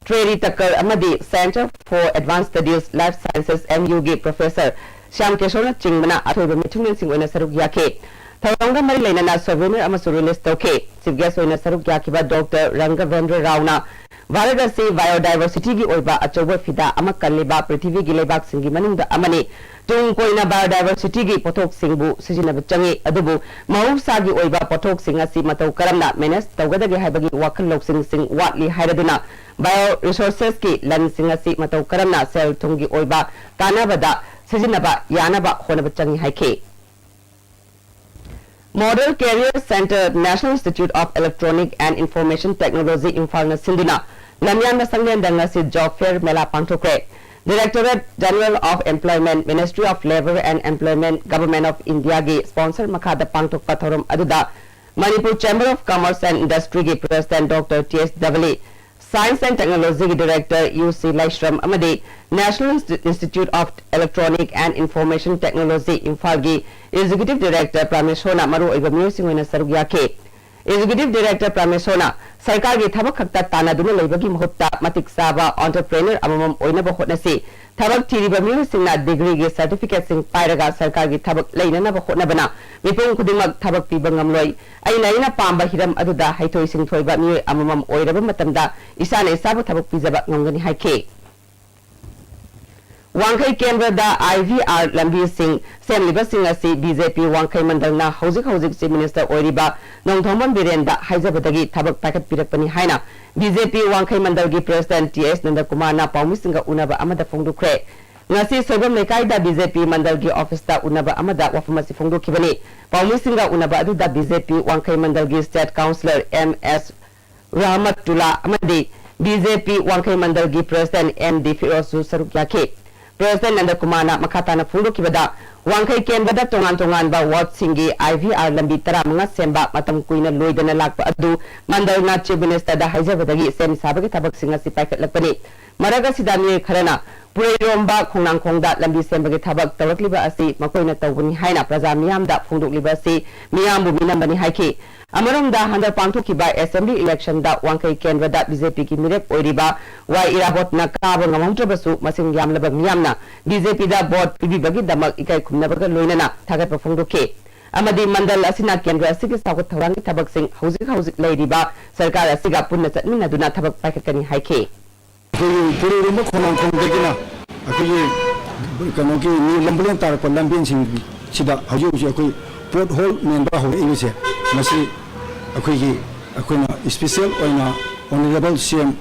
Trery Tucker ꯑꯃꯗꯤ Center for Advanced Studies Life Sciences, M U ꯒꯤ Professor ꯁ꯭ꯌꯥꯝ ꯀꯦꯁꯣꯔꯅꯆꯤꯡꯕꯅ ꯑꯊꯣꯏꯕ ꯃꯤꯊꯨꯡꯂꯦꯟꯁꯤꯡ ꯑꯣꯏꯅ ꯁꯔꯨꯛ ꯌꯥꯈꯤ꯫ ꯊꯧꯔꯝꯒ ꯃꯔꯤ ꯂꯩꯅꯅ souvenir ꯑꯃꯁꯨ release ꯇꯧꯈꯤ꯫ Chief guest ꯑꯣꯏꯅ ꯁꯔꯨꯛ ꯌꯥꯈꯤꯕ Doctor Ranghavendra Rao ꯅ ꯚꯥꯔꯠ ꯑꯁꯤ biodiversity ꯒꯤ ꯑꯣꯏꯕ ꯑꯆꯧꯕ ꯐꯤꯗꯥ ꯑꯃ ꯀꯜꯂꯤꯕ ꯄ꯭ꯔꯤꯊꯤꯕꯤꯒꯤ ꯂꯩꯕꯥꯛꯁꯤꯡꯒꯤ ꯃꯅꯨꯡꯗ ꯑꯃꯅꯤ꯫ ꯇꯨꯡ ꯀꯣꯏꯅ biodiversity ꯒꯤ ꯄꯣꯠꯊꯣꯛꯁꯤꯡꯕꯨ ꯁꯤꯖꯤꯟꯅꯕ ꯆꯪꯏ, ꯑꯗꯨꯕꯨ ꯃꯍꯧꯁꯥꯒꯤ ꯑꯣꯏꯕ ꯄꯣꯠꯊꯣꯛꯁꯤꯡ ꯑꯁꯤ ꯃꯇꯧ ꯀꯔꯝꯅ manage ꯇꯧꯒꯗꯒꯦ ꯍꯥꯏꯕꯒꯤ ꯋꯥꯈꯜ ꯂꯧꯁꯤꯡꯁꯤꯡ ꯋꯥꯠꯂꯤ ꯍꯥꯏꯔꯗꯨꯅ, bio resources ꯀꯤ ꯂꯟꯁꯤꯡ ꯑꯁꯤ ꯃꯇꯧ ꯀꯔꯝꯅ ꯁꯦꯜ ꯊꯨꯝꯒꯤ ꯑꯣꯏꯕ ꯀꯥꯟꯅꯕꯗ ꯁꯤꯖꯤꯟꯅꯕ ꯌꯥꯅꯕ ꯍꯣꯠꯅꯕ ꯆꯪꯏ ꯍꯥꯏꯈꯤ꯫ Model Career Center, National Institute of Electronic and Information Technology, ꯏꯝꯐꯥꯜꯅ ꯁꯤꯟꯗꯨꯅ ꯂꯝꯌꯥꯟꯕ ꯁꯪꯂꯦꯟꯗ ꯉꯁꯤ job fair ꯃꯦꯂꯥ ꯄꯥꯡꯊꯣꯛꯈ꯭ꯔꯦ꯫ Directorate General of Employment, Ministry of Labour and Employment, Government of India ꯒꯤ sponsor ꯃꯈꯥꯗ ꯄꯥꯡꯊꯣꯛꯄ ꯊꯧꯔꯝ ꯑꯗꯨꯗ Manipur Chamber of Commerce and Industry ꯒꯤ President Doctor T S ꯗꯕꯂꯤ, Science and Technology ꯒꯤ Director ꯌꯨ ꯁꯤ ꯂꯥꯏꯁ꯭ꯔꯝ ꯑꯃꯗꯤ National Insti-, Institute of Electronic and Information Technology, ꯏꯝꯐꯥꯜꯒꯤ Executive Director ꯄ꯭ꯔꯥꯃꯦꯁꯣꯔꯅ ꯃꯔꯨꯑꯣꯏꯕ ꯃꯤꯑꯣꯏꯁꯤꯡ ꯑꯣꯏꯅ ꯁꯔꯨꯛ ꯌꯥꯈꯤ꯫ Executive Director ꯄ꯭ꯔꯥꯃꯦꯁꯣꯔꯅ ꯁꯔꯀꯥꯔꯒꯤ ꯊꯕꯛ ꯈꯛꯇ ꯇꯥꯟꯅꯗꯨꯅ ꯂꯩꯕꯒꯤ ꯃꯍꯨꯠꯇ ꯃꯇꯤꯛ ꯆꯥꯕ entrepreneur ꯑꯃꯃꯝ ꯑꯣꯏꯅꯕ ꯍꯣꯠꯅꯁꯤ꯫ ꯊꯕꯛ ꯊꯤꯔꯤꯕ ꯃꯤꯑꯣꯏꯁꯤꯡꯅ degreeꯒꯤ certificateꯁꯤꯡ ꯄꯥꯏꯔꯒ ꯁꯔꯀꯥꯔꯒꯤ ꯊꯕꯛ ꯂꯩꯅꯅꯕ ꯍꯣꯠꯅꯕꯅ ꯃꯤꯄꯨꯝ ꯈꯨꯗꯤꯡꯃꯛ ꯊꯕꯛ ꯄꯤꯕ ꯉꯝꯂꯣꯏ꯫ ꯑꯩꯅ ꯑꯩꯅ ꯄꯥꯝꯕ ꯍꯤꯔꯝ ꯑꯗꯨꯗ ꯍꯩꯊꯣꯏ ꯁꯤꯡꯊꯣꯏꯕ ꯃꯤꯑꯣꯏ ꯑꯃꯃꯝ ꯑꯣꯏꯔꯕ ꯃꯇꯝꯗ ꯏꯁꯥꯅ ꯏꯁꯥꯕꯨ ꯊꯕꯛ ꯄꯤꯖꯕ ꯉꯝꯒꯅꯤ ꯍꯥꯏꯈꯤ꯫ ꯋꯥꯡꯈꯩ ꯀꯦꯟꯗ꯭ꯔꯗ I V R ꯂꯝꯕꯤꯁꯤꯡ ꯁꯦꯝꯂꯤꯕꯁꯤꯡ ꯑꯁꯤ B J P ꯋꯥꯡꯈꯩ ꯃꯟꯗꯜꯅ ꯍꯧꯖꯤꯛ ꯍꯧꯖꯤꯛ Chief Minister ꯑꯣꯏꯔꯤꯕ ꯅꯣꯡꯊꯣꯝꯕꯝ ꯕꯤꯔꯦꯟꯗ ꯍꯥꯏꯖꯕꯗꯒꯤ ꯊꯕꯛ ꯄꯥꯏꯈꯠꯄꯤꯔꯛꯄꯅꯤ ꯍꯥꯏꯅ B J P ꯋꯥꯡꯈꯩ ꯃꯟꯗꯜꯒꯤ President T S ꯅꯟꯗꯀꯨꯃꯥꯔꯅ ꯄꯥꯎꯃꯤꯁꯤꯡꯒ ꯎꯅꯕ ꯑꯃꯗ ꯐꯣꯡꯗꯣꯛꯈ꯭ꯔꯦ꯫ ꯉꯁꯤ ꯁꯣꯏꯕꯝ ꯂꯩꯀꯥꯏꯗ B J P ꯃꯟꯗꯜꯒꯤ officeꯇ ꯎꯅꯕ ꯑꯃꯗ ꯋꯥꯐꯝ ꯑꯁꯤ ꯐꯣꯡꯗꯣꯛꯈꯤꯕꯅꯤ꯫ ꯄꯥꯎꯃꯤꯁꯤꯡꯒ ꯎꯅꯕ ꯑꯗꯨꯗ B J P ꯋꯥꯡꯈꯩ ꯃꯟꯗꯜꯒꯤ State Councillor M S ꯔꯍꯃꯇꯨꯜꯂꯥ ꯑꯃꯗꯤ B J P ꯋꯥꯡꯈꯩ ꯃꯟꯗꯜꯒꯤ President M D ꯐꯤꯔꯣꯖꯁꯨ ꯁꯔꯨꯛ ꯌꯥꯈꯤ꯫ President ꯅꯟꯗꯀꯨꯃꯥꯔꯅ ꯃꯈꯥ ꯇꯥꯅ ꯐꯣꯡꯗꯣꯛꯈꯤꯕꯗ, ꯋꯥꯡꯈꯩ ꯀꯦꯟꯗ꯭ꯔꯗ ꯇꯣꯉꯥꯟ ꯇꯣꯉꯥꯟꯕ wardꯁꯤꯡꯒꯤ I V R ꯂꯝꯕꯤ ꯇꯔꯥꯃꯉꯥ ꯁꯦꯝꯕ ꯃꯇꯝ ꯀꯨꯏꯅ ꯂꯣꯏꯗꯅ ꯂꯥꯛꯄ ꯑꯗꯨ ꯃꯟꯗꯜꯅ Chief Ministerꯗ ꯍꯥꯏꯖꯕꯗꯒꯤ ꯁꯦꯝ ꯁꯥꯕꯒꯤ ꯊꯕꯛꯁꯤꯡ ꯑꯁꯤ ꯄꯥꯏꯈꯠꯂꯛꯄꯅꯤ꯫ ꯃꯔꯛ ꯑꯁꯤꯗ ꯃꯤꯑꯣꯏ ꯈꯔꯅ ꯄꯨꯔꯩꯔꯣꯝꯕ ꯈꯣꯡꯅꯥꯡꯈꯣꯡꯗ ꯂꯝꯕꯤ ꯁꯦꯝꯕꯒꯤ ꯊꯕꯛ ꯇꯧꯔꯛꯂꯤꯕ ꯑꯁꯤ ꯃꯈꯣꯏꯅ ꯇꯧꯕꯅꯤ ꯍꯥꯏꯅ ꯄ꯭ꯔꯖꯥ ꯃꯤꯌꯥꯝꯗ ꯐꯣꯡꯗꯣꯛꯂꯤꯕ ꯑꯁꯤ ꯃꯤꯌꯥꯝꯕꯨ ꯃꯤꯅꯝꯕꯅꯤ ꯍꯥꯏꯈꯤ꯫ ꯑꯃꯔꯣꯝꯗ, ꯍꯟꯗꯛ ꯄꯥꯡꯊꯣꯛꯈꯤꯕ Assembly electionꯗ ꯋꯥꯡꯈꯩ ꯀꯦꯟꯗ꯭ꯔꯗ B J Pꯒꯤ ꯃꯤꯔꯦꯞ ꯑꯣꯏꯔꯤꯕ ꯋꯥꯏ ꯏꯔꯥꯕꯣꯠꯅ ꯀꯥꯕ ꯉꯝꯍꯧꯗ꯭ꯔꯕꯁꯨ, ꯃꯁꯤꯡ ꯌꯥꯝꯂꯕ ꯃꯤꯌꯥꯝꯅ B J Pꯗ vote ꯄꯤꯕꯤꯕꯒꯤꯗꯃꯛ ꯏꯀꯥꯏ ꯈꯨꯝꯅꯕꯒ ꯂꯣꯏꯅꯅ ꯊꯥꯒꯠꯄ ꯐꯣꯡꯗꯣꯛꯈꯤ꯫ ꯑꯃꯗꯤ ꯃꯟꯗꯜ ꯑꯁꯤꯅ ꯀꯦꯟꯗ꯭ꯔ ꯑꯁꯤꯒꯤ ꯆꯥꯎꯈꯠ ꯊꯧꯔꯥꯡꯒꯤ ꯊꯕꯛꯁꯤꯡ ꯍꯧꯖꯤꯛ ꯍꯧꯖꯤꯛ ꯂꯩꯔꯤꯕ ꯁꯔꯀꯥꯔ ꯑꯁꯤꯒ ꯄꯨꯟꯅ ꯆꯠꯃꯤꯟꯅꯗꯨꯅ ꯊꯕꯛ ꯄꯥꯏꯈꯠꯀꯅꯤ ꯍꯥꯏꯈꯤ꯫ ꯑꯩꯈꯣꯏꯒꯤ ꯄꯨꯔꯩꯔꯣꯝꯕ ꯈꯣꯡꯅꯥꯡꯈꯣꯡꯗꯒꯤꯅ ꯑꯩꯈꯣꯏꯒꯤ ꯀꯩꯅꯣꯒꯤ ꯅ꯭ꯌꯨ ꯂꯝꯕꯨꯂꯦꯟ ꯇꯥꯔꯛꯄ ꯂꯝꯕꯦꯟꯁꯤꯡꯁꯤꯗ ꯍꯧꯖꯤꯛ ꯍꯧꯖꯤꯛ ꯑꯩꯈꯣꯏ pothole ꯃꯦꯟꯕ ꯍꯧꯔꯛꯏꯕꯁꯦ, ꯃꯁꯤ ꯑꯩꯈꯣꯏꯒꯤ, ꯑꯩꯈꯣꯏꯅ special ꯑꯣꯏꯅ Honourable C M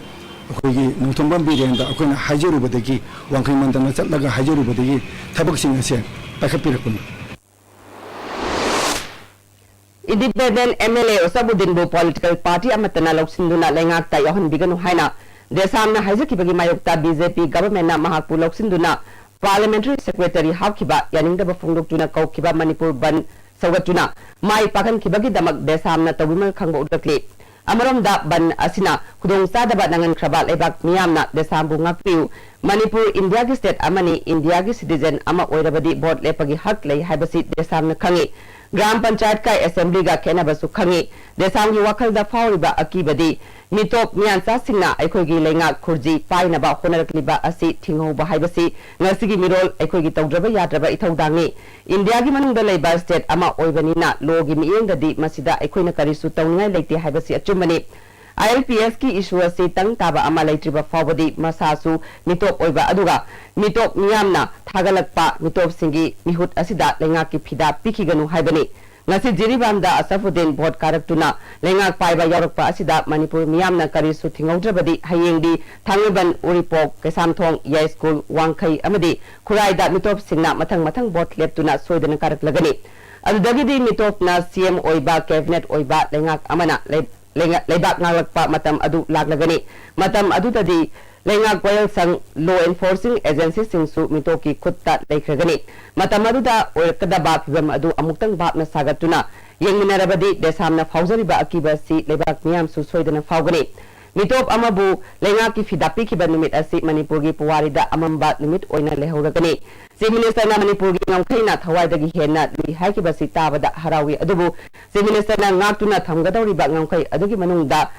ꯑꯩꯈꯣꯏꯒꯤ ꯅꯣꯡꯊꯣꯝꯕꯝ ꯕꯤꯔꯦꯟꯗ ꯑꯩꯈꯣꯏꯅ ꯍꯥꯏꯖꯔꯨꯕꯗꯒꯤ, ꯋꯥꯡꯈꯩ ꯃꯟꯗꯜꯅ ꯆꯠꯂꯒ ꯍꯥꯏꯖꯔꯨꯕꯗꯒꯤ ꯊꯕꯛꯁꯤꯡ ꯑꯁꯦ ꯄꯥꯏꯈꯠꯄꯤꯔꯛꯄꯅꯤ꯫ Independent M L A ꯑꯁꯕꯨꯗꯤꯟꯕꯨ political party ꯑꯃꯠꯇꯅ ꯂꯧꯁꯤꯟꯗꯨꯅ ꯂꯩꯉꯥꯛꯇ ꯌꯥꯎꯍꯟꯕꯤꯒꯅꯨ ꯍꯥꯏꯅ ꯗꯦꯁꯥꯝꯅ ꯍꯥꯏꯖꯈꯤꯕꯒꯤ ꯃꯥꯌꯣꯛꯇ B J P governmentꯅ ꯃꯍꯥꯛꯄꯨ ꯂꯧꯁꯤꯟꯗꯨꯅ parliamentary secretary ꯍꯥꯞꯈꯤꯕ ꯌꯥꯅꯤꯡꯗꯕ ꯐꯣꯡꯗꯣꯛꯇꯨꯅ ꯀꯧꯈꯤꯕ ꯃꯅꯤꯄꯨꯔ ꯕꯟꯗ ꯁꯧꯒꯠꯇꯨꯅ ꯃꯥꯏ ꯄꯥꯛꯍꯟꯈꯤꯕꯒꯤꯗꯃꯛ ꯗꯦꯁꯥꯝꯅ ꯇꯧꯕꯤꯃꯜ ꯈꯪꯕ ꯎꯠꯂꯛꯂꯤ꯫ ꯑꯃꯔꯣꯝꯗ, ꯕꯟꯗ ꯑꯁꯤꯅ ꯈꯨꯗꯣꯡꯆꯥꯗꯕ ꯅꯪꯍꯟꯈ꯭ꯔꯕ ꯂꯩꯕꯥꯛ ꯃꯤꯌꯥꯝꯅ ꯗꯦꯁꯥꯝꯕꯨ ꯉꯥꯛꯄꯤꯌꯨ꯫ ꯃꯅꯤꯄꯨꯔ ꯏꯟꯗꯤꯌꯥꯒꯤ state ꯑꯃꯅꯤ, ꯏꯟꯗꯤꯌꯥꯒꯤ citizen ꯑꯃ ꯑꯣꯏꯔꯕꯗꯤ vote ꯂꯦꯞꯄꯒꯤ ꯍꯛ ꯂꯩ ꯍꯥꯏꯕꯁꯤ ꯗꯦꯁꯥꯝꯅ ꯈꯪꯏ꯫ ꯒ꯭ꯔꯥꯝ ꯄꯟꯆꯥꯌꯠꯀ assemblyꯒ ꯈꯦꯠꯅꯕꯁꯨ ꯈꯪꯏ꯫ ꯗꯦꯁꯥꯝꯒꯤ ꯋꯥꯈꯜꯗ ꯐꯥꯎꯔꯤꯕ ꯑꯀꯤꯕꯗꯤ ꯃꯤꯇꯣꯞ ꯃꯤꯌꯥꯟꯆꯥꯁꯤꯡꯅ ꯑꯩꯈꯣꯏꯒꯤ ꯂꯩꯉꯥꯛ ꯈꯨꯔꯖꯤ ꯄꯥꯏꯅꯕ ꯍꯣꯠꯅꯔꯛꯂꯤꯕ ꯑꯁꯤ ꯊꯤꯡꯍꯧꯕ ꯍꯥꯏꯕꯁꯤ ꯉꯁꯤꯒꯤ ꯃꯤꯔꯣꯜ ꯑꯩꯈꯣꯏꯒꯤ ꯇꯧꯗ꯭ꯔꯕ ꯌꯥꯗ꯭ꯔꯕ ꯏꯊꯧꯗꯥꯡꯅꯤ꯫ ꯏꯟꯗꯤꯌꯥꯒꯤ ꯃꯅꯨꯡꯗ ꯂꯩꯕ state ꯑꯃ ꯑꯣꯏꯕꯅꯤꯅ lawꯒꯤ ꯃꯤꯠꯌꯦꯡꯗꯗꯤ ꯃꯁꯤꯗ ꯑꯩꯈꯣꯏꯅ ꯀꯔꯤꯁꯨ ꯇꯧꯅꯤꯡꯉꯥꯏ ꯂꯩꯇꯦ ꯍꯥꯏꯕꯁꯤ ꯑꯆꯨꯝꯕꯅꯤ꯫ I L P Sꯀꯤ issue ꯑꯁꯤ ꯇꯪ ꯇꯥꯕ ꯑꯃ ꯂꯩꯇ꯭ꯔꯤꯕ ꯐꯥꯎꯕꯗꯤ ꯃꯁꯥꯁꯨ ꯃꯤꯇꯣꯞ ꯑꯣꯏꯕ ꯑꯗꯨꯒ ꯃꯤꯇꯣꯞ ꯃꯤꯌꯥꯝꯅ ꯊꯥꯒꯠꯂꯛꯄ ꯃꯤꯇꯣꯞꯁꯤꯡꯒꯤ ꯃꯤꯍꯨꯠ ꯑꯁꯤꯗ ꯂꯩꯉꯥꯛꯀꯤ ꯐꯤꯗꯥ ꯄꯤꯈꯤꯒꯅꯨ ꯍꯥꯏꯕꯅꯤ꯫ ꯉꯁꯤ ꯖꯤꯔꯤꯕꯥꯝꯗ ꯑꯁꯐꯨꯗꯤꯟ vote ꯀꯥꯔꯛꯇꯨꯅ ꯂꯩꯉꯥꯛ ꯄꯥꯏꯕ ꯌꯥꯎꯔꯛꯄ ꯑꯁꯤꯗ ꯃꯅꯤꯄꯨꯔ ꯃꯤꯌꯥꯝꯅ ꯀꯔꯤꯁꯨ ꯊꯤꯡꯍꯧꯗ꯭ꯔꯕꯗꯤ ꯍꯌꯦꯡꯗꯤ ꯊꯥꯡꯃꯩꯕꯟ, ꯎꯔꯤꯄꯣꯛ, ꯀꯩꯁꯥꯝꯊꯣꯡ, ꯌꯥꯏꯁ꯭ꯀꯨꯜ, ꯋꯥꯡꯈꯩ ꯑꯃꯗꯤ ꯈꯨꯔꯥꯏꯗ ꯃꯤꯇꯣꯞꯁꯤꯡꯅ ꯃꯊꯪ ꯃꯊꯪ vote ꯂꯦꯞꯇꯨꯅ ꯁꯣꯏꯗꯅ ꯀꯥꯔꯛꯂꯒꯅꯤ꯫ ꯑꯗꯨꯗꯒꯤꯗꯤ ꯃꯤꯇꯣꯞꯅ C M ꯑꯣꯏꯕ, cabinet ꯑꯣꯏꯕ ꯂꯩꯉꯥꯛ ꯑꯃꯅ ꯂꯩ-, ꯂꯩꯉꯥ- ꯂꯩꯕꯥꯛ ꯉꯥꯛꯂꯛꯄ ꯃꯇꯝ ꯑꯗꯨ ꯂꯥꯛꯂꯒꯅꯤ꯫ ꯃꯇꯝ ꯑꯗꯨꯗꯗꯤ ꯂꯩꯉꯥꯛ ꯋꯥꯌꯦꯜꯁꯪ, law enforcing agencyꯁꯤꯡꯁꯨ ꯃꯤꯇꯣꯞꯀꯤ ꯈꯨꯠꯇ ꯂꯩꯈ꯭ꯔꯒꯅꯤ꯫ ꯃꯇꯝ ꯑꯗꯨꯗ ꯑꯣꯏꯔꯛꯀꯗꯕ ꯐꯤꯚꯝ ꯑꯗꯨ ꯑꯃꯨꯛꯇꯪ ꯚꯥꯞꯅ ꯁꯥꯒꯠꯇꯨꯅ ꯌꯦꯡꯃꯤꯟꯅꯔꯕꯗꯤ ꯗꯦꯁꯥꯝꯅ ꯐꯥꯎꯖꯔꯤꯕ ꯑꯀꯤꯕ ꯑꯁꯤ ꯂꯩꯕꯥꯛ ꯃꯤꯌꯥꯝꯁꯨ ꯁꯣꯏꯗꯅ ꯐꯥꯎꯒꯅꯤ꯫ ꯃꯤꯇꯣꯞ ꯑꯃꯕꯨ ꯂꯩꯉꯥꯛꯀꯤ ꯐꯤꯗꯥ ꯄꯤꯈꯤꯕ ꯅꯨꯃꯤꯠ ꯑꯁꯤ ꯃꯅꯤꯄꯨꯔꯒꯤ ꯄꯨꯋꯥꯔꯤꯗ ꯑꯃꯝꯕ ꯅꯨꯃꯤꯠ ꯑꯣꯏꯅ ꯂꯩꯍꯧꯔꯒꯅꯤ꯫ Chief Ministerꯅ ꯃꯅꯤꯄꯨꯔꯒꯤ ꯉꯝꯈꯩꯅ ꯊꯋꯥꯏꯗꯒꯤ ꯍꯦꯟꯅ ꯂꯨꯏ ꯍꯥꯏꯈꯤꯕꯁꯤ ꯇꯥꯕꯗ ꯍꯔꯥꯎꯏ, ꯑꯗꯨꯕꯨ Chief Ministerꯅ ꯉꯥꯛꯇꯨꯅ ꯊꯝꯒꯗꯧꯔꯤꯕ ꯉꯝꯈꯩ ꯑꯗꯨꯒꯤ ꯃꯅꯨꯡꯗ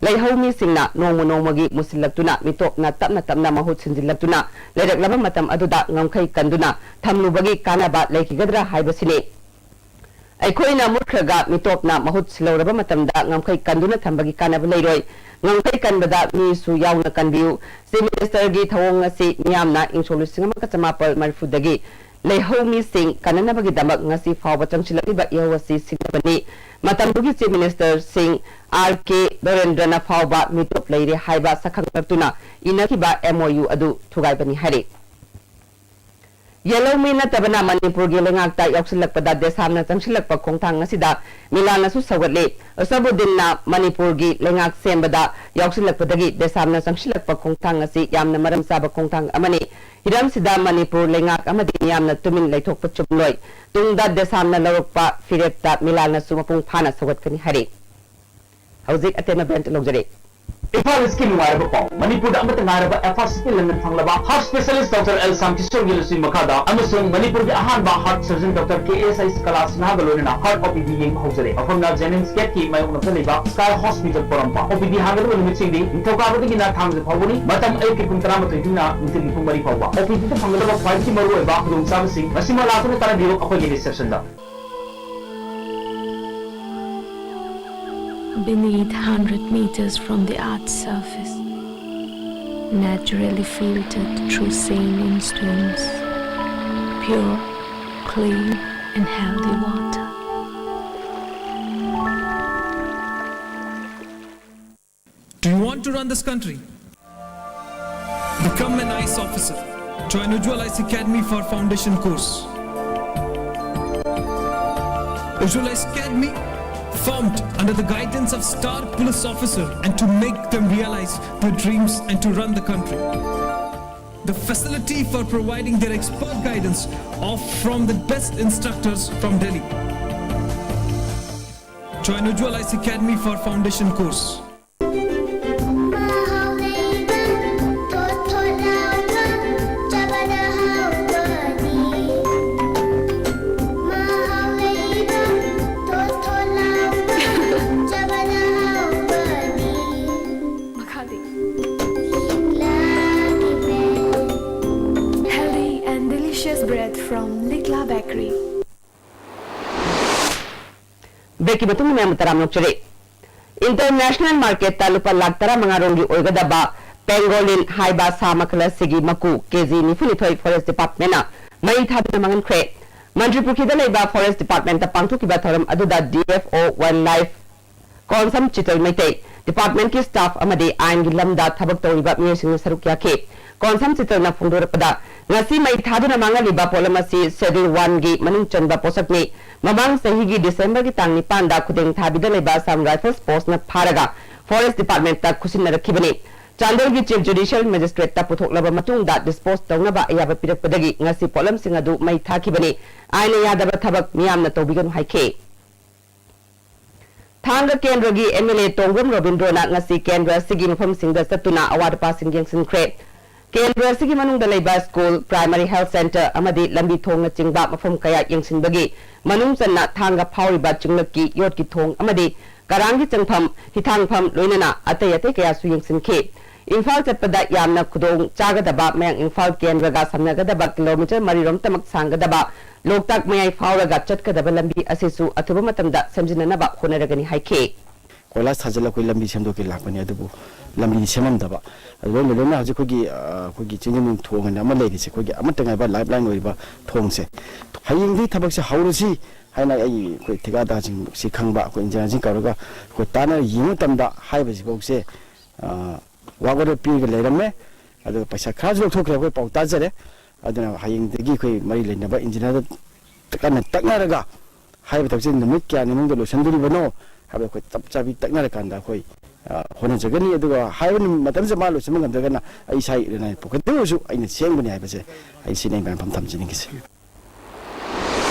ꯂꯩꯍꯧ ꯃꯤꯁꯤꯡꯅ ꯅꯣꯡꯃ ꯅꯣꯡꯃꯒꯤ ꯃꯨꯁꯤꯜꯂꯛꯇꯨꯅ ꯃꯤꯇꯣꯞꯅ ꯇꯞꯅ ꯇꯞꯅ ꯃꯍꯨꯠ ꯁꯤꯟꯖꯤꯜꯂꯛꯇꯨꯅ ꯂꯩꯔꯛꯂꯕ ꯃꯇꯝ ꯑꯗꯨꯗ ꯉꯝꯈꯩ ꯀꯟꯗꯨꯅ ꯊꯝꯂꯨꯕꯒꯤ ꯀꯥꯟꯅꯕ ꯂꯩꯈꯤꯒꯗ꯭ꯔꯥ ꯍꯥꯏꯕꯁꯤꯅꯤ꯫ ꯑꯩꯈꯣꯏꯅ ꯃꯨꯠꯈ꯭ꯔꯒ ꯃꯤꯇꯣꯞꯅ ꯃꯍꯨꯠ ꯁꯤꯜꯍꯧꯔꯕ ꯃꯇꯝꯗ ꯉꯝꯈꯩ ꯀꯟꯗꯨꯅ ꯊꯝꯕꯒꯤ ꯀꯥꯟꯅꯕ ꯂꯩꯔꯣꯏ꯫ ꯉꯝꯈꯩ ꯀꯟꯕꯗ ꯃꯤꯁꯨ ꯌꯥꯎꯅ ꯀꯟꯕꯤꯌꯨ꯫ Chief Ministerꯒꯤ ꯊꯧꯑꯣꯡ ꯑꯁꯤ ꯃꯤꯌꯥꯝꯅ ꯏꯪ ꯁꯣꯛ ꯂꯤꯁꯤꯡ ꯑꯃꯒ ꯆꯃꯥꯄꯜ ꯃꯔꯤꯐꯨꯗꯒꯤ ꯂꯩꯍꯧ ꯃꯤꯁꯤꯡ ꯀꯟꯅꯅꯕꯒꯤꯗꯃꯛ ꯉꯁꯤ ꯐꯥꯎꯕ ꯆꯪꯁꯤꯜꯂꯛꯂꯤꯕ ꯏꯍꯧ ꯑꯁꯤ ꯁꯤꯡꯅꯕꯅꯤ꯫ ꯃꯇꯝꯗꯨꯒꯤ Chief Ministerꯁꯤꯡ R K ꯕꯤꯔꯦꯟꯗ꯭ꯔꯅ ꯐꯥꯎꯕ ꯃꯤꯇꯣꯞ ꯂꯩꯔꯦ ꯍꯥꯏꯕ ꯁꯛꯈꯪꯂꯛꯇꯨꯅ ꯏꯅꯈꯤꯕ M O U ꯑꯗꯨ ꯊꯨꯒꯥꯏꯕꯅꯤ ꯍꯥꯏꯔꯤ꯫ ꯌꯦꯜꯍꯧꯃꯤ ꯅꯠꯇꯕꯅ ꯃꯅꯤꯄꯨꯔꯒꯤ ꯂꯩꯉꯥꯛꯇ ꯌꯥꯎꯁꯤꯜꯂꯛꯄꯗ ꯗꯦꯁꯥꯝꯅ ꯆꯪꯁꯤꯜꯂꯛꯄ ꯈꯣꯡꯊꯥꯡ ꯑꯁꯤꯗ ꯃꯤꯂꯥꯟꯅꯁꯨ ꯁꯧꯒꯠꯂꯤ꯫ ꯑꯁꯕꯨꯗꯗꯤꯟꯅ ꯃꯅꯤꯄꯨꯔꯒꯤ ꯂꯩꯉꯥꯛ ꯁꯦꯝꯕꯗ ꯌꯥꯎꯁꯤꯜꯂꯛꯄꯗꯒꯤ ꯗꯦꯁꯥꯝꯅ ꯆꯪꯁꯤꯜꯂꯛꯄ ꯈꯣꯡꯊꯥꯡ ꯑꯁꯤ ꯌꯥꯝꯅ ꯃꯔꯝ ꯆꯥꯕ ꯈꯣꯡꯊꯥꯡ ꯑꯃꯅꯤ꯫ ꯍꯤꯔꯝꯁꯤꯗ ꯃꯅꯤꯄꯨꯔ ꯂꯩꯉꯥꯛ ꯑꯃꯗꯤ ꯃꯤꯌꯥꯝꯅ ꯇꯨꯃꯤꯟ ꯂꯩꯊꯣꯛꯄ ꯆꯨꯝꯂꯣꯏ꯫ ꯇꯨꯡꯗ ꯗꯦꯁꯥꯝꯅ ꯂꯧꯔꯛꯄ ꯐꯤꯔꯦꯞꯇ ꯃꯤꯂꯥꯟꯅꯁꯨ ꯃꯄꯨꯡ ꯐꯥꯅ ꯁꯧꯒꯠꯀꯅꯤ ꯍꯥꯏꯔꯤ꯫ ꯍꯧꯖꯤꯛ ꯑꯇꯦꯟꯕ ꯕꯦꯟꯆ ꯂꯧꯖꯔꯤ꯫ ꯏꯝꯐꯥꯜ ꯏꯁꯀꯤ ꯅꯨꯡꯉꯥꯏꯔꯕ ꯄꯥꯎ꯫ ꯃꯅꯤꯄꯨꯔꯗ ꯑꯃꯠꯇ ꯉꯥꯏꯔꯕ F R City ꯂꯟꯗꯟ ꯐꯪꯂꯕ heart specialist Doctor L Shyam ꯀꯤꯁꯣꯔꯒꯤ ꯂꯨꯆꯤꯡ ꯃꯈꯥꯗ ꯑꯃꯁꯨꯡ ꯃꯅꯤꯄꯨꯔꯒꯤ ꯑꯍꯥꯟꯕ heart surgeon Doctor K S I ꯀꯂꯥ ꯁꯤꯟꯍꯥꯒ ꯂꯣꯏꯅꯅ heart O P D ꯌꯦꯡꯕ ꯍꯧꯖꯔꯦ꯫ ꯃꯐꯝꯅ JNIMS ꯒꯦꯠꯀꯤ ꯃꯥꯌꯣꯛꯅꯕꯗ ꯂꯩꯕ Sky Hospital ꯄꯣꯔꯣꯝꯄꯥꯠ꯫ O P D ꯍꯥꯡꯒꯗꯕ ꯅꯨꯃꯤꯠꯁꯤꯡꯗꯤ ꯅꯤꯡꯊꯧꯀꯥꯕꯗꯒꯤꯅ ꯊꯥꯡꯖ ꯐꯥꯎꯕꯅꯤ꯫ ꯃꯇꯝ ꯑꯌꯨꯛꯀꯤ ꯄꯨꯡ ꯇꯔꯥꯃꯥꯊꯣꯏꯗꯒꯤꯅ ꯅꯨꯡꯊꯤꯜꯒꯤ ꯄꯨꯡ ꯃꯔꯤ ꯐꯥꯎꯕ꯫ O P D ꯗ ꯐꯪꯒꯗꯕ ꯈ꯭ꯋꯥꯏꯗꯒꯤ ꯃꯔꯨꯑꯣꯏꯕ ꯈꯨꯗꯣꯡꯆꯥꯕꯁꯤꯡ ꯉꯁꯤꯃꯛ ꯂꯥꯛꯇꯨꯅ ꯇꯥꯟꯅꯕꯤꯌꯨ ꯑꯩꯈꯣꯏꯒꯤ reception the. Beneath hundred meters from the earth's surface, naturally filtered through saline streams, pure, clean, and healthy water. Do you want to run this country? Become an I A S officer. Join Ujjwal I A S Academy for foundation course. Ujjwal I A S Academy formed under the guidance of star police officer and to make them realize their dreams and to run the country. The facility for providing their expert guidance of from the best instructors from Delhi. Join Ujjwal I A S Academy for foundation course. ꯃꯈꯥꯗꯤ꯫ Healthy and delicious bread from Likla Bakery. ꯕ꯭ꯔꯦꯛꯀꯤ ꯃꯇꯨꯡꯗ ꯃꯌꯥꯝꯕꯨ ꯇꯔꯥꯝꯅ ꯑꯣꯛꯆꯔꯤ꯫ ꯏꯟꯇꯔꯅꯦꯁꯅꯦꯜ ꯃꯥꯔꯀꯦꯠꯇ ꯂꯨꯄꯥ ꯂꯥꯈ ꯇꯔꯥꯃꯉꯥ ꯔꯣꯝꯒꯤ ꯑꯣꯏꯒꯗꯕ ꯄꯦꯡꯒꯣꯂꯤꯟ ꯍꯥꯏꯕ ꯁꯥ ꯃꯈꯜ ꯑꯁꯤꯒꯤ ꯃꯀꯨ ꯀꯦꯖꯤ ꯅꯤꯐꯨꯅꯤꯊꯣꯏ ꯐꯣꯔꯦꯁ ꯗꯤꯄꯥꯔꯠꯃꯦꯟꯅ ꯃꯩ ꯊꯥꯗꯨꯅ ꯃꯥꯡꯍꯟꯈ꯭ꯔꯦ꯫ ꯃꯟꯇ꯭ꯔꯤꯄꯨꯈ꯭ꯔꯤꯗ ꯂꯩꯕ ꯐꯣꯔꯦꯁ ꯗꯤꯄꯥꯔꯠꯃꯦꯟꯇ ꯄꯥꯡꯊꯣꯛꯈꯤꯕ ꯊꯧꯔꯝ ꯑꯗꯨꯗ D F O wildlife Konsam Chital Meitei, ꯗꯤꯄꯥꯔꯠꯃꯦꯟꯠꯀꯤ ꯁ꯭ꯇꯥꯐ ꯑꯃꯗꯤ ꯑꯥꯏꯟꯒꯤ ꯂꯝꯗ ꯊꯕꯛ ꯇꯧꯔꯤꯕ ꯃꯤꯑꯣꯏꯁꯤꯡꯅ ꯁꯔꯨꯛ ꯌꯥꯈꯤ꯫ ꯀꯣꯟꯁꯝ ꯆꯤꯇꯜꯅ ꯐꯣꯡꯗꯣꯔꯛꯄꯗ, ꯉꯁꯤ ꯃꯩ ꯊꯥꯗꯨꯅ ꯃꯥꯡꯍꯜꯂꯤꯕ ꯄꯣꯠꯂꯝ ꯑꯁꯤ ꯁꯦꯗꯨꯜ ꯋꯥꯟꯒꯤ ꯃꯅꯨꯡ ꯆꯟꯕ ꯄꯣꯠꯁꯛꯅꯤ꯫ ꯃꯃꯥꯡ ꯆꯍꯤꯒꯤ ꯗꯤꯁꯦꯝꯕꯔꯒꯤ ꯇꯥꯡ ꯅꯤꯄꯥꯟꯗ ꯈꯨꯗꯦꯡ ꯊꯥꯕꯤꯗ ꯂꯩꯕ ꯑꯁꯥꯝ ꯔꯥꯏꯐꯜꯁ ꯐꯣꯔꯁꯅ ꯐꯥꯔꯒ ꯐꯣꯔꯦꯁ ꯗꯤꯄꯥꯔꯠꯃꯦꯟꯠꯇ ꯈꯨꯠꯁꯤꯟꯅꯔꯛꯈꯤꯕꯅꯤ꯫ ꯆꯥꯟꯗꯦꯜꯒꯤ ꯆꯤꯐ ꯖꯨꯗꯤꯁꯤꯌꯦꯜ ꯃꯦꯖꯤꯁꯇ꯭ꯔꯦꯠꯇ ꯄꯨꯊꯣꯛꯂꯕ ꯃꯇꯨꯡꯗ ꯗꯤꯁꯄꯣꯖ ꯇꯧꯅꯕ ꯑꯌꯥꯕ ꯄꯤꯔꯛꯄꯗꯒꯤ ꯉꯁꯤ ꯄꯣꯠꯂꯝꯁꯤꯡ ꯑꯗꯨ ꯃꯩ ꯊꯥꯈꯤꯕꯅꯤ꯫ ꯑꯥꯏꯟꯅ ꯌꯥꯗꯕ ꯊꯕꯛ ꯃꯤꯌꯥꯝꯅ ꯇꯧꯕꯤꯒꯅꯨ ꯍꯥꯏꯈꯤ꯫ ꯊꯥꯡꯒ ꯀꯦꯟꯗ꯭ꯔꯒꯤ ꯑꯦꯝ ꯑꯦꯜ ꯑꯦ ꯇꯣꯡꯕ꯭ꯔꯝ ꯔꯣꯕꯤꯟꯗ꯭ꯔꯣꯅ ꯉꯁꯤ ꯀꯦꯟꯗ꯭ꯔ ꯑꯁꯤꯒꯤ ꯃꯐꯝꯁꯤꯡꯗ ꯆꯠꯇꯨꯅ ꯑꯋꯥꯠ ꯑꯄꯥꯁꯤꯡ ꯌꯦꯡꯁꯤꯟꯈ꯭ꯔꯦ꯫ ꯀꯦꯟꯗ꯭ꯔ ꯑꯁꯤꯒꯤ ꯃꯅꯨꯡꯗ ꯂꯩꯕ ꯁ꯭ꯀꯨꯜ, ꯄ꯭ꯔꯥꯏꯃꯔꯤ ꯍꯦꯜꯊ ꯁꯦꯟꯇꯔ ꯑꯃꯗꯤ ꯂꯝꯕꯤ ꯊꯣꯡꯅꯆꯤꯡꯕ ꯃꯐꯝ ꯀꯌꯥ ꯌꯦꯡꯁꯤꯟꯕꯒꯤ ꯃꯅꯨꯡ ꯆꯟꯅ ꯊꯥꯡꯒ ꯐꯥꯎꯔꯤꯕ ꯆꯤꯡꯂꯛꯀꯤ ꯌꯣꯠꯀꯤ ꯊꯣꯡ ꯑꯃꯗꯤ ꯀꯔꯥꯡꯒꯤ ꯆꯪꯐꯝ, ꯍꯤꯊꯥꯡꯐꯝ ꯂꯣꯏꯅꯅ ꯑꯇꯩ ꯑꯇꯩ ꯀꯌꯥꯁꯨ ꯌꯦꯡꯁꯤꯟꯈꯤ꯫ ꯏꯝꯐꯥꯜ ꯆꯠꯄꯗ ꯌꯥꯝꯅ ꯈꯨꯗꯣꯡ ꯆꯥꯒꯗꯕ ꯃꯌꯥꯡ ꯏꯝꯐꯥꯜ ꯀꯦꯟꯗ꯭ꯔꯒ ꯁꯝꯅꯒꯗꯕ ꯀꯤꯂꯣꯃꯤꯇꯔ ꯃꯔꯤꯔꯣꯝꯇꯃꯛ ꯁꯥꯡꯒꯗꯕ ꯂꯣꯛꯇꯥꯛ ꯃꯌꯥꯏ ꯐꯥꯎꯔꯒ ꯆꯠꯀꯗꯕ ꯂꯝꯕꯤ ꯑꯁꯤꯁꯨ ꯑꯊꯨꯕ ꯃꯇꯝꯗ ꯁꯦꯝꯖꯤꯟꯅꯅꯕ ꯍꯣꯠꯅꯔꯒꯅꯤ ꯍꯥꯏꯈꯤ꯫ ꯀꯣꯏꯂꯥꯁ ꯊꯥꯖꯤꯜꯂꯒ ꯑꯩꯈꯣꯏ ꯂꯝꯕꯤ ꯁꯦꯝꯗꯣꯛꯀꯦ ꯂꯥꯛꯄꯅꯤ, ꯑꯗꯨꯕꯨ ꯂꯝꯕꯤꯗꯤ ꯁꯦꯝꯃꯝꯗꯕ꯫ ꯑꯗꯨ ꯂꯣꯏꯅ ꯂꯣꯏꯅ ꯍꯧꯖꯤꯛ ꯑꯩꯈꯣꯏꯒꯤ, ꯑ, ꯑꯩꯈꯣꯏꯒꯤ ꯆꯤꯡꯖꯤꯟꯕꯝ ꯊꯣꯡ ꯍꯥꯏꯅ ꯑꯃ ꯂꯩꯔꯤꯁꯦ, ꯑꯩꯈꯣꯏꯒꯤ ꯑꯃꯠꯇ ꯉꯥꯏꯕ ꯂꯥꯏꯐ ꯂꯥꯏꯟ ꯑꯣꯏꯔꯤꯕ ꯊꯣꯡꯁꯦ꯫ ꯍꯌꯦꯡꯗꯤ ꯊꯕꯛꯁꯦ ꯍꯧꯔꯁꯤ ꯍꯥꯏꯅ ꯑꯩ, ꯑꯩꯈꯣꯏ ꯊꯤꯀꯥꯗꯥꯔꯁꯤꯡ ꯁꯤ ꯈꯪꯕ, ꯑꯩꯈꯣꯏ ꯏꯟꯖꯤꯅꯤꯌꯥꯔꯁꯤꯡ ꯀꯧꯔꯒ ꯑꯩꯈꯣꯏ ꯇꯥꯟꯅꯔ ꯌꯦꯡꯕ ꯃꯇꯝꯗ ꯍꯥꯏꯔꯤꯕꯁꯤꯐꯥꯎꯁꯦ, ꯑ, ꯋꯥꯔꯛ ꯑꯣꯔꯗꯔ ꯄꯤꯔꯒ ꯂꯩꯔꯝꯃꯦ꯫ ꯑꯗꯨꯒ ꯄꯩꯁꯥ ꯈꯔꯁꯨ ꯂꯧꯊꯣꯛꯈ꯭ꯔꯦ, ꯑꯩꯈꯣꯏ ꯄꯥꯎ ꯇꯥꯖꯔꯦ꯫ ꯑꯗꯨꯅ ꯍꯌꯦꯡꯗꯒꯤ ꯑꯩꯈꯣꯏ ꯃꯔꯤ ꯂꯩꯅꯕ ꯏꯟꯖꯤꯅꯤꯌꯥꯔꯗ ꯀꯟꯅ ꯇꯛꯅꯔꯒ ꯍꯥꯏꯔꯤꯕ ꯊꯕꯛꯁꯦ ꯅꯨꯃꯤꯠ ꯀꯌꯥꯅꯤ ꯃꯅꯨꯡꯗ ꯂꯣꯏꯁꯤꯟꯗꯣꯔꯤꯕꯅꯣ ꯍꯥꯏꯕꯗꯣ ꯑꯩꯈꯣꯏ ꯆꯞ ꯆꯥꯕꯤ ꯇꯛꯅꯔꯀꯥꯟꯗ ꯑꯩꯈꯣꯏ, ꯑ, ꯍꯣꯠꯅꯖꯒꯅꯤ꯫ ꯑꯗꯨꯒ ꯍꯥꯏꯔꯤꯕ ꯅꯨꯃꯤꯠ ꯃꯇꯝꯁꯤꯗ ꯃꯥ ꯂꯣꯏꯁꯤꯟꯕ ꯉꯝꯗ꯭ꯔꯒꯅ ꯑꯩ ꯏꯁꯥꯒꯤ ꯏꯔꯟ ꯄꯣꯀꯦꯠꯇ ꯑꯣꯏꯔꯁꯨ ꯑꯩꯅ ꯁꯦꯡꯕꯅꯤ ꯍꯥꯏꯕꯁꯦ ꯑꯩ ꯁꯤꯅꯤ ꯑꯩ ꯃꯌꯥꯝ ꯊꯝꯖꯅꯤꯡꯉꯤꯁꯦ꯫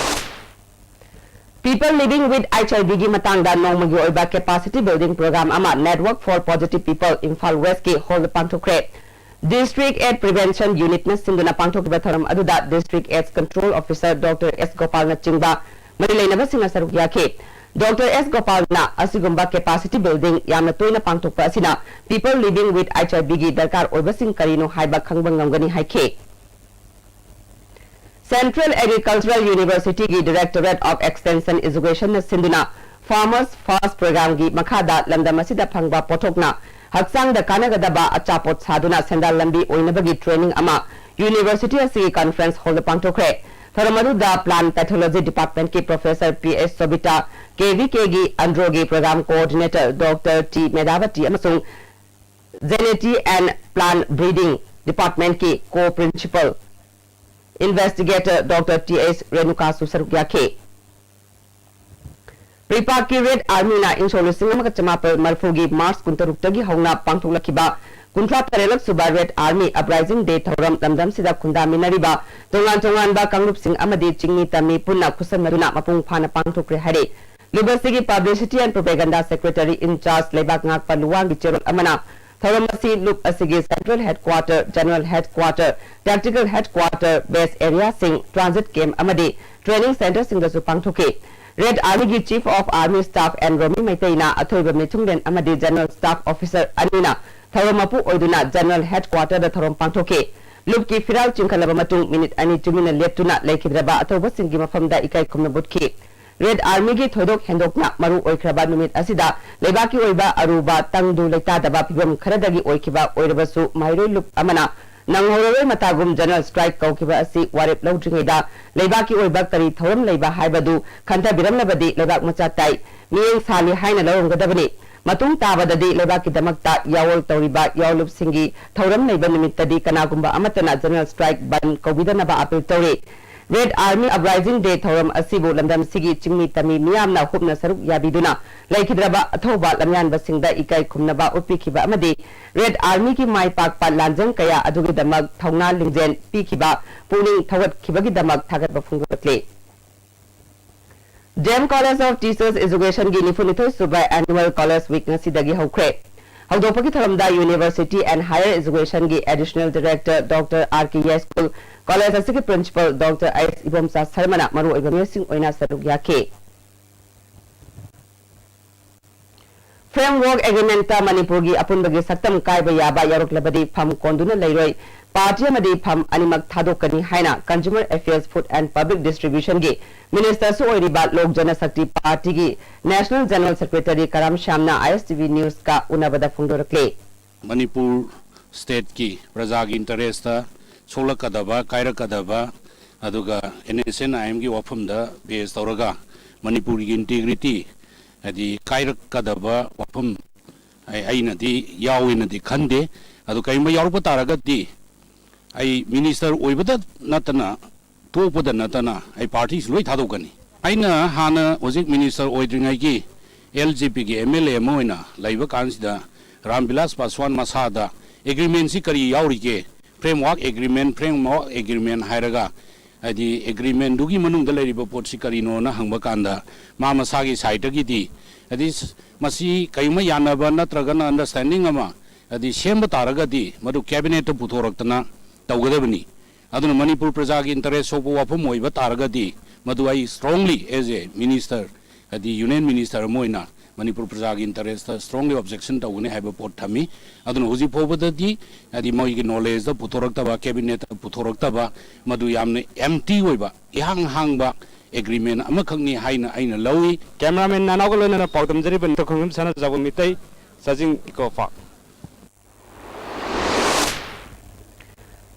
People living with HIV ꯒꯤ ꯃꯇꯥꯡꯗ ꯅꯣꯡꯃꯒꯤ ꯑꯣꯏꯕ capacity building program ꯑꯃ Network for Positive People Imphal ꯋꯦꯁꯀꯤ ꯍꯣꯜꯗ ꯄꯥꯡꯊꯣꯛꯈ꯭ꯔꯦ꯫ District AIDS Prevention Unit ꯅ ꯁꯤꯟꯗꯨꯅ ꯄꯥꯡꯊꯣꯛꯈꯤꯕ ꯊꯧꯔꯝ ꯑꯗꯨꯗ District AIDS Control Officer Doctor S ꯒꯣꯄꯥꯜꯅ ꯆꯤꯡꯕ ꯃꯔꯤ ꯂꯩꯅꯕꯁꯤꯡꯅ ꯁꯔꯨꯛ ꯌꯥꯈꯤ꯫ ꯗꯣꯛꯇꯔ ꯑꯦꯁ ꯒꯣꯄꯥꯜꯅ ꯑꯁꯤꯒꯨꯝꯕ capacity building ꯌꯥꯝꯅ ꯇꯣꯏꯅ ꯄꯥꯡꯊꯣꯛꯄ ꯑꯁꯤꯅ people living with HIV ꯒꯤ ꯗꯔꯀꯥꯔ ꯑꯣꯏꯕꯁꯤꯡ ꯀꯔꯤꯅꯣ ꯍꯥꯏꯕ ꯈꯪꯕ ꯉꯝꯒꯅꯤ ꯍꯥꯏꯈꯤ꯫ Central Agricultural University ꯒꯤ Directorate of Extension Education ꯅ ꯁꯤꯟꯗꯨꯅ Farmers First Program ꯒꯤ ꯃꯈꯥꯗ ꯂꯝꯗꯝ ꯑꯁꯤꯗ ꯐꯪꯕ ꯄꯣꯠꯊꯣꯛꯅ ꯍꯛꯆꯥꯡꯗ ꯀꯥꯟꯅꯒꯗꯕ ꯑꯆꯥꯄꯣꯠ ꯁꯥꯗꯨꯅ ꯁꯦꯟꯗꯥꯟ ꯂꯝꯕꯤ ꯑꯣꯏꯅꯕꯒꯤ training ꯑꯃ university ꯑꯁꯤꯒꯤ conference hall ꯗ ꯄꯥꯡꯊꯣꯛꯈ꯭ꯔꯦ꯫ ꯊꯧꯔꯝ ꯑꯗꯨꯗ Plant Pathology Department ꯀꯤ Professor ꯄꯤ ꯑꯦꯁ ꯁꯣꯕꯤꯇꯥ, ꯀꯦ ꯚꯤ ꯀꯦ ꯒꯤ ꯑꯟꯗ꯭ꯔꯣꯒꯤ Program Coordinator ꯗꯣꯛꯇꯔ ꯇꯤ ꯃꯦꯙꯥꯕꯇꯤ ꯑꯃꯁꯨꯡ Genetics and Plant Breeding Department ꯀꯤ Co-Principal Investigator ꯗꯣꯛꯇꯔ ꯇꯤ ꯑꯦꯁ ꯔꯦꯅꯨꯀꯥꯁꯨ ꯁꯔꯨꯛ ꯌꯥꯈꯤ꯫ ꯄ꯭ꯔꯤꯄꯥꯛꯀꯤ ꯔꯦꯗ ꯑꯥꯔꯃꯤꯅ ꯏꯪ ꯁꯣꯛ ꯂꯤꯁꯤꯡ ꯑꯃꯒ ꯆꯃꯥꯄꯜ ꯃꯔꯤꯐꯨꯒꯤ ꯃꯥꯔꯆ ꯀꯨꯟꯇꯔꯨꯛꯇꯒꯤ ꯍꯧꯅ ꯄꯥꯡꯊꯣꯛꯂꯛꯈꯤꯕ ꯀꯨꯟꯊ꯭ꯔꯥ ꯇꯔꯦꯠꯂꯛ ꯁꯨꯕ ꯔꯦꯗ ꯑꯥꯔꯃꯤ ꯑꯞꯔꯥꯏꯖꯤꯡ ꯗꯦ ꯊꯧꯔꯝ ꯂꯝꯗꯝꯁꯤꯗ ꯈꯨꯟꯗꯥꯃꯤꯟꯅꯔꯤꯕ ꯇꯣꯉꯥꯟ ꯇꯣꯉꯥꯟꯕ ꯀꯥꯡꯂꯨꯞꯁꯤꯡ ꯑꯃꯗꯤ ꯆꯤꯡꯃꯤ ꯇꯝꯃꯤ ꯄꯨꯟꯅ ꯈꯨꯠꯁꯝꯅꯗꯨꯅ ꯃꯄꯨꯡ ꯐꯥꯅ ꯄꯥꯡꯊꯣꯛꯈ꯭ꯔꯦ ꯍꯥꯏꯔꯤ꯫ ꯂꯨꯞ ꯑꯁꯤꯒꯤ Publicity and Propaganda Secretary in Charge ꯂꯩꯕꯥꯛ ꯉꯥꯛꯄ ꯂꯨꯋꯥꯡꯒꯤ ꯆꯦꯔꯣꯜ ꯑꯃꯅ ꯊꯧꯔꯝ ꯑꯁꯤ ꯂꯨꯞ ꯑꯁꯤꯒꯤ Central Headquarter, General Headquarter, Tactical Headquarter, Base Area ꯁꯤꯡ, Transit Camp ꯑꯃꯗꯤ Training Centre ꯁꯤꯡꯗꯁꯨ ꯄꯥꯡꯊꯣꯛꯈꯤ꯫ ꯔꯦꯗ ꯑꯥꯔꯃꯤꯒꯤ Chief of Army Staff N Romi ꯃꯩꯇꯩꯅ ꯑꯊꯣꯏꯕ ꯃꯤꯊꯨꯡꯂꯦꯟ ꯑꯃꯗꯤ General Staff Officer ꯑꯅꯤꯅ ꯊꯧꯔꯝ ꯃꯄꯨ ꯑꯣꯏꯗꯨꯅ General Headquarter ꯗ ꯊꯧꯔꯝ ꯄꯥꯡꯊꯣꯛꯈꯤ꯫ ꯂꯨꯞꯀꯤ ꯐꯤꯔꯥꯜ ꯆꯤꯡꯈꯠꯂꯕ ꯃꯇꯨꯡ ꯃꯤꯅꯤꯠ ꯑꯅꯤ ꯇꯨꯃꯤꯟꯅ ꯂꯦꯞꯇꯨꯅ ꯂꯩꯈꯤꯗ꯭ꯔꯕ ꯑꯊꯧꯕꯁꯤꯡꯒꯤ ꯃꯐꯝꯗ ꯏꯀꯥꯏ ꯈꯨꯝꯅꯕ ꯎꯠꯈꯤ꯫ ꯔꯦꯗ ꯑꯥꯔꯃꯤꯒꯤ ꯊꯣꯏꯗꯣꯛ ꯍꯦꯟꯗꯣꯛꯅ ꯃꯔꯨ ꯑꯣꯏꯈ꯭ꯔꯕ ꯅꯨꯃꯤꯠ ꯑꯁꯤꯗ ꯂꯩꯕꯥꯛꯀꯤ ꯑꯣꯏꯕ ꯑꯔꯨꯕ ꯇꯪꯗꯨ ꯂꯩꯇꯥꯗꯕ ꯐꯤꯚꯝ ꯈꯔꯗꯒꯤ ꯑꯣꯏꯈꯤꯕ ꯑꯣꯏꯔꯕꯁꯨ ꯃꯍꯩꯔꯣꯏ ꯂꯨꯞ ꯑꯃꯅ ꯅꯪꯍꯧꯔꯔꯣꯏ ꯃꯇꯥꯒꯨꯝ General Strike ꯀꯧꯈꯤꯕ ꯑꯁꯤ ꯋꯥꯔꯦꯞ ꯂꯧꯗ꯭ꯔꯤꯉꯩꯗ ꯂꯩꯕꯥꯛꯀꯤ ꯑꯣꯏꯕ ꯀꯔꯤ ꯊꯧꯔꯝ ꯂꯩꯕ ꯍꯥꯏꯕꯗꯨ ꯈꯟꯊꯕꯤꯔꯝꯂꯕꯗꯤ ꯂꯩꯕꯥꯛ ꯃꯆꯥ ꯇꯥꯏ ꯃꯤꯠꯌꯦꯡ ꯁꯥꯜꯂꯤ ꯍꯥꯏꯅ ꯂꯧꯔꯝꯒꯗꯕꯅꯤ꯫ ꯃꯇꯨꯡ ꯇꯥꯕꯗꯗꯤ ꯂꯩꯕꯥꯛꯀꯤꯗꯃꯛꯇ ꯌꯥꯑꯣꯜ ꯇꯧꯔꯤꯕ ꯌꯥꯑꯣꯂꯨꯞꯁꯤꯡꯒꯤ ꯊꯧꯔꯝ ꯂꯩꯕ ꯅꯨꯃꯤꯠꯇꯗꯤ ꯀꯅꯥꯒꯨꯝꯕ ꯑꯃꯠꯇꯅ General Strike ꯕꯟ ꯀꯧꯕꯤꯗꯅꯕ ꯑꯥꯄꯤꯜ ꯇꯧꯔꯤ꯫ Red Army Uprising Day ꯊꯧꯔꯝ ꯑꯁꯤꯕꯨ ꯂꯝꯗꯝꯁꯤꯒꯤ ꯆꯤꯡꯃꯤ ꯇꯝꯃꯤ ꯃꯤꯌꯥꯝꯅ ꯍꯨꯞꯅ ꯁꯔꯨꯛ ꯌꯥꯕꯤꯗꯨꯅ ꯂꯩꯈꯤꯗ꯭ꯔꯕ ꯑꯊꯧꯕ ꯂꯝꯌꯥꯟꯕꯁꯤꯡꯗ ꯏꯀꯥꯏ ꯈꯨꯝꯅꯕ ꯎꯠꯄꯤꯈꯤꯕ ꯑꯃꯗꯤ Red Armyꯒꯤ ꯃꯥꯏ ꯄꯥꯛꯄ ꯂꯥꯟꯖꯪ ꯀꯌꯥ ꯑꯗꯨꯒꯤꯗꯃꯛ ꯊꯧꯅꯥ ꯂꯤꯡꯖꯦꯜ ꯄꯤꯈꯤꯕ, ꯄꯨꯛꯅꯤꯡ ꯊꯧꯒꯠꯈꯤꯕꯒꯤꯗꯃꯛ ꯊꯥꯒꯠꯄ ꯐꯣꯡꯗꯣꯛꯂꯤ꯫ D M College of Teachers Educationꯒꯤ ꯅꯤꯐꯨꯅꯤꯊꯣꯏ ꯁꯨꯕ Annual College Week ꯉꯁꯤꯗꯒꯤ ꯍꯧꯈ꯭ꯔꯦ꯫ ꯍꯧꯗꯣꯛꯄꯒꯤ ꯊꯧꯔꯝꯗ University and Higher Educationꯒꯤ Additional Director Doctor R K Yaskul, college ꯑꯁꯤꯒꯤ Principal Doctor ꯑꯥꯏ ꯑꯦꯁ ꯏꯕꯣꯝꯆꯥ ꯁꯔꯃꯅ ꯃꯔꯨꯑꯣꯏꯕ ꯃꯤꯑꯣꯏꯁꯤꯡ ꯑꯣꯏꯅ ꯁꯔꯨꯛ ꯌꯥꯈꯤ꯫ Framework Agreementꯇ ꯃꯅꯤꯄꯨꯔꯒꯤ ꯑꯄꯨꯟꯕꯒꯤ ꯁꯛꯇꯝ ꯀꯥꯏꯕ ꯌꯥꯕ ꯌꯥꯎꯔꯛꯂꯕꯗꯤ ꯐꯝ ꯀꯣꯟꯗꯨꯅ ꯂꯩꯔꯣꯏ, ꯄꯥꯔꯇꯤ ꯑꯃꯗꯤ ꯐꯝ ꯑꯅꯤꯃꯛ ꯊꯥꯗꯣꯛꯀꯅꯤ ꯍꯥꯏꯅ Consumer Affairs, Food and Public Distributionꯒꯤ Ministerꯁꯨ ꯑꯣꯏꯔꯤꯕ Lok Jana Shakti Partyꯒꯤ National General Secretary ꯀꯔꯥꯝ ꯁ꯭ꯌꯥꯝꯅ ꯑꯥꯏ ꯑꯦꯁ ꯇꯤ ꯚꯤ Newsꯀ ꯎꯅꯕꯗ ꯐꯣꯡꯗꯣꯔꯛꯂꯤ꯫ ꯃꯅꯤꯄꯨꯔ stateꯀꯤ ꯄ꯭ꯔꯖꯥꯒꯤ interestꯇ ꯁꯣꯛꯂꯛꯀꯗꯕ, ꯀꯥꯏꯔꯛꯀꯗꯕ, ꯑꯗꯨꯒ ꯑꯦꯟ ꯑꯦꯁ ꯑꯦꯟ ꯑꯥꯏ ꯑꯦꯝꯒꯤ ꯋꯥꯐꯝꯗ base ꯇꯧꯔꯒ ꯃꯅꯤꯄꯨꯔꯒꯤ integrity, ꯍꯥꯏꯗꯤ ꯀꯥꯏꯔꯛꯀꯗꯕ ꯋꯥꯐꯝ ꯑꯩ, ꯑꯩꯅꯗꯤ ꯌꯥꯎꯏꯅꯗꯤ ꯈꯟꯗꯦ꯫ ꯑꯗꯨ ꯀꯔꯤꯒꯨꯝꯕ ꯌꯥꯎꯔꯛꯄ ꯇꯥꯔꯒꯗꯤ ꯑꯩ minister ꯑꯣꯏꯕꯗ ꯅꯠꯇꯅ, ꯇꯣꯛꯄꯗ ꯅꯠꯇꯅ ꯑꯩ partyꯁꯨ ꯂꯣꯏ ꯊꯥꯗꯣꯛꯀꯅꯤ꯫ ꯑꯩꯅ ꯍꯥꯟꯅ ꯍꯧꯖꯤꯛ minister ꯑꯣꯏꯗ꯭ꯔꯤꯉꯩꯒꯤ ꯑꯦꯜ ꯖꯦ ꯄꯤꯒꯤ ꯑꯦꯝ ꯑꯦꯜ ꯑꯦ ꯑꯃ ꯑꯣꯏꯅ ꯂꯩꯕ ꯀꯥꯟꯁꯤꯗ ꯔꯥꯝ ꯕꯤꯂꯥꯁ ꯄꯥꯁꯋꯥꯟ ꯃꯁꯥꯗ agreementꯁꯤ ꯀꯔꯤ ꯌꯥꯎꯔꯤꯒꯦ, framework agreement, framework agreement ꯍꯥꯏꯔꯒ, ꯍꯥꯏꯗꯤ agreementꯗꯨꯒꯤ ꯃꯅꯨꯡꯗ ꯂꯩꯔꯤꯕ ꯄꯣꯠꯁꯤ ꯀꯔꯤꯅꯣꯅ ꯍꯪꯕ ꯀꯥꯟꯗ ꯃꯥ ꯃꯁꯥꯒꯤ sideꯇꯒꯤꯗꯤ, ꯍꯥꯏꯗꯤ ꯃꯁꯤ ꯀꯔꯤꯒꯨꯝꯕ ꯌꯥꯅꯕ ꯅꯠꯇ꯭ꯔꯒꯅ understanding ꯑꯃ ꯍꯥꯏꯗꯤ ꯁꯦꯝꯕ ꯇꯥꯔꯒꯗꯤ ꯃꯗꯨ cabinetꯇ ꯄꯨꯊꯣꯔꯛꯇꯅ ꯇꯧꯒꯗꯕꯅꯤ꯫ ꯑꯗꯨꯅ ꯃꯅꯤꯄꯨꯔ ꯄ꯭ꯔꯖꯥꯒꯤ interest ꯁꯣꯛꯄ ꯋꯥꯐꯝ ꯑꯣꯏꯕ ꯇꯥꯔꯒꯗꯤ ꯃꯗꯨ ꯑꯩ strongly as a minister, ꯍꯥꯏꯗꯤ union minister ꯑꯃ ꯑꯣꯏꯅ ꯃꯅꯤꯄꯨꯔ ꯄ꯭ꯔꯖꯥꯒꯤ interestꯇ strongly objection ꯇꯧꯒꯅꯤ ꯍꯥꯏꯕ ꯄꯣꯠ ꯊꯝꯃꯤ꯫ ꯑꯗꯨꯅ ꯍꯧꯖꯤꯛ ꯐꯥꯎꯕꯗꯗꯤ ꯍꯥꯏꯗꯤ ꯃꯣꯏꯒꯤ knowledgeꯇ ꯄꯨꯊꯣꯔꯛꯇꯕ, cabinetꯇ ꯄꯨꯊꯣꯔꯛꯇꯕ, ꯃꯗꯨ ꯌꯥꯝꯅ empty ꯑꯣꯏꯕ, ꯏꯍꯥꯡ ꯍꯥꯡꯕ agreement ꯑꯃꯈꯛꯅꯤ ꯍꯥꯏꯅ ꯑꯩꯅ ꯂꯧꯏ꯫ Cameraman ꯅꯥꯅꯥꯎꯒ ꯂꯣꯏꯅꯅ ꯄꯥꯎꯗꯝꯖꯔꯤꯕ ꯅꯤꯡꯊꯧ ꯈꯣꯡꯖꯝ ꯁꯅꯥꯖꯥꯎꯕ ꯃꯤꯇꯩ, ꯆꯥꯖꯤꯡ Eco Park꯫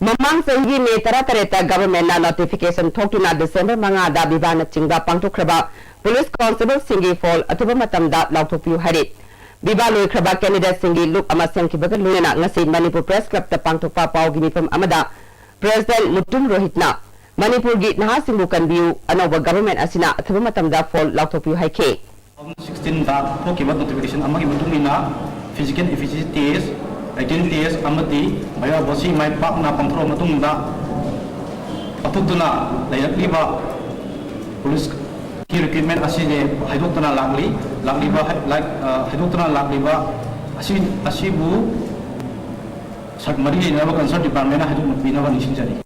ꯃꯃꯥꯡ ꯆꯍꯤꯒꯤ ꯃꯦ ꯇꯔꯥꯇꯔꯦꯠꯇ governmentꯅ notification ꯊꯣꯛꯇꯨꯅ December ꯃꯉꯥꯗ ꯚꯤꯚꯥꯅꯆꯤꯡꯕ ꯄꯥꯡꯊꯣꯛꯈ꯭ꯔꯕ police constableꯁꯤꯡꯒꯤ ꯐꯣꯜ ꯑꯊꯨꯕ ꯃꯇꯝꯗ ꯂꯥꯎꯊꯣꯛꯄꯤꯌꯨ ꯍꯥꯏꯔꯤ꯫ ꯚꯤꯚꯥ ꯂꯣꯏꯈ꯭ꯔꯕ candidateꯁꯤꯡꯒꯤ look ꯑꯃ ꯁꯦꯝꯈꯤꯕꯒ ꯂꯣꯏꯅꯅ ꯉꯁꯤ ꯃꯅꯤꯄꯨꯔ Press Clubꯇ ꯄꯥꯡꯊꯣꯛꯄ ꯄꯥꯎꯒꯤ ꯃꯤꯐꯝ ꯑꯃꯗ President ꯃꯨꯇꯨꯝ ꯔꯣꯍꯤꯠꯅ ꯃꯅꯤꯄꯨꯔꯒꯤ ꯅꯍꯥꯁꯤꯡꯕꯨ ꯀꯟꯕꯤꯌꯨ, ꯑꯅꯧꯕ government ꯑꯁꯤꯅ ꯑꯊꯨꯕ ꯃꯇꯝꯗ ꯐꯣꯜ ꯂꯥꯎꯊꯣꯛꯄꯤꯌꯨ ꯍꯥꯏꯈꯤ꯫ ꯇꯨ ꯊꯥꯎꯖꯟ ꯁꯤꯛꯁꯇꯤꯟꯗ ꯊꯣꯛꯈꯤꯕ notification ꯑꯃꯒꯤ ꯃꯇꯨꯡ ꯏꯟꯅ physical efficiency test, written test ꯑꯃꯗꯤ viva voce ꯃꯥꯏ ꯄꯥꯛꯅ ꯄꯥꯡꯊꯣꯛꯂꯕ ꯃꯇꯨꯡꯗ ꯄꯥꯡꯊꯣꯛꯇꯨꯅ ꯂꯩꯔꯛꯂꯤꯕ ꯄꯨꯂꯤꯁꯀꯤ recruitment ꯑꯁꯤꯁꯦ ꯍꯥꯏꯗꯣꯛꯇꯨꯅ ꯂꯥꯛꯂꯤ꯫ ꯂꯥꯛꯂꯤꯕ ꯍꯥꯏ-, ꯂꯥꯏ-, ꯑ, ꯍꯥꯏꯗꯣꯛꯇꯨꯅ ꯂꯥꯛꯂꯤꯕ ꯑꯁꯤ, ꯑꯁꯤꯕꯨ ꯁꯛ ꯃꯔꯤ ꯂꯩꯅꯕ concern departmentꯅ ꯍꯥꯏꯗꯣꯛꯅ ꯄꯤꯅꯕ ꯅꯤꯡꯁꯤꯡꯖꯔꯤ꯫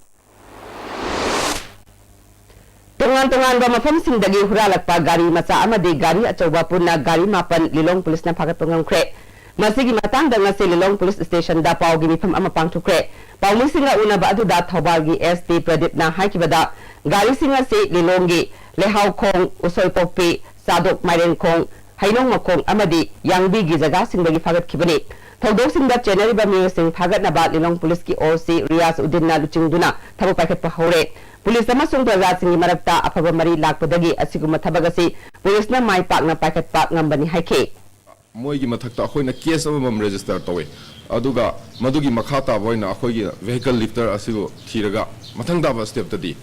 ꯇꯣꯉꯥꯟ ꯇꯣꯉꯥꯟꯕ ꯃꯐꯝꯁꯤꯡꯗꯒꯤ ꯍꯨꯔꯥꯜꯂꯛꯄ ꯒꯥꯔꯤ ꯃꯆꯥ ꯑꯃꯗꯤ ꯒꯥꯔꯤ ꯑꯆꯧꯕ ꯄꯨꯟꯅ ꯒꯥꯔꯤ ꯃꯥꯄꯟ ꯂꯤꯂꯣꯡ ꯄꯨꯂꯤꯁꯅ ꯐꯥꯒꯠꯄ ꯉꯝꯈ꯭ꯔꯦ꯫ ꯃꯁꯤꯒꯤ ꯃꯇꯥꯡꯗ ꯉꯁꯤ ꯂꯤꯂꯣꯡ ꯄꯨꯂꯤꯁ ꯁ꯭ꯇꯦꯁꯟꯗ ꯄꯥꯎꯒꯤ ꯃꯤꯐꯝ ꯑꯃ ꯄꯥꯡꯊꯣꯛꯈ꯭ꯔꯦ꯫ ꯄꯥꯎꯃꯤꯁꯤꯡꯒ ꯎꯅꯕ ꯑꯗꯨꯗ ꯊꯧꯕꯥꯜꯒꯤ S P ꯄ꯭ꯔꯗꯤꯞꯅ ꯍꯥꯏꯈꯤꯕꯗ, ꯒꯥꯔꯤꯁꯤꯡ ꯑꯁꯤ ꯂꯤꯂꯣꯡꯒꯤ ꯂꯩꯍꯥꯎꯈꯣꯡ, ꯎꯁꯣꯏꯄꯣꯛꯄꯤ, ꯆꯥꯗꯣꯛ ꯃꯥꯏꯔꯦꯟꯈꯣꯡ, ꯍꯩꯅꯧ ꯃꯈꯣꯡ ꯑꯃꯗꯤ ꯌꯥꯡꯕꯤꯒꯤ ꯖꯒꯥꯁꯤꯡꯗꯒꯤ ꯐꯥꯒꯠꯈꯤꯕꯅꯤ꯫ ꯊꯧꯗꯣꯛꯁꯤꯡꯗ ꯆꯦꯟꯅꯔꯤꯕ ꯃꯤꯑꯣꯏꯁꯤꯡ ꯐꯥꯒꯠꯅꯕ ꯂꯤꯂꯣꯡ ꯄꯨꯂꯤꯁꯀꯤ O C ꯔꯤꯌꯥꯖ ꯎꯗꯤꯟꯅ ꯂꯨꯆꯤꯡꯗꯨꯅ ꯊꯕꯛ ꯄꯥꯏꯈꯠꯄ ꯍꯧꯔꯦ꯫ ꯄꯨꯂꯤꯁ ꯑꯃꯁꯨꯡ ꯄ꯭ꯔꯖꯥꯁꯤꯡꯒꯤ ꯃꯔꯛꯇ ꯑꯐꯕ ꯃꯔꯤ ꯂꯥꯛꯄꯗꯒꯤ ꯑꯁꯤꯒꯨꯝꯕ ꯊꯕꯛ ꯑꯁꯤ ꯄꯨꯂꯤꯁꯅ ꯃꯥꯏ ꯄꯥꯛꯅ ꯄꯥꯏꯈꯠꯄ ꯉꯝꯕꯅꯤ ꯍꯥꯏꯈꯤ꯫ ꯃꯣꯏꯒꯤ ꯃꯊꯛꯇ ꯑꯩꯈꯣꯏꯅ case ꯑꯃꯃꯝ register ꯇꯧꯋꯦ, ꯑꯗꯨꯒ ꯃꯗꯨꯒꯤ ꯃꯈꯥ ꯇꯥꯕ ꯑꯣꯏꯅ ꯑꯩꯈꯣꯏꯒꯤ vehicle lifter ꯑꯁꯤꯕꯨ ꯊꯤꯔꯒ ꯃꯊꯪ ꯇꯥꯕ stepꯇꯗꯤ,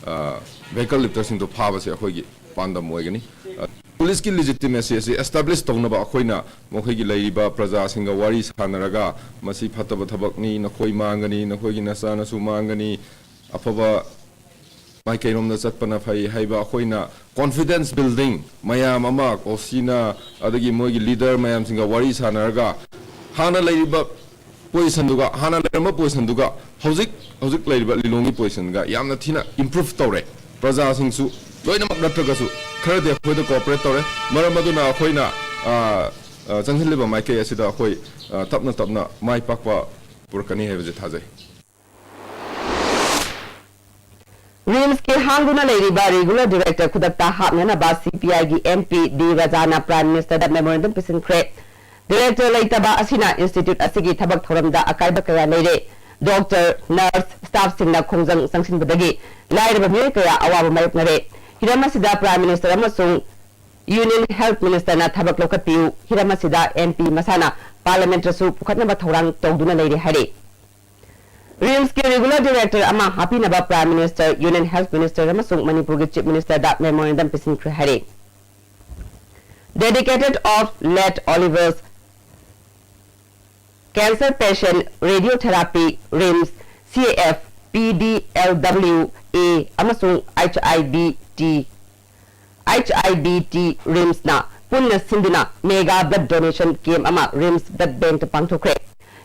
ꯑ, vehicle lifterꯁꯤꯡꯗꯨ ꯐꯥꯕꯁꯦ ꯑꯩꯈꯣꯏꯒꯤ ꯄꯥꯟꯗꯝ ꯑꯣꯏꯒꯅꯤ꯫ ꯑ, ꯄꯨꯂꯤꯁꯀꯤ legitimacy ꯑꯁꯤ establish ꯇꯧꯅꯕ ꯑꯩꯈꯣꯏꯅ ꯃꯈꯣꯏꯒꯤ ꯂꯩꯔꯤꯕ ꯄ꯭ꯔꯖꯥꯁꯤꯡꯒ ꯋꯥꯔꯤ ꯁꯥꯟꯅꯔꯒ, "ꯃꯁꯤ ꯐꯠꯇꯕ ꯊꯕꯛꯅꯤ, ꯅꯈꯣꯏ ꯃꯥꯡꯒꯅꯤ, ꯅꯈꯣꯏꯒꯤ ꯅꯆꯥꯅꯁꯨ ꯃꯥꯡꯒꯅꯤ, ꯑꯐꯕ ꯃꯥꯏꯀꯩꯔꯣꯝꯗ ꯆꯠꯄꯅ ꯐꯩ" ꯍꯥꯏꯕ ꯑꯩꯈꯣꯏꯅ confidence building ꯃꯌꯥꯝ ꯑꯃ O Cꯅ ꯑꯗꯒꯤ ꯃꯣꯏꯒꯤ leader ꯃꯌꯥꯝꯁꯤꯡꯒ ꯋꯥꯔꯤ ꯁꯥꯟꯅꯔꯒ, ꯍꯥꯟꯅ ꯂꯩꯔꯤꯕ positionꯗꯨꯒ, ꯍꯥꯟꯅ ꯂꯩꯔꯝꯕ positionꯗꯨꯒ ꯍꯧꯖꯤꯛ, ꯍꯧꯖꯤꯛ ꯂꯩꯔꯤꯕ ꯂꯤꯂꯣꯡꯒꯤ positionꯒ ꯌꯥꯝꯅ ꯊꯤꯅ improve ꯇꯧꯔꯦ꯫ ꯄ꯭ꯔꯖꯥꯁꯤꯡꯁꯨ ꯂꯣꯏꯅꯃꯛ ꯅꯠꯇ꯭ꯔꯒꯁꯨ ꯈꯔꯗꯤ ꯑꯩꯈꯣꯏꯗ cooperate ꯇꯧꯔꯦ꯫ ꯃꯔꯝ ꯑꯗꯨꯅ ꯑꯩꯈꯣꯏꯅ, ꯑ, ꯑ, ꯆꯪꯁꯤꯜꯂꯤꯕ ꯃꯥꯏꯀꯩ ꯑꯁꯤꯗ ꯑꯩꯈꯣꯏ, ꯑ, ꯇꯞꯅ ꯇꯞꯅ ꯃꯥꯏ ꯄꯥꯛꯄ ꯄꯨꯔꯛꯀꯅꯤ ꯍꯥꯏꯕꯁꯤ ꯊꯥꯖꯩ꯫ ꯔꯤꯝꯁꯀꯤ ꯍꯥꯡꯗꯨꯅ ꯂꯩꯔꯤꯕ regular director ꯈꯨꯗꯛꯇ ꯍꯥꯞꯅꯅꯕ C P Iꯒꯤ M P D ꯔꯖꯥꯅ Prime Ministerꯗ memorandum ꯄꯤꯁꯤꯟꯈ꯭ꯔꯦ꯫ Director ꯂꯩꯇꯕ ꯑꯁꯤꯅ institute ꯑꯁꯤꯒꯤ ꯊꯕꯛ ꯊꯧꯔꯝꯗ ꯑꯀꯥꯏꯕ ꯀꯌꯥ ꯂꯩꯔꯦ꯫ Doctor, nurse, staffꯁꯤꯡꯅ ꯈꯣꯡꯖꯪ ꯆꯪꯁꯤꯟꯕꯗꯒꯤ ꯂꯥꯏꯔꯕ ꯃꯤꯑꯣꯏ ꯀꯌꯥ ꯑꯋꯥꯕ ꯃꯥꯌꯣꯛꯅꯔꯦ꯫ ꯍꯤꯔꯝ ꯑꯁꯤꯗ Prime Minister ꯑꯃꯁꯨꯡ Union Health Ministerꯅ ꯊꯕꯛ ꯂꯧꯈꯠꯄꯤꯌꯨ꯫ ꯍꯤꯔꯝ ꯑꯁꯤꯗ M P ꯃꯁꯥꯅ Parliamentꯇꯁꯨ ꯄꯨꯈꯠꯅꯕ ꯊꯧꯔꯥꯡ ꯇꯧꯗꯨꯅ ꯂꯩꯔꯦ ꯍꯥꯏꯔꯤ꯫ ꯔꯤꯝꯁꯀꯤ regular director ꯑꯃ ꯍꯥꯞꯄꯤꯅꯕ Prime Minister, Union Health Minister ꯑꯃꯁꯨꯡ ꯃꯅꯤꯄꯨꯔꯒꯤ Chief Ministerꯗ memorandum ꯄꯤꯁꯤꯟꯈ꯭ꯔꯦ ꯍꯥꯏꯔꯤ꯫ Dedicated of late Oliver's cancer patient radiotherapy, RIMS, CAF, PDLWA ꯑꯃꯁꯨꯡ HIDT, HIDT RIMSꯅ ꯄꯨꯟꯅ ꯁꯤꯟꯗꯨꯅ mega blood donation camp ꯑꯃ RIMS blood bankꯇ ꯄꯥꯡꯊꯣꯛꯈ꯭ꯔꯦ꯫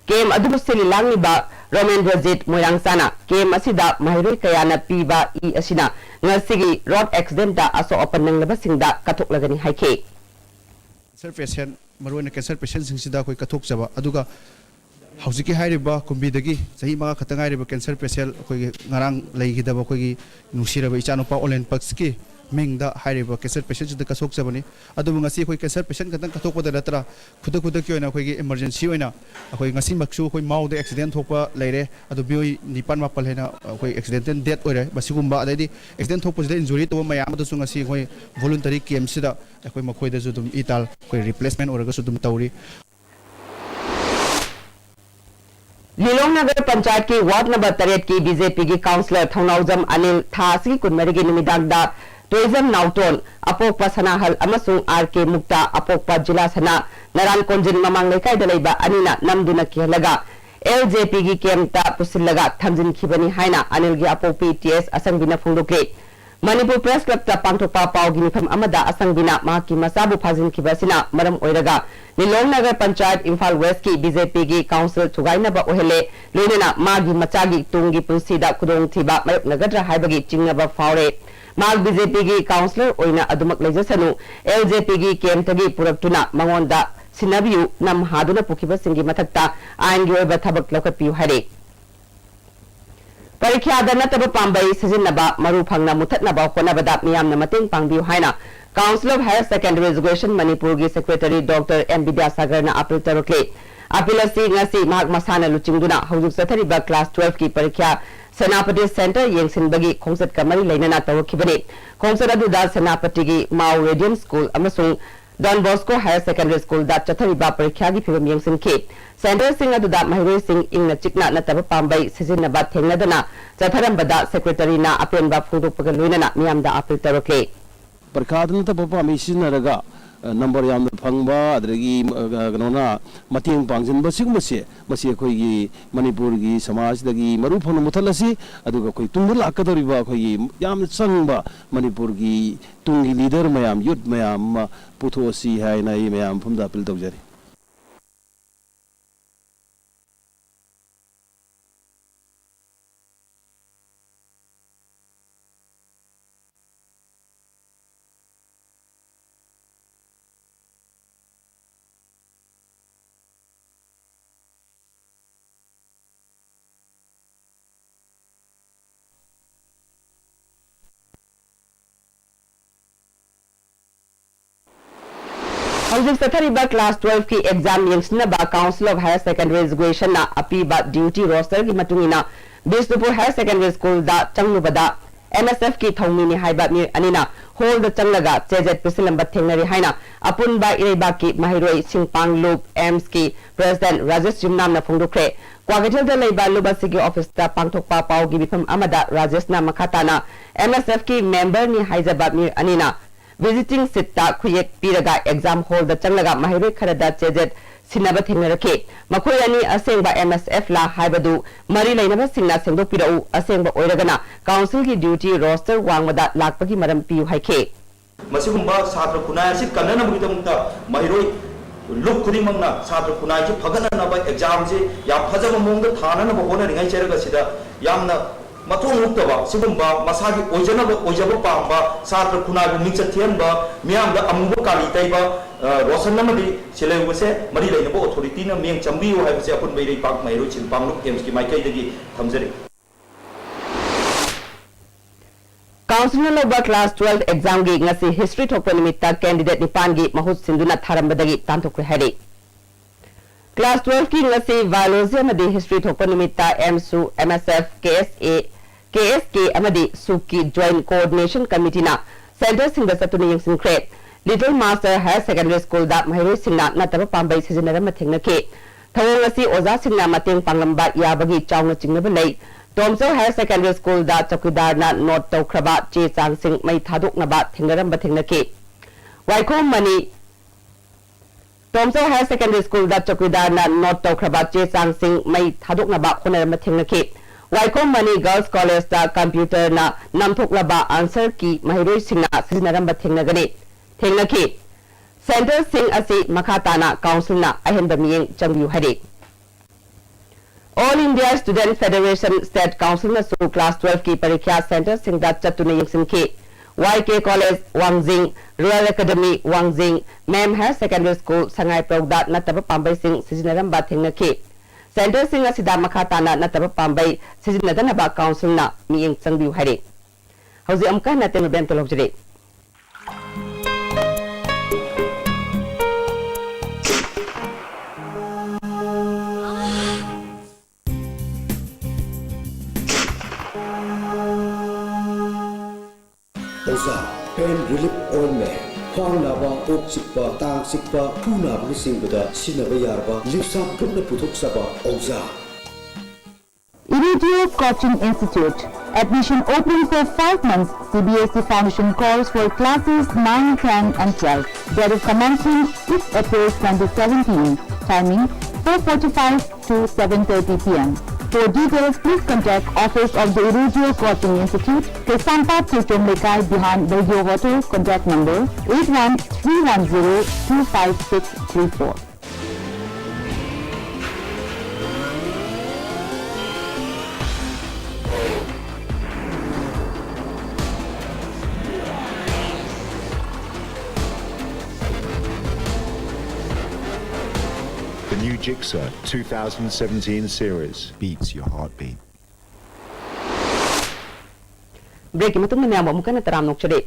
Camp ꯑꯗꯨꯕꯨ ꯁꯤꯜꯂꯤ ꯂꯥꯡꯂꯤꯕ ꯔꯣꯃꯦꯟꯗ꯭ꯔꯖꯤꯠ ꯃꯣꯏꯔꯥꯡꯆꯥꯅ camp ꯑꯁꯤꯗ ꯃꯍꯩꯔꯣꯏ ꯀꯌꯥꯅ ꯄꯤꯕ ꯏ ꯑꯁꯤꯅ ꯉꯁꯤꯒꯤ road accidentꯇ ꯑꯁꯣꯛ ꯑꯄꯟ ꯅꯪꯂꯕꯁꯤꯡꯗ ꯀꯠꯊꯣꯛꯂꯒꯅꯤ ꯍꯥꯏꯈꯤ꯫ Cancer patient, ꯃꯔꯨꯑꯣꯏꯅ cancer patientꯁꯤꯡꯁꯤꯗ ꯑꯩꯈꯣꯏ ꯀꯠꯊꯣꯛꯆꯕ, ꯑꯗꯨꯒ ꯍꯧꯖꯤꯛꯀꯤ ꯍꯥꯏꯔꯤꯕ ꯀꯨꯝꯕꯤꯗꯒꯤ ꯆꯍꯤ ꯃꯉꯥ ꯈꯛꯇ ꯉꯥꯏꯔꯤꯕ cancer patient, ꯑꯩꯈꯣꯏꯒꯤ ꯉꯔꯥꯡ ꯂꯩꯈꯤꯗꯕ ꯑꯩꯈꯣꯏꯒꯤ ꯅꯨꯡꯁꯤꯔꯕ ꯏꯆꯥꯅꯨꯄꯥ ꯑꯣꯂꯦꯟꯄꯛꯁꯀꯤ ꯃꯤꯡꯗ ꯍꯥꯏꯔꯤꯕ cancer patientꯁꯤꯗ ꯀꯠꯊꯣꯛꯆꯕꯅꯤ꯫ ꯑꯗꯨꯕꯨ ꯉꯁꯤ ꯑꯩꯈꯣꯏ cancer patient ꯈꯛꯇꯪ ꯀꯠꯊꯣꯛꯄꯗ ꯅꯠꯇꯅ, ꯈꯨꯗꯛ ꯈꯨꯗꯛꯀꯤ ꯑꯣꯏꯅ ꯑꯩꯈꯣꯏꯒꯤ emergency ꯑꯣꯏꯅ ꯑꯩꯈꯣꯏ ꯉꯁꯤꯃꯛꯁꯨ ꯑꯩꯈꯣꯏ ꯃꯥꯎꯗ accident ꯊꯣꯛꯄ ꯂꯩꯔꯦ꯫ ꯑꯗꯨ ꯃꯤꯑꯣꯏ ꯅꯤꯄꯥꯟ ꯃꯥꯄꯜ ꯍꯦꯟꯅ ꯑꯩꯈꯣꯏ accidental death ꯑꯣꯏꯔꯦ꯫ ꯃꯁꯤꯒꯨꯝꯕ ꯑꯗꯩꯗꯤ accident ꯊꯣꯛꯄꯁꯤꯗ injury ꯇꯧꯕ ꯃꯌꯥꯝ ꯑꯗꯨꯁꯨ ꯉꯁꯤ ꯑꯩꯈꯣꯏ voluntary campꯁꯤꯗ ꯑꯩꯈꯣꯏ ꯃꯈꯣꯏꯗꯁꯨ ꯑꯗꯨꯝ ꯏ ꯇꯥꯜ ꯑꯩꯈꯣꯏ replacement ꯑꯣꯏꯔꯒꯁꯨ ꯑꯗꯨꯝ ꯇꯧꯔꯤ꯫ ꯂꯤꯂꯣꯡ ꯅꯒꯔ ꯄꯟꯆꯥꯌꯠꯀꯤ ward number ꯇꯔꯦꯠꯀꯤ BJPꯒꯤ councillor ꯊꯧꯅꯥꯎꯖꯝ ꯑꯅꯤꯜ ꯊꯥ ꯑꯁꯤꯒꯤ ꯀꯨꯟꯃꯔꯤꯒꯤ ꯅꯨꯃꯤꯗꯥꯡꯗ ꯇꯣꯏꯖꯝ ꯅꯥꯎꯇꯣꯟ ꯑꯄꯣꯛꯄ ꯁꯅꯥꯍꯜ ꯑꯃꯁꯨꯡ R K ꯃꯨꯛꯇꯥ ꯑꯄꯣꯛꯄ ꯖꯤꯂꯥ ꯁꯅꯥ ꯅꯔꯥꯟ ꯀꯣꯟꯖꯤꯟ ꯃꯃꯥꯡ ꯂꯩꯀꯥꯏꯗ ꯂꯩꯕ ꯑꯅꯤꯅ ꯅꯝꯗꯨꯅ ꯀꯤꯍꯜꯂꯒ LJPꯒꯤ campꯇ ꯄꯨꯁꯤꯜꯂꯒ ꯊꯝꯖꯤꯟꯈꯤꯕꯅꯤ ꯍꯥꯏꯅ ꯑꯅꯤꯜꯒꯤ ꯑꯄꯣꯛꯄꯤ T S ꯑꯁꯪꯕꯤꯅ ꯐꯣꯡꯗꯣꯛꯂꯤ꯫ ꯃꯅꯤꯄꯨꯔ Press Clubꯇ ꯄꯥꯡꯊꯣꯛꯄ ꯄꯥꯎꯒꯤ ꯃꯤꯐꯝ ꯑꯃꯗ ꯑꯁꯪꯕꯤꯅ ꯃꯍꯥꯛꯀꯤ ꯃꯆꯥꯕꯨ ꯐꯥꯖꯤꯟꯈꯤꯕ ꯑꯁꯤꯅ ꯃꯔꯝ ꯑꯣꯏꯔꯒ ꯂꯤꯂꯣꯡ ꯅꯒꯔ ꯄꯟꯆꯥꯌꯠ ꯏꯝꯐꯥꯜ Westꯀꯤ BJPꯒꯤ council ꯊꯨꯒꯥꯏꯅꯕ ꯑꯣꯏꯍꯜꯂꯦ, ꯂꯣꯏꯅꯅ ꯃꯥꯒꯤ ꯃꯆꯥꯒꯤ ꯇꯨꯡꯒꯤ ꯄꯨꯟꯁꯤꯗ ꯈꯨꯗꯣꯡꯊꯤꯕ ꯃꯥꯌꯣꯛꯅꯒꯗ꯭ꯔꯥ ꯍꯥꯏꯕꯒꯤ ꯆꯤꯡꯅꯕ ꯐꯥꯎꯔꯦ꯫ ꯃꯍꯥꯛ BJPꯒꯤ councillor ꯑꯣꯏꯅ ꯑꯗꯨꯃꯛ ꯂꯩꯖꯁꯅꯨ, LJPꯒꯤ campꯇꯒꯤ ꯄꯨꯔꯛꯇꯨꯅ ꯃꯉꯣꯟꯗ ꯁꯤꯟꯅꯕꯤꯌꯨ, ꯅꯝ ꯍꯥꯗꯨꯅ ꯄꯨꯈꯤꯕꯁꯤꯡꯒꯤ ꯃꯊꯛꯇ ꯑꯥꯏꯟꯒꯤ ꯑꯣꯏꯕ ꯊꯕꯛ ꯂꯧꯈꯠꯄꯤꯌꯨ ꯍꯥꯏꯔꯤ꯫ ꯄꯔꯤꯈ꯭ꯌꯥꯗ ꯅꯠꯇꯕ ꯄꯥꯝꯕꯩ ꯁꯤꯖꯤꯟꯅꯕ ꯃꯔꯨ ꯐꯪꯅ ꯃꯨꯊꯠꯅꯕ ꯍꯣꯠꯅꯕꯗ ꯃꯤꯌꯥꯝꯅ ꯃꯇꯦꯡ ꯄꯥꯡꯕꯤꯌꯨ ꯍꯥꯏꯅ Council of Higher Secondary Education ꯃꯅꯤꯄꯨꯔꯒꯤ Secretary Doctor M ꯕꯤꯗ꯭ꯌꯥꯁꯥꯒꯔꯅ appeal ꯇꯧꯔꯛꯂꯤ꯫ Appeal ꯑꯁꯤ ꯉꯁꯤ ꯃꯍꯥꯛ ꯃꯁꯥꯅ ꯂꯨꯆꯤꯡꯗꯨꯅ ꯍꯧꯖꯤꯛ ꯆꯠꯊꯔꯤꯕ class twelveꯀꯤ ꯄꯔꯤꯈ꯭ꯌꯥ ꯁꯦꯅꯥꯄꯇꯤ centre ꯌꯦꯡꯁꯤꯟꯕꯒꯤ ꯈꯣꯡꯆꯠꯀ ꯃꯔꯤ ꯂꯩꯅꯅ ꯇꯧꯔꯛꯈꯤꯕꯅꯤ꯫ ꯈꯣꯡꯆꯠ ꯑꯗꯨꯗ ꯁꯦꯅꯥꯄꯇꯤꯒꯤ ꯃꯥꯎ Radiant School ꯑꯃꯁꯨꯡ Don Bosco Higher Secondary School ꯗ ꯆꯠꯊꯔꯤꯕ ꯄꯔꯤꯈ꯭ꯌꯥꯒꯤ ꯐꯤꯕꯝ ꯌꯦꯡꯁꯤꯟꯈꯤ꯫ ꯁꯦꯟꯇꯔꯁꯤꯡ ꯑꯗꯨꯗ ꯃꯍꯩꯔꯣꯏꯁꯤꯡ ꯏꯪꯅ ꯆꯤꯛꯅ ꯅꯠꯇꯕ ꯄꯥꯝꯕꯩ ꯁꯤꯖꯤꯟꯅꯕ ꯊꯦꯡꯅꯗꯅ ꯆꯠꯊꯔꯝꯕꯗ ꯁꯦꯀ꯭ꯔꯦꯇꯔꯤꯅ ꯑꯄꯦꯟꯕ ꯐꯣꯡꯗꯣꯛꯄꯒ ꯂꯣꯏꯅꯅ ꯃꯤꯌꯥꯝꯗ ꯑꯥꯄꯤꯜ ꯇꯧꯔꯛꯂꯤ꯫ ꯄꯔꯤꯈꯥꯗ ꯅꯠꯇꯕ ꯄꯥꯝꯕꯩ ꯁꯤꯖꯤꯟꯅꯔꯒ, ꯑ, ꯅꯝꯕꯔ ꯌꯥꯝꯅ ꯐꯪꯕ, ꯑꯗꯒꯤ, ꯑ, ꯀꯩꯅꯣꯅ ꯃꯇꯦꯡ ꯄꯥꯡꯁꯤꯟꯕ, ꯁꯤꯒꯨꯝꯕꯁꯦ, ꯃꯁꯤ ꯑꯩꯈꯣꯏꯒꯤ ꯃꯅꯤꯄꯨꯔꯒꯤ ꯁꯃꯥꯖꯁꯤꯗꯒꯤ ꯃꯔꯨ ꯐꯪꯅ ꯃꯨꯊꯠꯂꯁꯤ꯫ ꯑꯗꯨꯒ ꯑꯩꯈꯣꯏ ꯇꯨꯡꯗ ꯂꯥꯛꯀꯗꯧꯔꯤꯕ ꯑꯩꯈꯣꯏꯒꯤ ꯌꯥꯝꯅ ꯆꯪꯕ ꯃꯅꯤꯄꯨꯔꯒꯤ ꯇꯨꯡꯒꯤ ꯂꯤꯗꯔ ꯃꯌꯥꯝ, ꯌꯨꯠ ꯃꯌꯥꯝ ꯑꯃ ꯄꯨꯊꯣꯛꯑꯁꯤ ꯍꯥꯏꯅ ꯑꯩ ꯃꯌꯥꯝ ꯃꯐꯝꯗ ꯑꯄꯤꯜ ꯇꯧꯖꯔꯤ꯫ ꯍꯧꯖꯤꯛ ꯆꯠꯊꯔꯤꯕ class twelve ꯀꯤ exam ꯌꯦꯡꯁꯤꯟꯅꯕ Council of Higher Secondary Education ꯅ ꯑꯄꯤꯕ duty roster ꯒꯤ ꯃꯇꯨꯡ ꯏꯟꯅ ꯕꯤꯁꯅꯨꯄꯨꯔ Higher Secondary School ꯗ ꯆꯪꯂꯨꯕꯗ M S F ꯀꯤ ꯊꯧꯃꯤꯅꯤ ꯍꯥꯏꯕ ꯃꯤꯑꯣꯏ ꯑꯅꯤꯅ hall ꯗ ꯆꯪꯂꯒ ꯆꯦꯖꯦꯠ ꯄꯤꯁꯤꯜꯂꯝꯕ ꯊꯦꯡꯅꯔꯤ ꯍꯥꯏꯅ ꯑꯄꯨꯟꯕ ꯏꯔꯩꯕꯥꯛꯀꯤ ꯃꯍꯩꯔꯣꯏ ꯁꯤꯡꯄꯥꯡꯂꯨꯞ AIMS ꯀꯤ President ꯔꯥꯖꯦꯁ ꯌꯨꯝꯅꯥꯝꯅ ꯐꯣꯡꯗꯣꯛꯈ꯭ꯔꯦ꯫ ꯀ꯭ꯋꯥꯀꯩꯊꯦꯜꯗ ꯂꯩꯕ ꯂꯨꯞ ꯑꯁꯤꯒꯤ office ꯇ ꯄꯥꯡꯊꯣꯛꯄ ꯄꯥꯎꯒꯤ ꯃꯤꯐꯝ ꯑꯃꯗ ꯔꯥꯖꯦꯁꯅ ꯃꯈꯥ ꯇꯥꯅ M S F ꯀꯤ member ꯅꯤ ꯍꯥꯏꯖꯕ ꯃꯤꯑꯣꯏ ꯑꯅꯤꯅ visiting sheet ꯇ ꯈꯨꯌꯦꯛ ꯄꯤꯔꯒ exam hall ꯗ ꯆꯪꯂꯒ ꯃꯍꯩꯔꯣꯏ ꯈꯔꯗ ꯆꯦꯖꯦꯠ ꯁꯤꯟꯅꯕ ꯊꯦꯡꯅꯔꯛꯈꯤ꯫ ꯃꯈꯣꯏ ꯑꯅꯤ ꯑꯁꯦꯡꯕ M S F ꯂꯥ ꯍꯥꯏꯕꯗꯨ ꯃꯔꯤ ꯂꯩꯅꯕꯁꯤꯡꯅ ꯁꯦꯡꯗꯣꯛꯄꯤꯔꯛꯎ, ꯑꯁꯦꯡꯕ ꯑꯣꯏꯔꯒꯅ Council ꯒꯤ duty roster ꯋꯥꯡꯃꯗ ꯂꯥꯛꯄꯒꯤ ꯃꯔꯝ ꯄꯤꯌꯨ ꯍꯥꯏꯈꯤ꯫ ꯃꯁꯤꯒꯨꯝꯕ ꯁꯥꯇ꯭ꯔ ꯈꯨꯟꯅꯥꯏ ꯑꯁꯤ ꯀꯟꯅꯅꯕꯒꯤꯗꯃꯛꯇ ꯃꯍꯩꯔꯣꯏ ꯂꯨꯞ ꯈꯨꯗꯤꯡꯃꯛꯅ ꯁꯥꯇ꯭ꯔ ꯈꯨꯟꯅꯥꯏꯁꯤ ꯐꯒꯠꯅꯅꯕ exam ꯁꯤ ꯌꯥꯝ ꯐꯖꯕ ꯃꯑꯣꯡꯗ ꯊꯥꯅꯅꯕ ꯍꯣꯠꯅꯔꯤꯉꯩ ꯆꯩꯔꯛ ꯑꯁꯤꯗ ꯌꯥꯝꯅ ꯃꯊꯣꯡ ꯍꯨꯛꯇꯕ ꯁꯤꯒꯨꯝꯕ ꯃꯁꯥꯒꯤ ꯑꯣꯏꯖꯅꯕ ꯑꯣꯏꯖꯕ ꯄꯥꯝꯕ ꯁꯥꯇ꯭ꯔ ꯈꯨꯟꯅꯥꯏꯕꯨ ꯃꯤꯡꯆꯠ ꯊꯤꯍꯟꯕ, ꯃꯤꯌꯥꯝꯗ ꯑꯃꯨꯕ ꯀꯥꯂꯤ ꯇꯩꯕ, ꯑ, ꯔꯣꯁꯟ ꯑꯃꯗꯤ ꯁꯤꯜꯍꯧꯕꯁꯦ ꯃꯔꯤ ꯂꯩꯅꯕ authority ꯅ ꯃꯤꯠꯌꯦꯡ ꯆꯪꯕꯤꯌꯨ ꯍꯥꯏꯕꯁꯦ ꯑꯄꯨꯟꯕ ꯏꯔꯩꯄꯥꯛ ꯃꯍꯩꯔꯣꯏ ꯁꯤꯟ ꯄꯥꯡꯂꯨꯞ AIMS ꯀꯤ ꯃꯥꯏꯀꯩꯗꯒꯤ ꯊꯝꯖꯔꯤ꯫ Council ꯅ ꯂꯧꯕ class twelve exam ꯒꯤ ꯉꯁꯤ history ꯊꯣꯛꯄ ꯅꯨꯃꯤꯠꯇ candidate ꯅꯤꯄꯥꯟꯒꯤ ꯃꯍꯨꯠ ꯁꯤꯟꯗꯨꯅ ꯊꯥꯔꯝꯕꯗꯒꯤ ꯇꯥꯟꯊꯣꯛꯈ꯭ꯔꯦ ꯍꯥꯏꯔꯤ꯫ Class twelve ꯀꯤ ꯉꯁꯤ Biology ꯑꯃꯗꯤ History ꯊꯣꯛꯄ ꯅꯨꯃꯤꯠꯇ AMSU, M S F, K S A, K S K ꯑꯃꯗꯤ SUK ꯀꯤ Joint Coordination Committee ꯅ centre ꯁꯤꯡꯗ ꯆꯠꯇꯨꯅ ꯌꯦꯡꯁꯤꯟꯈ꯭ꯔꯦ꯫ Little Master Higher Secondary School ꯗ ꯃꯍꯩꯔꯣꯏꯁꯤꯡꯅ ꯅꯠꯇꯕ ꯄꯥꯝꯕꯩ ꯁꯤꯖꯤꯟꯅꯔꯝꯕ ꯊꯦꯡꯅꯈꯤ꯫ ꯊꯧꯑꯣꯡ ꯑꯁꯤ ꯑꯣꯖꯥꯁꯤꯡꯅ ꯃꯇꯦꯡ ꯄꯥꯡꯂꯝꯕ ꯌꯥꯕꯒꯤ ꯆꯥꯎꯅ ꯆꯤꯡꯅꯕ ꯂꯩ꯫ ꯇꯣꯝꯆꯧ Higher Secondary School ꯗ ꯆꯧꯀꯤꯗꯥꯔꯅ ꯅꯣꯠ ꯇꯧꯈ꯭ꯔꯕ ꯆꯦ ꯆꯥꯡꯁꯤꯡ ꯃꯩ ꯊꯥꯗꯣꯛꯅꯕ ꯊꯦꯡꯅꯔꯝꯕ ꯊꯦꯡꯅꯈꯤ꯫ ꯋꯥꯏꯈꯣꯝ ꯃꯅꯤ, ꯇꯣꯝꯆꯧ Higher Secondary School ꯗ ꯆꯧꯀꯤꯗꯥꯔꯅ ꯅꯣꯠ ꯇꯧꯈ꯭ꯔꯕ ꯆꯦ ꯆꯥꯡꯁꯤꯡ ꯃꯩ ꯊꯥꯗꯣꯛꯅꯕ ꯍꯣꯠꯅꯔꯝꯕ ꯊꯦꯡꯅꯈꯤ꯫ ꯋꯥꯏꯈꯣꯝ ꯃꯅꯤ Girls College ꯗ computer ꯅ ꯅꯝꯊꯣꯛꯂꯕ answer key ꯃꯍꯩꯔꯣꯏꯁꯤꯡꯅ ꯁꯤꯖꯤꯟꯅꯔꯝꯕ ꯊꯦꯡꯅꯒꯅꯤ, ꯊꯦꯡꯅꯈꯤ꯫ Centre ꯁꯤꯡ ꯑꯁꯤ ꯃꯈꯥ ꯇꯥꯅ council ꯅ ꯑꯍꯦꯟꯕ ꯃꯤꯠꯌꯦꯡ ꯆꯪꯕꯤꯌꯨ ꯍꯥꯏꯔꯤ꯫ All India Student Federation State Council ꯅꯁꯨ class twelve ꯀꯤ ꯄꯔꯤꯈ꯭ꯌꯥ centre ꯁꯤꯡꯗ ꯆꯠꯇꯨꯅ ꯌꯦꯡꯁꯤꯟꯈꯤ꯫ ꯋꯥꯏ ꯀꯦ College ꯋꯥꯡꯖꯤꯡ, Royal Academy ꯋꯥꯡꯖꯤꯡ, ꯃꯦꯝ Higher Secondary School ꯁꯉꯥꯏꯄ꯭ꯔꯧꯗ ꯅꯠꯇꯕ ꯄꯥꯝꯕꯩꯁꯤꯡ ꯁꯤꯖꯤꯟꯅꯔꯝꯕ ꯊꯦꯡꯅꯈꯤ꯫ Centre ꯁꯤꯡ ꯑꯁꯤꯗ ꯃꯈꯥ ꯇꯥꯅ ꯅꯠꯇꯕ ꯄꯥꯝꯕꯩ ꯁꯤꯖꯤꯟꯅꯗꯅꯕ council ꯅ ꯃꯤꯠꯌꯦꯡ ꯆꯪꯕꯤꯌꯨ ꯍꯥꯏꯔꯤ꯫ ꯍꯧꯖꯤꯛ ꯑꯃꯨꯛꯀ ꯍꯟꯅ ꯇꯦꯟꯕ ꯕꯦꯝꯇ ꯂꯧꯖꯔꯤ꯫ ꯑꯣꯖꯥ, pain relief ointment, ꯈ꯭ꯋꯥꯡ ꯅꯥꯕ, ꯀꯣꯛ ꯆꯤꯛꯄ, ꯇꯥꯡ ꯆꯤꯛꯄ, ꯈꯨ ꯅꯥꯕꯅꯆꯤꯡꯕꯗ ꯁꯤꯖꯤꯟꯅꯕ ꯌꯥꯔꯕ ꯂꯤꯞꯁꯥꯞ ꯒ꯭ꯔꯨꯞꯅ ꯄꯨꯊꯣꯛꯆꯕ ꯑꯣꯖꯥ꯫ Irudio Coaching Institute. Admission open for five months C B S E foundation course for classes nine, ten and twelve. Date of commencement, sixth April twenty seventeen. Timing, four forty-five to seven thirty P M. For details, please contact office of the Irudio Coaching Institute, Kaisampad Tuichom Leikai behind Belgio Hotel. Contact number eight one three one zero two five six three four. The new Gixxer two thousand seventeen series beats your heartbeat. Break ꯀꯤ ꯃꯇꯨꯡꯗ ꯃꯌꯥꯝꯕꯨ ꯑꯃꯨꯛ ꯍꯟꯅ ꯇꯔꯥꯝꯅ ꯑꯣꯛꯆꯔꯤ꯫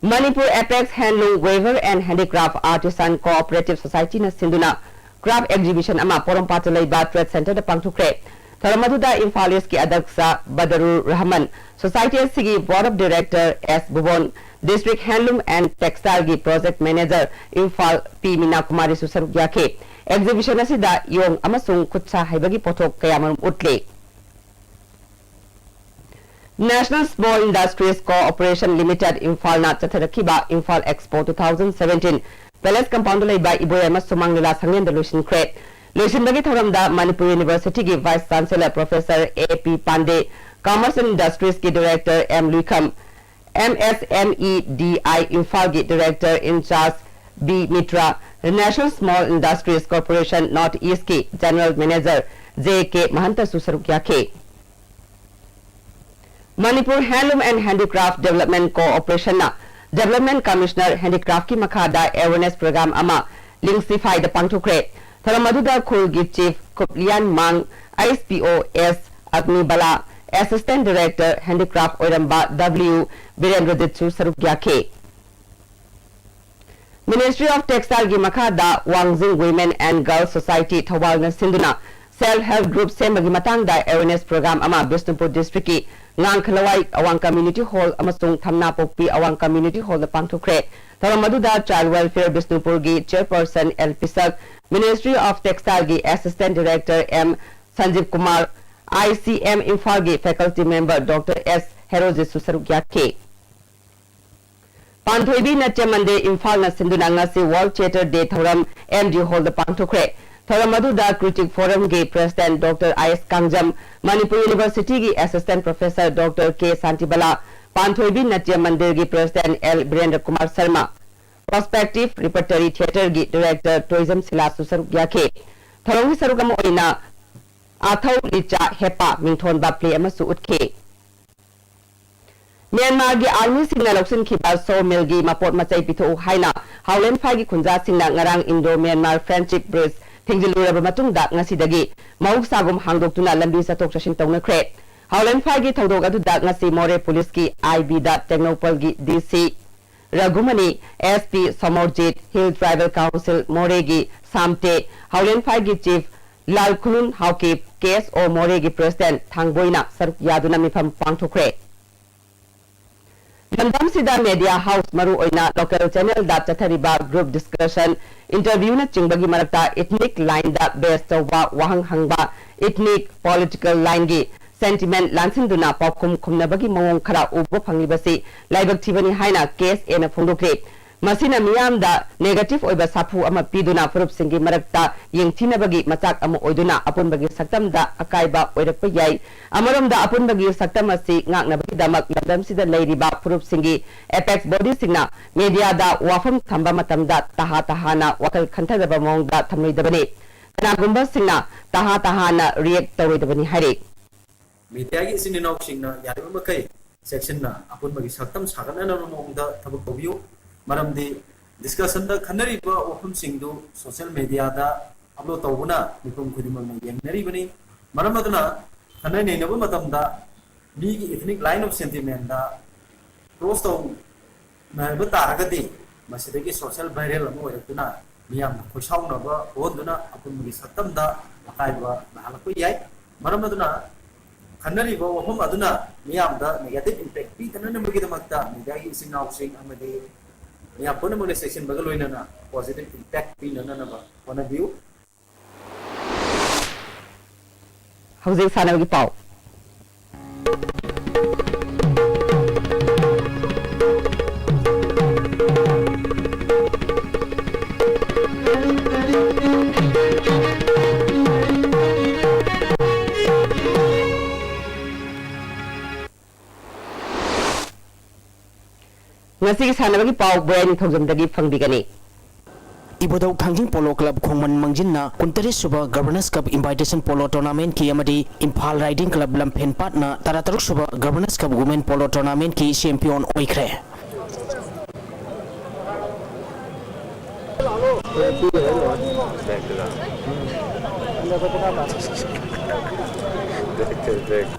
Manipur Apex Handloom Weaver and Handicraft Artisan Cooperative Society ꯅ ꯁꯤꯟꯗꯨꯅ craft exhibition ꯑꯃ ꯄꯣꯔꯣꯝꯄꯥꯠꯇ ꯂꯩꯕ Trade Center ꯗ ꯄꯥꯡꯊꯣꯛꯈ꯭ꯔꯦ꯫ ꯊꯧꯔꯝ ꯑꯗꯨꯗ ꯏꯝꯐꯥꯜ ꯏꯁꯀꯤ ꯑꯗ꯭ꯌꯛꯁ ꯕꯗꯔꯨꯔ ꯔꯍꯃꯟ, ꯁꯣꯁꯥꯏꯇꯤ ꯑꯁꯤꯒꯤ Board of Director S ꯕꯨꯕꯣꯟ, District Handloom and Textile ꯒꯤ Project Manager ꯏꯝꯐꯥꯜ ꯄꯤ ꯃꯤꯅꯥ ꯀꯨꯃꯥꯔꯤꯁꯨ ꯁꯔꯨꯛ ꯌꯥꯈꯤ꯫ Exhibition ꯑꯁꯤꯗ ꯌꯣꯡ ꯑꯃꯁꯨꯡ ꯈꯨꯠꯁꯥ ꯍꯩꯕꯒꯤ ꯄꯣꯠꯊꯣꯛ ꯀꯌꯥꯃꯔꯨꯝ ꯎꯠꯂꯤ꯫ National Small Industries Corporation Limited ꯏꯝꯐꯥꯜꯅ ꯆꯠꯊꯔꯛꯈꯤꯕ Imphal Expo two thousand seventeen Palace Compound ꯗ ꯂꯩꯕ ꯏꯕꯣꯌꯥꯏꯃ ꯁꯨꯃꯥꯡ ꯂꯤꯂꯥ ꯁꯪꯂꯦꯟꯗ ꯂꯣꯏꯁꯤꯟꯈ꯭ꯔꯦ꯫ ꯂꯣꯏꯁꯤꯟꯕꯒꯤ ꯊꯧꯔꯝꯗ ꯃꯅꯤꯄꯨꯔ University ꯒꯤ Vice Chancellor Professor A P Pandey, Commerce and Industries ꯀꯤ Director M ꯂꯨꯏꯈꯝ, M S M E D I ꯏꯝꯐꯥꯜꯒꯤ Director in Charge B metre, National Small Industries Corporation North East ꯀꯤ General Manager J K ꯃꯍꯟꯇꯁꯨ ꯁꯔꯨꯛ ꯌꯥꯈꯤ꯫ Manipur Handloom and Handicraft Development Corporation ꯅ Development Commissioner Handicraft ꯀꯤ ꯃꯈꯥꯗ awareness program ꯑꯃ ꯂꯤꯡꯁꯤꯐꯥꯏꯗ ꯄꯥꯡꯊꯣꯛꯈ꯭ꯔꯦ꯫ ꯊꯧꯔꯝ ꯑꯗꯨꯗ ꯈꯨꯜꯒꯤ Chief ꯈꯨꯞꯂꯤꯌꯥꯟ ꯃꯥꯡ, S P O S ꯑꯒꯅꯤꯕꯂꯥ, Assistant Director Handicraft ꯑꯣꯏꯔꯝꯕ W ꯕꯤꯔꯦꯟꯗ꯭ꯔꯖꯤꯠꯁꯨ ꯁꯔꯨꯛ ꯌꯥꯈꯤ꯫ Ministry of Textile ꯒꯤ ꯃꯈꯥꯗ ꯋꯥꯡꯖꯤꯡ Women and Girls Society ꯊꯧꯕꯥꯜꯅ ꯁꯤꯟꯗꯨꯅ Self Help Group ꯁꯦꯝꯕꯒꯤ ꯃꯇꯥꯡꯗ awareness program ꯑꯃ ꯕꯤꯁꯅꯨꯄꯨꯔ District ꯀꯤ ꯉꯥꯡꯈꯂꯋꯥꯏ ꯑꯋꯥꯡ Community Hall ꯑꯃꯁꯨꯡ ꯊꯝꯅꯥꯄꯣꯛꯄꯤ ꯑꯋꯥꯡ Community Hall ꯗ ꯄꯥꯡꯊꯣꯛꯈ꯭ꯔꯦ꯫ ꯊꯧꯔꯝ ꯑꯗꯨꯗ Child Welfare ꯕꯤꯁꯅꯨꯄꯨꯔꯒꯤ Chairperson L Pishak, Ministry of Textile ꯒꯤ Assistant Director M ꯁꯟꯖꯤꯕ Kumar, I C M ꯏꯝꯐꯥꯜꯒꯤ Faculty Member Doctor S ꯍꯦꯔꯣꯖꯤꯠꯁꯨ ꯁꯔꯨꯛ ꯌꯥꯈꯤ꯫ ꯄꯥꯟꯊꯣꯏꯕꯤ ꯅꯥꯇ꯭ꯌ ꯃꯟꯗꯤꯔ ꯏꯝꯐꯥꯜꯅ ꯁꯤꯟꯗꯨꯅ ꯉꯁꯤ World Theatre Day ꯊꯧꯔꯝ M D Hall ꯗ ꯄꯥꯡꯊꯣꯛꯈ꯭ꯔꯦ꯫ ꯊꯧꯔꯝ ꯑꯗꯨꯗ Critic Forum ꯒꯤ President Doctor I S Kangjam, Manipur University ꯒꯤ Assistant Professor Doctor K Shantibala, ꯄꯥꯟꯊꯣꯏꯕꯤ Natya ꯃꯟꯗꯤꯔꯒꯤ President L Birendra Kumar Sharma, Perspective Repertory Theatre ꯒꯤ Director ꯇꯣꯏꯖꯝ ꯁꯤꯂꯥꯁꯨ ꯁꯔꯨꯛ ꯌꯥꯈꯤ꯫ ꯊꯧꯔꯝꯒꯤ ꯁꯔꯨꯛ ꯑꯃ ꯑꯣꯏꯅ ꯑꯊꯧ ꯂꯤꯆꯥ ꯍꯦꯄꯥ ꯃꯤꯡꯊꯣꯟꯕ play ꯑꯃꯁꯨ ꯎꯠꯈꯤ꯫ ꯃ꯭ꯌꯥꯟꯃꯥꯔꯒꯤ army ꯁꯤꯡꯅ ꯂꯧꯁꯤꯟꯈꯤꯕ sawmill ꯒꯤ ꯃꯄꯣꯠ ꯃꯆꯩ ꯄꯤꯊꯣꯛꯎ ꯍꯥꯏꯅ ꯍꯥꯎꯂꯦꯟꯐꯥꯏꯒꯤ ꯈꯨꯟꯖꯥꯁꯤꯡꯅ ꯉꯔꯥꯡ Indo Myanmar Friendship Bridge ꯊꯤꯡꯖꯤꯜꯂꯨꯔꯕ ꯃꯇꯨꯡꯗ ꯉꯁꯤꯗꯒꯤ ꯃꯍꯧꯁꯥꯒꯨꯝ ꯍꯥꯡꯗꯣꯛꯇꯨꯅ ꯂꯝꯕꯤ ꯆꯠꯊꯣꯛ ꯆꯠꯁꯤꯟ ꯇꯧꯅꯈ꯭ꯔꯦ꯫ ꯍꯥꯎꯂꯦꯟꯐꯥꯏꯒꯤ ꯊꯧꯗꯣꯛ ꯑꯗꯨꯗ ꯉꯁꯤ ꯃꯣꯔꯦ ꯄꯨꯂꯤꯁꯀꯤ I B the ꯇꯦꯡꯅꯧꯄꯜꯒꯤ D C Raghumani, S P Somorjit, Hill Tribal Council ꯃꯣꯔꯦꯒꯤ ꯁꯥꯝꯇꯦ, ꯍꯥꯎꯂꯦꯟꯐꯥꯏꯒꯤ Chief ꯂꯥꯜ ꯈꯨꯂꯨꯟ ꯍꯥꯎꯀꯤꯞ, ꯀꯦ ꯑꯦꯁ ꯑꯣ ꯃꯣꯔꯦꯒꯤ president ꯊꯥꯡꯕꯣꯏꯅ ꯁꯔꯨꯛ ꯌꯥꯗꯨꯅ ꯃꯤꯐꯝ ꯄꯥꯡꯊꯣꯛꯈ꯭ꯔꯦ꯫ ꯂꯝꯗꯝꯁꯤꯗ media house, ꯃꯔꯨ ꯑꯣꯏꯅ local channelꯗ ꯆꯠꯊꯔꯤꯕ group discussion, interviewꯅꯆꯤꯡꯕꯒꯤ ꯃꯔꯛꯇ ethnic lineꯗ base ꯇꯧꯕ ꯋꯥꯍꯪ ꯍꯪꯕ, ethnic political lineꯒꯤ sentiment ꯂꯥꯟꯁꯤꯟꯗꯨꯅ ꯄꯥꯎꯈꯨꯝ ꯈꯨꯝꯅꯕꯒꯤ ꯃꯑꯣꯡ ꯈꯔ ꯎꯕ ꯐꯪꯂꯤꯕꯁꯤ ꯂꯥꯏꯕꯛ ꯊꯤꯕꯅꯤ ꯍꯥꯏꯅ ꯀꯦ ꯑꯦꯁ ꯑꯦꯅ ꯐꯣꯡꯗꯣꯛꯂꯤ꯫ ꯃꯁꯤꯅ ꯃꯤꯌꯥꯝꯗ negative ꯑꯣꯏꯕ ꯁꯥꯐꯨ ꯑꯃ ꯄꯤꯗꯨꯅ ꯐꯨꯔꯨꯞꯁꯤꯡꯒꯤ ꯃꯔꯛꯇ ꯌꯦꯡꯊꯤꯅꯕꯒꯤ ꯃꯆꯥꯛ ꯑꯃ ꯑꯣꯏꯗꯨꯅ ꯑꯄꯨꯟꯕꯒꯤ ꯁꯛꯇꯝꯗ ꯑꯀꯥꯏꯕ ꯑꯣꯏꯔꯛꯄ ꯌꯥꯏ꯫ ꯑꯃꯔꯣꯝꯗ, ꯑꯄꯨꯟꯕꯒꯤ ꯁꯛꯇꯝ ꯑꯁꯤ ꯉꯥꯛꯅꯕꯒꯤꯗꯃꯛ ꯂꯝꯗꯝꯁꯤꯗ ꯂꯩꯔꯤꯕ ꯐꯨꯔꯨꯞꯁꯤꯡꯒꯤ apex bodyꯁꯤꯡꯅ mediaꯗ ꯋꯥꯐꯝ ꯊꯝꯕ ꯃꯇꯝꯗ ꯇꯍꯥ ꯇꯍꯥꯅ ꯋꯥꯈꯜ ꯈꯟꯊꯗꯕ ꯃꯑꯣꯡꯗ ꯊꯝꯂꯣꯏꯗꯕꯅꯤ꯫ ꯀꯅꯥꯒꯨꯝꯕꯁꯤꯡꯅ ꯇꯍꯥ ꯇꯍꯥꯅ react ꯇꯧꯔꯣꯏꯗꯕꯅꯤ ꯍꯥꯏꯔꯤ꯫ Mediaꯒꯤ ꯏꯆꯤꯟ ꯏꯅꯥꯎꯁꯤꯡꯅ ꯌꯥꯔꯤꯕ ꯃꯈꯩ ꯆꯦꯛꯁꯤꯟꯅ ꯑꯄꯨꯟꯕꯒꯤ ꯁꯛꯇꯝ ꯁꯥꯒꯠꯅꯅꯕ ꯃꯑꯣꯡꯗ ꯊꯕꯛ ꯇꯧꯕꯤꯌꯨ꯫ ꯃꯔꯝꯗꯤ discussionꯗ ꯈꯟꯅꯔꯤꯕ ꯋꯥꯐꯝꯁꯤꯡꯗꯨ social mediaꯗ upload ꯇꯧꯕꯅ ꯃꯤꯄꯨꯝ ꯈꯨꯗꯤꯡꯃꯛꯅ ꯌꯦꯡꯅꯔꯤꯕꯅꯤ꯫ ꯃꯔꯝ ꯑꯗꯨꯅ ꯈꯟꯅ ꯅꯩꯅꯕ ꯃꯇꯝꯗ ꯃꯤꯒꯤ ethnic line of sentimentꯗ cross ꯇꯧ ꯅꯥꯏꯕ ꯇꯥꯔꯒꯗꯤ ꯃꯁꯤꯗꯒꯤ social viral ꯑꯃ ꯑꯣꯏꯔꯛꯇꯨꯅ ꯃꯤꯌꯥꯝꯅ ꯈꯣꯏꯁꯥꯎꯅꯕ ꯊꯣꯛꯍꯟꯗꯨꯅ ꯑꯄꯨꯟꯕꯒꯤ ꯁꯛꯇꯝꯗ ꯑꯀꯥꯏꯕ ꯅꯥꯍꯜꯂꯛꯄ ꯌꯥꯏ꯫ ꯃꯔꯝ ꯑꯗꯨꯅ ꯈꯟꯅꯔꯤꯕ ꯋꯥꯐꯝ ꯑꯗꯨꯅ ꯃꯤꯌꯥꯝꯗ negative impact ꯄꯤꯗꯅꯕꯒꯤꯗꯃꯛꯇ mediaꯒꯤ ꯏꯆꯤꯟ ꯏꯅꯥꯎꯁꯤꯡ ꯑꯃꯗꯤ ꯃꯤꯌꯥꯝ ꯄꯨꯝꯅꯃꯛꯅ ꯆꯦꯛꯁꯤꯟꯕꯒ ꯂꯣꯏꯅꯅ positive impact ꯄꯤꯅꯅꯕ ꯍꯣꯠꯅꯕꯤꯌꯨ꯫ ꯍꯧꯖꯤꯛ ꯁꯥꯟꯅꯕꯒꯤ ꯄꯥꯎ꯫ ꯉꯁꯤꯒꯤ ꯁꯥꯟꯅꯕꯒꯤ ꯄꯥꯎ ꯕꯣꯌꯥꯏ ꯅꯤꯡꯊꯧꯖꯝꯗꯒꯤ ꯐꯪꯕꯤꯒꯅꯤ꯫ ꯏꯕꯨꯙꯧ ꯊꯥꯡꯖꯤꯡ Polo Club ꯈꯣꯡꯃꯟ ꯃꯥꯡꯖꯤꯟꯅ ꯀꯨꯟꯇꯔꯦꯠ ꯁꯨꯕ Governors Cup Invitation Polo Tournamentꯀꯤ ꯑꯃꯗꯤ ꯏꯝꯐꯥꯜ Riding Club ꯂꯝꯐꯦꯟ ꯄꯥꯠꯅ ꯇꯔꯥꯇꯔꯨꯛ ꯁꯨꯕ Governors Cup Women Polo Tournamentꯀꯤ champion ꯑꯣꯏꯈ꯭ꯔꯦ꯫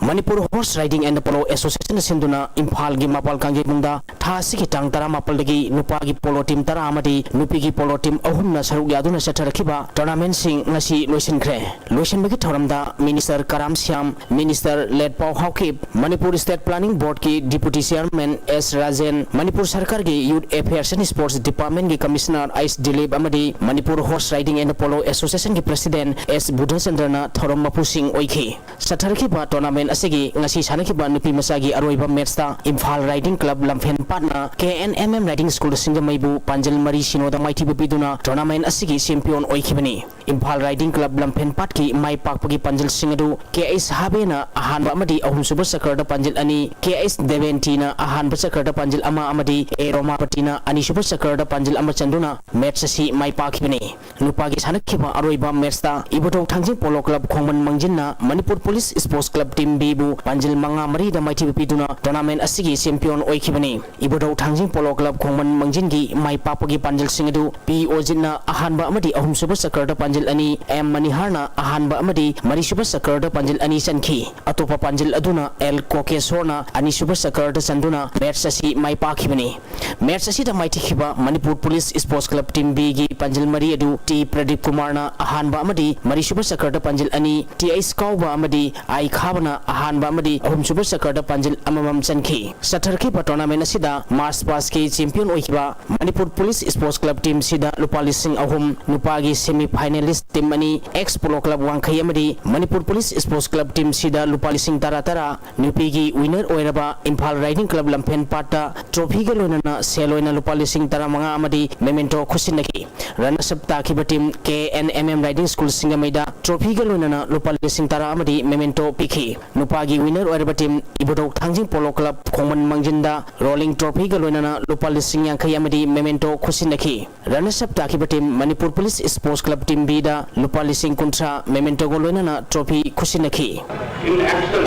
Manipur Horse Riding and Polo Association ꯅ ꯁꯤꯟꯗꯨꯅ ꯏꯝꯐꯥꯜꯒꯤ ꯃꯄꯥꯜ ꯀꯥꯡꯖꯩꯕꯨꯡꯗ ꯊꯥ ꯑꯁꯤꯒꯤ ꯇꯥꯡ ꯇꯔꯥꯃꯥꯄꯜꯗꯒꯤ ꯅꯨꯄꯥꯒꯤ polo team ꯇꯔꯥ ꯑꯃꯗꯤ ꯅꯨꯄꯤꯒꯤ polo team ꯑꯍꯨꯝꯅ ꯁꯔꯨꯛ ꯌꯥꯗꯨꯅ ꯆꯠꯊꯔꯛꯈꯤꯕ tournamentꯁꯤꯡ ꯉꯁꯤ ꯂꯣꯏꯁꯤꯟꯈ꯭ꯔꯦ꯫ ꯂꯣꯏꯁꯤꯟꯕꯒꯤ ꯊꯧꯔꯝꯗ Minister ꯀꯔꯥꯝ Shyam, Minister ꯂꯦꯠꯄꯥꯎ Haokip, Manipur State Planning Boardꯀꯤ Deputy Chairman ꯑꯦꯁ ꯔꯥꯖꯦꯟ, ꯃꯅꯤꯄꯨꯔ ꯁꯔꯀꯥꯔꯒꯤ Youth Affairs and Sports Departmentꯀꯤ Commissioner H Dilip ꯑꯃꯗꯤ Manipur Horse Riding and Polo Associationꯒꯤ President ꯑꯦꯁ ꯕꯨꯙꯆꯟꯗ꯭ꯔꯅ ꯊꯧꯔꯝ ꯃꯄꯨꯁꯤꯡ ꯑꯣꯏꯈꯤ꯫ ꯆꯠꯊꯔꯛꯈꯤꯕ tournament ꯑꯁꯤꯒꯤ ꯉꯁꯤ ꯁꯥꯟꯅꯈꯤꯕ ꯅꯨꯄꯤ ꯃꯆꯥꯒꯤ ꯑꯔꯣꯏꯕ matchꯇ ꯏꯝꯐꯥꯜ Riding Club ꯂꯝꯐꯦꯟ ꯄꯥꯠꯅ K N M M Riding School ꯁꯤꯡꯖꯃꯩꯕꯨ ꯄꯥꯟꯖꯜ ꯃꯔꯤ ꯁꯤꯅꯣꯗ ꯃꯥꯏꯊꯤꯕ ꯄꯤꯗꯨꯅ tournament ꯑꯁꯤꯒꯤ champion ꯑꯣꯏꯈꯤꯕꯅꯤ꯫ Imphal Riding Club Lamphel ꯄꯥꯠꯀꯤ ꯃꯥꯏ ꯄꯥꯛꯄꯒꯤ ꯄꯥꯟꯖꯜꯁꯤꯡ ꯑꯗꯨ ꯀꯦ ꯑꯩꯆ ꯍꯥꯕꯦꯅ ꯑꯍꯥꯟꯕ ꯑꯃꯗꯤ ꯑꯍꯨꯝꯁꯨꯕ ꯆꯀ꯭ꯔꯗ ꯄꯥꯟꯖꯜ ꯑꯅꯤ, ꯀꯦ ꯑꯩꯆ ꯗꯦꯕꯦꯟꯇꯤꯅ ꯑꯍꯥꯟꯕ ꯆꯀ꯭ꯔꯗ ꯄꯥꯟꯖꯜ ꯑꯃ ꯑꯃꯗꯤ ꯑꯦ ꯔꯣꯃꯥꯄꯇꯤꯅ ꯑꯅꯤꯁꯨꯕ ꯆꯀ꯭ꯔꯗ ꯄꯥꯟꯖꯜ ꯑꯃ ꯆꯟꯗꯨꯅ match ꯑꯁꯤ ꯃꯥꯏ ꯄꯥꯛꯈꯤꯕꯅꯤ꯫ ꯅꯨꯄꯥꯒꯤ ꯁꯥꯟꯅꯈꯤꯕ ꯑꯔꯣꯏꯕ matchꯇ ꯏꯕꯨꯙꯧ ꯊꯥꯡꯖꯤꯡ Polo Club ꯈꯣꯡꯃꯟ ꯃꯪꯖꯤꯟꯅ Manipur Police Sports Club Team Bꯕꯨ ꯄꯥꯟꯖꯜ ꯃꯉꯥ ꯃꯔꯤꯗ ꯃꯥꯏꯊꯤꯕ ꯄꯤꯗꯨꯅ tournament ꯑꯁꯤꯒꯤ champion ꯑꯣꯏꯈꯤꯕꯅꯤ꯫ ꯏꯕꯨꯙꯧ ꯊꯥꯡꯖꯤꯡ Polo Club ꯈꯣꯡꯃꯟ ꯃꯪꯖꯤꯟꯒꯤ ꯃꯥꯏ ꯄꯥꯛꯄꯒꯤ ꯄꯥꯟꯖꯜꯁꯤꯡ ꯑꯗꯨ ꯄꯤ ꯑꯣꯖꯤꯠꯅ ꯑꯍꯥꯟꯕ ꯑꯃꯗꯤ ꯑꯍꯨꯝꯁꯨꯕ ꯆꯀ꯭ꯔꯗ ꯄꯥꯟꯖꯜ ꯑꯅꯤ, ꯑꯦꯝ ꯃꯅꯤꯍꯥꯔꯅ ꯑꯍꯥꯟꯕ ꯑꯃꯗꯤ ꯃꯔꯤꯁꯨꯕ ꯆꯀ꯭ꯔꯗ ꯄꯥꯟꯖꯜ ꯑꯅꯤ ꯆꯟꯈꯤ꯫ ꯑꯇꯣꯞꯄ ꯄꯥꯟꯖꯜ ꯑꯗꯨꯅ ꯑꯦꯜ ꯀꯣꯀꯦꯁꯣꯔꯅ ꯑꯅꯤꯁꯨꯕ ꯆꯀ꯭ꯔꯗ ꯆꯟꯗꯨꯅ match ꯑꯁꯤ ꯃꯥꯏ ꯄꯥꯛꯈꯤꯕꯅꯤ꯫ Match ꯑꯁꯤꯗ ꯃꯥꯏꯊꯤꯈꯤꯕ Manipur Police Sports Club Team Bꯒꯤ ꯄꯥꯟꯖꯜ ꯃꯔꯤ ꯑꯗꯨ ꯇꯤ ꯄ꯭ꯔꯗꯤꯞ ꯀꯨꯃꯥꯔꯅ ꯑꯍꯥꯟꯕ ꯑꯃꯗꯤ ꯃꯔꯤꯁꯨꯕ ꯆꯀ꯭ꯔꯗ ꯄꯥꯟꯖꯜ ꯑꯅꯤ, ꯇꯤ ꯑꯩꯆ ꯀꯥꯎꯕ ꯑꯃꯗꯤ ꯑꯥꯏ ꯈꯥꯕꯅ ꯑꯍꯥꯟꯕ ꯑꯃꯗꯤ ꯑꯍꯨꯝꯁꯨꯕ ꯆꯀ꯭ꯔꯗ ꯄꯥꯟꯖꯜ ꯑꯃꯃꯝ ꯆꯟꯈꯤ꯫ ꯆꯠꯊꯔꯛꯈꯤꯕ tournament ꯑꯁꯤꯗ March pastꯀꯤ champion ꯑꯣꯏꯈꯤꯕ Manipur Police Sports Club Team Cꯗ ꯂꯨꯄꯥ ꯂꯤꯁꯤꯡ ꯑꯍꯨꯝ, ꯅꯨꯄꯥꯒꯤ semi finalist team ꯑꯅꯤ, Ex Polo Club ꯋꯥꯡꯈꯩ ꯑꯃꯗꯤ Manipur Police Sports Club Team Cꯗ ꯂꯨꯄꯥ ꯂꯤꯁꯤꯡ ꯇꯔꯥ ꯇꯔꯥ, ꯅꯨꯄꯤꯒꯤ winner ꯑꯣꯏꯔꯕ ꯏꯝꯐꯥꯜ Riding Club ꯂꯝꯐꯦꯟ ꯄꯥꯠꯇ trophyꯒ ꯂꯣꯏꯅꯅ ꯁꯦꯜ ꯑꯣꯏꯅ ꯂꯨꯄꯥ ꯂꯤꯁꯤꯡ ꯇꯔꯥꯃꯉꯥ ꯑꯃꯗꯤ memento ꯈꯨꯠꯁꯤꯟꯅꯈꯤ꯫ Runners up ꯇꯥꯈꯤꯕ team K N M M Riding School ꯁꯤꯡꯖꯃꯩꯗ trophyꯒ ꯂꯣꯏꯅꯅ ꯂꯨꯄꯥ ꯂꯤꯁꯤꯡ ꯇꯔꯥ ꯑꯃꯗꯤ memento ꯄꯤꯈꯤ꯫ ꯅꯨꯄꯥꯒꯤ winner ꯑꯣꯏꯔꯕ team ꯏꯕꯨꯙꯧ ꯊꯥꯡꯖꯤꯡ Polo Club ꯈꯣꯡꯃꯟ ꯃꯪꯖꯤꯟꯗ rolling trophyꯒ ꯂꯣꯏꯅꯅ ꯂꯨꯄꯥ ꯂꯤꯁꯤꯡ ꯌꯥꯡꯈꯩ ꯑꯃꯗꯤ memento ꯈꯨꯠꯁꯤꯟꯅꯈꯤ꯫ Runners up ꯇꯥꯈꯤꯕ team Manipur Police Sports Club Team Bꯗ ꯂꯨꯄꯥ ꯂꯤꯁꯤꯡ ꯀꯨꯟꯊ꯭ꯔꯥ mementoꯒ ꯂꯣꯏꯅꯅ trophy ꯈꯨꯠꯁꯤꯟꯅꯈꯤ꯫ In action,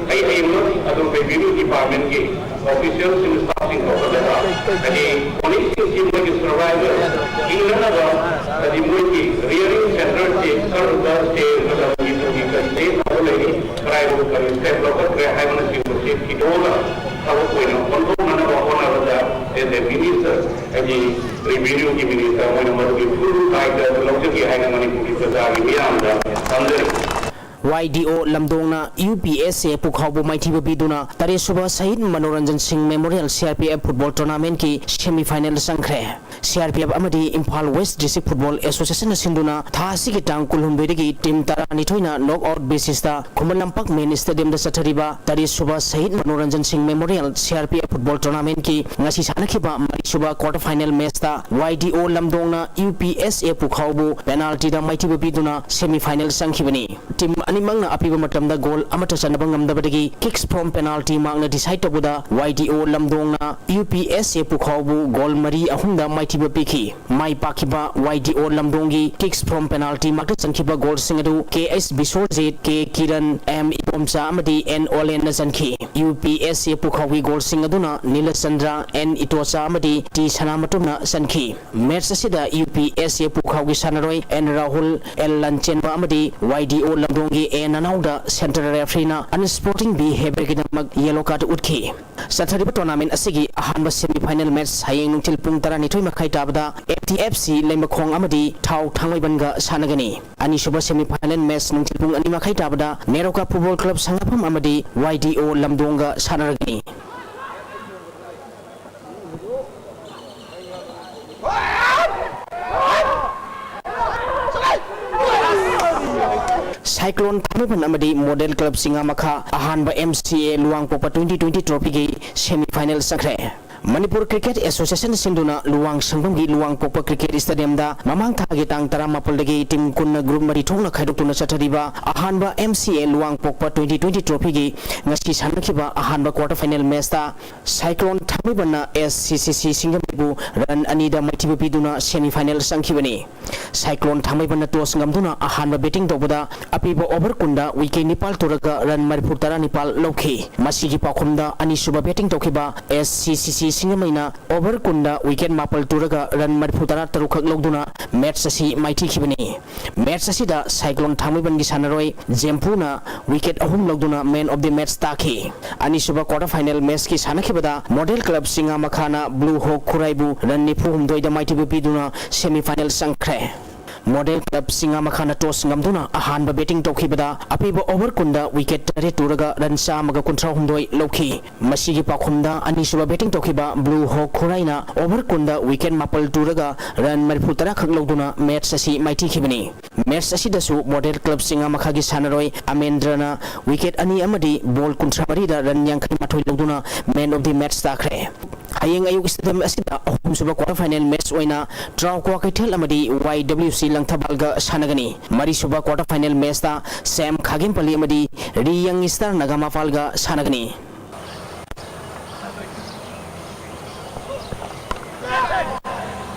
ꯑꯩ ꯍꯌꯦꯡꯃꯛ ꯑꯗꯨꯝ revenue departmentꯀꯤ officialꯁꯤꯡ, staffꯁꯤꯡ ꯀꯧꯈꯠꯂꯒ ꯍꯥꯏꯗꯤ ponyꯁꯤꯡꯁꯤ ꯃꯣꯏꯒꯤ survival ꯍꯤꯡꯅꯅꯕ ꯍꯥꯏꯗꯤ ꯃꯣꯏꯒꯤ rearing centreꯁꯤ ꯀꯔꯝꯕ state ꯃꯇꯝꯒꯤ ꯄꯨꯡꯒꯤ ꯀꯔꯤ ꯁꯥꯐꯕ ꯂꯩꯔꯤ, ꯀꯗꯥꯏꯗ ꯀꯔꯤ ꯁ꯭ꯇꯦꯞ ꯂꯧꯈꯠꯈ꯭ꯔꯦ ꯍꯥꯏꯕꯅꯆꯤꯡꯕꯁꯤ ꯊꯤꯗꯣꯛꯑꯒ ꯊꯕꯛ ꯑꯣꯏꯅ ꯑꯣꯟꯊꯣꯛꯅꯅꯕ ꯍꯣꯠꯅꯕꯗ as a minister, ꯍꯥꯏꯗꯤ revenue ꯒꯤ minister ꯑꯣꯏꯅ ꯃꯗꯨꯒꯤ full ꯗꯥꯏꯇ ꯑꯗꯨ ꯂꯧꯖꯒꯦ ꯍꯥꯏꯅ ꯃꯅꯤꯄꯨꯔꯒꯤ ꯄ꯭ꯔꯖꯥꯒꯤ ꯃꯤꯌꯥꯝꯗ ꯊꯝꯖꯔꯤ꯫ ꯋꯥꯏ ꯗꯤ ꯑꯣ ꯂꯝꯗꯣꯡꯅ ꯌꯨ ꯄꯤ ꯑꯦꯁ ꯑꯦ ꯄꯨꯈꯥꯎꯕꯨ ꯃꯥꯏꯊꯤꯕ ꯄꯤꯗꯨꯅ ꯇꯔꯦꯠ ꯁꯨꯕ ꯁꯍꯤꯗ Manoranjan Singh memorial C R P F football ꯇꯣꯔꯅꯥꯃꯦꯟꯠꯀꯤ ꯁꯦꯃꯤ ꯐꯥꯏꯅꯦꯜꯗ ꯆꯪꯈ꯭ꯔꯦ꯫ ꯁꯤ ꯑꯥꯔ ꯄꯤ ꯑꯦꯐ ꯑꯃꯗꯤ ꯏꯝꯐꯥꯜ ꯋꯦꯁ꯭ꯠ ꯗꯤꯁꯇ꯭ꯔꯤꯛ ꯐꯨꯠꯕꯣꯜ ꯑꯦꯁꯣꯁꯤꯌꯦꯁꯟꯅ ꯁꯤꯟꯗꯨꯅ ꯊꯥ ꯑꯁꯤꯒꯤ ꯇꯥꯡ ꯀꯨꯟꯍꯨꯝꯗꯣꯏꯗꯒꯤ ꯇꯤꯝ ꯇꯔꯥꯅꯤꯊꯣꯏꯅ ꯅꯣꯛ ꯑꯥꯎꯠ ꯕꯦꯁꯤꯁꯇ ꯈꯨꯃꯟ ꯂꯝꯄꯥꯛ ꯃꯦꯟ ꯁ꯭ꯇꯦꯗꯤꯌꯝꯗ ꯆꯠꯊꯔꯤꯕ ꯇꯔꯦꯠ ꯁꯨꯕ ꯁꯍꯤꯗ Manoranjan Singh memorial C R P F football ꯇꯣꯔꯅꯥꯃꯦꯟꯠꯀꯤ ꯉꯁꯤ ꯁꯥꯟꯅꯈꯤꯕ ꯃꯔꯤ ꯁꯨꯕ ꯀ꯭ꯋꯥꯔꯇꯔ ꯐꯥꯏꯅꯦꯜ ꯃꯦꯆꯇ ꯋꯥꯏ ꯗꯤ ꯑꯣ ꯂꯝꯗꯣꯡꯅ ꯌꯨ ꯄꯤ ꯑꯦꯁ ꯑꯦ ꯄꯨꯈꯥꯎꯕꯨ ꯄꯦꯅꯥꯜꯇꯤꯗ ꯃꯥꯏꯊꯤꯕ ꯄꯤꯗꯨꯅ ꯁꯦꯃꯤ ꯐꯥꯏꯅꯦꯜ ꯆꯪꯈꯤꯕꯅꯤ꯫ ꯇꯤꯝ ꯑꯅꯤꯃꯛꯅ ꯑꯄꯤꯕ ꯃꯇꯝꯗ ꯒꯣꯜ ꯑꯃꯠꯇ ꯆꯟꯅꯕ ꯉꯝꯗꯕꯗꯒꯤ kicks from penalty mark ꯅ decide ꯇꯧꯕꯗ ꯋꯥꯏ ꯗꯤ ꯑꯣ ꯂꯝꯗꯣꯡꯅ ꯌꯨ ꯄꯤ ꯑꯦꯁ ꯑꯦ ꯄꯨꯈꯥꯎꯕꯨ ꯒꯣꯜ ꯃꯔꯤ ꯑꯍꯨꯝꯗ ꯃꯥꯏꯊꯤꯕ ꯄꯤꯈꯤ꯫ ꯃꯥꯏ ꯄꯥꯛꯈꯤꯕ ꯋꯥꯏ ꯗꯤ ꯑꯣ ꯂꯝꯗꯣꯡꯒꯤ kicks from penalty mark ꯇ ꯆꯟꯈꯤꯕ ꯒꯣꯜꯁꯤꯡ ꯑꯗꯨ ꯀꯦ ꯑꯩꯆ ꯕꯤꯁ꯭ꯋꯔꯖꯤꯠ, ꯀꯦ ꯀꯤꯔꯟ, ꯑꯦꯝ ꯏꯕꯣꯝꯆꯥ ꯑꯃꯗꯤ ꯑꯦꯟ ꯑꯣꯂꯦꯟꯅ ꯆꯟꯈꯤ꯫ ꯌꯨ ꯄꯤ ꯑꯦꯁ ꯑꯦ ꯄꯨꯈꯥꯎꯒꯤ ꯒꯣꯜꯁꯤꯡ ꯑꯗꯨꯅ ꯅꯤꯂꯆꯟꯗ꯭ꯔ, ꯑꯦꯟ ꯏꯇꯣꯆꯥ ꯑꯃꯗꯤ ꯇꯤ ꯁꯅꯥꯃꯇꯨꯝꯅ ꯆꯟꯈꯤ꯫ ꯃꯦꯆ ꯑꯁꯤꯗ ꯌꯨ ꯄꯤ ꯑꯦꯁ ꯑꯦ ꯄꯨꯈꯥꯎꯒꯤ ꯁꯥꯟꯅꯔꯣꯏ ꯑꯦꯟ ꯔꯥꯍꯨꯜ, ꯑꯦꯜ ꯂꯟꯆꯦꯟꯕ ꯑꯃꯗꯤ ꯋꯥꯏ ꯗꯤ ꯑꯣ ꯂꯝꯗꯣꯡꯒꯤ ꯑꯦ ꯅꯅꯥꯎꯗ central referee ꯅ unsporting behaviour ꯒꯤꯗꯃꯛ yellow card ꯎꯠꯈꯤ꯫ ꯆꯠꯊꯔꯤꯕ ꯇꯣꯔꯅꯥꯃꯦꯟ ꯑꯁꯤꯒꯤ ꯑꯍꯥꯟꯕ ꯁꯦꯃꯤ ꯐꯥꯏꯅꯦꯜ ꯃꯦꯆ ꯍꯌꯦꯡ ꯅꯨꯡꯊꯤꯜ ꯄꯨꯡ ꯇꯔꯥꯅꯤꯊꯣꯏ ꯃꯈꯥꯏ ꯇꯥꯕꯗ ꯑꯦꯝ ꯇꯤ ꯑꯦꯐ ꯁꯤ ꯂꯩꯃꯈꯣꯡ ꯑꯃꯗꯤ ꯊꯥꯎ ꯊꯥꯡꯃꯩꯕꯟꯒ ꯁꯥꯟꯅꯒꯅꯤ꯫ ꯑꯅꯤꯁꯨꯕ ꯁꯦꯃꯤ ꯐꯥꯏꯅꯦꯜ ꯃꯦꯆ ꯅꯨꯡꯊꯤꯜ ꯄꯨꯡ ꯑꯅꯤ ꯃꯈꯥꯏ ꯇꯥꯕꯗ ꯅꯦꯔꯣꯀꯥ ꯐꯨꯠꯕꯣꯜ ꯀ꯭ꯂꯕ ꯁꯉꯥꯐꯝ ꯑꯃꯗꯤ ꯋꯥꯏ ꯗꯤ ꯑꯣ ꯂꯝꯗꯣꯡꯒ ꯁꯥꯟꯅꯔꯒꯅꯤ꯫ ꯁꯥꯏꯀ꯭ꯂꯣꯟ ꯊꯥꯡꯃꯩꯕꯟ ꯑꯃꯗꯤ ꯃꯣꯗꯦꯜ ꯀ꯭ꯂꯕ ꯆꯤꯉꯥꯃꯈꯥ ꯑꯍꯥꯟꯕ ꯑꯦꯝ ꯁꯤ ꯑꯦ ꯂꯨꯋꯥꯡꯄꯣꯛꯄ twenty twenty trophy ꯒꯤ semi final ꯆꯪꯈ꯭ꯔꯦ꯫ ꯃꯅꯤꯄꯨꯔ ꯀ꯭ꯔꯤꯀꯦꯠ ꯑꯦꯁꯣꯁꯤꯌꯦꯁꯟ ꯁꯤꯟꯗꯨꯅ ꯂꯨꯋꯥꯡ ꯁꯪꯕꯝꯒꯤ ꯂꯨꯋꯥꯡꯄꯣꯛꯄ ꯀ꯭ꯔꯤꯀꯦꯠ ꯁ꯭ꯇꯦꯗꯤꯌꯝꯗ ꯃꯃꯥꯡ ꯊꯥꯒꯤ ꯇꯥꯡ ꯇꯔꯥꯃꯥꯄꯜꯗꯒꯤ ꯇꯤꯝ ꯀꯨꯟꯅ ꯒ꯭ꯔꯨꯞ ꯃꯔꯤ ꯊꯣꯛꯅ ꯈꯥꯏꯗꯣꯛꯇꯨꯅ ꯆꯠꯊꯔꯤꯕ ꯑꯍꯥꯟꯕ ꯑꯦꯝ ꯁꯤ ꯑꯦ ꯂꯨꯋꯥꯡꯄꯣꯛꯄ twenty twenty trophy ꯒꯤ ꯉꯁꯤ ꯁꯥꯟꯅꯈꯤꯕ ꯑꯍꯥꯟꯕ quarter final match ꯇ ꯁꯥꯏꯀ꯭ꯂꯣꯟ ꯊꯥꯡꯃꯩꯕꯟꯅ ꯑꯦꯁ ꯁꯤ ꯁꯤ ꯁꯤ ꯁꯤꯡꯖꯃꯩꯕꯨ run ꯑꯅꯤꯗ ꯃꯥꯏꯊꯤꯕ ꯄꯤꯗꯨꯅ semi final ꯆꯪꯈꯤꯕꯅꯤ꯫ ꯁꯥꯏꯀ꯭ꯂꯣꯟ ꯊꯥꯡꯃꯩꯕꯟꯅ toss ꯉꯝꯗꯨꯅ ꯑꯍꯥꯟꯕ batting ꯇꯧꯕꯗ ꯑꯄꯤꯕ over ꯀꯨꯟꯗ wicket ꯅꯤꯄꯥꯜ ꯇꯨꯔꯒ run ꯃꯔꯤꯐꯨ ꯇꯔꯥꯅꯤꯄꯥꯜ ꯂꯧꯈꯤ꯫ ꯃꯁꯤꯒꯤ ꯄꯥꯎꯈꯨꯝꯗ ꯑꯅꯤꯁꯨꯕ batting ꯇꯧꯈꯤꯕ ꯑꯦꯁ ꯁꯤ ꯁꯤ ꯁꯤ ꯁꯤꯡꯖꯃꯩꯅ over ꯀꯨꯟꯗ wicket ꯃꯥꯄꯜ ꯇꯨꯔꯒ run ꯃꯔꯤꯐꯨ ꯇꯔꯥ ꯇꯔꯨꯛ ꯈꯛ ꯂꯧꯗꯨꯅ match ꯑꯁꯤ ꯃꯥꯏꯊꯤꯈꯤꯕꯅꯤ꯫ Match ꯑꯁꯤꯗ ꯁꯥꯏꯀ꯭ꯂꯣꯟ ꯊꯥꯡꯃꯩꯕꯟꯒꯤ ꯁꯥꯟꯅꯔꯣꯏ ꯖꯦꯝꯄꯨꯅ wicket ꯑꯍꯨꯝ ꯂꯧꯗꯨꯅ man of the match ꯇꯥꯈꯤ꯫ ꯑꯅꯤꯁꯨꯕ quarter final matchꯀꯤ ꯁꯥꯟꯅꯈꯤꯕꯗ Model Club ꯆꯤꯡꯉꯥꯃꯈꯥꯅ Blue Hawk ꯈꯨꯔꯥꯏꯕꯨ run ꯅꯤꯐꯨ ꯍꯨꯝꯗꯣꯏꯗ ꯃꯥꯏꯊꯤꯕ ꯄꯤꯗꯨꯅ semi final ꯆꯪꯈ꯭ꯔꯦ꯫ Model Club ꯆꯤꯡꯉꯥꯃꯈꯥꯅ toss ꯉꯝꯗꯨꯅ ꯑꯍꯥꯟꯕ batting ꯇꯧꯈꯤꯕꯗ ꯑꯄꯤꯕ over ꯀꯨꯟꯗ wicket ꯇꯔꯦꯠ ꯇꯨꯔꯒ run ꯆꯥꯝꯃꯒ ꯀꯨꯟꯊ꯭ꯔꯥ ꯍꯨꯝꯗꯣꯏ ꯂꯧꯈꯤ꯫ ꯃꯁꯤꯒꯤ ꯄꯥꯎꯈꯨꯝꯗ ꯑꯅꯤꯁꯨꯕ batting ꯇꯧꯈꯤꯕ Blue Hawk ꯈꯨꯔꯥꯏꯅ over ꯀꯨꯟꯗ wicket ꯃꯥꯄꯜ ꯇꯨꯔꯒ run ꯃꯔꯤꯐꯨ ꯇꯔꯥ ꯈꯛ ꯂꯧꯗꯨꯅ match ꯑꯁꯤ ꯃꯥꯏꯊꯤꯈꯤꯕꯅꯤ꯫ Match ꯑꯁꯤꯗꯁꯨ Model Club ꯆꯤꯡꯉꯥꯃꯈꯥꯒꯤ ꯁꯥꯟꯅꯔꯣꯏ ꯑꯃꯦꯟꯗ꯭ꯔꯅ wicket ꯑꯅꯤ ꯑꯃꯗꯤ ball ꯀꯨꯟꯊ꯭ꯔꯥ ꯃꯔꯤꯗ run ꯌꯥꯡꯈꯩ ꯃꯥꯊꯣꯏ ꯂꯧꯗꯨꯅ man of the match ꯇꯥꯈ꯭ꯔꯦ꯫ ꯍꯌꯦꯡ ꯑꯌꯨꯛ stadium ꯑꯁꯤꯗ ꯑꯍꯨꯝꯁꯨꯕ quarter final match ꯑꯣꯏꯅ ꯇ꯭ꯔꯥꯎ ꯀ꯭ꯋꯥꯀꯩꯊꯦꯜ ꯑꯃꯗꯤ ꯋꯥꯏ ꯗꯕ꯭ꯂꯤꯎ ꯁꯤ ꯂꯪꯊꯕꯥꯜꯒ ꯁꯥꯟꯅꯒꯅꯤ꯫ ꯃꯔꯤꯁꯨꯕ quarter final matchꯇ ꯁꯦꯝ ꯈꯥꯒꯦꯝꯄꯜꯂꯤ ꯑꯃꯗꯤ ꯔꯤ ꯌꯪ ꯁ꯭ꯇꯥꯔ ꯅꯒꯥꯃꯄꯥꯜꯒ ꯁꯥꯟꯅꯒꯅꯤ꯫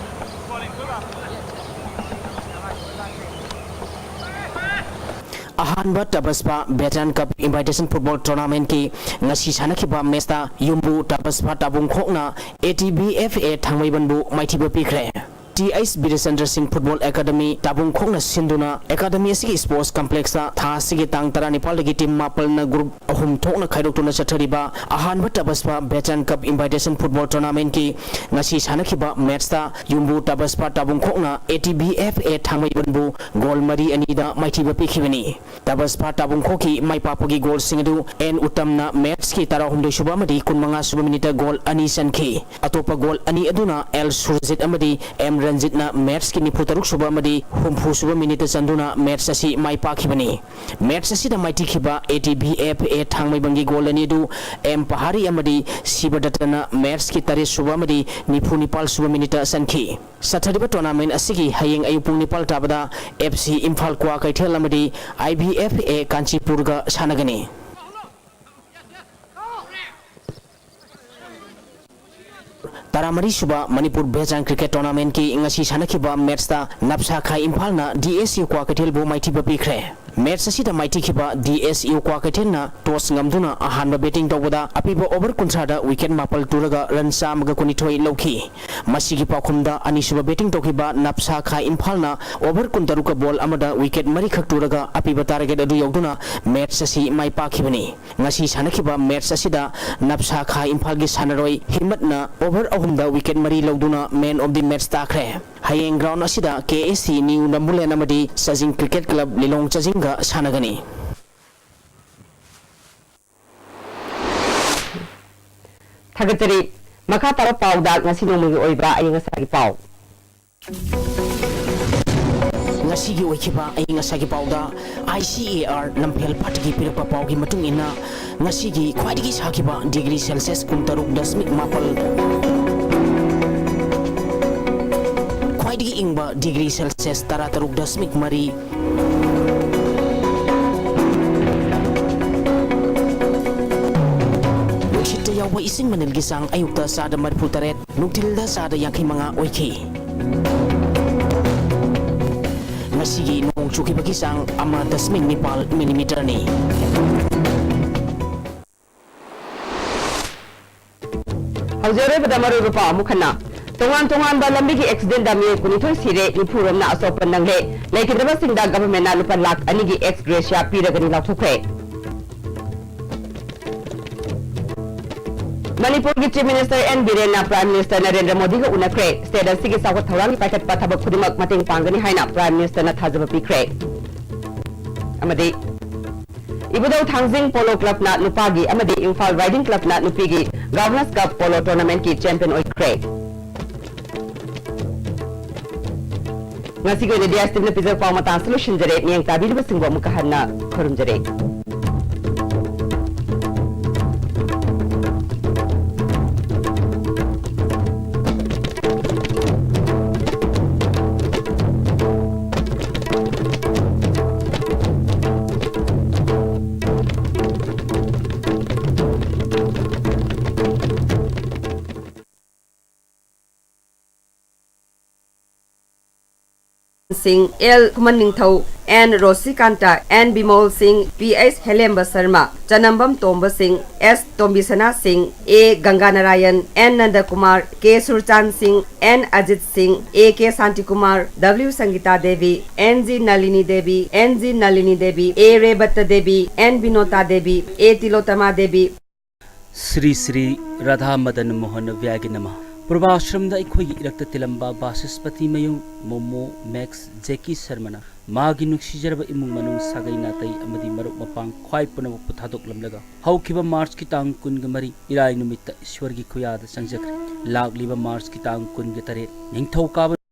ꯑꯍꯥꯟꯕ ꯇꯕꯁꯄꯥ Veteran Cup Invitation Football Tournamentꯀꯤ ꯉꯁꯤ ꯁꯥꯟꯅꯈꯤꯕ matchꯇ ꯌꯨꯝꯕꯨ ꯇꯕꯁꯄꯥ ꯇꯥꯕꯨꯡꯈꯣꯛꯅ A T V F A ꯊꯥꯡꯃꯩꯕꯟꯕꯨ ꯃꯥꯏꯊꯤꯕ ꯄꯤꯈ꯭ꯔꯦ꯫ ꯇꯤ ꯑꯩꯆ ꯕꯤꯔꯦꯆꯟꯗ꯭ꯔ ꯁꯤꯡ Football Academy ꯇꯥꯕꯨꯡꯈꯣꯛꯅ ꯁꯤꯟꯗꯨꯅ academy ꯑꯁꯤꯒꯤ sports complexꯇ ꯊꯥ ꯑꯁꯤꯒꯤ ꯇꯥꯡ ꯇꯔꯥꯅꯤꯄꯥꯜꯗꯒꯤ team ꯃꯥꯄꯜꯅ group ꯑꯍꯨꯝ ꯊꯣꯛꯅ ꯈꯥꯏꯗꯣꯛꯇꯨꯅ ꯆꯠꯊꯔꯤꯕ ꯑꯍꯥꯟꯕ ꯇꯕꯁꯄꯥ Veteran Cup Invitation Football Tournamentꯀꯤ ꯉꯁꯤ ꯁꯥꯟꯅꯈꯤꯕ matchꯇ ꯌꯨꯝꯕꯨ ꯇꯕꯁꯄꯥ ꯇꯥꯕꯨꯡꯈꯣꯛꯅ A T V F A ꯊꯥꯡꯃꯩꯕꯟꯕꯨ goal ꯃꯔꯤ ꯑꯅꯤꯗ ꯃꯥꯏꯊꯤꯕ ꯄꯤꯈꯤꯕꯅꯤ꯫ ꯇꯕꯁꯄꯥ ꯇꯥꯕꯨꯡꯈꯣꯛꯀꯤ ꯃꯥꯏ ꯄꯥꯛꯄꯒꯤ goalꯁꯤꯡ ꯑꯗꯨ ꯑꯦꯟ ꯎꯇꯝꯅ matchꯀꯤ ꯇꯔꯥꯍꯨꯝꯗꯣꯏ ꯁꯨꯕ ꯑꯃꯗꯤ ꯀꯨꯟꯃꯉꯥ ꯁꯨꯕ minuteꯇ goal ꯑꯅꯤ ꯆꯟꯈꯤ꯫ ꯑꯇꯣꯞꯄ goal ꯑꯅꯤ ꯑꯗꯨꯅ ꯑꯦꯜ ꯁꯨꯔꯖꯤꯠ ꯑꯃꯗꯤ ꯑꯦꯝ ꯔꯟꯖꯤꯠꯅ matchꯀꯤ ꯅꯤꯐꯨ ꯇꯔꯨꯛ ꯁꯨꯕ ꯑꯃꯗꯤ ꯍꯨꯝꯐꯨ ꯁꯨꯕ minuteꯇ ꯆꯟꯗꯨꯅ match ꯑꯁꯤ ꯃꯥꯏ ꯄꯥꯛꯈꯤꯕꯅꯤ꯫ Match ꯑꯁꯤꯗ ꯃꯥꯏꯊꯤꯈꯤꯕ A T V F A ꯊꯥꯡꯃꯩꯕꯟꯒꯤ goal ꯑꯅꯤ ꯑꯗꯨ ꯑꯦꯝ ꯄꯍꯥꯔꯤ ꯑꯃꯗꯤ ꯁꯤꯕꯗꯠꯇꯅ matchꯀꯤ ꯇꯔꯦꯠ ꯁꯨꯕ ꯑꯃꯗꯤ ꯅꯤꯐꯨ ꯅꯤꯄꯥꯜ ꯁꯨꯕ minuteꯇ ꯆꯟꯈꯤ꯫ ꯆꯠꯊꯔꯤꯕ tournament ꯑꯁꯤꯒꯤ ꯍꯌꯦꯡ ꯑꯌꯨꯛ ꯄꯨꯡ ꯅꯤꯄꯥꯜ ꯇꯥꯕꯗ ꯑꯦꯐ ꯁꯤ ꯏꯝꯐꯥꯜ ꯀ꯭ꯋꯥꯀꯩꯊꯦꯜ ꯑꯃꯗꯤ ꯑꯥꯏ ꯕꯤ ꯑꯦꯐ ꯑꯦ ꯀꯥꯟꯆꯤꯄꯨꯔꯒ ꯁꯥꯟꯅꯒꯅꯤ꯫ ꯇꯔꯥꯃꯔꯤ ꯁꯨꯕ ꯃꯅꯤꯄꯨꯔ Veteran Cricket Tournamentꯀꯤ ꯉꯁꯤ ꯁꯥꯟꯅꯈꯤꯕ matchꯇ ꯅꯞꯁꯥꯈꯥꯏ ꯏꯝꯐꯥꯜꯅ ꯗꯤ ꯑꯦꯁ ꯌꯨ ꯀ꯭ꯋꯥꯀꯩꯊꯦꯜꯕꯨ ꯃꯥꯏꯊꯤꯕ ꯄꯤꯈ꯭ꯔꯦ꯫ ꯃꯦꯆ ꯑꯁꯤꯗ ꯃꯥꯏꯊꯤꯈꯤꯕ ꯗꯤ ꯑꯦꯁ ꯌꯨ ꯀ꯭ꯋꯥꯀꯩꯊꯦꯜꯅ ꯇꯣꯁ ꯉꯝꯗꯨꯅ ꯑꯍꯥꯟꯕ ꯕꯦꯇꯤꯡ ꯇꯧꯕꯗ ꯑꯄꯤꯕ ꯑꯣꯚꯔ ꯀꯨꯟꯊ꯭ꯔꯥꯗ ꯋꯤꯀꯦꯠ ꯃꯥꯄꯜ ꯇꯨꯔꯒ ꯔꯟ ꯆꯥꯝꯃꯒ ꯀꯨꯟꯅꯤꯊꯣꯏ ꯂꯧꯈꯤ꯫ ꯃꯁꯤꯒꯤ ꯄꯥꯎꯈꯨꯝꯗ ꯑꯅꯤꯁꯨꯕ ꯕꯦꯇꯤꯡ ꯇꯧꯈꯤꯕ ꯅꯞꯁꯥ ꯈꯥ ꯏꯝꯐꯥꯜꯅ ꯑꯣꯚꯔ ꯀꯨꯟꯇꯔꯨꯛꯀ ꯕꯣꯜ ꯑꯃꯗ ꯋꯤꯀꯦꯠ ꯃꯔꯤꯈꯛ ꯇꯨꯔꯒ ꯑꯄꯤꯕ ꯇꯥꯔꯒꯦꯠ ꯑꯗꯨ ꯌꯧꯗꯨꯅ ꯃꯦꯆ ꯑꯁꯤ ꯃꯥꯏ ꯄꯥꯛꯈꯤꯕꯅꯤ꯫ ꯉꯁꯤ ꯁꯥꯟꯅꯈꯤꯕ ꯃꯦꯆ ꯑꯁꯤꯗ ꯅꯞꯁꯥ ꯈꯥ ꯏꯝꯐꯥꯜꯒꯤ ꯁꯥꯟꯅꯔꯣꯏ ꯍꯤꯃꯠꯅ ꯑꯣꯚꯔ ꯑꯍꯨꯝꯗ ꯋꯤꯀꯦꯠ ꯃꯔꯤ ꯂꯧꯗꯨꯅ ꯃꯦꯟ ꯑꯣꯐ ꯗꯤ ꯃꯦꯆ ꯇꯥꯈ꯭ꯔꯦ꯫ ꯍꯌꯦꯡ ꯒ꯭ꯔꯥꯎꯟ ꯑꯁꯤꯗ ꯀꯦ ꯑꯦꯁ ꯁꯤ ꯅ꯭ꯌꯨ ꯅꯝꯕꯨꯂꯦꯟ ꯑꯃꯗꯤ ꯆꯥꯖꯤꯡ ꯀ꯭ꯔꯤꯀꯦꯠ ꯀ꯭ꯂꯕ ꯂꯤꯂꯣꯡ ꯆꯥꯖꯤꯡꯒ ꯁꯥꯟꯅꯒꯅꯤ꯫ ꯊꯥꯒꯠꯆꯔꯤ꯫ ꯃꯈꯥ ꯇꯥꯕ ꯄꯥꯎꯗ ꯉꯁꯤ ꯅꯣꯡꯃꯒꯤ ꯑꯣꯏꯕ ꯑꯏꯪ ꯑꯁꯥꯒꯤ ꯄꯥꯎ꯫ ꯉꯁꯤꯒꯤ ꯑꯣꯏꯈꯤꯕ ꯑꯏꯪ ꯑꯁꯥꯒꯤ ꯄꯥꯎꯗ ꯑꯥꯏ ꯁꯤ ꯑꯦ ꯑꯥꯔ ꯂꯝꯐꯦꯜ ꯄꯥꯠꯇꯒꯤ ꯄꯤꯔꯛꯄ ꯄꯥꯎꯒꯤ ꯃꯇꯨꯡ ꯏꯟꯅ, ꯉꯁꯤꯒꯤ ꯈ꯭ꯋꯥꯏꯗꯒꯤ ꯁꯥꯈꯤꯕ ꯗꯤꯒ꯭ꯔꯤ ꯁꯦꯜꯁꯤꯌꯁ ꯀꯨꯟꯇꯔꯨꯛ ꯗꯁꯃꯤꯛ ꯃꯥꯄꯜ, ꯈ꯭ꯋꯥꯏꯗꯒꯤ ꯏꯪꯕ ꯗꯤꯒ꯭ꯔꯤ ꯁꯦꯜꯁꯤꯌꯁ ꯇꯔꯥꯇꯔꯨꯛ ꯗꯁꯃꯤꯛ ꯃꯔꯤ, ꯅꯨꯡꯁꯤꯠꯇ ꯌꯥꯎꯕ ꯏꯁꯤꯡ ꯃꯅꯤꯜꯒꯤ ꯆꯥꯡ ꯑꯌꯨꯛꯇ ꯆꯥꯗ ꯃꯔꯤꯐꯨ ꯇꯔꯦꯠ, ꯅꯨꯡꯊꯤꯜꯗ ꯆꯥꯗ ꯌꯥꯡꯈꯩ ꯃꯉꯥ ꯑꯣꯏꯈꯤ꯫ ꯉꯁꯤꯒꯤ ꯅꯣꯡ ꯆꯨꯈꯤꯕꯒꯤ ꯆꯥꯡ ꯑꯃ ꯗꯁꯃꯤꯛ ꯅꯤꯄꯥꯜ ꯃꯤꯂꯤꯃꯤꯇꯔꯅꯤ꯫ ꯍꯧꯖꯤꯛ ꯑꯔꯣꯏꯕꯗ ꯃꯔꯨꯑꯣꯏꯕ ꯄꯥꯎ ꯑꯃꯨꯛ ꯍꯟꯅ꯫ ꯇꯣꯉꯥꯟ ꯇꯣꯉꯥꯟꯕ ꯂꯝꯕꯤꯒꯤ ꯑꯦꯛꯁꯤꯗꯦꯟꯗ ꯃꯤꯑꯣꯏ ꯀꯨꯟꯅꯤꯊꯣꯏ ꯁꯤꯔꯦ, ꯅꯤꯐꯨ ꯔꯣꯝꯅ ꯑꯁꯣꯛꯄ ꯅꯪꯂꯦ꯫ ꯂꯩꯈꯤꯗ꯭ꯔꯕꯁꯤꯡꯗ ꯒꯚꯔꯟꯃꯦꯟꯠꯅ ꯂꯨꯄꯥ ꯂꯥꯈ ꯑꯅꯤꯒꯤ ꯑꯦꯛꯁ ꯒ꯭ꯔꯦꯁꯤꯌꯥ ꯄꯤꯔꯒꯅꯤ ꯂꯥꯎꯊꯣꯛꯈ꯭ꯔꯦ꯫ ꯃꯅꯤꯄꯨꯔꯒꯤ ꯆꯤꯐ ꯃꯤꯅꯤꯁꯇꯔ ꯑꯦꯟ ꯕꯤꯔꯦꯟꯅ ꯄ꯭ꯔꯥꯏꯝ ꯃꯤꯅꯤꯁꯇꯔ ꯅꯔꯦꯟꯗ꯭ꯔ ꯃꯣꯗꯤꯒ ꯎꯅꯈ꯭ꯔꯦ꯫ ꯁ꯭ꯇꯦꯠ ꯑꯁꯤꯒꯤ ꯆꯥꯎꯈꯠ ꯊꯧꯔꯥꯡꯒꯤ ꯄꯥꯏꯈꯠꯄ ꯊꯕꯛ ꯈꯨꯗꯤꯡꯃꯛ ꯃꯇꯦꯡ ꯄꯥꯡꯒꯅꯤ ꯍꯥꯏꯅ ꯄ꯭ꯔꯥꯏꯝ ꯃꯤꯅꯤꯁꯇꯔꯅ ꯊꯥꯖꯕ ꯄꯤꯈ꯭ꯔꯦ꯫ ꯑꯃꯗꯤ ꯏꯕꯨꯙꯧ ꯊꯥꯡꯖꯤꯡ ꯄꯣꯂꯣ ꯀ꯭ꯂꯕꯅ ꯅꯨꯄꯥꯒꯤ ꯑꯃꯗꯤ ꯏꯝꯐꯥꯜ ꯔꯥꯏꯗꯤꯡ ꯀ꯭ꯂꯕꯅ ꯅꯨꯄꯤꯒꯤ ꯒꯚꯔꯅꯔꯁ ꯀꯞ ꯄꯣꯂꯣ ꯇꯣꯔꯅꯥꯃꯦꯟꯠꯀꯤ ꯆꯦꯝꯄꯤꯌꯟ ꯑꯣꯏꯈ꯭ꯔꯦ꯫ ꯉꯁꯤꯒꯤ ꯑꯣꯏꯅꯗꯤ ꯑꯁꯤꯅ ꯄꯤꯖꯕ ꯄꯥꯎ ꯃꯇꯥꯡ ꯑꯁꯤꯗ ꯂꯣꯏꯁꯤꯟꯖꯔꯦ꯫ ꯃꯤꯠꯌꯦꯡ ꯇꯥꯕꯤꯔꯤꯕꯁꯤꯡꯕꯨ ꯑꯃꯨꯛꯀ ꯍꯟꯅ ꯈꯨꯔꯨꯝꯖꯔꯤ꯫ ꯁꯤꯡ, ꯑꯦꯜ ꯈꯨꯃꯟ ꯅꯤꯡꯊꯧ, ꯑꯦꯟ ꯔꯣꯁꯤꯀꯥꯟꯇ, ꯑꯦꯟ ꯕꯤꯃꯣꯜ ꯁꯤꯡ, ꯄꯤ ꯑꯩꯆ ꯍꯦꯂꯦꯝꯕ ꯁꯔꯃ, ꯆꯅꯝꯕꯝ ꯇꯣꯝꯕ ꯁꯤꯡ, ꯑꯦꯁ ꯇꯣꯝꯕꯤꯁꯅꯥ ꯁꯤꯡ, ꯑꯦ ꯒꯪꯒꯥꯅꯥꯔꯥꯌꯟ, ꯑꯦꯟ ꯅꯟꯗꯀꯨꯃꯥꯔ, ꯀꯦ ꯁꯨꯔꯆꯥꯟ ꯁꯤꯡ, N Ajit Singh, A K Shantikumar, W Sangita Devi, N G Nalini Devi, N G Nalini Devi, A ꯔꯦꯕꯠꯇ ꯗꯦꯕꯤ, ꯑꯦꯟ ꯕꯤꯅꯣꯇꯥ ꯗꯦꯕꯤ, ꯑꯦ ꯇꯤꯂꯣꯇꯃꯥ ꯗꯦꯕꯤ, ꯁ꯭ꯔꯤ ꯁ꯭ꯔꯤ ꯔꯥꯙꯥ ꯃꯗꯟ ꯃꯣꯍꯟ ꯕ꯭ꯌꯥꯒꯤ ꯅꯃ꯫ ꯄꯨꯔꯕꯥꯁ꯭ꯔꯝꯗ ꯑꯩꯈꯣꯏꯒꯤ ꯏꯔꯛꯇ ꯇꯤꯜꯂꯝꯕ ꯕꯥꯁꯤꯁꯄꯇꯤ ꯃꯌꯨꯝ ꯃꯣꯃꯣ ꯃꯦꯛꯁ ꯖꯦꯀꯤ ꯁꯔꯃꯅ ꯃꯥꯒꯤ ꯅꯨꯡꯁꯤꯖꯔꯕ ꯏꯃꯨꯡ ꯃꯅꯨꯡ, ꯁꯥꯒꯩ ꯅꯥꯇꯩ ꯑꯃꯗꯤ ꯃꯔꯨꯞ ꯃꯄꯥꯡ ꯈ꯭ꯋꯥꯏ ꯄꯨꯝꯅꯃꯛꯄꯨ ꯊꯥꯗꯣꯛꯂꯝꯂꯒ ꯍꯧꯈꯤꯕ ꯃꯥꯔꯆꯀꯤ ꯇꯥꯡ ꯀꯨꯟꯒ ꯃꯔꯤ ꯏꯔꯥꯏ ꯅꯨꯃꯤꯠꯇ ꯏꯁ꯭ꯋꯔꯒꯤ ꯈꯨꯌꯥꯗ ꯆꯪꯖꯈ꯭ꯔꯦ꯫ ꯂꯥꯛꯂꯤꯕ ꯃꯥꯔꯆꯀꯤ ꯇꯥꯡ ꯀꯨꯟꯒ ꯇꯔꯦꯠ ꯅꯤꯡꯊꯧꯀꯥꯕ